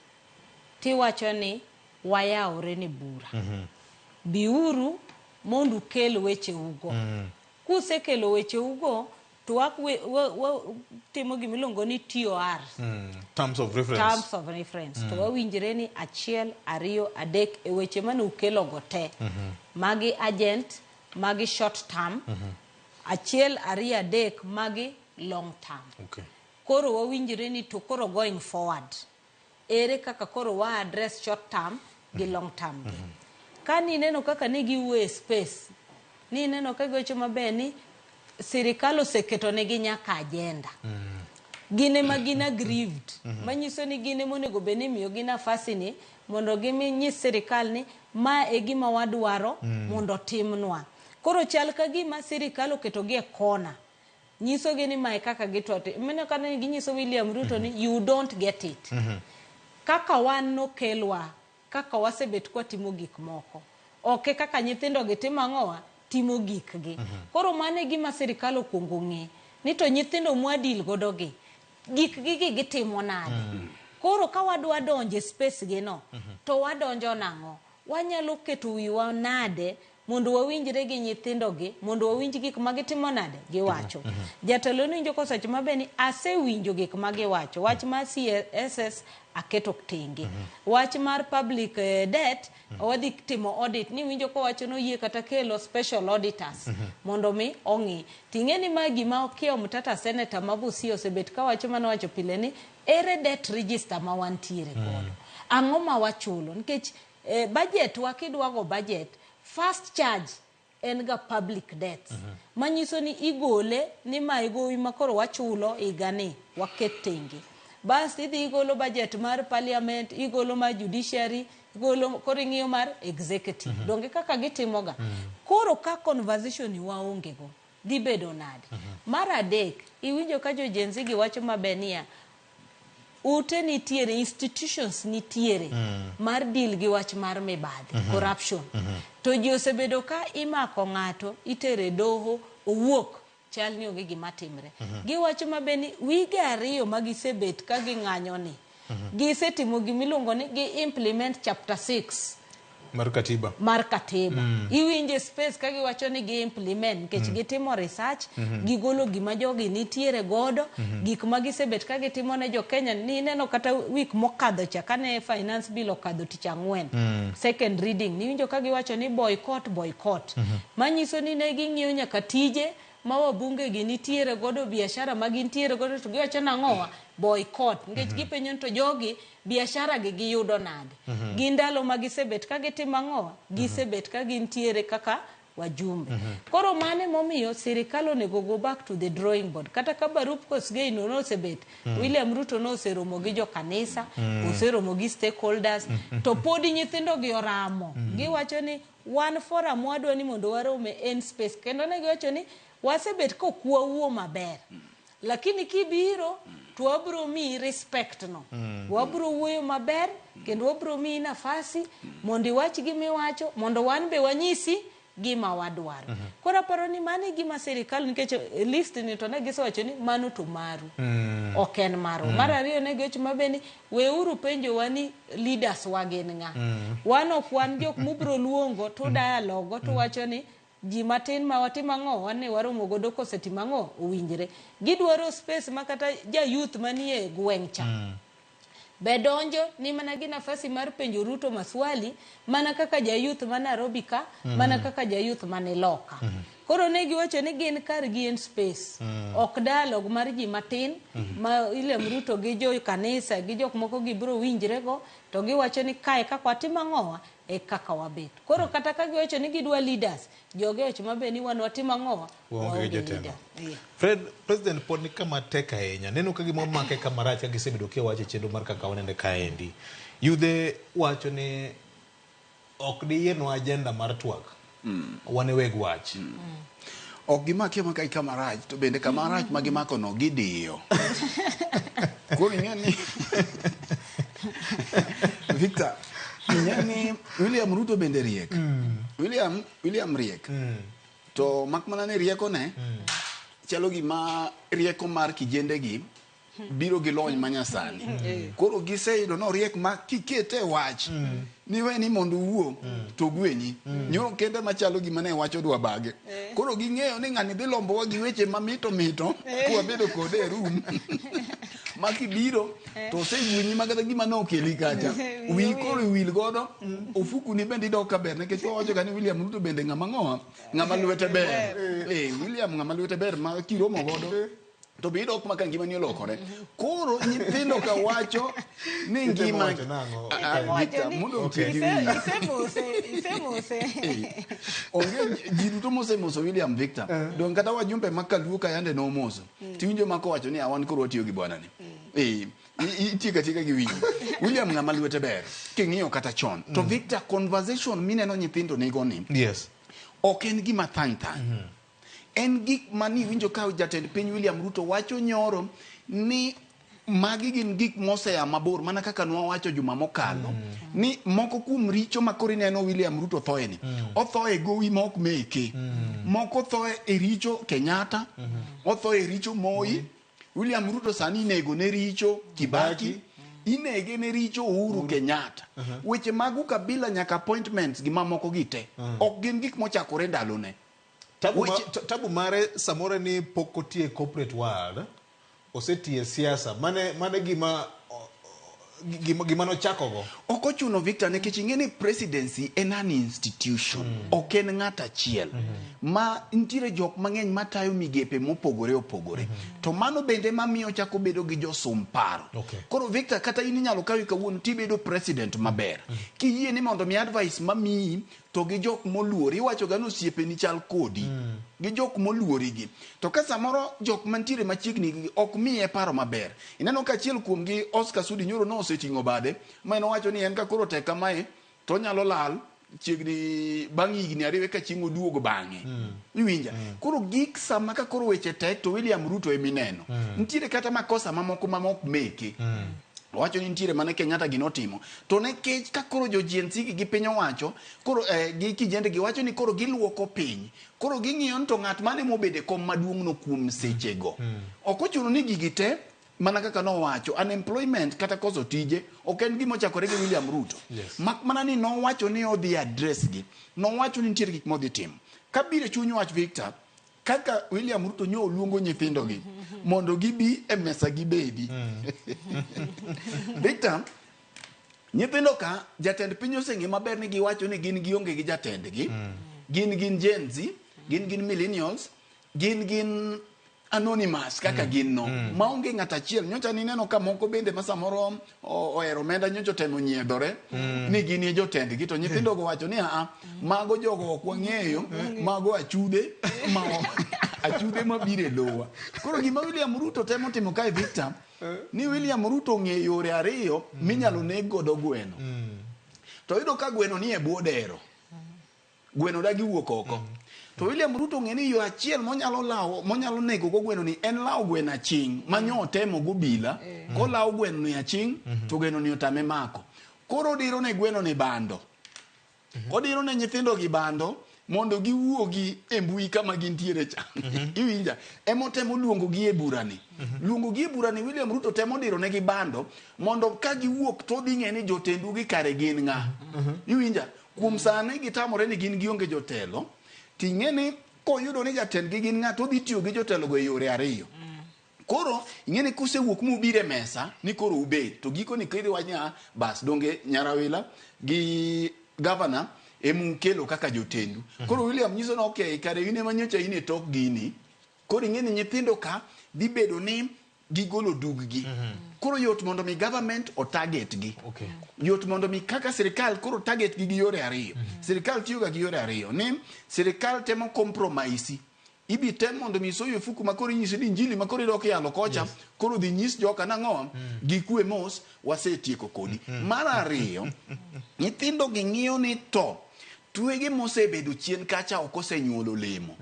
tiwacho ni wayawre ne bura. Biuru mondo ukel wecheugo. Kusekelo wecheugo to watimo gima iluongo ni TOR. Terms of reference. Terms of reference. To wawinjre ni 1, 2, 3 e weche mane ukelogo te. Magi urgent, magi short term. 1, 2, 3 magi long term. Okay. Koro wawinjre ni to koro going forward. Ere kaka koro wa address short term gi long term gi. Ka nineno kaka ne giwuoyo e space, nineno ka giwacho maber ni sirikal oseketo negi nyaka agenda. Gin ema gin aggrieved. Manyiso ni gin ema onego bed ni imiyogi nafasi ni mondo giminyis sirikal ni ma e gima wadwaro mondo timnwa. Koro chal ka gima sirikal oketogi e kona. Nyisogi ni mae kaka gitwa. Mineno ka ne ginyiso William Ruto ni you don't get it. Kaka wan nokelwa, kaka wasebet kwatimo gik moko. Ok e kaka nyithindo gi timo ang'owa, timo gikgi. Koro mano e gima sirikal okwongo ng'e. Ni to nyithindo mwadil godo gi, gikgi gi gitimo nade. Koro ka wadwa donjo e space gi no, to wadonjo nang'o? Wanyalo keto wiwa nade mondo wawinjre gi nyithindo gi, mondo wawinj gik ma gitimo nade giwacho. Jatelo ni winjo kosewacho maber ni asewinjo gik ma giwacho. Wach mar CSS aketo tenge. Wach mar public debt, wadhi timo audit. Ni winjo kowacho noyie kata kelo special auditors mondo mi ong'i. Ting'e ni ma gima Okiya Omtata senator ma Busia osebet kawacho mane owacho pile ni ere debt register ma wantiere godo. Ang'o ma wachulo? Nikech budget wa kidwa go budget, first charge en ga public debts. Manyiso ni igole ni mae gowi ma koro wachulo higa ni waket tenge. Bas idhi igolo budget mar parliament, igolo mar judiciary, igolo koro ing'iyo mar executive. Donge kaka gitimoga. Koro ka conversation ni waonge go, dhi bedo nade? Mar adek, iwinjo ka jo Gen Z gi wacho maber niya, ute nitiere, institutions nitiere mar deal gi wach mar mibadhi, corruption. To ji osebedo ka imako ng'ato, itere doho, owuok, chal ni onge gima timre. Giwacho maber ni wige 2 ma gisebet ka ging'anyo ni, gisetimo gimiluongo ni gi implement chapter 6 mar katiba. Mar katiba. Iwinje space ka giwacho ni gi implement nikech gitimo research, gigolo gima jogi nitiere godo, gik ma gisebet ka gitimo ne jo Kenya. Ni ineno kata week mokadho cha kane finance bill okadho tich ang'wen, second reading, niwinjo ka giwacho ni boycott, boycott. Manyiso ni ne ging'iyo nyaka tije ma wabunge gi nitiere godo, biashara ma gintiere godo, to giwacho nang'owa boycott nikech gipenjo ni to jogi biashara gi giyudo nade. Gi ndalo ma gisebet ka gitimo ang'owa, gisebet ka gintiere kaka wajumbe. Koro mane momiyo sirikal onego go back to the drawing board. Kata ka barup Kosgei no nosebet, William Ruto noseromo gi jokanisa, oseromo gi stakeholders, to podi nyithindo gi oramo. Giwacho ni wan forum wadwa ni mondo warome en space. Kendo ne giwacho ni wasebet kok wawuo maber. Lakini kibiro to wabro miyi respect no. Wabro wuoyo maber kendo wabro miyi nafasi mondo iwach gimiwacho mondo wan be wanyisi gima wadwaro. Koro aparo ni mano e gima sirikal nikech list ni to ne gisewacho ni mano to maru. Ok en maru. Mar ariyo ne giwacho maber ni weuru penjowa ni leaders wa gin ng'a. Wan ok wan jok mubro luongo to dialogue to wacho ni ji matin ma watimo ang'o, wan ne waromo godo kosetimo ang'o, owinjre. Gidwaro space ma kata ja youth manie gweng' cha. Be donjo ni mana gi nafasi mar penjo Ruto maswali mana kaka ja youth ma Nairobi ka, mana kaka ja youth mane loka. Koro ne giwacho ni gin kargi en space. Ok dialogue mar ji matin ma William Ruto gi jo kanisa gi jok moko gibiro winjre go to giwacho ni kae kaka watimo ang'owa e kaka wabet. Koro kata ka giwacho ni gidwa leaders, joge wacho maber ni wan watimo ang'owa, Waonge gi jotelo. leader. Yeah. Fred, president pod ni kama tek ahinya. Neno ka gima omake kama rach ka gisebedo kiwacho e chenro mar kaka wanene kaendi. Yudhe wacho ni ok diyienwa agenda mar twak. Wan e weg wach. Ok gimaki amaka kama rach, to bende kama rach ma gimako no gidiyo. Koro ing'e ni Victor, ing'e ni William Ruto bende riek. William riek. To mak mana ni rieko ne chalo gima rieko mar kijende gi biro gi lony manyasani. Koro giseyudo noriek ma kikete e wach ni we ni mondo owuo to gwenyi. Nyoro kende machalo gima ne wacho dwa bage. Koro ging'eyo ni ng'ani dhi lombowa gi weche mamito mito kwabedo kode e room. Ma kibiro to osegwenyi ma kata gima nokeli kacha. Wi koro iwil godo, ofuku ni bende idok ka ber nikech wawacho ga ni William Ruto bende ng'ama ng'owa, ng'ama lwete ber. William ng'ama lwete ber ma kiromo godo to be idok ma ka ngimani olokore. Koro nyithindo ka wacho ni Itemo ngima wacho nang'o? Ah, ah, Wacho Victor, ni mondo otiek gi wiyi. Isemose, isemose. Onge ji duto mosemoso William Victor. Dong kata wajumbe ma Kaluo ka yande nomoso. Tiwinjo ma kowacho ni awan koro watiyo gi bwana ni. Itieko atieka gi wiyi. William ng'ama lwete ber. King'iyo kata chon. To Victor, conversation mineno nyithindo nigo ni. Yes. Ok en gima thany thany. En gik mani winjo ka jatend piny William Ruto wacho nyoro ni magi gin gik mosea mabor mana kaka nwawacho juma mokalo ni moko kuom richo ma koro ineno William Ruto thoe ni otho e gowi ma ok meke moko thoe e richo Kenyatta otho e richo Moi William Ruto sani inego ne richo Kibaki inege ne richo Uhuru Kenyatta weche mag ukabila nyaka appointments gi mamoko gi te ok gin gik mochakore ndalone. Tabu, ma, tabu mare samoro ni pok otiye e corporate world, osetiye siasa. Mane, mane gima, gima, gima nochakogo. Ok ochuno Victor nikech ing'e ni presidency en an institution ok en ng'at achiel ma nitiere jok mang'eny matayo migepe mopogore opogore to mano bende mamiyo ochako bedo gi josum paro. Koro Victor kata in inyalo kawi kawuono tibedo president maber kiyie ni mondo mi advice mamiyi to gi jok moluori iwacho ga ni osiepeni chal kodi gi jok moluori gi to ka samoro jok mantiere machiegni gi ok miye paro maber ineno ka achiel kuom gi Oscar Sudi nyoro no oseting'o bade ma en owacho ni en ka koro tek kamae to onyalo lal chiegni bang' higni ariyo eka chieng' oduog bang'e iwinja koro gik sama ka koro weche tek to William Ruto emineno nitiere kata makosa mamoko ma ok meke owacho ni nitiere mane Kenyatta gino otimo to nikech ka koro jo Gen Z gi piny owacho koro gi kijende gi wacho ni koro giluoko piny koro ging'iyo ni to ng'at mane mobedo e kom maduong' no kuom sechego ok ochuno ni gigi te mana kaka nowacho unemployment kata koso tije ok en gima ochakore gi William Ruto mak mana ni nowacho ni odhi address gi nowacho ni nitiere gik modhi timo kabiro e chuny wach Victor kaka William Ruto nyo oluongo nyithindogi mondo gibi e mesa gibedi Victor nyithindo ka jatend piny oseng'e maber ni giwacho ni gin gionge gi jatendgi gin gin Gen Z gin gin millennials gin gin anonymous kaka gin no maonge ng'at achiel nyocha nineno ka moko bende ma samoro ohero omenda nyocha otemo nyiedhore ni gin e jotendgi to nyithindo go wacho ni aa mago jogo ok wang'eyo mago achudhe ma achudhe mabiro e lowa koro gima William Ruto temo timo kae Victor ni William Ruto ong'eyo yore ariyo minyalo neg godo gweno to yudo ka gweno ni e bwo dero gweno dagi wuok oko to William Ruto ong'e ni yo achiel monyalo lawo monyalo nego go gweno ni en lawo gweno aching' ma nyo otemo go bila kolawo gweno ni aching' to gweno ni otame mako koro odiro ne gweno ni bando odiro ne nyithindo gi bando mondo giwuogi e mbui kama gintiere cha iwinja emotemo luongo gi e burani luongo gi e burani William Ruto temo diro negi bando mondo ka giwuok to odhi ng'e ni jotendu gi kare gin ng'a iwinja kuom sani gitamore ni gin gionge jotelo ting'e ni koyudo ni jatendgi gin ng'a to odhi tiyo gi jotelo go e yore ariyo koro ing'e ni kusewuok mubiro e mesa ni koro ubet to giko ni kiri wach niya bas donge Nyarawila gi gavana emukelo kaka jotendu koro William nyiso ni okay kare in ema nyocha in e tok gini koro ing'e ni nyithindo ka dhi bedo ni gigolo dug-gi koro yot mondo mi government o target gi yot mondo mi kaka sirikal koro target gi gi yore ariyo sirikal tiyoga gi yore ariyo ni sirikal temo compromise ibi tem mondo mi soyo ofuku ma koro inyisi ni injili ma koro idok yalo kocha koro dhi nyis joka nang'o gi kwe mos wasetieko kodi mar ariyo nyithindo gi ng'iyo ni to twege mosebedo chien kacha ok osenyuolo olemo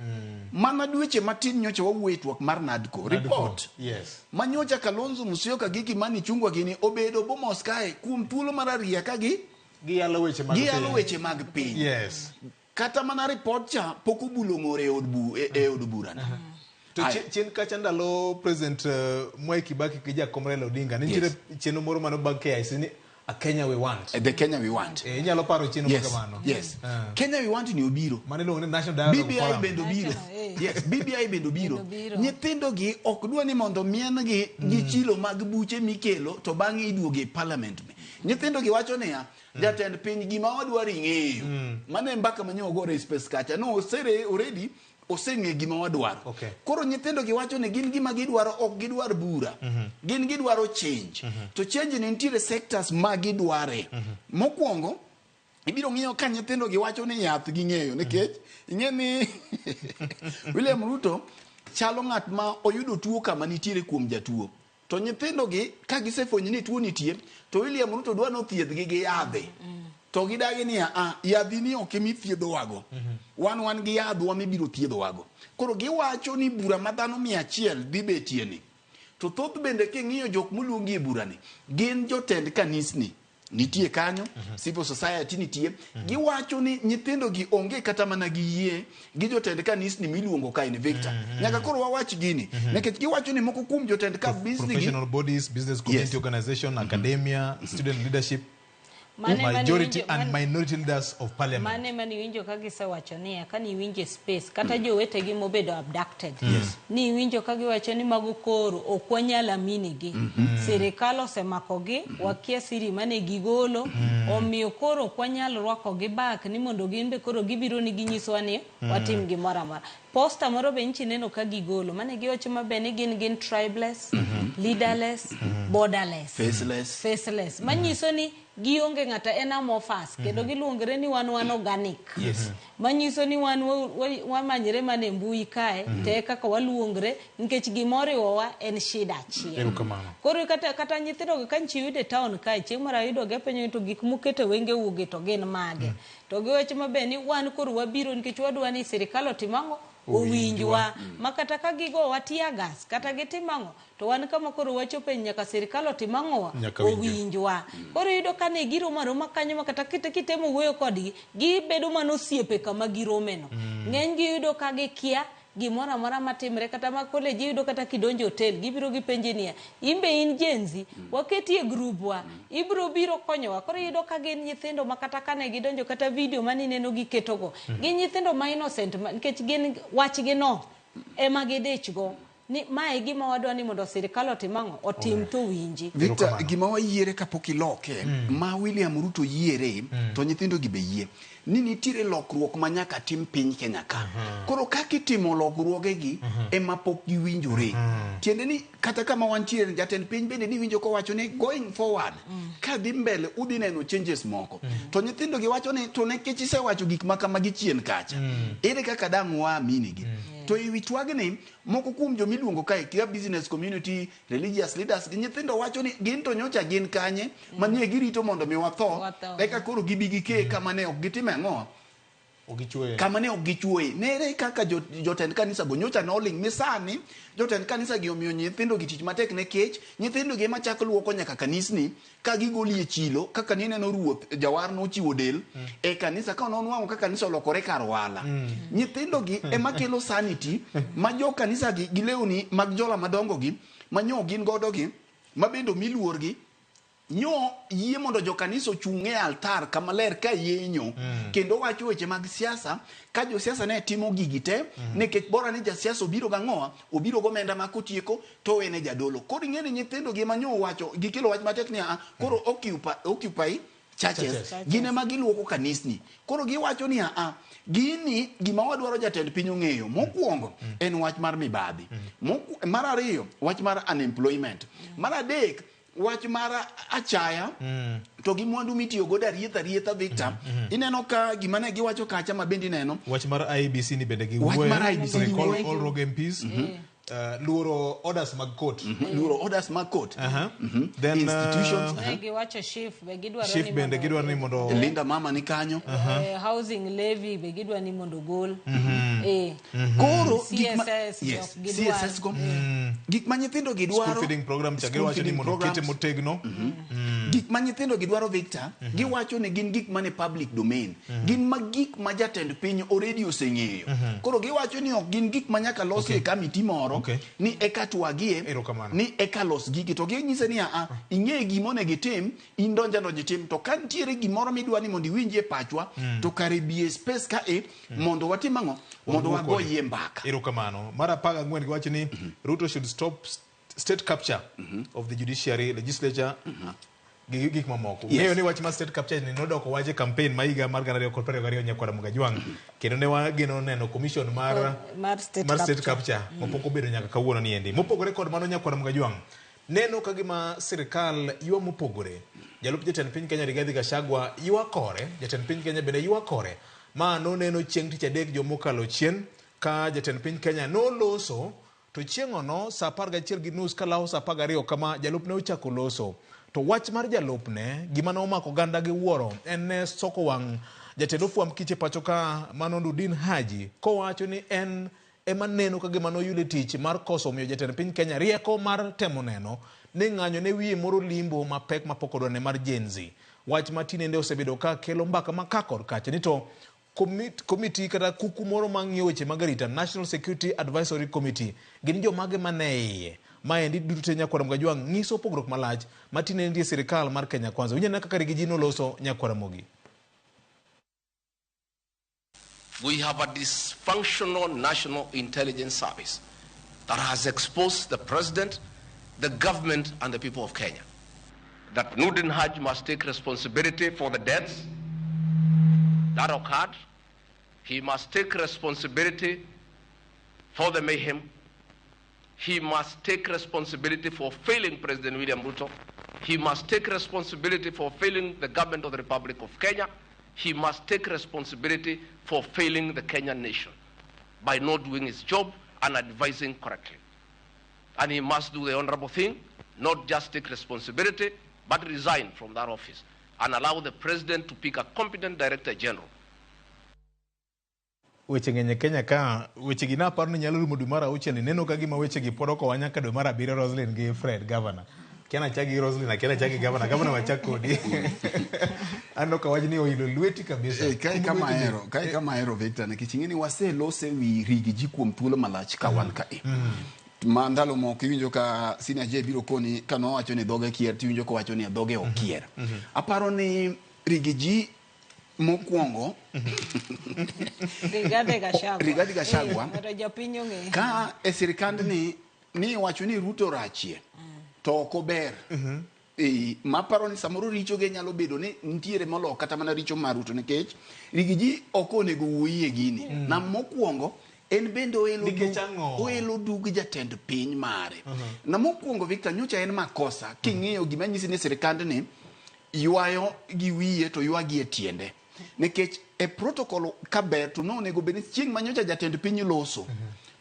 mana dweche matin nyocha wawuoyo e twak mar NADCO report Yes. ma nyocha Kalonzo Musyoka gi Kimani Ichung'wa gini obedo Bomas kae kuom thuolo mar ariya ka gi giyalo weche mag giyalo piny. weche mag piny Yes. kata mana report cha pok obulo ng'ore e od bu, e, e od burano. To chien kacha ndalo President Mwai Kibaki gi Jakom Raila Odinga, ne nitiere chenro moro mane obag KICC ni a Kenya we want. The Kenya we want. Inyalo paro chenro kamano. Yes. Kenya we want ni obiro. Mano iluongo ni National Dialogue BBI Forum. bende obiro. Yes, BBI bende obiro. Nyithindo gi ok dwa ni mondo mien gi gi chilo mag buche mikelo to bang'e iduogo e parliament. Nyithindo gi wacho niya, jatend piny gima wadwaro ing'eyo. Mano e mbaka mane ogore e space kacha. No, osere already oseng'e gima wadwaro. Koro nyithindo gi wacho ni gin gima gidwaro ok gidwar bura. Gin gidwaro change. To change ni nitiere sectors ma gidware. Mokwongo ibiro ng'iyo ka nyithindo gi wacho ni yath ging'eyo nikech ing'e ni William Ruto chalo ng'at ma oyudo tuo kama nitiere kuom jatuo. To nyithindo gi ka gisefwenyo ni tuo nitie to William Ruto dwa nothiedhgi gi yadhe. To gidagi niya, yadhi ni ok emithiedhowago. Wan gi yadhwa mibiro thiedhowago. Koro giwacho ni bura ma dhano 100 dhi betie ni. To thoth bende king'iyo jok moluongi e burani gin jotend kanisni. Nitie kanyo, civil society nitie. Giwacho ni nyithindo gi onge kata mana gi yie gi jotend kanisni miluongo kae ni Victor. Nyaka koro wawach gini. Nikech giwacho ni moko kuom jotend kanisni gi professional bodies, business community organization, academia, student leadership, majority and minority leaders of parliament. Mane mane iwinjo ka gisewacho niya, kane iwinjo space kata jowetegi mobedo abducted. Ni iwinjo ka giwacho ni mago koro ok wanyal aminigi. Sirikal osemakogi, wakia siri mane gigolo, omiyo koro ok wanyal rwakogi back ni mondo gin be koro gibiro ni ginyisowa ni watim gimoro amora. Posta moro be nchi neno ka gigolo, mane giwacho maber ni gin tribeless, leaderless, borderless, faceless. Manyiso ni gionge ng'ata en amorphous kendo giluongre ni wan organic. Manyiso ni wan wamanyre mana e mbui kae te kaka waluongre nikech gimoriwowa en shida achiel. Koro kata nyithindo ka nchi yude town kae chieng' moro ayudo gi apenjo to gik mokete wenge wuoge to gin mage. To giwacho maber ni wan koro wabiro nikech wadwa ni sirikal otim ang'o? Owinjwa. Ma kata ka gigowa tear gas kata gitim ang'o to wan kama koro wachope nyaka sirikal otim ang'o? Owinjwa. Koro iyudo ka ne giromo aroma kanyo ma kata kitemo wuoyo kodgi gibedo mana osiepe kama giromeno. Ng'eny gi iyudo ka gikia gimoro amora matimre kata ma college iyudo kata kidonjo hotel gibiro gipenji niya in be in Gen Z waketi e group wa ibiro biro konyowa. Koro iyudo ka gin nyithindo ma kata kane gidonjo kata video manineno giketogo gin nyithindo ma innocent nikech gin wachgi no ema gidichgo ni mae gima wadwa ni mondo sirikal otim ang'o? Otim to winji. Victor, gima wayiere kapok iloke ma William Ruto yiere to nyithindo gi be yie ni nitiere lokruok ma nyaka tim piny Kenya ka. Koro kaka itimo lokruogegi ema pok giwinjore. Tiende ni kata kama wantiere jatend piny bende niwinjo kowacho ni going forward ka dhi mbele udhi neno changes moko. To nyithindo gi wacho ni to nikech isewacho gik ma kamagi chien kacha. Ere kaka dang' waaminigi? To ewi twagni moko kuom jomiluongo kae kia business community, religious leaders gi nyithindo wacho ni gin to nyocha gin kanye manie girito mondo mi watho eka koro gibi gike kama ne ok gitime ang'o? Kama ne ok gichuoye. Nere kaka jotend kanisa go nyocha noling' mi sani jotend kanisa gi omiyo nyithindo gi tich matek nikech nyithindo gi ema chako luoko nyaka kanisni ka gigolie chilo kaka nineno ruoth jawar nochiwo del e kanisa ka nonwang'o ka kanisa olokore kar ohala. Nyithindo gi ema kelo sanity ma jo kanisa gi gi lewni mag jola madongo gi ma nyo gin godo gi ma bende omi luor gi nyo yie mondo jo kanisa ochung' e altar kama ler ka yenyo kendo wacho weche mag siasa ka josiasa ne timo gigi te nikech bora ni jasiasa obiro gang'owa obiro gomenda ma kotieko to wene jadolo. Koro ing'e ni nyithindo gi ema nyo wacho gikelo wach matek ni koro occupy churches gin ema giluoko kanisni. Koro giwacho ni gini gima wadwaro jatend piny ong'eyo mokwongo en wach mar mibadhi, mar ariyo wach mar unemployment, mar adek wach mar achaya to gi mwandu mitiyo godo arietha Victor. Ineno ka gima ne giwacho kacha ma bende ineno wach mar IEBC ni bende giwuoyo, wach mar IEBC ni recall all rogue MPs, luoro orders mag court, luoro orders mag court, then institutions giwacho SHIF be gidwaro ni bende gidwaro ni mondo Linda mama ni kanyo, housing levy be gidwaro ni mondo gol, koro CSS, yes, CSS go gik ma nyithindo gidwaro, school feeding program cha giwacho ni mondo kete motegno. Gik ma nyithindo gi dwaro Victor, giwacho ni gin gik mane public domain. Gin ma gik ma jatend piny already oseng'eyo. Koro giwacho ni ok gin gik ma nyaka losi e kamiti moro ni eka twagie ni eka los gigi to ginyise ni aa ing'e gima onego itim in donja donja itim to ka nitiere gimoro midwa ni mondo iwinjie pachwa to kare bi e space ka e mondo watim ang'o mondo Wawuo kodi. wagoyie mbaka. Erokamano. Mar 14 giwacho ni Ruto should stop state capture of the judiciary, legislature gi gik mamoko. Yes. Ng'eyo ni wach mar state capture ni nodoko wach e campaign ma higa mar 2022 nyakwara Mugajwang'. Kendo ne wageno neno commission mar Mar state mar state capture. capture mapok obedo nyaka kawuono ni endi. Mopogore kod mano nyakwara Mugajwang', neno ka gima sirikal ywa mopogore. Jalup jatend piny Kenya Rigathi Gachagua ywa kore, jatend piny Kenya bende ywa kore. Ma noneno chieng' tich adek juma mokalo chien ka jatend piny Kenya noloso to chieng'ono saa 11:30 kalawo saa 12 kama jalupne ochako loso. To wach mar jalupne, gima ne omako oganda gi wuoro en ne soko wang' jatend ofwamb kiche pacho ka mano Nurdin Haji kowacho ni en ema neno ka gima noyude tich mar koso miyo jatend piny Kenya rieko mar temo neno ni ng'anyo ne wiye moro limbo mapek mapok odone mar Gen Z. Wach ma tinende osebedo ka kelo mbaka ma ka kod kacha ni to komiti kata kuku moro mang'iyo weche mag arita National Security Advisory Committee gin jomage mane iye. Maendi duto te nyakwara Mugajwang' nyiso pogruok malach ma tinende nitie sirikal mar Kenya Kwanza. Winjo anena kaka Rigiji noloso nyakwara Mogi. We have a dysfunctional national intelligence service that has exposed the president, the government, and the people of Kenya. That Nurdin Haji must take responsibility for the deaths that occurred. He must take responsibility for the mayhem. He must take responsibility for failing President William Ruto. He must take responsibility for failing the government of the Republic of Kenya. He must take responsibility for failing the Kenyan nation by not doing his job and advising correctly. And he must do the honorable thing, not just take responsibility, but resign from that office and allow the president to pick a competent director general. Weche ng'eny e Kenya ka, weche gi naparo ni nyalo rumo dwe mar auchiel ni neno ka gima weche gi pod ok owa nyaka dwe mar abiriyo Roslyn gi Fred governor. Kiana chak gi Roslyn, akiana chak gi governor, governor wachak kodi. Aneno ka wachni oilo lweti kabisa. Kae kama ahero, kae kama ahero Victor, nikech ing'e ni waselose wi Rigiji ji kuom thuolo malach ka wan kae. Ma ndalo moko iwinjo ka Senior J biro koni ka nowacho ni dhoge kier tiwinjo kowacho ni dhoge ok kier. Aparo ni Rigiji mokwongo Rigathi Gachagua. Rigathi Gachagua. Mondo jopiny ong'e. Ka e sirikandni ni wacho ni Ruto rachie to ok ober. Maparo ni samoro richoge nyalo bedo ni nitiere moloyo kata mana richo mar Ruto nikech Rigiji ok onego wuoyie gini. Na mokwongo en bende oelo dug jatend piny mare. Na mokwongo Victor nyocha en makosa king'iyo gima nyisi ni sirikandni ywayo gi wiye to ywa gi e tiende. Nikech e protocol ka ber to nonego bed ni chieng' ma nyocha jatend piny loso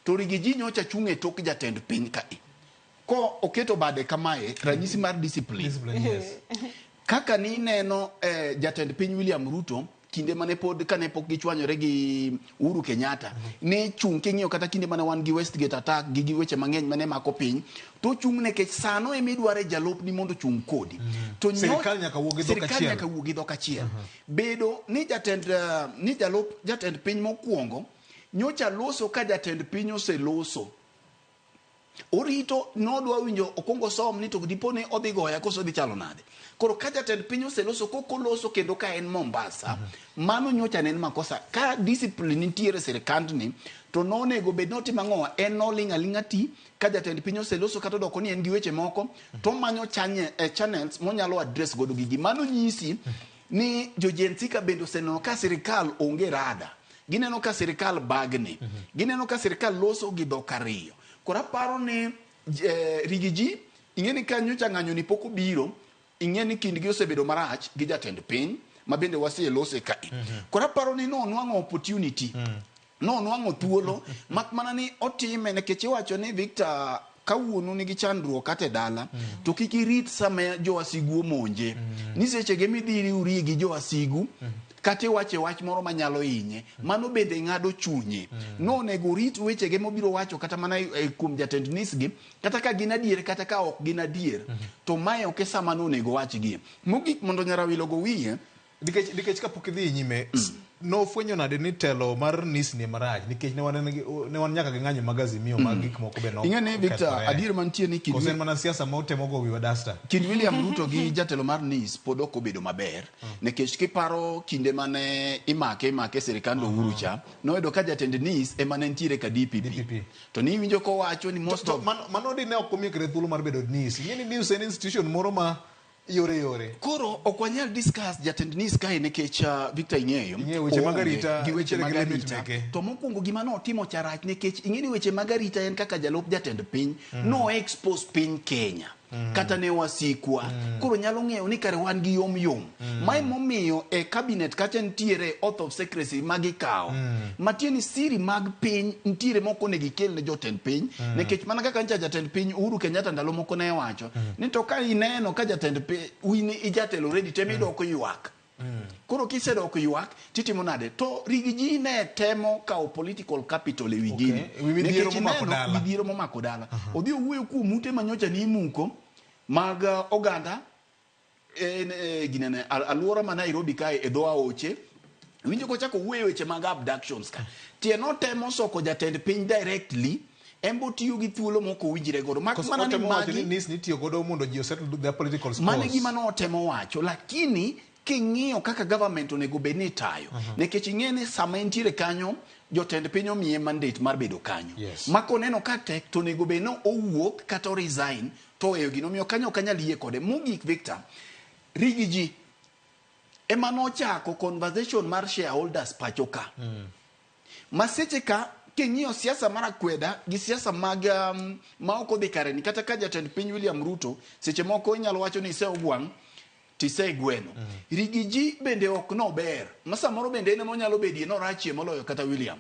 to Rigiji nyocha chung' e tok jatend piny kae. Ko oketo bade kamae ranyisi mar discipline. Discipline, yes. Kaka ni neno jatend piny William Ruto kinde mane pod kane pok gichwanyore gi Uhuru Kenyatta ne chung' king'iyo kata kinde mane wan gi Westgate attack gi weche mang'eny mane mako piny to chung' nikech sano ema idware jalupni mondo chung' kodi. To Sirikal nyaka wuog gi dhok sirikal achiel. nyaka wuog gi dhok achiel. Bedo ni jatend ni jalup jatend piny mokwongo nyocha loso ka jatend piny oseloso. Orito nodwa winjo okwongo som ni to dipo ni odhi goya koso odhi chalo nade. Koro ka jatend piny oseloso kok oloso kendo ka en Mombasa, mano nyocha ne en makosa. Ka discipline nitiere sirikandni to nonego bed ni otimo ang'owa, en noling' aling'a ti ka jatend piny oseloso kata odoko ni en gi weche moko to omanyo channels monyalo address godo gigi. Mano nyisi ni jo Gen Z ka bende oseneno ka sirikal onge rada. Gineno ka sirikal bagni. Gineno ka sirikal loso gi dhok ariyo. Koro aparo ni Rigiji ing'e ni ka nyocha ng'anyo ni pok obiro, ing'e ni kindgi osebedo marach gi jatend piny ma bende waselose kae. Koro aparo ni nonwang'o opportunity. Nonwang'o thuolo mak mana ni otime nikech iwacho ni Victor ka wuonu nigi chandruok kata e dala to kik irit sama jowasigu omonje ni sechege midhi riwri gi jowasigu kata iwache wach moro manyalo hinye mano bende ng'ado chunye nonego orit wechege mobiro wacho kata mana kuom jatend NIS gi kata ka gin adier kata ka ok gin adier to mae ok e sama nonego wachgie mogik mondo Nyarawilo go wiye Nikech kapok idhi nyime, nofwenyo nade ni telo mar NIS ni marach nikech ne wan ne wan nyaka gi ng'anyo mag Azimio mag gik moko be no. Ing'e ni Victor, adier mantie ni kind Koso en mana siasa ma utemo go wiwa dasta. Kind William Ruto gi jatelo mar NIS pod ok obedo maber nikech kiparo kinde mane imake imake sirikand Uhuru cha noyudo ka jatend NIS ema ne nitiere ka DPP. To ni iwinjo kowacho ni most To of mano di ne ok omiyo kata thuolo mar bedo NIS. Ing'e ni NIS en institution moro ma yore yore. Koro ok wanyal discuss jatend NIS kae nikech Victor ing'eyo. Ing'eyo weche mag Oonge arita, gi weche nitiere mag gi limit arita. meke. To mokwongo gima notimo cha rach nikech ing'e ni weche mag arita en kaka jalup jatend piny no expose piny Kenya. Kata ne wasikwa. Koro nyalo ng'eyo ni kare wan gi yom yom. Mae momiyo e cabinet kacha nitiere oath of secrecy ma gikawo. Matiende ni siri mag piny nitiere mok onego ikel ne jotend piny. Nikech mana kaka ncha jatend piny Uhuru Kenyatta ndalo moko ne wacho ni to ka ineno ka jatend piny in ijatelo already tem idok ywak. Koro kisedok ywak titimo nade? To Riggy ne temo kawo political capital e wi gini. Wi midhiero Nikech momako ineno dala. midhiero momako dala. Odhi owuoyo kuom ute manyocha ni imuko mag oganda en ginene alwora ma Nairobi kae e dho aoche. Winjo kochako wuoyo weche mag abductions ka. Tie notemo soko jatend piny directly, en bo tiyo gi thuolo mok owinjre godo. Mak Koso mana ni otemo wacho ni magi NIS nitiyo godo mondo ji osettle their political scores. Mano e gima notemo wacho, lakini king'iyo kaka government onego bed ni itayo nikech ing'e ni sama entiere kanyo jotend piny omiye mandate mar bedo kanyo ma koneno ka tek to onego bed ni owuok kata o resign to oweyo gino omiyo kanyo ok anyal yie kode mogik Victor Riggy G ema nochako conversation mar shareholders pacho ka ma seche ka king'iyo siasa mar akweda gi siasa mag ma ok odhi kare ni kata ka jatend piny William Ruto seche moko inyalo wacho ni iseogwang' tisegweno Riggy G bende ok nober ma samoro bende en ema onyalo bedie norachie moloyo kata William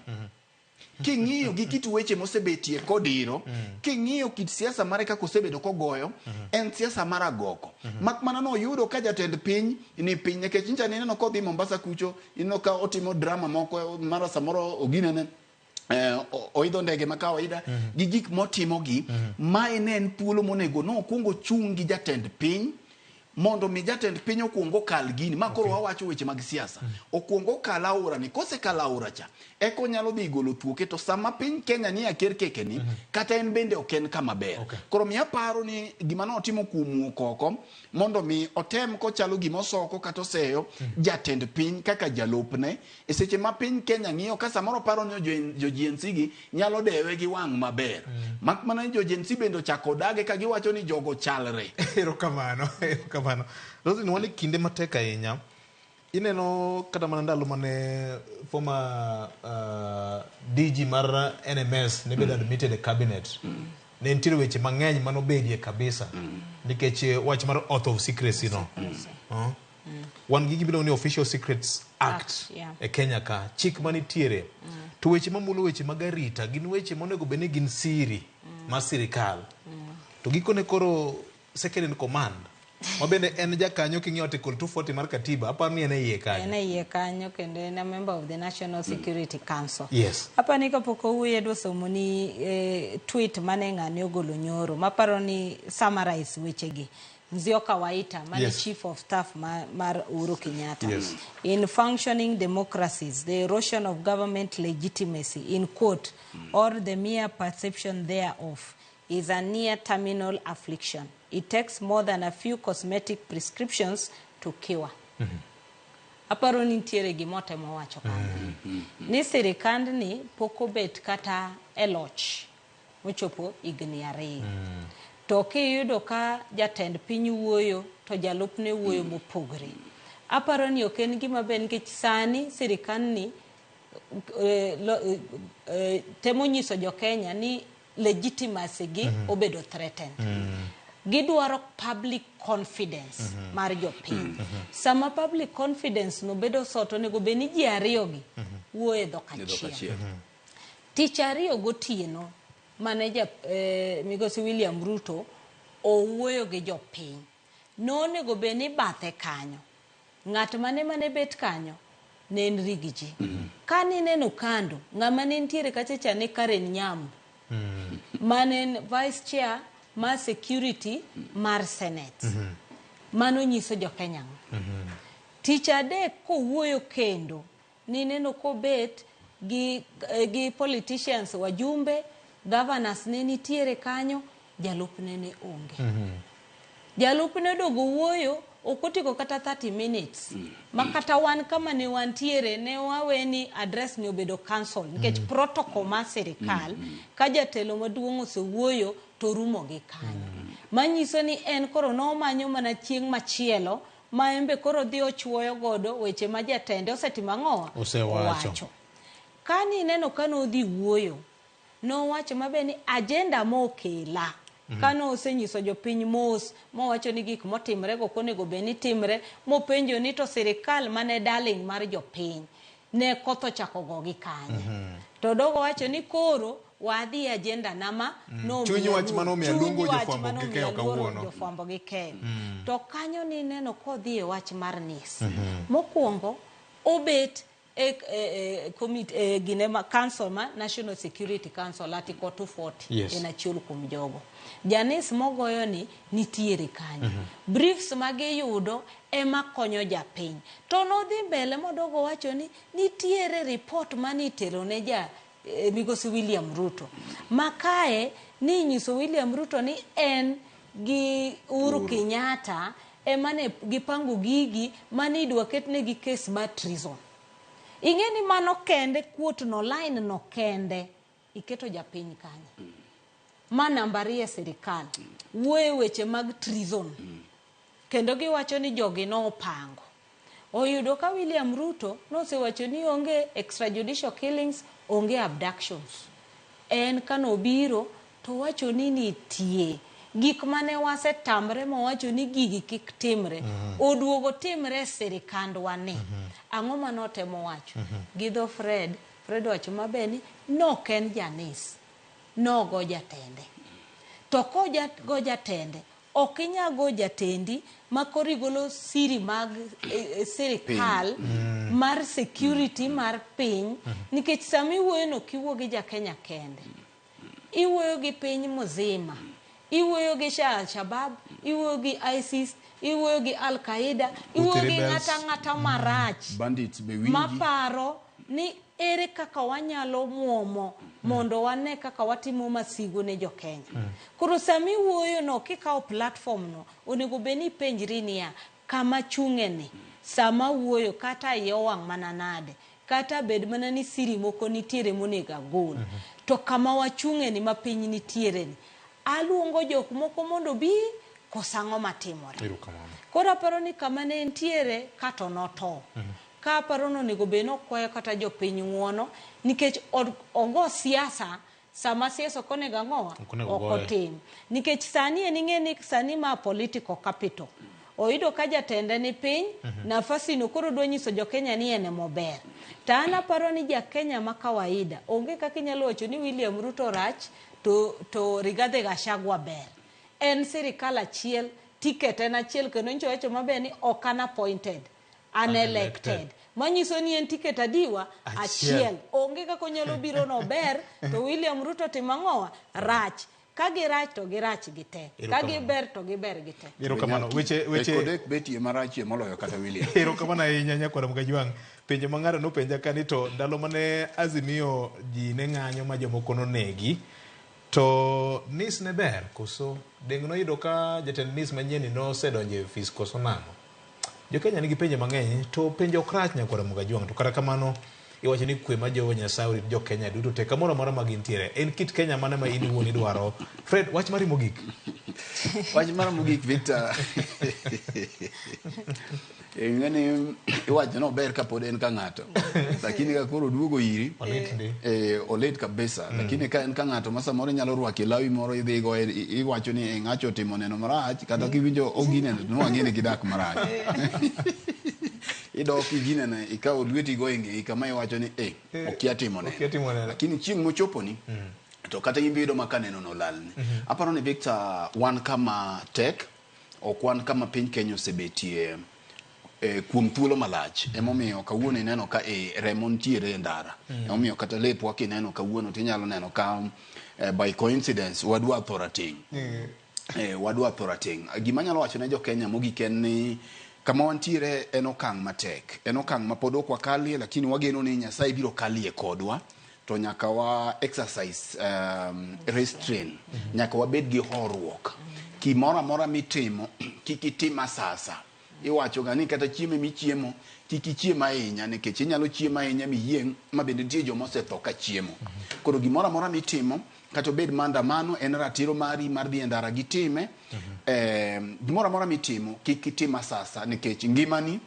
king'iyo gi kit weche mosebetie kodiro king'iyo kit siasa mare kaka osebedo kogoyo en siasa mar agoko mak mana noyudo ka jatend piny ni piny nikech nyicha nineno kodhi Mombasa kucho ineno ka otimo drama moko mara samoro oginene oidho ndege ma kawaida gi gik motimogi mae ne en thuolo monego nokwongo chung' gi jatend piny mondo mi jatend piny okwong okal gini ma koro wawacho weche mag siasa okwong okal aora ni kosekalo aora cha eka onyalo dhi golo thuoke to sama piny Kenya ni aker keke ni kata en bende ok en kama ber koro mi aparo ni gima notimo kuom wuok oko mondo mi otem kochalo gima osoko kata oseyo jatend piny kaka jalupne e seche ma piny Kenya ng'iyo ka samoro paro ni jo Gen Z gi nyalo dewe gi wang' maber mak mana ni jo Gen Z bende ochako dage ka giwacho ni jogo chalre. Erokamano, erokamano. Roslyn, wan e kinde matek ahinya. Ineno kata mana ndalo mane former DG mar NMS ne bedo admitted e cabinet. Ne nitiere weche mang'eny manobedie kabisa nikech wach mar oath of secrecy no. Wan gi gima iluongo ni Official Secrets Act e Kenya ka, chik manitiere. To weche mamulo weche mag arita gin weche monego bed ni gin siri mar sirikal. To gikone koro second in command ma bende en jakanyo king'iyo article 240 mar katiba aparo ni en e iye kanyo. En e iye kanyo kendo en a member of the National Security Council. Yes. Apani kapok owuoyo adwa somo ni tweet mane ng'ani ogolo nyoro maparo ni summarize wechegi. Nzioka Waita mane Chief of Staff mar Uhuru Kenyatta. In functioning democracies, the erosion of government legitimacy, in quote, or the mere perception thereof, is a near terminal affliction. It takes more than a few cosmetic prescriptions to cure. Aparo ni nitiere gima otemo wacho kanyo. Ni sirikandni pok obet kata e loch mochopo higni 2. To kiyudo ka jatend piny wuoyo to jalupne wuoyo mopogre. Aparo ni ok en gima ber nikech sani sirikandni temo nyiso jo Kenya ni legitimacy gi obedo threatened. Gidwaro public confidence mar jopiny. Sama public confidence no bedo soto onego bed ni ji ariyo gi wuoyo e dhok achiel. Tich ariyo gotieno mane ja migosi William Ruto owuoyo gi jopiny, nonego bed ni bathe kanyo ng'at mane bet kanyo ne en Rigiji. Kane ineno kando ng'ama ne nitiere kacha cha ne Karen Nyamu, mane en vice chair mar security mar Senate. Mano nyiso jo Kenya ang'o? Tich adek kowuoyo kendo nineno kobet gi politicians, wajumbe, governors ne nitiere kanyo, jalupne ne onge. Jalupne odogo wuoyo ok otieko kata 30 minutes. Ma kata wan kama ne wantiere ne wawe ni address ni obedo cancel nikech protocol mar sirikal ka jatelo maduong' osewuoyo to rumo gi kanyo. Manyiso ni en koro nomanyo mana chieng' machielo ma embe koro dhi ochuoyo godo weche ma jatende osetimo ang'owa? Osewacho. Kani ineno ka nodhi wuoyo, nowacho maber ni agenda mokela. Kano osenyiso jopiny mos, mowacho ni gik motimre go ok onego bed ni timre, mopenjo ni to sirikal mane darling mar jopiny ne koth ochako gogi kanye. To dogo wacho ni koro wadhi e agenda nama nomiya Chuny wach luor. mane omiyo Chuny aluongo wach jofwambo mane gi omiyo keyo aluoro kawuono. jofwambo gi keyo. To kanyo nineno kodhi e wach mar NIS. Mokwongo obet e committee, gine ma council ma National Security Council Article 240. En achiel kuom jogo. Janis mogoyo ni nitiere kanyo. Briefs magiyudo ema konyo japiny. To nodhi mbele modogo wacho ni nitiere report mane itero ne ja migosi William Ruto. Ma kae ni nyiso William Ruto ni en gi Uhuru Kenyatta ema ne gipango gigi mane idwa ketnegi kes mar treason. Ing'e ni mano kende, quote no, line no kende, iketo japiny kanyo. Ma namba ariyo e sirikal wuoyo e weche mag treason. Kendo giwacho ni jogi nopango. Oyudo ka William Ruto nosewacho ni onge extrajudicial killings, onge abductions. En kanobiro to wacho ni nitie gik mane wasetamre mowacho ni gigi kik timre. Oduogo timre e sirikandwa ni. Ang'o manotemo wacho? Gi dho Fred, Fred owacho maber ni nok en janis, nogo jatende. To kogo jatende, ok inyal go jatendi ma koro igolo siri mag sirikal mar security mar piny, nikech sama iwuoyo no ok iwuo gi ja Kenya kende. Iwuoyo gi piny mzima. Iwuoyo gi Al-Shabaab, iwuoyo gi ISIS, iwuoyo gi Al-Qaeda, iwuoyo gi ng'ata ng'ata marach. Bandits be winji. Maparo ni ere kaka wanyalo muomo mondo wane kaka watimo masigo ne jo Kenya. Koro sama iwuoyo no kikawo platform no, onego bed ni ipenjri niya, kama chung'e ni, sama wuoyo kata iye owang' mana nade, kata bed mana ni siri moko nitiere monego agol. To kama wachung'e ni ma piny nitiere ni, aluongo jok moko mondo bi koso ang'o matimore. Koro aparo ni kama ne entiere kato notow. Ka aparo ni onego bed ni okwayo kata jopiny ng'uono nikech ogo siasa sama siasa ok onego ang'owa ok otim. Nikech sani en ing'e ni sani ma political capital. Oyudo ka jatende ni piny, nafasi no koro dwa nyiso jo Kenya ni en emober. To an aparo ni ja Kenya ma kawaida onge kaka inyalo wacho ni William Ruto rach to Rigathi Gachagua ber. En sirikal achiel, ticket en achiel kendo nyicho wacho maber ni ok an appointed, an elected. Manyiso ni en ticket adiwa achiel. Onge kaka onyalo biro no ber to William Ruto timo ang'owa rach. Ka girach to girach gi te. Ka giber to giber gi te. Erokamano. Weche Kodek betie marachie moloyo kata William. Erokamano ahinya nyakwara Mkajwang'. Penjo ma ng'ato nopenja ka ni to ndalo mane Azimio ji ne ng'anyo ma jomoko nonegi, to NIS ne ber koso deng noyudo ka jatend NIS manyien nosedonjo e ofis koso nang'o? Jo Kenya nigi penjo mang'eny to penjo ok rach nyakwara Mkajwang', to kata kamano iwacho ni kwe ma Jehova Nyasaye orit jo Kenya duto te kamoro amora ma gintiere. En kit Kenya mane ma in iwuon idwaro? Fred, wach mari mogik. Wach mara mogik, Victor. Ing'e iwacho ni ober kapod en ka ng'ato. Lakini ka koro oduogo iri, Olit ndi. Olit kabisa. Lakini ka en ka ng'ato ma samoro inyalo rwako e lawi moro idhi go iwacho ni ng'acho otimo neno marach, kata kiwinjo ogineno to nwang'e ni gidak marach. Idok iginene, ikawo lweti go e ng'eyi kama iwacho ni okia timo neno. Okia timo neno. Lakini chieng' mochoponi, To kata in be iyudo ma kaneno nolalni. Aparo ni Victor, wan kama tek, ok wan kama piny Kenya osebetie kuom thuolo malach. Emomiyo kawuono ineno ka remo nitiere e ndara. Emomiyo kata lepwa kineno kawuono tinyalo neno ka by coincidence wadwa tho rateng'. Wadwa tho rateng'. Gima anyalo wacho ne jo Kenya mogik en ni kama wantiere en okang' matek. En okang' ma pod ok wakalie, lakini wageno ni Nyasaye biro kalie kodwa. To nyaka wa exercise restraint. Nyaka wabed gi horuok. Gimoro amora mitimo, kik itim asasa. Iwacho ga ni kata chiemo michiemo, kik ichiem ahinya, nikech inyalo chiemo ahinya miyieng', ma bende nitie joma osetho ka chiemo. Koro gimoro amora mitimo, kata obed maandamano, en ratiro mari mar dhi e ndara gitime. Gimoro amora mitimo, kik itim asasa, nikech ngimani,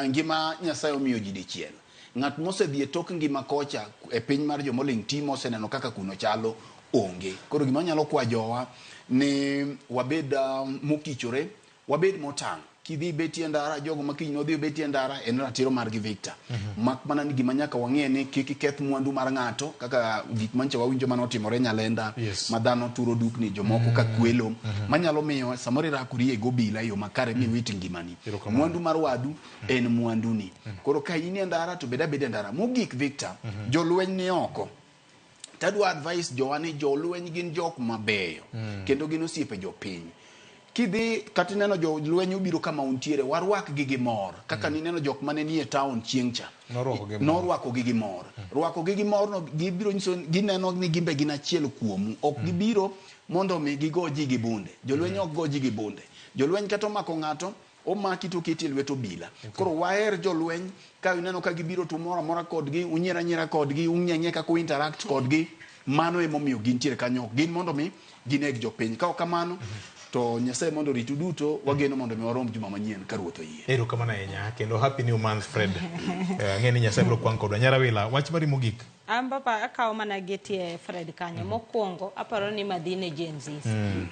ngima Nyasaye omiyo ji dichiel. Ng'at mosedhi e tok ngima kocha e piny mar jomoling' ti moseneno kaka kuno chalo onge. Koro gima anyalo kwa jowa ni wabed mokichore, wabed motang'. Kidhi betie ndara, jogo ma kiny nodhi obetie ndara, en ratiro margi Victor. Mak mana ni gima nyaka wang'e ni kik iketh mwandu mar ng'ato, kaka gik mancha wawinjo manotimore Nyalenda, ma dhano turo dukni jomoko ka kwelo, manyalo miyo samoro irakori e gobila e yo makare miwit ngimani. Mwandu mar wadu en mwanduni. Koro ka in e ndara to bed abeda e ndara. Mogik Victor, jolweny ni oko. Tadwa advice jowa ni jolweny gin jok mabeyo, kendo gin osiepe jopiny. Kidhi kata ineno jolweny obiro kama untiere, warwak gi gi mor. Kaka nineno jok mane nie town chieng' cha. Norwako gi mor. Norwako gi gi mor. Rwako gi gi mor no gibiro nyiso gineno ni gimbe gin achiel kuomu. Ok gibiro mondo mi gigo ji gi bunde. Jolweny ok go ji gi bunde. Jolweny kata omako ng'ato, omaki to oketi e lwet obila. Koro waher jolweny, ka ineno ka gibiro to umoro amora kodgi, unyiero anyiera kodgi, ung'iyo ang'iya kaka u interact kodgi. Mano emomiyo gintiere kanyo. Ok gin mondo mi gineg jopiny. Ka ok kamano, to Nyasaye mondo oritu duto, wageno mondo mi warom juma manyien ka Ruoth oyie. Erokamano ahinya kendo happy new month Fred. Ang'e ni Nyasaye biro kwang' kodwa. Nyarawila, wach mari mogik. An papa akawo mana gi tie Fred kanyo. Mokwongo aparo ni madhi ne Gen Zs.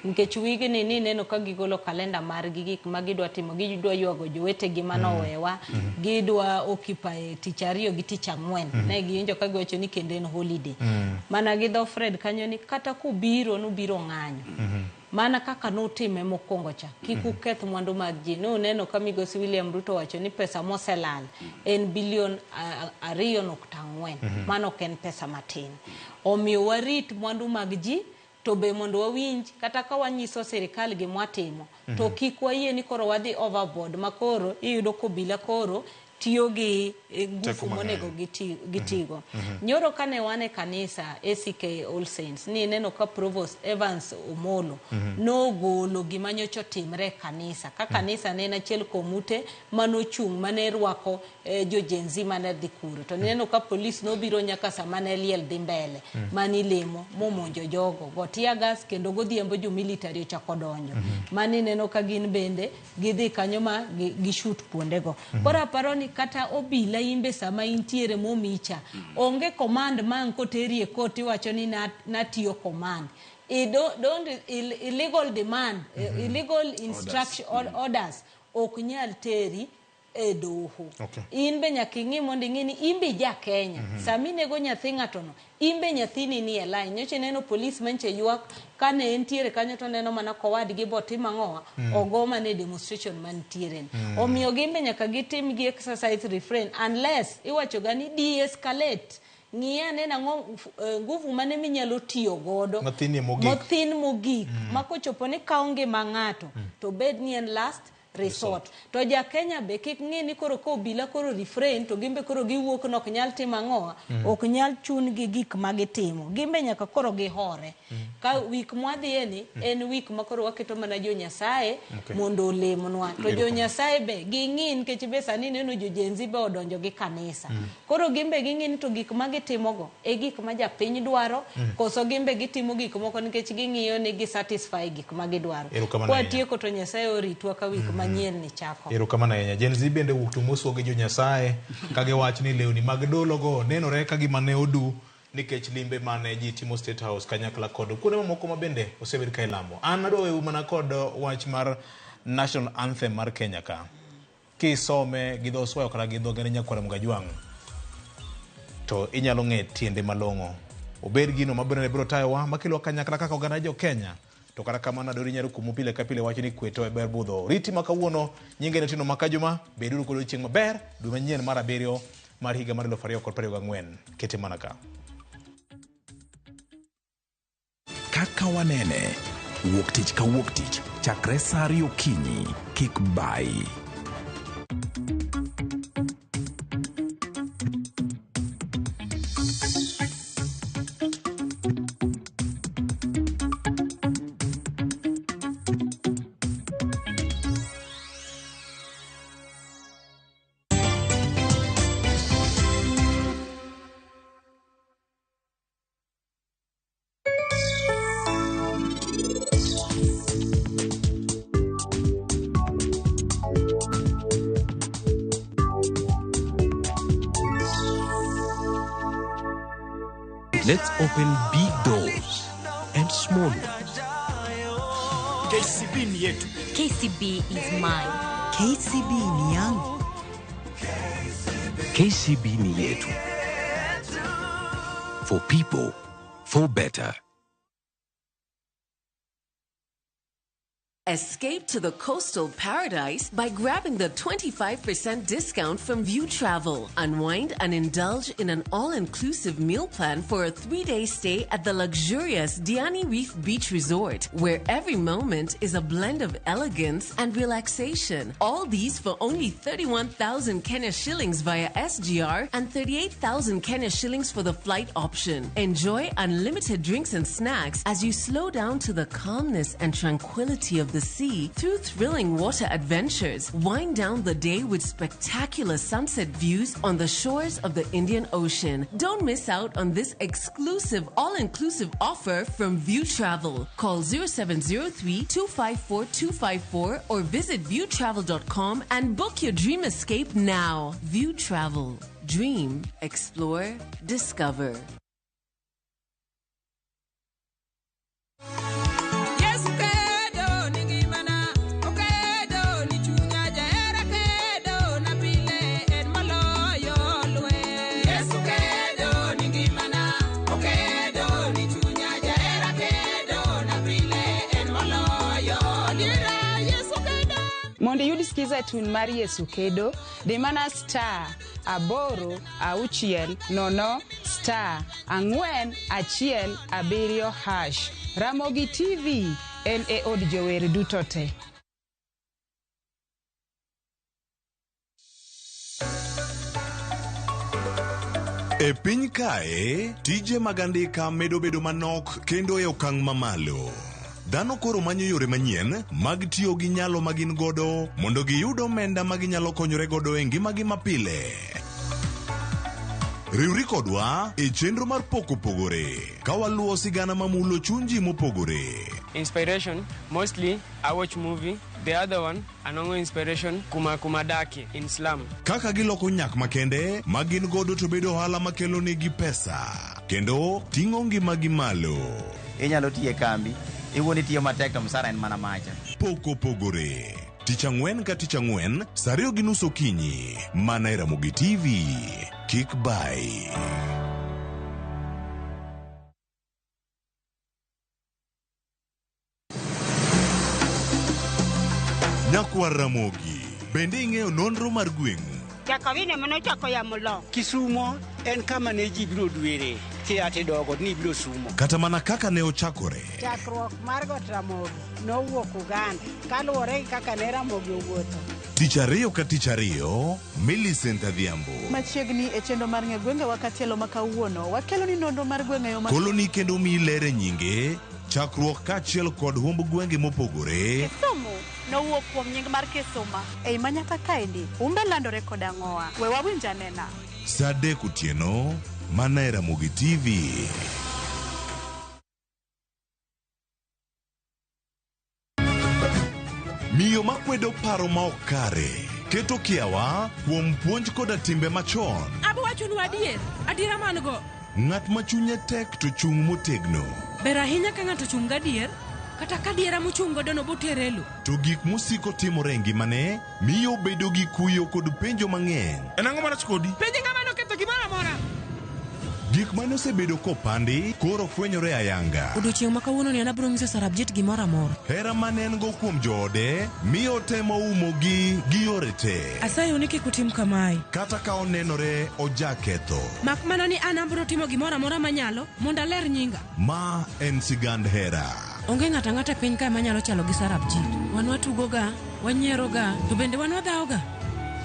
Nikech wigni ni neno ka gigolo kalenda margi gik ma gidwa timo, gidwa ywago jowetegi manowewa, gidwa occupy tich ariyo gi tich ang'wen. Ne giwinjo ka giwacho ni kendo en holiday. Mana gi dho Fred kanyo ni kata kubiro nubiro ng'anyo. Mana kaka nutime mokwongo cha, kik uketh mwandu mag ji. Nuneno ka migosi William Ruto wacho ni pesa moselal en bilion 2.4. Mano ok en pesa matin. Omiyo warit mwandu mag ji, to be mondo wawinj kata ka wanyiso sirikal gimwatimo, to kik wayie ni koro wadhi overboard ma koro iyudo kobila koro tiyo gi ngufu monego gitigo. Nyoro kane wan e kanisa ACK All Saints, ni neno ka Provost Evans Omolo nogolo gima nyocha otimre e kanisa. Ka kanisa ne en achiel kuom ute manochung' mane rwako jo Gen Z mane dhi kuro. To nineno ka polis nobiro nyaka sama ne liel dhi mbele, manilemo momonjo jogo. Go tear gas kendo godhiambo jo military ochako donjo. Mani neno ka gin bende gidhi kanyo ma gi shoot kuondego. Koro aparo ni kata obila imbe sama intiere momicha, onge command ma ang' koteri e court iwacho ni natiyo command. I don't illegal demand, illegal instruction orders ok nyal teri e doho. In be nyaka ing'i mondo ing'i ni in be ija Kenya. Sama inego nyathi ng'ato no, in be nyathini ni e line. Nyocha ineno polis manche ywak kane entiere kanyo to neno mana kowadgi botim ang'owa, ogo mana e demonstration mantiere ni. Omiyo gin be nyaka gitim gi exercise refrain unless iwacho ga ni de-escalate. Ng'i ane nang'o nguvu mane minyalo tiyo godo Mathinie mogik. mothin mogik ma kochopo ni kawo ngima ng'ato to bed ni en last resort. To ja Kenya be kik ng'i ni koro ka obila koro refrain to gin be koro giwuok ni ok nyal timo ang'owa, ok nyal chun gi gik ma gitimo. Gin be nyaka koro gihore. Ka wik mwadhiye ni en wik ma koro waketo mana jo Nyasaye mondo olemnwa. To jo Nyasaye be ging'i nikech be sani ineno jo Gen Z be odonjo gi kanisa. Koro gin be ging'i ni to gik ma gitimogo e gik ma japiny dwaro, koso gin be gitimo gik moko nikech ging'iyo ni gi satisfy gik ma gidwaro. Erokamano ahinya. Kwatieko to Nyasaye oritwa ka wik manyien ni chako. Erokamano ahinya. Gen Z bende wuok to moso gi jo Nyasaye ka giwacho ni lewni mag dologo nenore ka gima ne odu nikech limbe mane ji timo State House kanyakla kod kuonde mamoko ma bende osebed ka ilamo. An adwa weyou mana kod wach mar National Anthem mar Kenya ka. Kisome gi dho Swahili kata gi dho Ngere nyakwar Mgajwang' to inyalo ng'e tiende malong'o. Obed gino mabiro biro tayowa makelo kanyakla kaka oganda jo Kenya. To kata kamano Adori Nyarukumu pile ka pile wacho ni kwe to e ber budho. Riti ma kawuono nyinge ne Tino Makajuma, beduru kod odiochieng' maber dwe manyien mar 7 mar higa mar 2024. Kete mana ka. Kaka wanene, wuok tich ka wuok tich chakre saa 2 okinyi, kik bayi. Let's open big doors and small ones. KCB ni yetu. KCB is mine. KCB ni yangu. KCB ni yetu. For people, for better. Escape to the coastal paradise by grabbing the 25% discount from View Travel. Unwind and indulge in an all-inclusive meal plan for a 3-day stay at the luxurious Diani Reef Beach Resort, where every moment is a blend of elegance and relaxation. All these for only 31,000 Kenya shillings via SGR and 38,000 Kenya shillings for the flight option. Enjoy unlimited drinks and snacks as you slow down to the calmness and tranquility of the sea through thrilling water adventures. Wind down the day with spectacular sunset views on the shores of the Indian Ocean. Don't miss out on this exclusive all-inclusive offer from View Travel. Call 0703 254 254 or visit viewtravel.com and book your dream escape now. View Travel. Dream, explore, discover. Mondo iyud skiza tune mar Yesu Kedo, di mana *8 6 0 *4 1 7 hash. Ramogi TV en e od jower duto te. E piny kae, tije mag andika medo bedo manok kendo e okang' mamalo. Dhano koro manyo yore manyien mag tiyo gi nyalo ma gin godo mondo giyud omenda ma ginyalo konyore godo e ngimagi mapile. Riwri kodwa e chenro mar Pok Opogore ka waluwo sigana mamulo chuny ji mopogore. Inspiration, mostly I watch movie. The other one, anongo inspiration kuma kumadaki in slum. Kaka giloko nyak makende ma gin godo to bedo ohala makelo negi pesa kendo ting'o ngimagi malo. Inyalo tiyo e kambi, iwuon itiyo matek to msara en mana macha. Pok Opogore. Tich ang'wen ka tich ang'wen, saa 2:30 okinyi, mana e Ramogi TV. Kik bai. Nyakwar Ramogi, bende ing'eyo nonro mar gweng'u? Jakawine manochako yamo lo. Kisumo en kama ne ji biro dwere kia tidogo ni biro sumo. Kata mana kaka ne ochakore. Chakruok mar Got Ramogi nowuok Uganda kaluwore gi kaka ne Ramogi owuotho. Tich ariyo ka tich ariyo, Millicent Adhiambo. Machiegni e chenro mar ng'e gwengewa katielo ma kawuono, wakelo ni nonro mar gwenge yo ma Koloni kendo miyi ler e nyinge, chakruok kaachiel kod humb gwenge mopogore. Kisumu nowuok kuom nying mar Kisuma. Ei manyaka kaendi, humbe landore kod ang'owa. We wawinj anena. Saa 3 otieno, mana e Ramogi TV. Miyo makwedo paro ma ok kare, keto kiawa kuom puonj koda timbe machon. Abo wachonu adier, adiera man go. Ng'at ma chunye tek to chung' motegno. Ber ahinya ka ng'ato chung' gadier, kata ka adiera mochung' godo no botere e lo. To gik mosiko timore e ngimane miyo obedo gi kuyo kod penjo mang'eny. En ang'o marach kodi? Penj ng'ama noketho gimoro amora. Gik mane osebedo kopandi koro fwenyore ayanga. Odiochieng' ma kawuono ni an abiro nyiso Sarabjit gimoro amora. Hera mane en go kuom joode miyo otemo umogi gi yore te. Asayo ni kik utim kamae. Kata ka onenore ojaketho. Mak mana ni an abiro timo gimoro amora manyalo mondo aler nyinga. Ma en sigand hera. Onge ng'ato ang'ata e piny kae manyalo chalo gi Sarabjit. Wan watugoga, wanyieroga, to bende wan wadhawoga.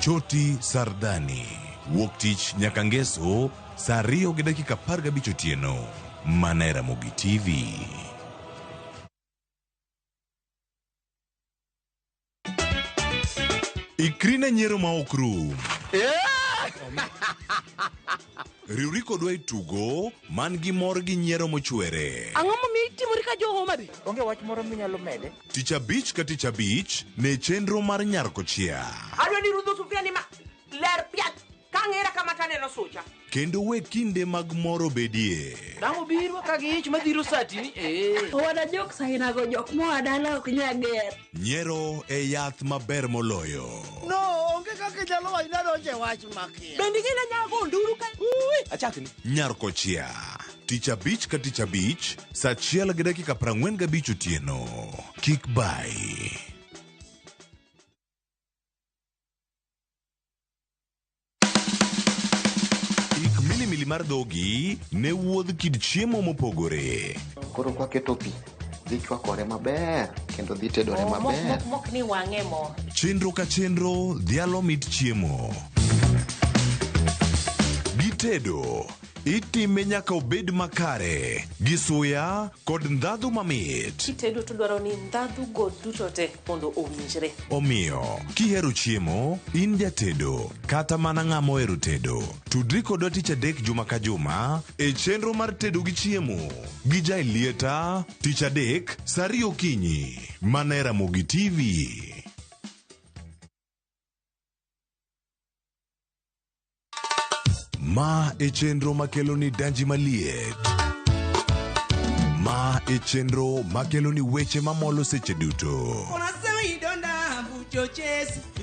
Choti Sardani. Wuok tich nyaka ngeso saa 2:15 otieno. Mana e Ramogi TV. Ikri ne nyiero ma ok rum. Riwri kodwa e tugo man gi mor gi nyiero mochwere. Ang'o momiyo itimori ka jo Homa Bay? Onge wach moro minyalo mede? Tich abich ka tich abich ne chenro mar Nyar Kochia. Adwa ni rudho sufria ni ma ler piat ka ang'era kama taneno sucha. Kendo we kinde mag mor obedie. Dang' obiro ka gi ich madhiro sati ni eh. Owada jok sainago jok moa dala ok nya ger. Nyiero e yath maber moloyo. No, onge kaka inyalo wacho ni adonjo e wach makia. Bende ing'e ni anyago onduru ka. Ui, achakni. Nyar Kochia. Tich abich ka tich abich, saa 1:45 otieno. Kik bayi. Ik milimili mar dhogi ne wuodh kit chiemo mopogore. Koro kwaketo pi, dhi chwakore maber kendo dhi tedore maber. Mok ni wang'e mo. Chenro ka chenro dhialo mit chiemo. Gitedo itime nyaka obed makare gi suya kod ndhadhu mamit. Kitedo to dwaro ni ndhadhu go duto te mondo owinjre. Omiyo, kihero chiemo, in jatedo, kata mana ng'ama ohero tedo, tudri kodwa tich adek juma ka juma e chenro mar tedo gi chiemo gi Jaelieta tich adek saa ariyo okinyi mana e Ramogi TV. Ma e chenro makelo ni danji maliet. Ma e chenro makelo ni weche mamolo seche duto.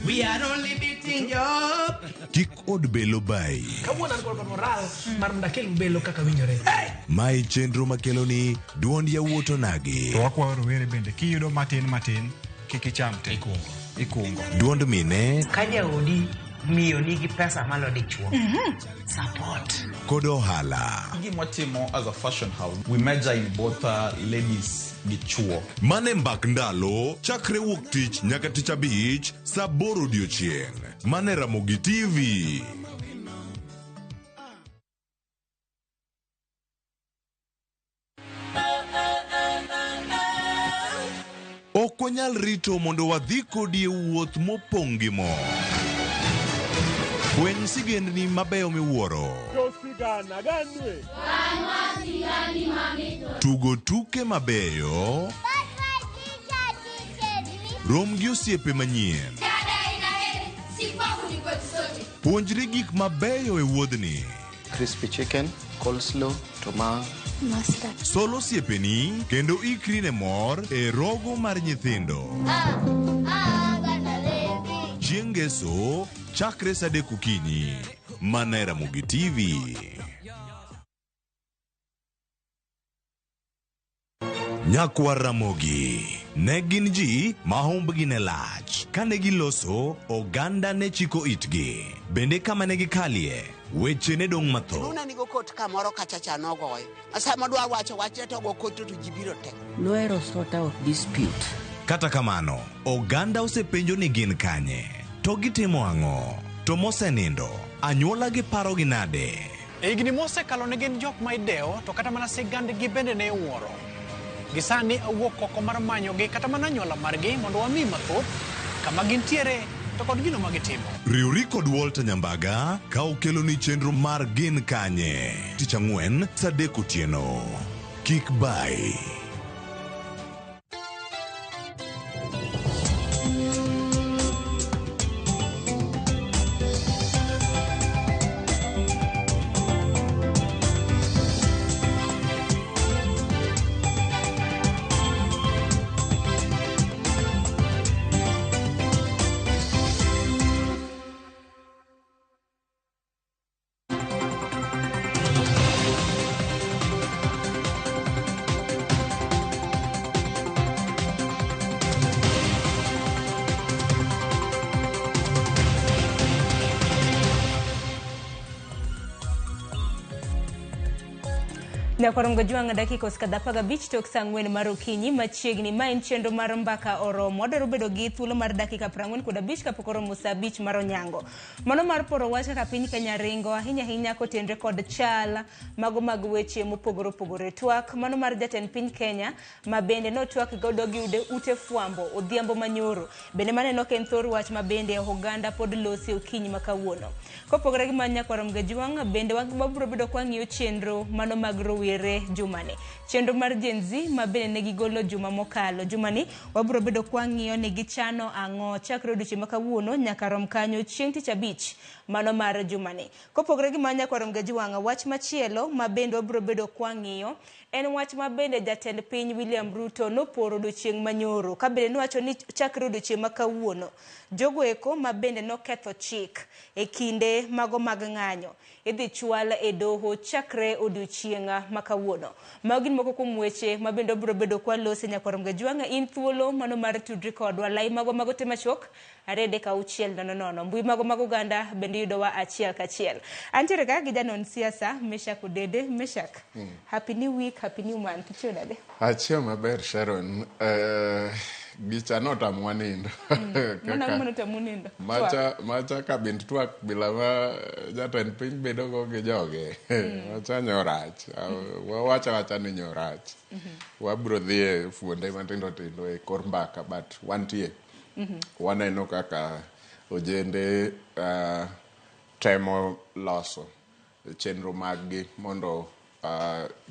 We are only beating job. Kik od belo bayi. Kawuono an kod moral mar mondo akel belo kaka winjore. Ma e chenro makelo ni duond yawuot onagi. To wakwayo rowere bende kiyudo matin matin kik icham te. Ikungo. Duond mine Ka jaodi miyo nigi pesa malo dichuo. Support. Kod ohala. Gima watimo as a fashion house, we major in both ladies gi chuo. Mane mbak ndalo chakre wuok tich nyaka tich abich saa aboro odiochieng'. Mane Ramogi TV. Ok wanyal rito mondo wadhi kodi e wuoth mopong' gi mor. Fweny sigendni mabeyo miwuoro. Tugo tuke mabeyo. Rom gi osiepe manyien. Puonjri gik mabeyo e wuodhni. Crispy chicken, coleslaw, to ma Mustard. Sol osiepeni kendo ikri ne mor e rogo mar nyithindo. Chieng' ngeso chakre saa adek okinyi. Mana e Ramogi TV. Nyakwar Ramogi ne gin ji ma humbgi ne lach. Kane giloso, oganda ne chiko itgi. Bende kama ne gikalie, weche ne dong' mathoth. Luna nigo kot kamoro kacha cha nogoyo. Sama odwa wacho wachne to ogo kot to ji biro te. Nohero sort out dispute. Kata kamano, oganda osepenjo ni gin kanye, to gitimo ang'o, to mosenindo, anyuola gi parogi nade? E higni mosekalo ne gin jok ma idewo to kata mana sigandgi bende ne iwuoro. Gisani awuok oko mar manyogi kata mana anyuola margi mondo wami mathoth kama gintiere to kod gino ma gitimo. Riwri kod Walter Nyambaga ka okeloni chenro mar Gin Kanye tich ang'wen saa adek otieno. Kik bayi. Nyakorongo jwang' dakika osekadho 15 tok saa 4 mar okinyi machiegni. Ma en chenro mar Mbaka Oromo. Wadwaro bedo gi thuolo mar dakika 45 kapok oromo saa 5 mar onyango. Mano mar poro wach kaka piny Kenya ringo ahinya ahinya kotenre kod chal mago mag weche mopogore opogore. Twak mano mar jatend piny Kenya ma bende notwak godo gi ute fwambo odhiambo manyoro. Bende maneno ka en thor wach ma bende oganda pod lose okinyi ma kawuono. Kopogore gi mano nyakwar Mgajwang' bende wabiro bedo kwa ng'iyo chenro mano mag rowere jumani. Chenro mar Gen Z ma bende ne gigolo juma mokalo. Jumani wabiro bedo kwa ng'iyo ni gichano ang'o chakre odiochieng' ma kawuono nyaka rom kanyo chieng' tich abich mano mar jumani. Kopogore gi mano nyakwar Mgajwang' wach machielo ma bende wabiro bedo kwa ng'iyo en wach ma bende jatend piny William Ruto noporo odiochieng' manyoro ka bende nowacho ni chakre odiochieng' ma kawuono jogo eko ma bende noketho chik e kinde mago mag ng'anyo idhi chwal e doho chakre odiochieng' ma kawuono. Mago gin moko kuom weche ma bende wabiro bedo kwa lose nyakwar Mgajwang'. In thuolo mano mar tudri kodwa lai magwa mago te machuok 2 3 6 0 0. Mbui mago mag oganda bende yudowa achiel kachiel. Antiere ka gi janon siasa Meshak Odede. Meshak, happy new week, happy new month. Ichiew nade? Achiew maber Sharon. Gicha notamwa nindo. Mana ang'o manotamu nindo? Macha ka bint twak bila ma jatend piny bedo go gi joge. Macha nyorach. Wawacha wacha ni nyorach. Wabro dhi e fuonde matindo tindo e kor mbaka but wantie. Waneno kaka ojende temo loso chenro maggi mondo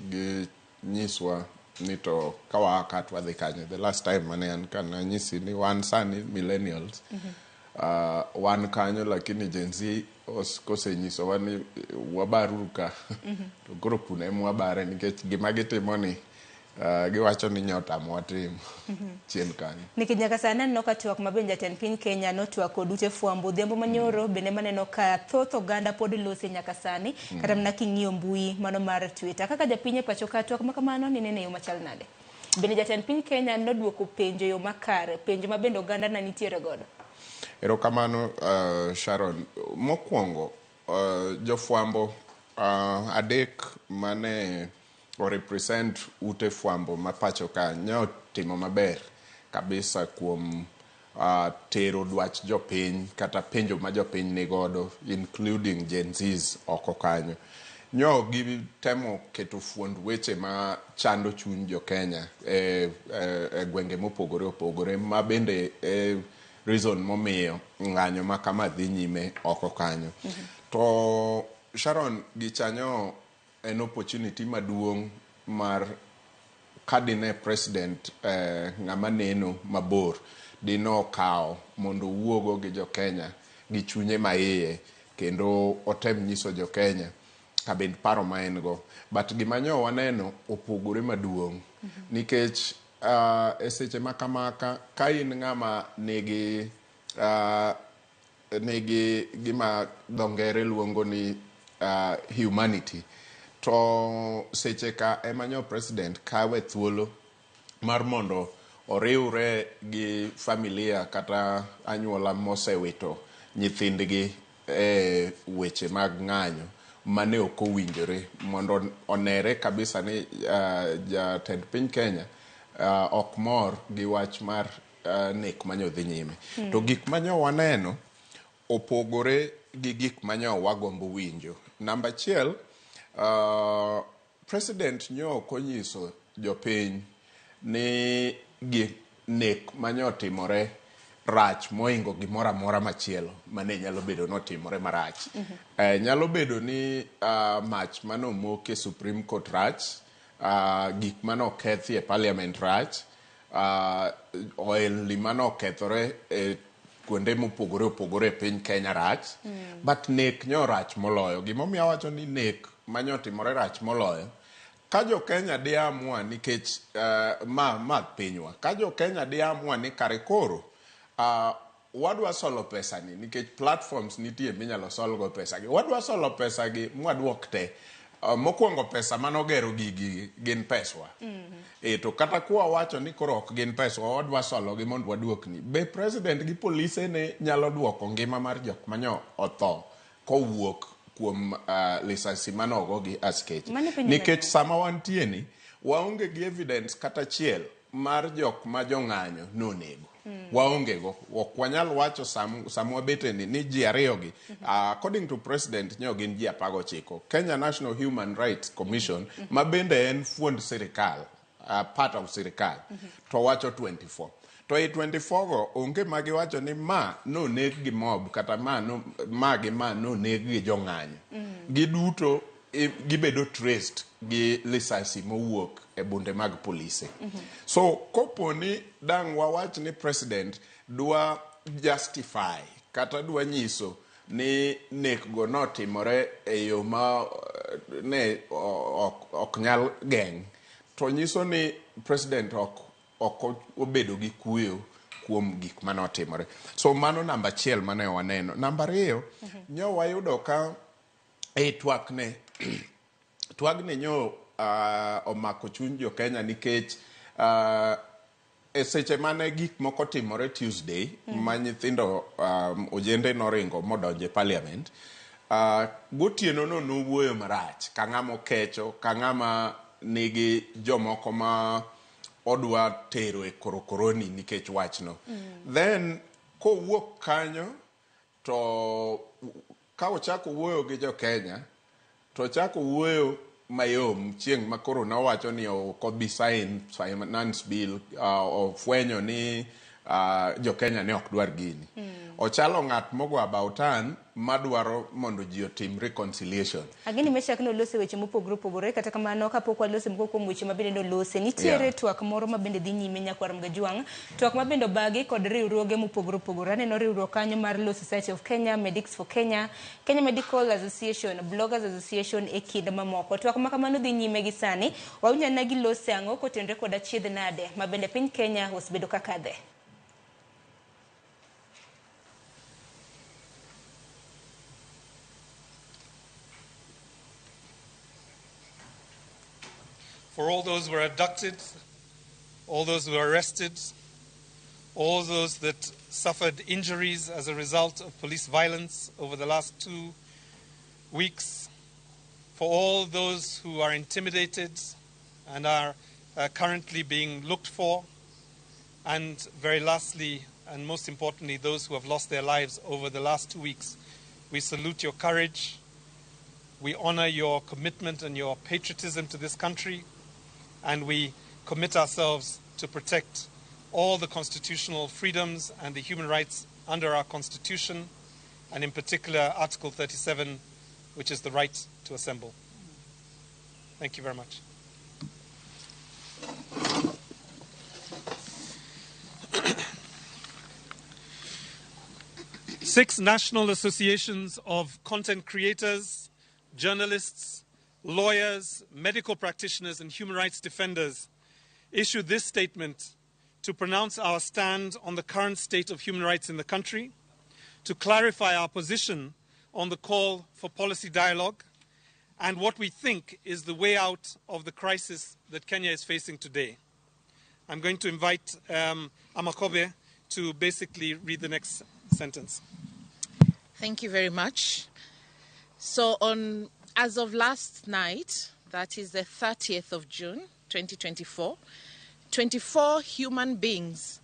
ginyiswa ni to ka waa ka to wadhi kanye. The last time mane an ka nanyisi ni wan sani millennials wan kanyo lakini Gen Z kosenyisowa ni wabaruru ka to koro kuno ema wabare nikech gima gitimo ni giwacho ni nyotamwa timo chien kanyo. Nikech nyaka sani aneno ka twak ma bende jatend piny Kenya notwak kod ute fwambo odhiambo manyoro bende maneno ka thoth oganda pod lose nyaka sani kata mana king'iyo mbui mano mar Twitter. Kaka japiny e pacho ka twak ma kamano nineno e yo machal nade? Bende jatend piny Kenya noduoko penjo e yo makare, penjo ma bende oganda ne nitiere godo? Erokamano Sharon. Mokwongo jofwambo adek mane orepresent ute fwambo ma pacho ka nyo timo maber kabisa kuom tero dwach jopiny kata penjo ma jopiny nigodo including Gen Zs oko kanyo. Nyo gitemo keto fuond weche ma chando chuny jo Kenya e gwenge mopogore opogore ma bende reason momiyo ng'anyo ma kama dhi nyime oko kanyo. To Sharon gichanyo en opportunity maduong' mar kadine president ng'ama neno mabor dino okawo mondo owuogo gi jo Kenya gi chunye maiye kendo otem nyiso jo Kenya kabend paro ma en go. But gima nyo waneno opogore maduong' nikech e seche ma kamaka ka in ng'ama nigi gima dho ngere luongo ni humanity to seche ka ema nyo president kawe thuolo mar mondo oriwre gi familia kata anyuola mosewito nyithindgi e weche mag ng'anyo mane ok owinjore mondo onere kabisa ni jatend piny Kenya ok mor gi wach mar nek manyo dhi nyime. To gik manyo waneno opogore gi gik manyo wagombo winjo. Namba achiel, president nyo ok onyiso jopiny ni gi nek manyo timore rach moingo gimoro amora machielo mane nyalo bedo notimore marach. Nyalo bedo ni mach manomoki e Supreme Court rach, gik manokethi e Parliament rach, ohelni manokethore e kuonde mopogore opogore e piny Kenya rach, but nek nyo rach moloyo. Gimomiyo awacho ni nek manyotimore rach moloyo, ka jo Kenya diamua nikech ma pinywa, ka jo Kenya diamua ni kare koro wadwa solo pesa ni nikech platforms nitie minyalo solgo pesa gi. Wadwa solo pesa gi mwaduok te. Mokwongo pesa manogero gigi gin peswa. To kata kwa wacho ni koro ok gin peswa, wadwa solo gi mondo waduokni. Be president gi polise ne nyalo duoko ngima mar jok manyo otho kowuok kuom lisasi mane ogo gi askeche. Mano penjo Nikech sama wantie ni, waonge gi evidence kata achiel mar jok ma jong'anyo nonego. Waonge go. Ok wanyal wacho sam wabete ni, ni ji ariyo gi. According to president, nyo gin ji 19. Kenya National Human Rights Commission, ma bende en fuond sirikal, part of sirikal, to wacho 24. To e 24 go, onge ma giwacho ni ma noneg gi mob, kata ma, no, ma gi ma noneg gi jong'anyo. Giduto gibedo traced gi lisasi mowuok e bunde mag polise. So kopo ni dang' wawach ni president dwa justify kata dwa nyiso ni nek go notimore e yo ma ne ok nyal geng', to nyiso ni president ok obedo gi kuyo kuom gik mane otimore. So mano namba achiel mane waneno. Namba ariyo, nyo wayudo ka e twakne, twagni nyo omako chuny jo Kenya nikech e seche mane gik moko timore Tuesday, ma nyithindo ojende noringo modonjo e parliament, gotieno no nowuoyo marach ka ng'ama okecho, ka ng'ama nigi jomoko ma odwa tero e korokoroni nikech wachno. Then kowuok kanyo to ka ochako wuoyo gi jo Kenya, to ochako wuoyo mayom chieng' ma koro nowacho ni ok obi sign finance bill, ofwenyo ni jo Kenya ne ok dwar gini. Ochalo ng'at mogo about turn madwaro mondo ji otim reconciliation. Ageni Meshak nolose weche mopogore opogore, kata kamano kapok walose moko kuom weche ma bende nolose, nitiere twak moro ma bende dhi nyime nyakwar Mgajwang', twak ma bende obagi kod riwruoge mopogore opogore. Aneno riwruok kanyo mar Law Society of Kenya, Medics for Kenya, Kenya Medical Association, Bloggers Association e kind mamoko. Twak ma kamano dhi nyime gi sani, wawinjo anena gilose ang'o kotenore kod achiedh nade ma bende piny Kenya osebedo ka kadhe. For all those who were abducted, all those who were arrested, all those that suffered injuries as a result of police violence over the last 2 weeks, for all those who are intimidated and are currently being looked for, and very lastly, and most importantly, those who have lost their lives over the last 2 weeks, we salute your courage, we honor your commitment and your patriotism to this country, and we commit ourselves to protect all the constitutional freedoms and the human rights under our Constitution, and in particular Article 37, which is the right to assemble. Thank you very much. 6 national associations of content creators, journalists, lawyers, medical practitioners, and human rights defenders issued this statement to pronounce our stand on the current state of human rights in the country, to clarify our position on the call for policy dialogue, and what we think is the way out of the crisis that Kenya is facing today. I'm going to invite Amakobe to basically read the next sentence. Thank you very much. As of last night, that is the 30th of June, 2024, 24 human beings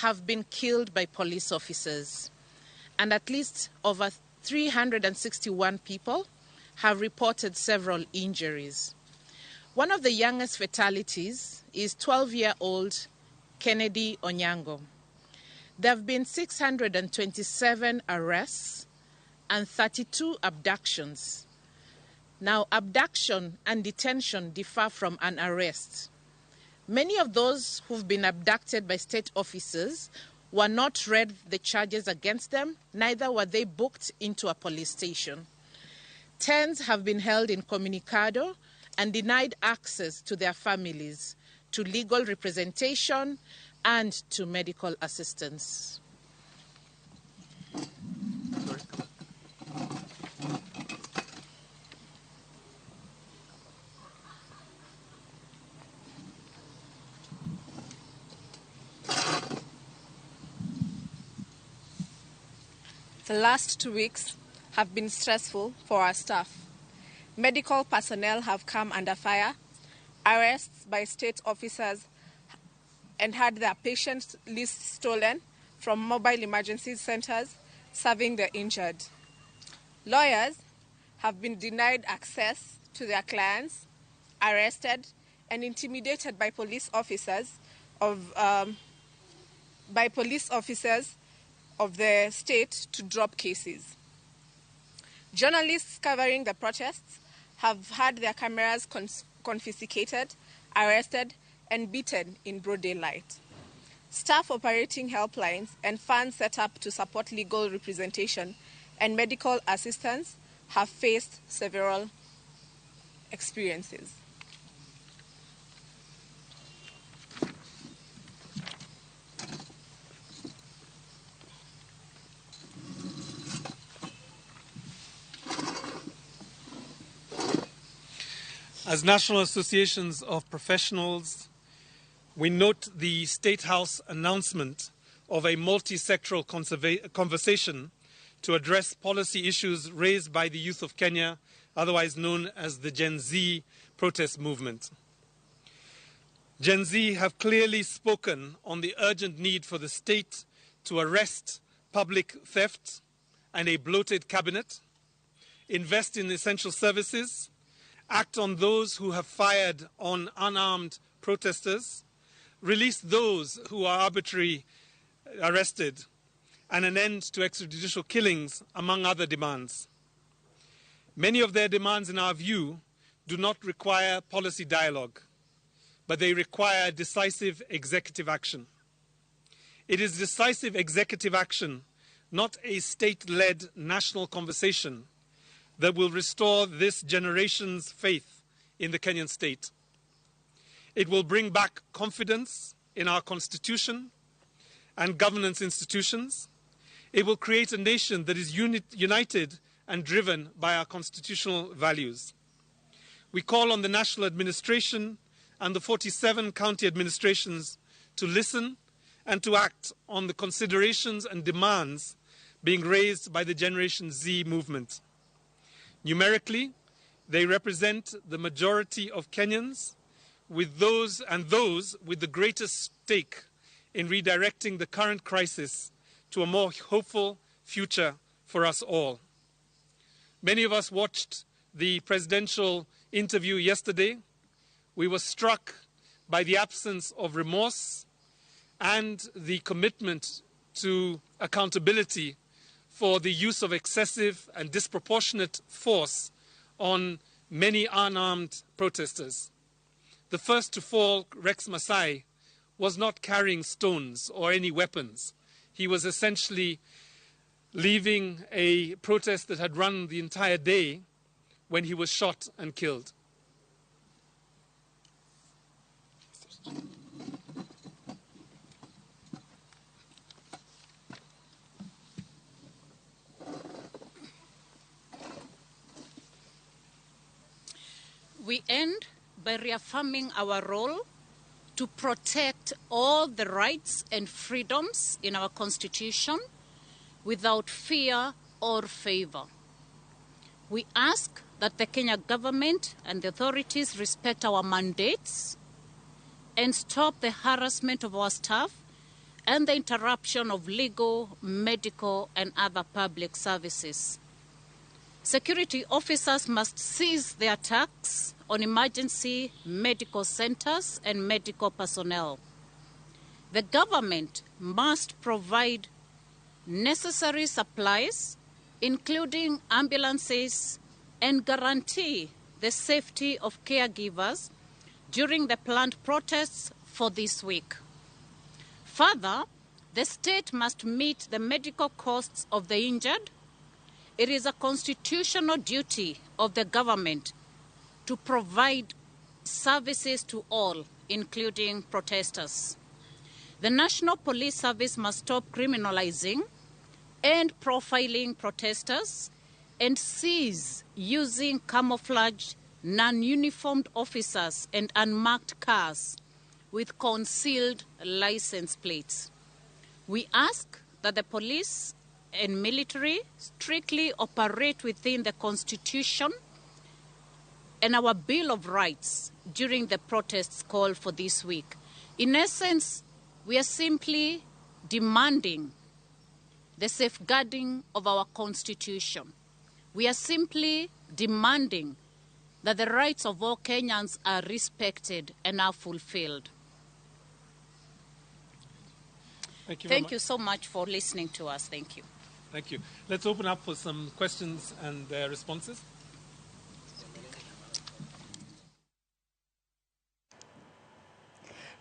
have been killed by police officers, and at least over 361 people have reported several injuries. One of the youngest fatalities is 12-year-old Kennedy Onyango. There have been 627 arrests and 32 abductions. Now, abduction and detention differ from an arrest. Many of those who've been abducted by state officers were not read the charges against them, neither were they booked into a police station. Tens have been held incommunicado and denied access to their families, to legal representation, and to medical assistance. The last 2 weeks have been stressful for our staff. Medical personnel have come under fire, arrests by state officers and had their patient lists stolen from mobile emergency centers serving the injured. Lawyers have been denied access to their clients, arrested, and intimidated by police officers of the state to drop cases. Journalists covering the protests have had their cameras confiscated, arrested, and beaten in broad daylight. Staff operating helplines and funds set up to support legal representation and medical assistance have faced several experiences. As national associations of professionals, we note the State House announcement of a multi-sectoral conversation to address policy issues raised by the youth of Kenya, otherwise known as the Gen Z protest movement. Gen Z have clearly spoken on the urgent need for the state to arrest public theft and a bloated cabinet, invest in essential services, act on those who have fired on unarmed protesters, release those who are arbitrarily arrested, and an end to extrajudicial killings, among other demands. Many of their demands, in our view, do not require policy dialogue, but they require decisive executive action. It is decisive executive action, not a state-led national conversation, that will restore this generation's faith in the Kenyan state. It will bring back confidence in our constitution and governance institutions. It will create a nation that is united and driven by our constitutional values. We call on the national administration and the 47 county administrations to listen and to act on the considerations and demands being raised by the Generation Z movement. Numerically, they represent the majority of Kenyans, with those with the greatest stake in redirecting the current crisis to a more hopeful future for us all. Many of us watched the presidential interview yesterday. We were struck by the absence of remorse and the commitment to accountability for the use of excessive and disproportionate force on many unarmed protesters. The first to fall, Rex Masai, was not carrying stones or any weapons. He was essentially leaving a protest that had run the entire day when he was shot and killed. We end by reaffirming our role to protect all the rights and freedoms in our Constitution without fear or favor. We ask that the Kenya government and the authorities respect our mandates and stop the harassment of our staff and the interruption of legal, medical, and other public services. Security officers must cease their attacks on emergency medical centers and medical personnel. The government must provide necessary supplies, including ambulances, and guarantee the safety of caregivers during the planned protests for this week. Further, the state must meet the medical costs of the injured. It is a constitutional duty of the government to provide services to all, including protesters. The National Police Service must stop criminalizing and profiling protesters and cease using camouflaged, non-uniformed officers and unmarked cars with concealed license plates. We ask that the police and military strictly operate within the Constitution and our Bill of Rights during the protests called for this week. In essence, we are simply demanding the safeguarding of our Constitution. We are simply demanding that the rights of all Kenyans are respected and are fulfilled. Thank you very Thank much. you so much for listening to us. Thank you. Thank you. Let's open up for some questions and responses.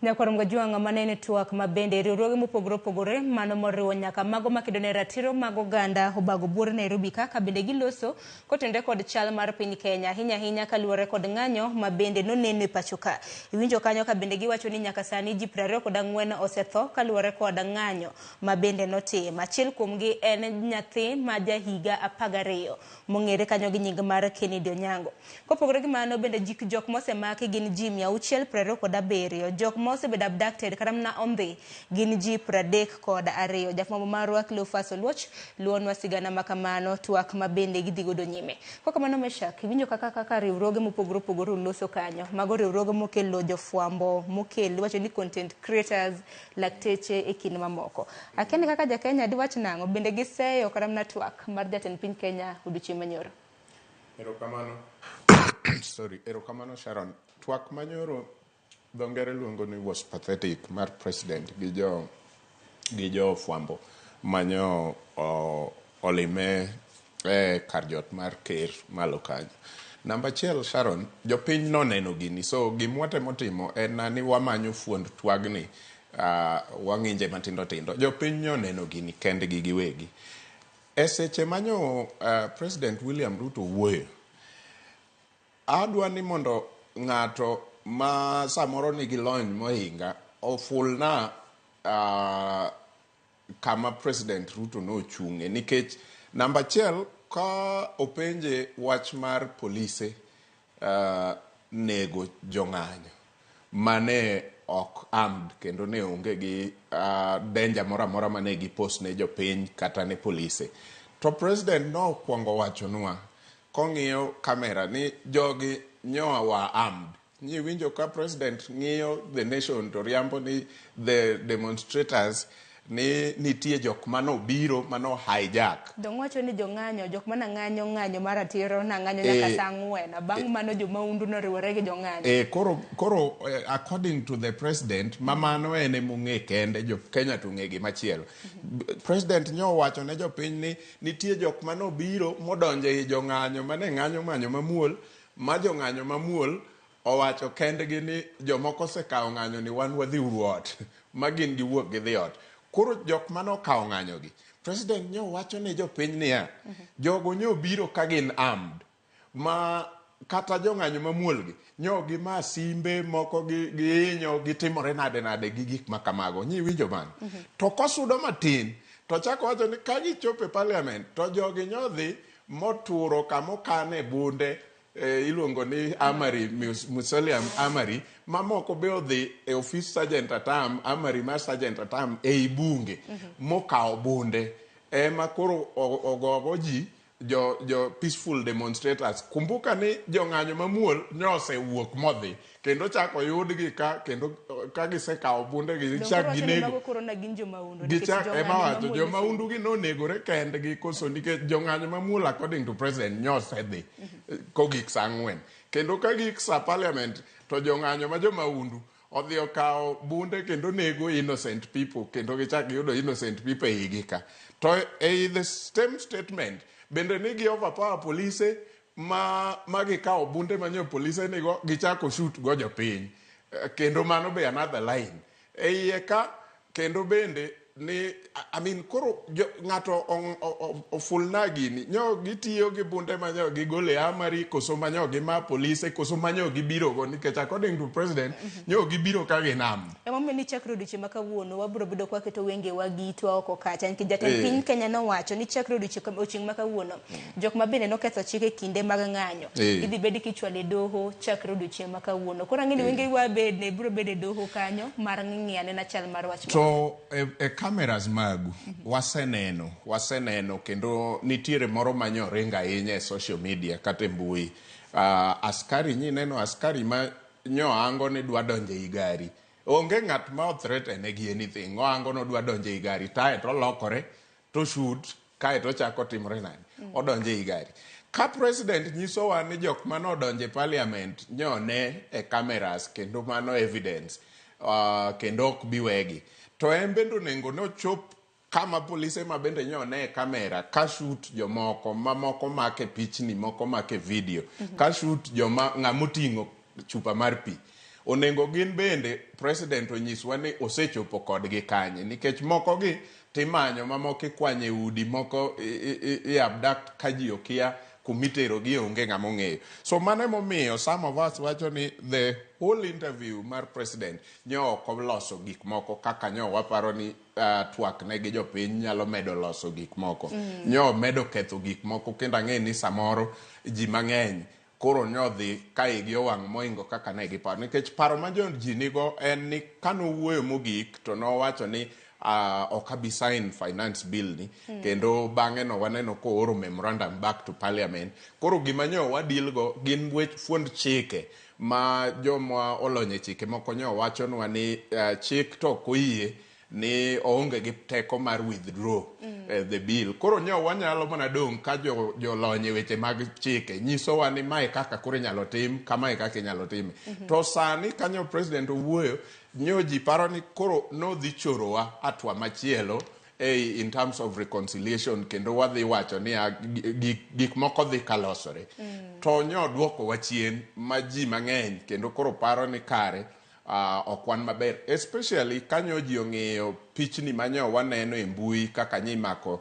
Nyakwar Mgajwang' mane en twak ma bende riwruoge mopogore opogore mano moriwo nyaka mago makedo ne ratiro mag oganda obago buore Nairobi ka bende giloso kotenore kod chal mar piny Kenya ahinya ahinya kaluwore kod ng'anyo ma bende noneno e pacho ka. Iwinjo kanyo ka bende giwacho ni nyaka sani ji 24 osetho kaluwore kod ng'anyo ma bende notim. Achiel kuomgi en nyathi ma jahiga 12 mong'ere kanyo gi nying mar Kennedy Onyango. Kopogore gi mano bende jok mosemaki gin ji 627, jok mosebedo abducted kata mana ondhi gin ji 32. Jafwambo marwa Cleophas Oluoch luwonwa sigana makamano twak ma bende gidhi godo nyime. Kokamano Meshak, iwinjo kaka riwruoge mopogore opogore oloso kanyo. Mago riwruoge mokelo jofwambo, mokelo iwacho ni content creators, lakteche e kind mamoko. Akia ni kaka ja Kenya diwach nang'o, bende giseyo kata mana twak mar jatend piny Kenya odiochieng' manyoro. Erokamano. Sorry, erokamano Sharon. Twak manyoro dho ngere luongo ni was pathetic mar president gi jo fwambo manyo olime e kar jot mar ker malo kanyo. Namba achiel Sharon, jopiny noneno gini so gimwatemo timo en ni wamanyo fuond twagni wang'inje matindo tindo. Jopiny noneno gini kendgi giwegi. E seche manyo President William Ruto wuoyo, adwa ni mondo ng'ato ma samoro nigi lony mohinga ofulna kama President Ruto nochung'e nikech namba achiel ka openje wach mar polise nego jong'anyo mane ok armed kendo ne onge gi danger moro amora mane gipos ne jopiny kata ne polise to president nokwongo wachonwa kong'iyo kamera ni jogi nyoa wa armed nyiwinjo ka president ng'iyo the nation to riambo ni the demonstrators ni nitie jok manobiro mano hijack. Dong wacho ni jong'anyo, jok mana ng'anyo ng'anyo mar ratiro na ng'anyo nyaka saa 4. Bang' mano jomahundu noriwore gi jong'anyo. Koro according to the president, mamano en emong'e kende, jo Kenya to ong'e gimachielo. President nyo owacho ne jopiny ni nitie jok manobiro modonjo ei jong'anyo mane ng'anyo ng'anyo mamuol, ma jong'anyo mamuol owacho kendgi ni jomoko osekawo ng'anyo ni wan wadhi uru ot, ma gin giwuok gidhi ot. Koro jok manokawo ng'anyo gi, president nyo wacho ne jopiny niya, jogo nyo biro ka gin armed, ma kata jong'anyo mamuol gi, nyo gima simbe moko gihinyo gitimore nade nade gi gik makamago. Nyi winjo mano? To kosudo matin, to chako wacho ni ka gichopo e parliament, to jogi nyo dhi moturo kamokane bunde iluongo ni armory, mausoleum armory, mamoko be odhi e office sergeant at arm, armory mar sergeant at arm ei bunge, mokawo bunde. Ema koro ogogo ji jo peaceful demonstrators. Kumbuka ni jong'anyo mamuol nyosewuok modhi kendo chako yudgi ka kendo ka gisekawo bunde gi chak ginego. Gichak ema wacho jomahundu gi nonegore kendgi koso nikech jong'anyo mamuol according to president nyosedhi kogik saa 4 kendo ka gik saa parliament to jong'anyo ma jomahundu odhi okawo bunde kendo nego innocent people kendo gichak giyudo innocent people e igi ka. To ei the same statement bende ni gi overpower polise ma gikawo bunde manyo polise nigo gichako shoot go jopiny. Kendo mano be another line. E iye ka kendo bende ni I mean koro ng'ato ofulna gini nyo gitiyo gi bunde manyo gigolo e armory koso manyo gima polise koso manyo gibiro go nikech according to president nyo gibiro ka gin armed. Emomiyo ni chakre odiochieng' ma kawuono wabiro bedo kwa keto wengewa gi itwa oko kacha nikech jatend piny Kenya nowacho ni chakre odiochieng' ma kawuono jok ma bende noketho chik e kinde mag ng'anyo idhi bed kichwalo e doho chakre odiochieng' ma kawuono. Koro ang'e ni wengewa bende biro bedo e doho kanyo mar ng'iyo anena chal mar wach. To e cameras magu waseneno, waseneno kendo nitiere moro manyoringo ahinya e social media kata e mbui. Askari nyineno askari ma nyo ango ni dwa donjo ei gari. Onge ng'at ma o threaten gi anything. Oango nodwa donjo ei gari tae to olokore to shoot kae to ochako timore nade? Odonjo ei gari. Ka president nyisowa ni jok mane odonjo e parliament nyone e cameras kendo mano evidence kendo ok bi wegi. To en bende onego nochop kama polise ma bende nyone e kamera ka shoot jomoko mamoko make pichni moko make video ka shoot joma ng'ama oting'o chupa mar pi. Onego gin bende president onyiswa ni osechopo kodgi kanye nikech moko gi timanyo mamoko ikwanyo e udi moko i abduct ka ji okia kumiterogi onge ng'ama ong'eyo. So mano emomiyo some of us wacho ni the whole interview mar president nyo ok oloso gik moko kaka nyo waparo ni twak ne gi jopiny nyalo medo loso gik moko. Nyo medo ketho gik moko kendo ang'e ni samoro ji mang'eny koro nyo dhi ka igi owang' moingo kaka ne giparo. Nikech paro ma jo ji nigo en ni kanowuoyo mogik to nowacho ni ok abi sign finance bill ni kendo bang'e no waneno kooro memorandum back to parliament. Koro gima nyo wadeal go gin wech fuond chike ma joma olony e chike moko nyo wachonwa ni chik to ok oyie ni oonge gi teko mar withdraw the bill. Koro nyo wanyalo mana dong' ka jolony e weche mag chike nyisowa ni mae kaka koro inyalo tim, kamae kaka inyalo time. To sani kanyo president owuoyo, nyo ji paro ni koro nodhi chorowa hatua machielo in terms of reconciliation kendo wadhi wacho ni gik moko dhi kalosore. To nyo duokowa chien ma ji mang'eny kendo koro paro ni kare ok wan maber, especially kanyo ji ong'iyo pichni manyo waneno e mbui kaka nyimako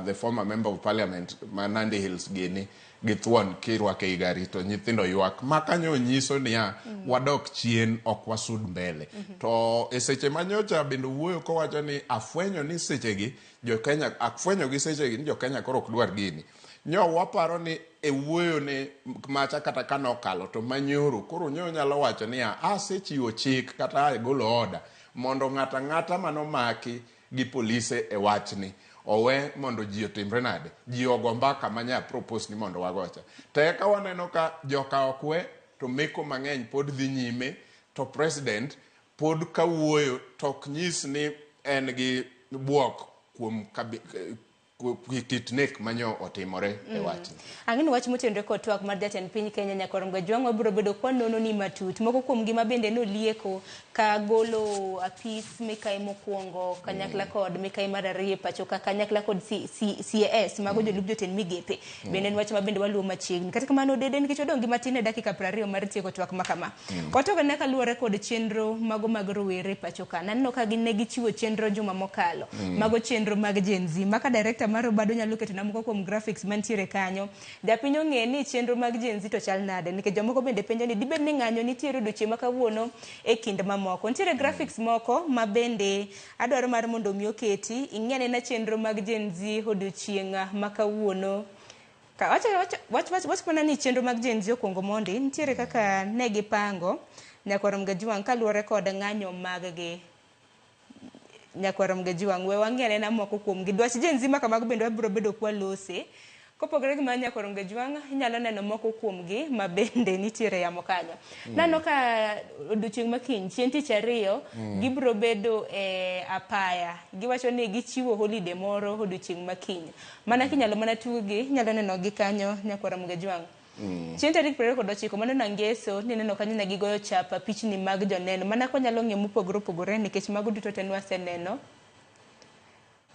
the former member of parliament ma Nandi Hills gini gi thuon kirwako ei gari to nyithindo ywak ma kanyo nyiso niya wadok chien ok wasud mbele. To e seche manyocha bende owuoyo kowacho ni afwenyo ni sechegi jo Kenya afwenyo gi sechegi ni jo Kenya koro ok dwar gini. Nyo waparo ni e wuoyo ne macha kata kanokalo to manyoro koro nyo nyalo wacho niya asechiwo chik kata agolo order mondo ng'ato ang'ata manomaki gi polise e wachni owe mondo ji otimre nade, ji ogo mbaka manya propose ni mondo wagocha. To eka waneno ka joka ok we to meko mang'eny pod dhi nyime to president pod kawuoyo to ok nyis ni en gi buok kuom kit nek manyo otimore e wachni. Ang'e ni wach motenore kod twak mar jatend piny Kenya Nyakwar Kajwang' wabiro bedo kwanono ni matut. Moko kuom gima bende nolieko ka golo apis mikai mokwongo kanyakla kod mikai mar ariyo e pacho ka kanyakla kod CAS mago jolup jotend migepe. Bende en wach ma bende waluwo machiegni. Kata kamano dede nikech wadong' gi matin e dakika 20 mar tieko twak ma kama. Watogo ne kaluwore kod chenro mago mag rowere pacho ka. Naneno ka gin ne gichiwo chenro juma mokalo. Mago chenro mag Gen Z. Maka director mar Obado nyalo ketona moko kuom graphics mantiere kanyo. Japiny ong'e ni chenro mag Gen Z to chal nade nikech jomoko bende penjo ni dibed ni ng'anyo nitiere odiochieng' ma kawuono e kind mamoko. Nitiere graphics moko ma bende adwaro mar mondo mi oketi ing'i anena chenro mag Gen Z odiochieng' ma kawuono. Ka wach mana ni chenro mag Gen Z okuongo mondi nitiere kaka ne gipango Nyakwar Kajwang' kaluwore kod ng'anyo mag gi. Nyakwar Kajwang' we wang'i anena moko kuom gi. Dwach Gen Z ma kamago bende wabiro bedo kwalose. Kopogore gi mano Nyakwar Kajwang' inyalo neno moko kuom gi ma bende nitiere yamo kanyo. Naneno ka odiochieng' ma kiny chieng' tich ariyo gibiro bedo e apaya. Giwacho ni gichiwo holiday moro odiochieng' ma kiny. Mana kinyalo mana tugi inyalo neno gi kanyo Nyakwar Kajwang'. Chieng' tarik 29 mano Nangeso nineno kanyo ne gigoyo chapa pichni mag joneno mana kwanyalo ng'iyo mopogore opogore nikech mago duto te nwaseneno.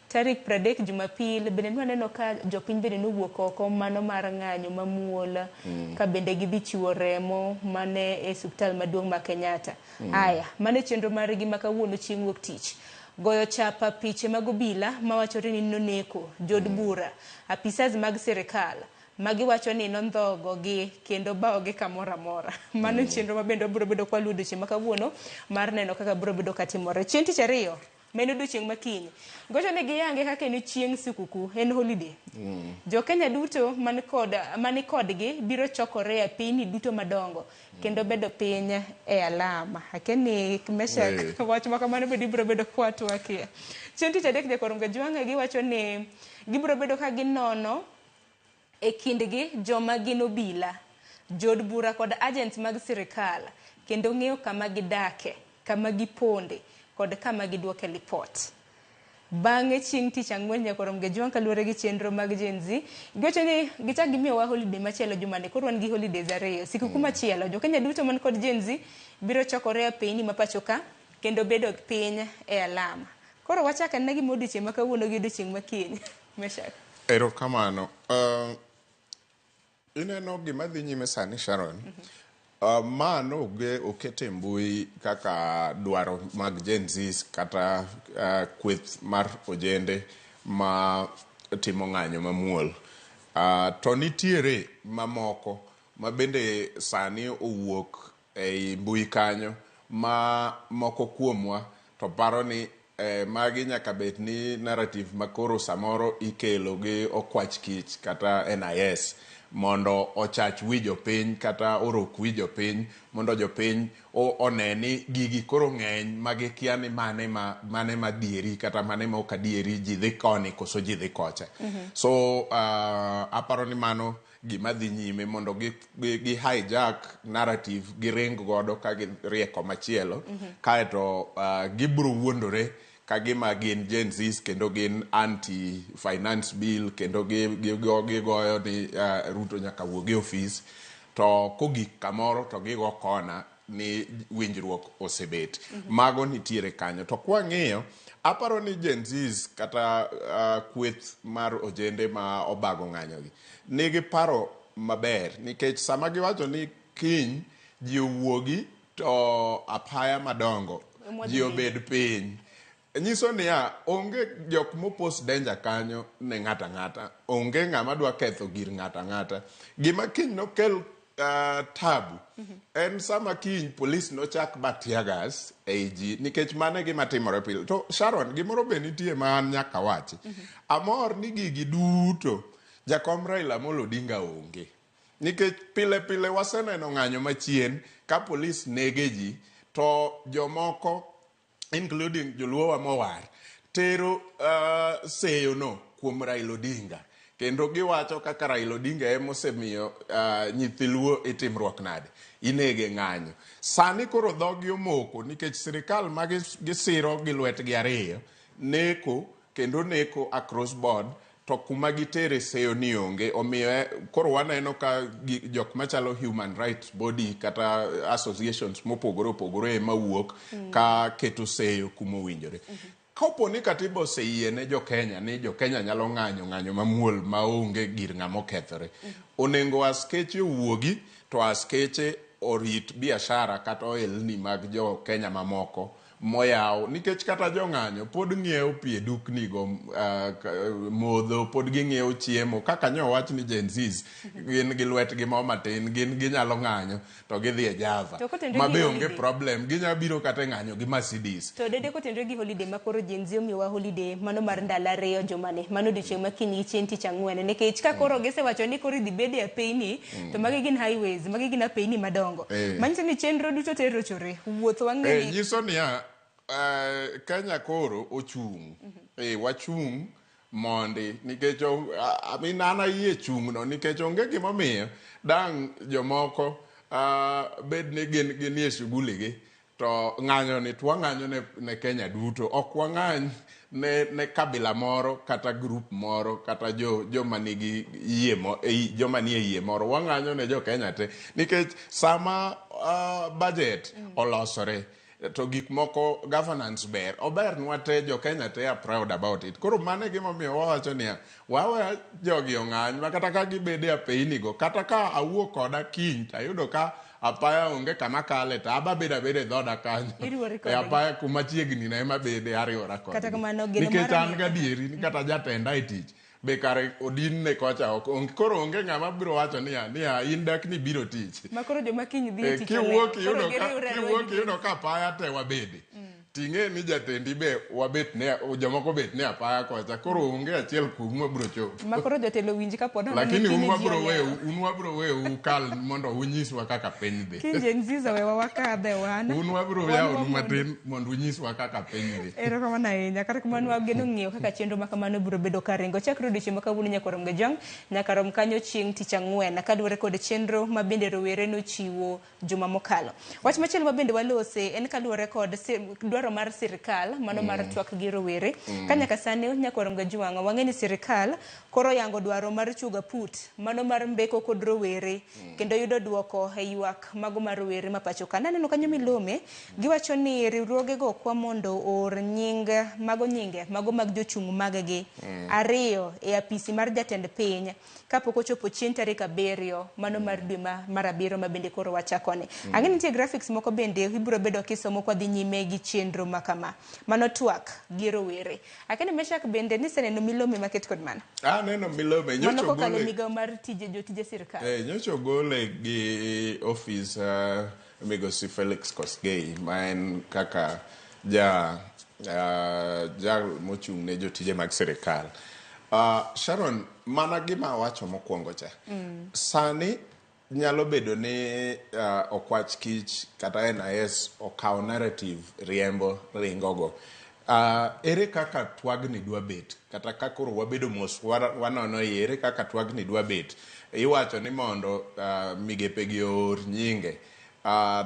Tarik 30 Jumapil bende nwaneno ka jopiny bende nowuok oko mano mar ng'anyo mamuol ka bende gidhi chiwo remo mane e osiptal maduong' ma Kenyatta. Aya, mano e chenro margi ma kawuono chieng' wuok tich. Goyo chapa piche mag obila mawachore ni noneko jood bura, apisas mag sirikal magiwacho ni nondhogo gi kendo bawo gi kamoro amora. Mano chenro ma bende wabiro bedo kwaluwo odiochieng' ma kawuono mar neno kaka biro bedo katimore. Chieng' tich ariyo ma en odiochieng' ma kiny. Gocho ne giyange kaka en chieng' sikuku, en holiday. Jo Kenya duto man kod mani kodgi biro chokore e apini duto madongo kendo bedo piny e alama. Akia ni Meshak wach ma kamano bende ibiro bedo kwatwakie. Chieng' tich adek Jakwarom Kajwang' giwacho ni gibiro bedo ka ginono e kindgi joma gin obila, jood bura kod agents mag sirikal kendo ng'eyo kama gidake, kama giponde kod kama giduoke lipot. Bang'e chieng' tich ang'wen Nyakorom Gejwang' kaluwore gi chenro mag Gen Z, giwacho ni gichak gimiyowa holiday machielo jumani, koro wan gi holidays ariyo. Sikuku machielo, jokenya duto man kod Gen Z biro chokore e apeyni ma pacho ka kendo bedo piny e alam. Koro wachak anena gima odiochieng' ma kawuono gi odiochieng' ma kiny. Meshak. Erokamano. Ineno gima dhi nyime sani Sharon, ma noge oket e mbui kaka dwaro mag Gen Zs kata kweth mar ojende ma timo ng'anyo mamuol. To nitiere mamoko ma bende sani owuok ei mbui kanyo ma moko kuomwa to paro ni magi nyaka bed ni narrative ma koro samoro ikelo gi okwach kich kata NIS mondo ochach wi jopiny kata orok wi jopiny mondo jopiny one ni gigi koro ng'eny ma gikia ni mane ma mane ma dieri kata mane ma ok adieri ji dhi koni koso ji dhi kocha. So aparo ni mano gima dhi nyime mondo gi, gi, gi hijack narrative giring godo ka girie komachielo. Kaeto gibiro wuondore ka gima gin Gen Zs kendo gin anti finance bill kendo gigoyo ni Ruto nyaka wuog e ofis to kogik kamoro to gigo kona ni winjruok osebet. Mago nitiere kanyo. To kwang'iyo, aparo ni Gen Zs kata kweth mar ojende ma obago ng'anyogi nigi paro maber nikech sama giwacho ni kiny ji owuogi to apaya madongo ji obed piny nyiso niya onge jok mopos danger kanyo ne ng'ato ang'ata onge ng'ama dwa ketho gir ng'ato ang'ata gima kiny nokel tabu en sama kiny polis nochak ba tear gas ei ji nikech mano e gima timore pile to Sharon gimoro be nitie ma an nyaka wachi amor ni gigi duto jakom Raila Amolo Odinga onge nikech pile pile waseneno ng'anyo machien ka polis nege ji to jomoko including joluowa mowar tero seyo no kuom Raila Odinga kendo giwacho kaka Raila Odinga ema osemiyo nyithi luo itimruok nade inege ng'anyo sani koro dhogi omoko nikech sirikal ma gisiro gi lwetgi ariyo neko kendo neko across board to kuma gitere seyo ni onge omiyo koro waneno ka jok machalo human rights body kata associations mopogore opogore ema wuok ka keto seyo kuma owinjore. Kapo ni katiba oseyie ne jo-Kenya ni jo-Kenya nyalo ng'anyo ng'anyo mamuol maonge gir ng'ama okethore. Onego askeche owuogi to askeche orit biashara kata ohelni mag jo-Kenya mamoko moyaw nikech kata jong'anyo pod ng'iewo pi e dukni go modho pod ging'iewo chiemo kaka nyo wach ni Gen Zs gin gi lwetgi mo matin gin ginyalo ng'anyo to gidhi e Java To kotenore ma gi be onge holiday. problem ginya biro kata e ng'anyo gi Mercedes. To dede kotenore gi holiday ma koro Gen Z omiyowa holiday mano mar ndalo ariyo jumani mano odiochieng' ma kiny gi chieng' tich ang'wen nikech ka koro gisewacho ni koro idhi bede apeyni to magi gin highways magi gin apeyni madongo manyiso ni chenro duto te rochore wuoth wang'e ni Nyiso niya Kenya koro ochung'. Wachung' mondi nikech I mean, an ayie chung'no nikech onge gimomiyo dang' jomoko bed ni gin ginie shughuli gi to ng'anyo ni to wang'anyo ne Kenya duto ok wang'any ne kabila moro kata group moro kata joma nigi yie mo, joma nie yie moro wang'anyo ne jo Kenya te nikech sama budget olosore to gik moko governance ber obernwa te jo Kenya te are proud about it koro mano e gimomiyo wawacho niya wawe jogi ong'any ma kata ka gibedo e apeyni go kata ka awuok koda kiny tayudo ka apaya onge kama kale to aba bedo abeda e dhoda kanyo Iriwori e kodgi. apaya kuma chiegni na ema bede ariwora kodgi Kata kamano, geno nikech mar an gadieri ni kata jatenda e tich be kare odin ne kocha ok onge koro onge ng'ama biro wacho niya in dak ni biro tich ma koro joma kiny dhi e tich kiwuok olewo. Koro iyudo ka giriwre kiwuok alwora gi iyudo ka apaya te wabede. Ting'e ni jatendi be wabet ne jomoko bet ne apaya kocha koro onge achiel kuomu mabiro chopo. Ma koro jotelo winj kapo nono ni Lakini un kiny ji wabiro onyiero. weyo un wabiro weyo ukal mondo unyiswa kaka piny dhi. Kiny Gen Zs owewa wakadhe wan. Un wabiro Wan yawonu wamondo. matin mondo unyiswa kaka piny dhi. Erokamano ahinya. Kata kamano wageno ng'iyo kaka chenro ma kamano biro bedo ka ringo. Chakre odiochieng' ma kawuono nyaka rom gajwang', nyaka rom kanyo chieng' tich ang'wen kaluwore kod chenro ma bende rowere nochiwo juma mokalo. Wach machielo ma bende walose en kaluwore kod dwaro mar sirikal mano mar twak gi rowere. Ka nyaka sani nyaka rom gajwang', wang'e ni sirikal koro yango dwaro mar chuogo aput mano mar mbeko kod rowere kendo yudo duoko e ywak mago mar rowere ma pacho ka. Naneno kanyo milome giwacho ni riwruogego kwa mondo oor nying mago nyinge mago mag jochung' mag-gi 2 e apisi mar jatend piny kapok ochopo chieng' tarik 7 mano mar dwe mar 7 ma bende koro wachakoni. Ang'e ni nitie graphics moko bende ibiro bedo kisomo kwa dhi nyime gi chenro ma kama. Mano twak gi rowere. Akeni Meshak bende niseneno milome maket kod mano? Aneno milome. Mano Nyocha kokalo ogole migawo mar tije jotije sirkal. Nyocha ogole gi ofis migosi Felix Kosgei ma en kaka jal mochung' ne jotije mag sirikal. Sharon, mana gima awacho mokwongo cha. Sani nyalo bedo ni Okwach Kich kata NIS okawo narrative riembo ringogo. Ere kaka twagni dwa bet? Kata ka koro wabedo mos wanono iye, ere kaka twagni dwa bet? Iwacho ni mondo migepe gi oor nyinge.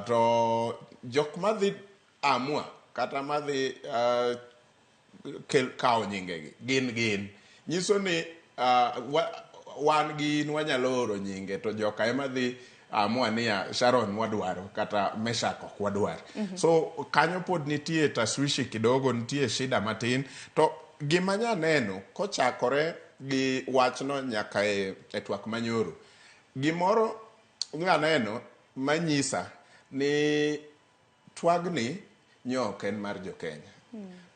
To jok madhi amua kata madhi kawo nyingegi gin. Nyiso ni wan gi in wanyalo oro nyinge to joka ema dhi amua niya Sharon wadwaro kata Meshak ok wadwar. So kanyo pod nitie taswishi kidogo, nitie shida matin. To gima nyaneno kochakore gi wachno nyaka e twak manyoro, gimoro nyaneno manyisa ni twagni nyo ok en mar jokenya.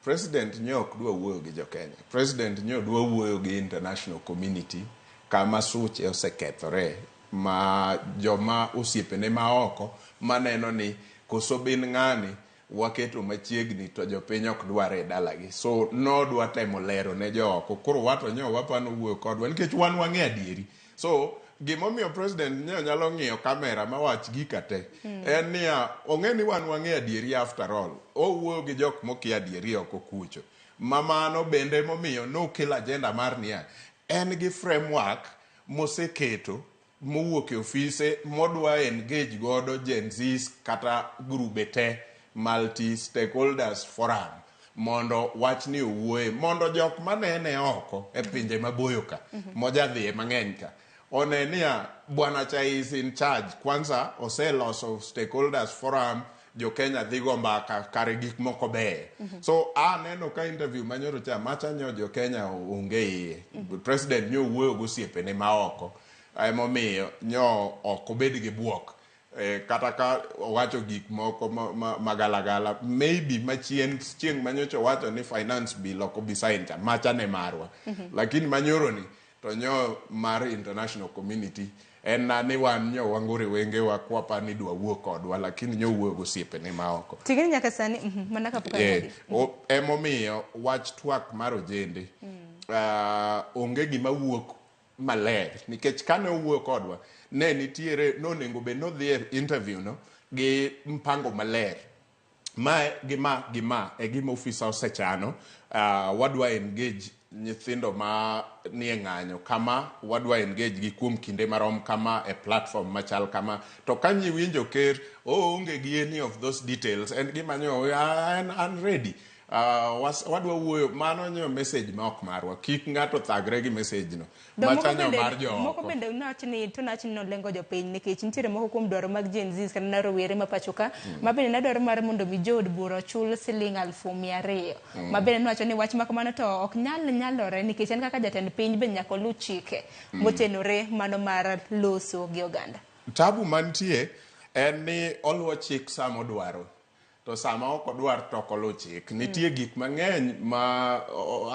President nyo ok dwa wuoyo gi jokenya. President nyo dwa wuoyo gi international community kama suche osekethore ma joma osiepene ma oko maneno ni koso bin ng'ani waketo machiegni to jopiny ok dware e dalagi. So nodwa temo lero ne jooko. Koro wato nyo wapano wuoyo kodwa nikech wan wang'e adieri. So gimomiyo president nyo nyalo ng'iyo kamera mawach gika te en niya ong'e ni wan wang'e adieri after all. Owuoyo gi jok mokia adieri oko kucho. Ma mano bende momiyo nokel agenda mar niya en gi framework moseketo mowuok e ofise modwa engage godo Gen Zs kata grube te multi stakeholders forum mondo wachni owuoye mondo jok manene oko e pinje maboyo ka mojadhiye mang'eny ka one niya bwana cha is in charge kwanza oseloso stakeholders forum jo Kenya dhi go mbaka kare gik moko beyo. So aneno ka interview manyoro cha macha nyo jo Kenya onge iye. President nyo wuoyo gosiepene ma oko emomiyo nyo ok obed gi buok. Kata ka owacho gik moko magalagala maybe machien chieng' manyocha owacho ni finance bill ok obi sign cha macha ne marwa. Lakini manyoro ni to nyo mar international community en na ni wan nyo wangore wengewa kwapa ni dwa wuo kodwa lakini nyo wuoyo gosiepene ma oko. Tigni nyaka sani mana kapok ang'adi. Emomiyo wach twak mar ojende onge gima wuok maler nikech kane owuoyo kodwa ne nitiere nonego bed nodhi e interview no gi mpango maler ma gi ma gi ma e gima ofisa osechano. Wadwa engage nyithindo ma nie ng'anyo kama wadwa engage gi kuom kinde marom kama e platform machal kama to ka nyiwinjo ker oonge gi any of those details en gima nyo an ready. Wadwa wuoyo mano nyo message ma ok marwa kik ng'ato thagre gi message no macha nyo mar jo moko bende nach ni to nach ni nolengo jopiny nikech nitiere moko kuom dwaro mag Gen Zs kata na rowere ma pacho ka ma bende nadwaro mar mondo mi jood bura ochul siling 200,000 ma bende nowacho ni wach ma kamano to ok nyal nyalore nikech en kaka jatend piny be nyaka oluw chike motenore mano mar loso gi oganda. Tabu mantie en ni oluwo chik sama odwaro. to sama ok odwar to ok oluw chik. Nitie gik mang'eny ma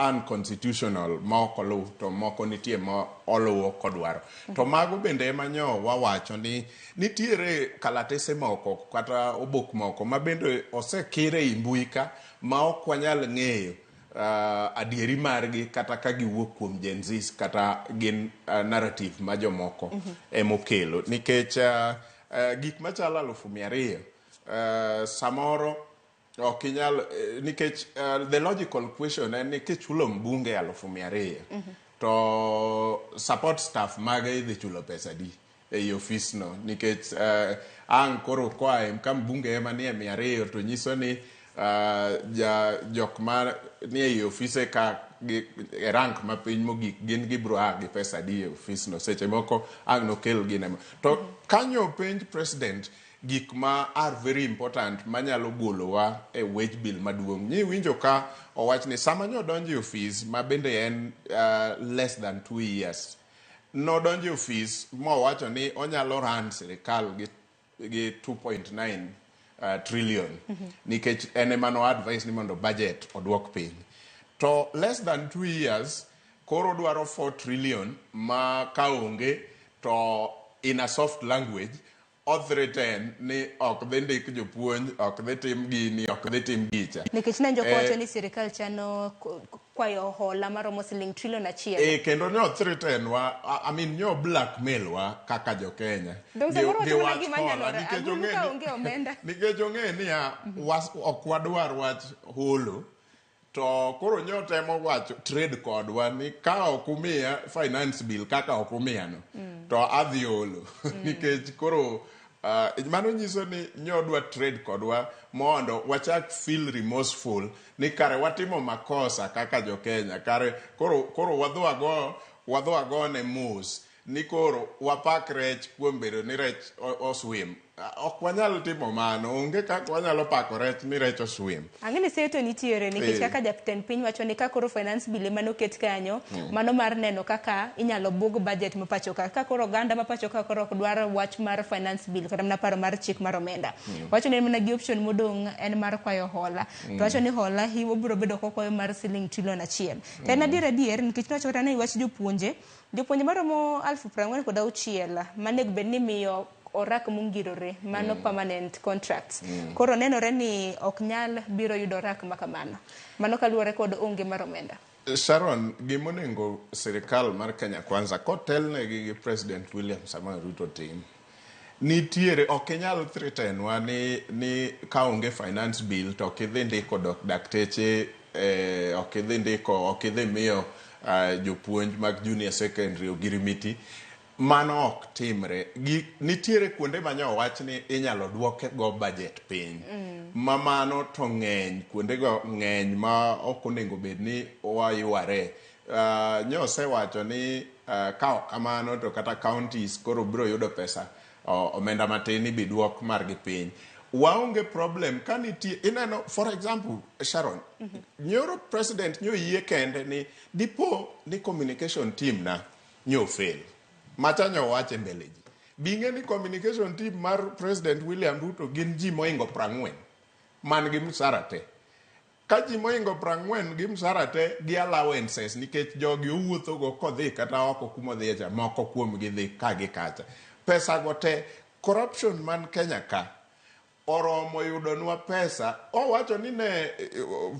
unconstitutional ma ok oluw to moko nitie ma oluwo kodwaro. To mago bende ema nyo wawacho ni nitiere kalatese moko kata obok moko ma bende osekir ei mbui ka ma ok wanyal ng'eyo adieri margi kata ka giwuok kuom Gen Zs kata gin narrative ma jomoko emokelo nikech gik machalo 200,000 samoro ok inyal nikech the logical question en ni kichulo mbunge 200,000 to support staff mage idhi chulo pesa adi ei ofis no nikech ang' koro koa e ka mbunge ema nie 200 to nyiso ni ja jok ma nie ei ofise ka gi, e rank mapiny mogik gin gibro a gi pesa adi e ofis no seche moko ang' nokel gine to kanyo penj president gik ma are very important manyalo golowa e wage bill maduong' nyi winjo ka owach ni sama nyo donjo e ofis ma bende en less than 2 years nodonjo e ofis mowacho ni onyalo run sirikal gi 2.9 trillion nikech en ema no advice ni mondo budget oduok piny to less than 2 years koro dwaro 4 trillion ma ka onge to in a soft language o threaten ni ok dhi ndik jopuonj ok dhi tim gini ok dhi tim gicha Nikech ne jok wacho ni sirikal chano kwayo hola maromo siling trilion 1. E, kendo nyo threaten wa I mean nyo blackmail wa kaka jo Kenya Dong samoro gi wacho mana wach gima hola, nyalore. nikech Agulu ong'e ka ni- onge omenda. nikech ong'e niya ok wadwar wach holo to koro nyo temo wacho trade kodwa ni ka ok umiya finance bill kaka ok umiya no to adhi olo nikech koro mano nyiso ni nyodwa trade kodwa mondo wachak feel remorseful ni kare watimo makosa kaka jo Kenya kare koro wadho agone mos ni koro wapak rech kuom bedo ni rech oswim. Ok wanyal timo mano onge kaka wanyalo pako rech ni rech oswim. Ang'e ni seto nitiere nikech kaka jatend piny wacho ni ka koro finance bill ema noket kanyo mano mar neno kaka inyalo bug budget ma pacho ka ka koro oganda ma pacho ka koro ok dwar wach mar finance bill kata mana paro mar chik mar omenda wacho ni en mana gi option modong' en mar kwayo hola to wacho ni hola hi obiro bedo kokwayo mar siling trilion 1 to en adier nikech nowacho kata ni wach jopuonje maromo 46,000 manego bed ni miyo orak mongirore mano permanent contracts koro nenore ni ok nyal biro yudo orak ma kamano mano kaluwore kod onge mar omenda. Sharon, gimonego sirikal mar Kenya Kwanza kotelnegi gi President William Samoei Ruto tim nitiere ok inyal threaten wa ni ka onge finance bill to ok idhi ndiko dakteche ok idhi ndiko ok idhi miyo jopuonj mag junior secondary ogirimiti mano ok timre. Nitiere kuonde ma nyo wach ni inyalo duoke go budget piny ma mano to ng'eny kuondego ng'eny ma ok onego bed ni wayware. Nyo osewacho ni ka ok kamano to kata counties koro biro yudo pesa omenda matin ibi duok margi piny waonge problem ka nitie ineno for example Sharon nyoro president nyo yie kende ni dipo ni communication team na nyo fail macha nyo wache mbele ji bing'e ni communication team mar President William Ruto gin ji moingo 40 man gi msara te ka ji moingo 40 gi msara te gi allowances nikech jogi owuothogo kodhi kata oko kumodhiye cha moko kuomgi dhi ka gi kacha pesa go te corruption man Kenya ka oromo yudonwa pesa owacho ni ne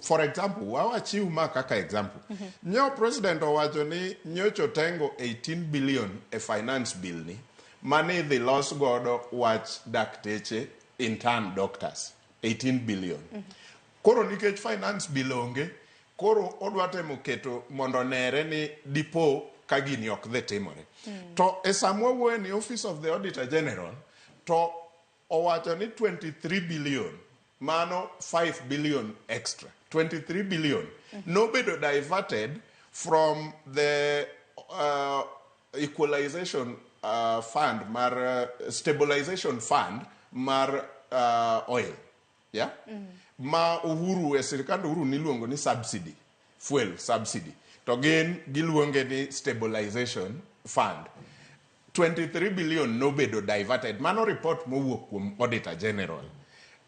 for example wawachiw ma kaka example nyo president owacho ni nyocha otengo 18 billion e finance bill ni mane idhi los godo wach dakteche intern doctors 18 billion koro nikech finance bill onge koro odwa temo keto mondo onere ni dipo ka gini ok dhi timore to e sama wawuoye ni office of the auditor general to owacho ni 23 billion mano 5 billion extra 23 billion nobedo diverted from the equalization fund mar stabilization fund mar oil yeah? Ma Uhuru e sirikand Uhuru niluongo ni subsidy fuel subsidy to gin giluonge ni stabilization fund 23 billion nobedo diverted mano report mowuok kuom auditor general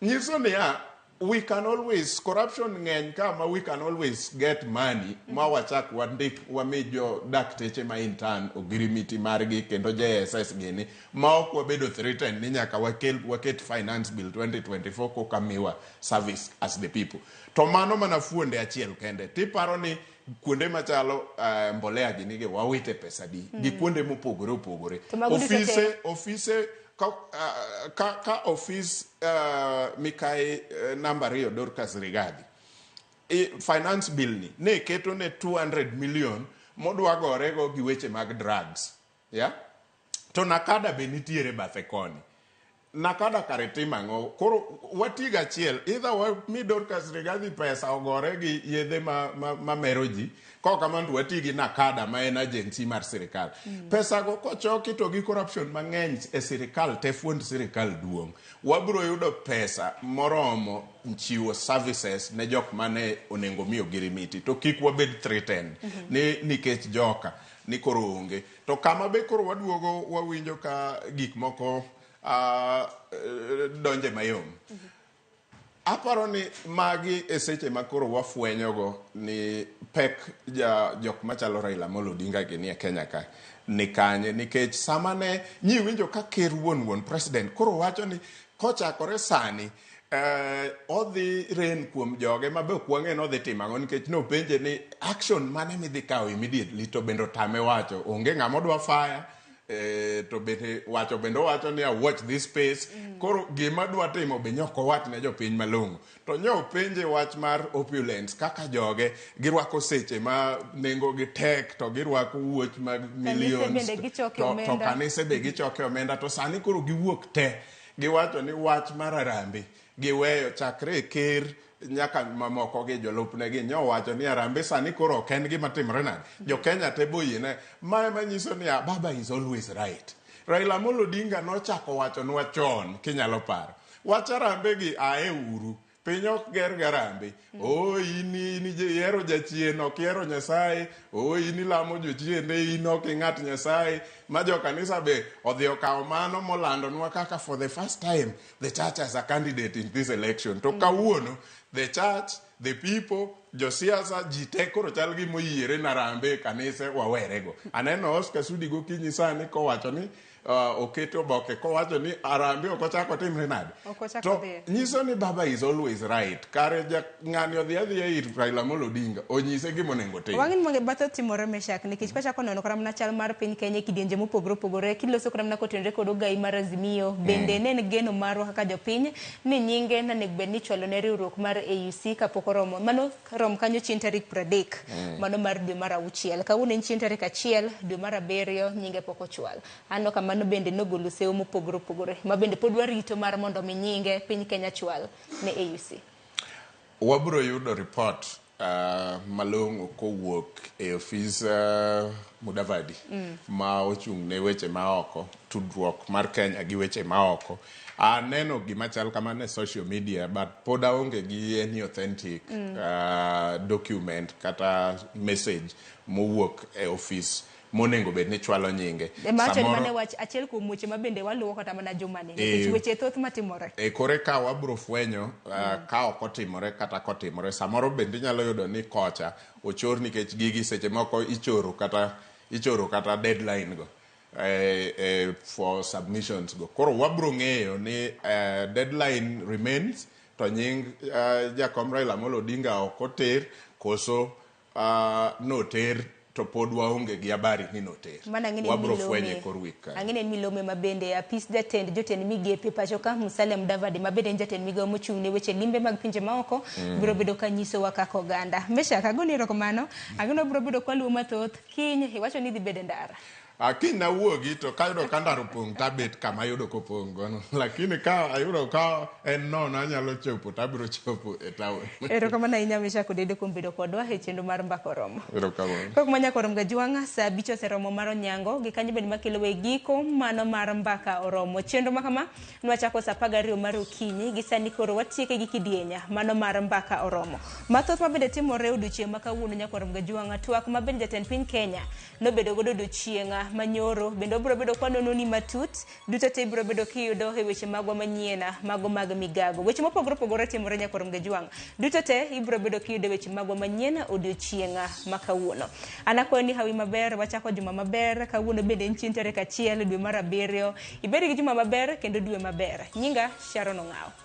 nyiso niya We can always, corruption ng'eny ka ma we can always get money ma wachak wandik wami jo dakteche ma intern ogirimiti margi kendo JSS gini ma ok wabedo threatened ni nyaka wakel waket finance bill 2024 koka miwa service as the people. To mano mana fuonde achiel kende. Tiparo ni kuonde machalo mbolea gini gi wawite pesa di gi kuonde mopogore opogore. To mago duto te- Ofise ofise ka, ka ofis Mikai namba 2 Dorcas Rigathi finance bill ni ne keto ne 200 million modwa gorego gi weche mag drugs, yeah? To Nakada be nitiere bathe koni. Nakada kare timo ang'o? Koro watiga achiel, either wami Dorcas Rigathi pesa ogore gi yedhe ma mero ji, kok kamano to wati gi Nakada ma en agency mar sirikal. Pesa go kochoki to gi corruption mang'eny e sirikal te, fuond sirikal duong'. Wabiro yudo pesa moromo chiwo services ne jok mane onego mi ogirimiti, to kik wabed threatened ni nikech joka ni koro onge. To kama be koro waduogo wawinjo ka gik moko donje mayom. Aparo ni magi e seche ma koro wafwenyogo ni pek ja jok machalo Raila Amolo Odinga gini e Kenya ka ni kanye, nikech sama ne nyi winjo ka ker wuon president koro wacho ni kochakore sani odhi ren kuom joge ma be ok wang'e ni odhi timo ang'o, nikech nopenje ni action mane midhi kawo immediately to bende otame wacho onge ng'ama odwa fire. To bende wacho bende owacho ni watch this space. Koro gima dwa timo be nyok owach ne jopiny malong'o. To nyo penje wach mar opulence kaka joge girwako seche ma nengo gi tek to girwako wuoch mag millions bende gichoke to omenda. Kanise be gichoke omenda to sani koro giwuok te giwacho ni wach mar Harambee giweyo chakre e ker nyaka mamoko gi jolupne gi nyo wacho ni Harambee sani koro ok en gima timore nade. Jo Kenya te boyiene mae manyiso ni Baba is always right. Raila Amolo Odinga nochako wachonwa chon kinyalo paro wach Harambee gi ae uru piny ok ger garambe. O in ihero jachien ok ihero Nyasaye, o in ilamo jochiende in ok ing'at Nyasaye. Ma jo kanisa be odhi okawo mano molandonwa kaka for the first time the church as a candidate in this election. To kawuono the church, the people, josiasa ji te koro chal gi moyiere na Harambee e kanise wawerego. Aneno Oscar Sudi gokinyi sani kowacho ni oketo oboke kowacho ni Harambee ok ochako timre nade. Ok ochako To dhiye. nyiso ni Baba is always right. Kare ja ng'ani odhi adhiya ir Raila Amolo Odinga onyise gima onego otim. Wang'ni mondo batho timore Meshak nikech kwachako nono kata mana chal mar piny Kenya e kidienje mopogore opogore kiloso kata mana kotenore kod ogai mar Azimio bende ne en geno marwa kaka jopiny ni nyinge nonego bed ni ichwalo ne riwruok mar AUC kapok oromo mano rom kanyo chieng' tarik 30 mano mar dwe mar 6. Kawuono en chieng' tarik 1 dwe mar 7 nyinge pok ochwal. Aneno ka mano bende nogolo sewo mopogore opogore ma bende pod warito mar mondo mi nyinge piny Kenya chwal ne AUC. Wabiro yudo report malong'o kowuok e ofis Mudavadi ma ochung' ne weche maoko, tudruok mar Kenya gi weche maoko. Aneno gima chal kamano e social media but pod aonge gi any authentic document kata message mowuok e ofis monego bed ni chwalo nyinge. Ema mane wach achiel kuom weche ma bende waluwo kata mana jumani nikech weche thoth matimore. Kore ka wabro fwenyo ka ok otimore kata kotimore. Samoro bende inyalo yudo ni kocha ochor nikech gigi seche moko ichoro kata deadline go for submissions go. Koro wabro ng'eyo ni deadline remains to nying Jakom Raila Amolo Odinga ok oter koso noter to pod waonge gi habari ni noter. Wabro fwenye kor wik ka. Ang'e ni milome ma bende apis jatend jotend migepe pacho ka Musalia Mudavadi ma bende en jatend migawo mochung' ne weche limbe mag pinje maoko biro bedo ka nyisowa kaka oganda. Meshak agoni erokamano. Ang'e biro bedo kwaluwo mathoth kiny iwacho ni idhi bedo e ndara. Kiny nawuogi to kayudo ka ndara opong' tabet kama ayudo kopong' gono. Lakini ka ayudo ka en nono anyalo chopo tabiro chopo e town. Erokamano ahinya Meshak Odedo kuom bedo kodwa e chenro mar Mbaka Oromo. Erokamano. Kok manya korom gajwang' saa 5 oseromo mar onyango gi kanyo bende makelo we giko mano mar Mbaka Oromo. Chenro ma kama nwachako saa 12 mar okinyi gi sani koro watieke gi kidienya mano mar Mbaka Oromo. Mathoth ma bende timore odiochieng' ma kawuono nyakorom gajwang' twak ma bende jatend piny Kenya nobedo godo odiochieng' manyoro bende wabiro bedo kwanononi matut duto te ibiro bedo kiyudo e weche magwa manyien mago mag migago. Weche mopogore opogore timore nyakwar Mgejwang'. Duto te ibiro bedo kiyudo e weche magwa manyien odiochieng' ma kawuono. An akwayo ni hawi maber, wachako juma maber, kawuono bende en chieng' tarik 1 dwe mar 7. Ibed gi juma maber kendo dwe maber. Nyinga Sharon Ong'aw.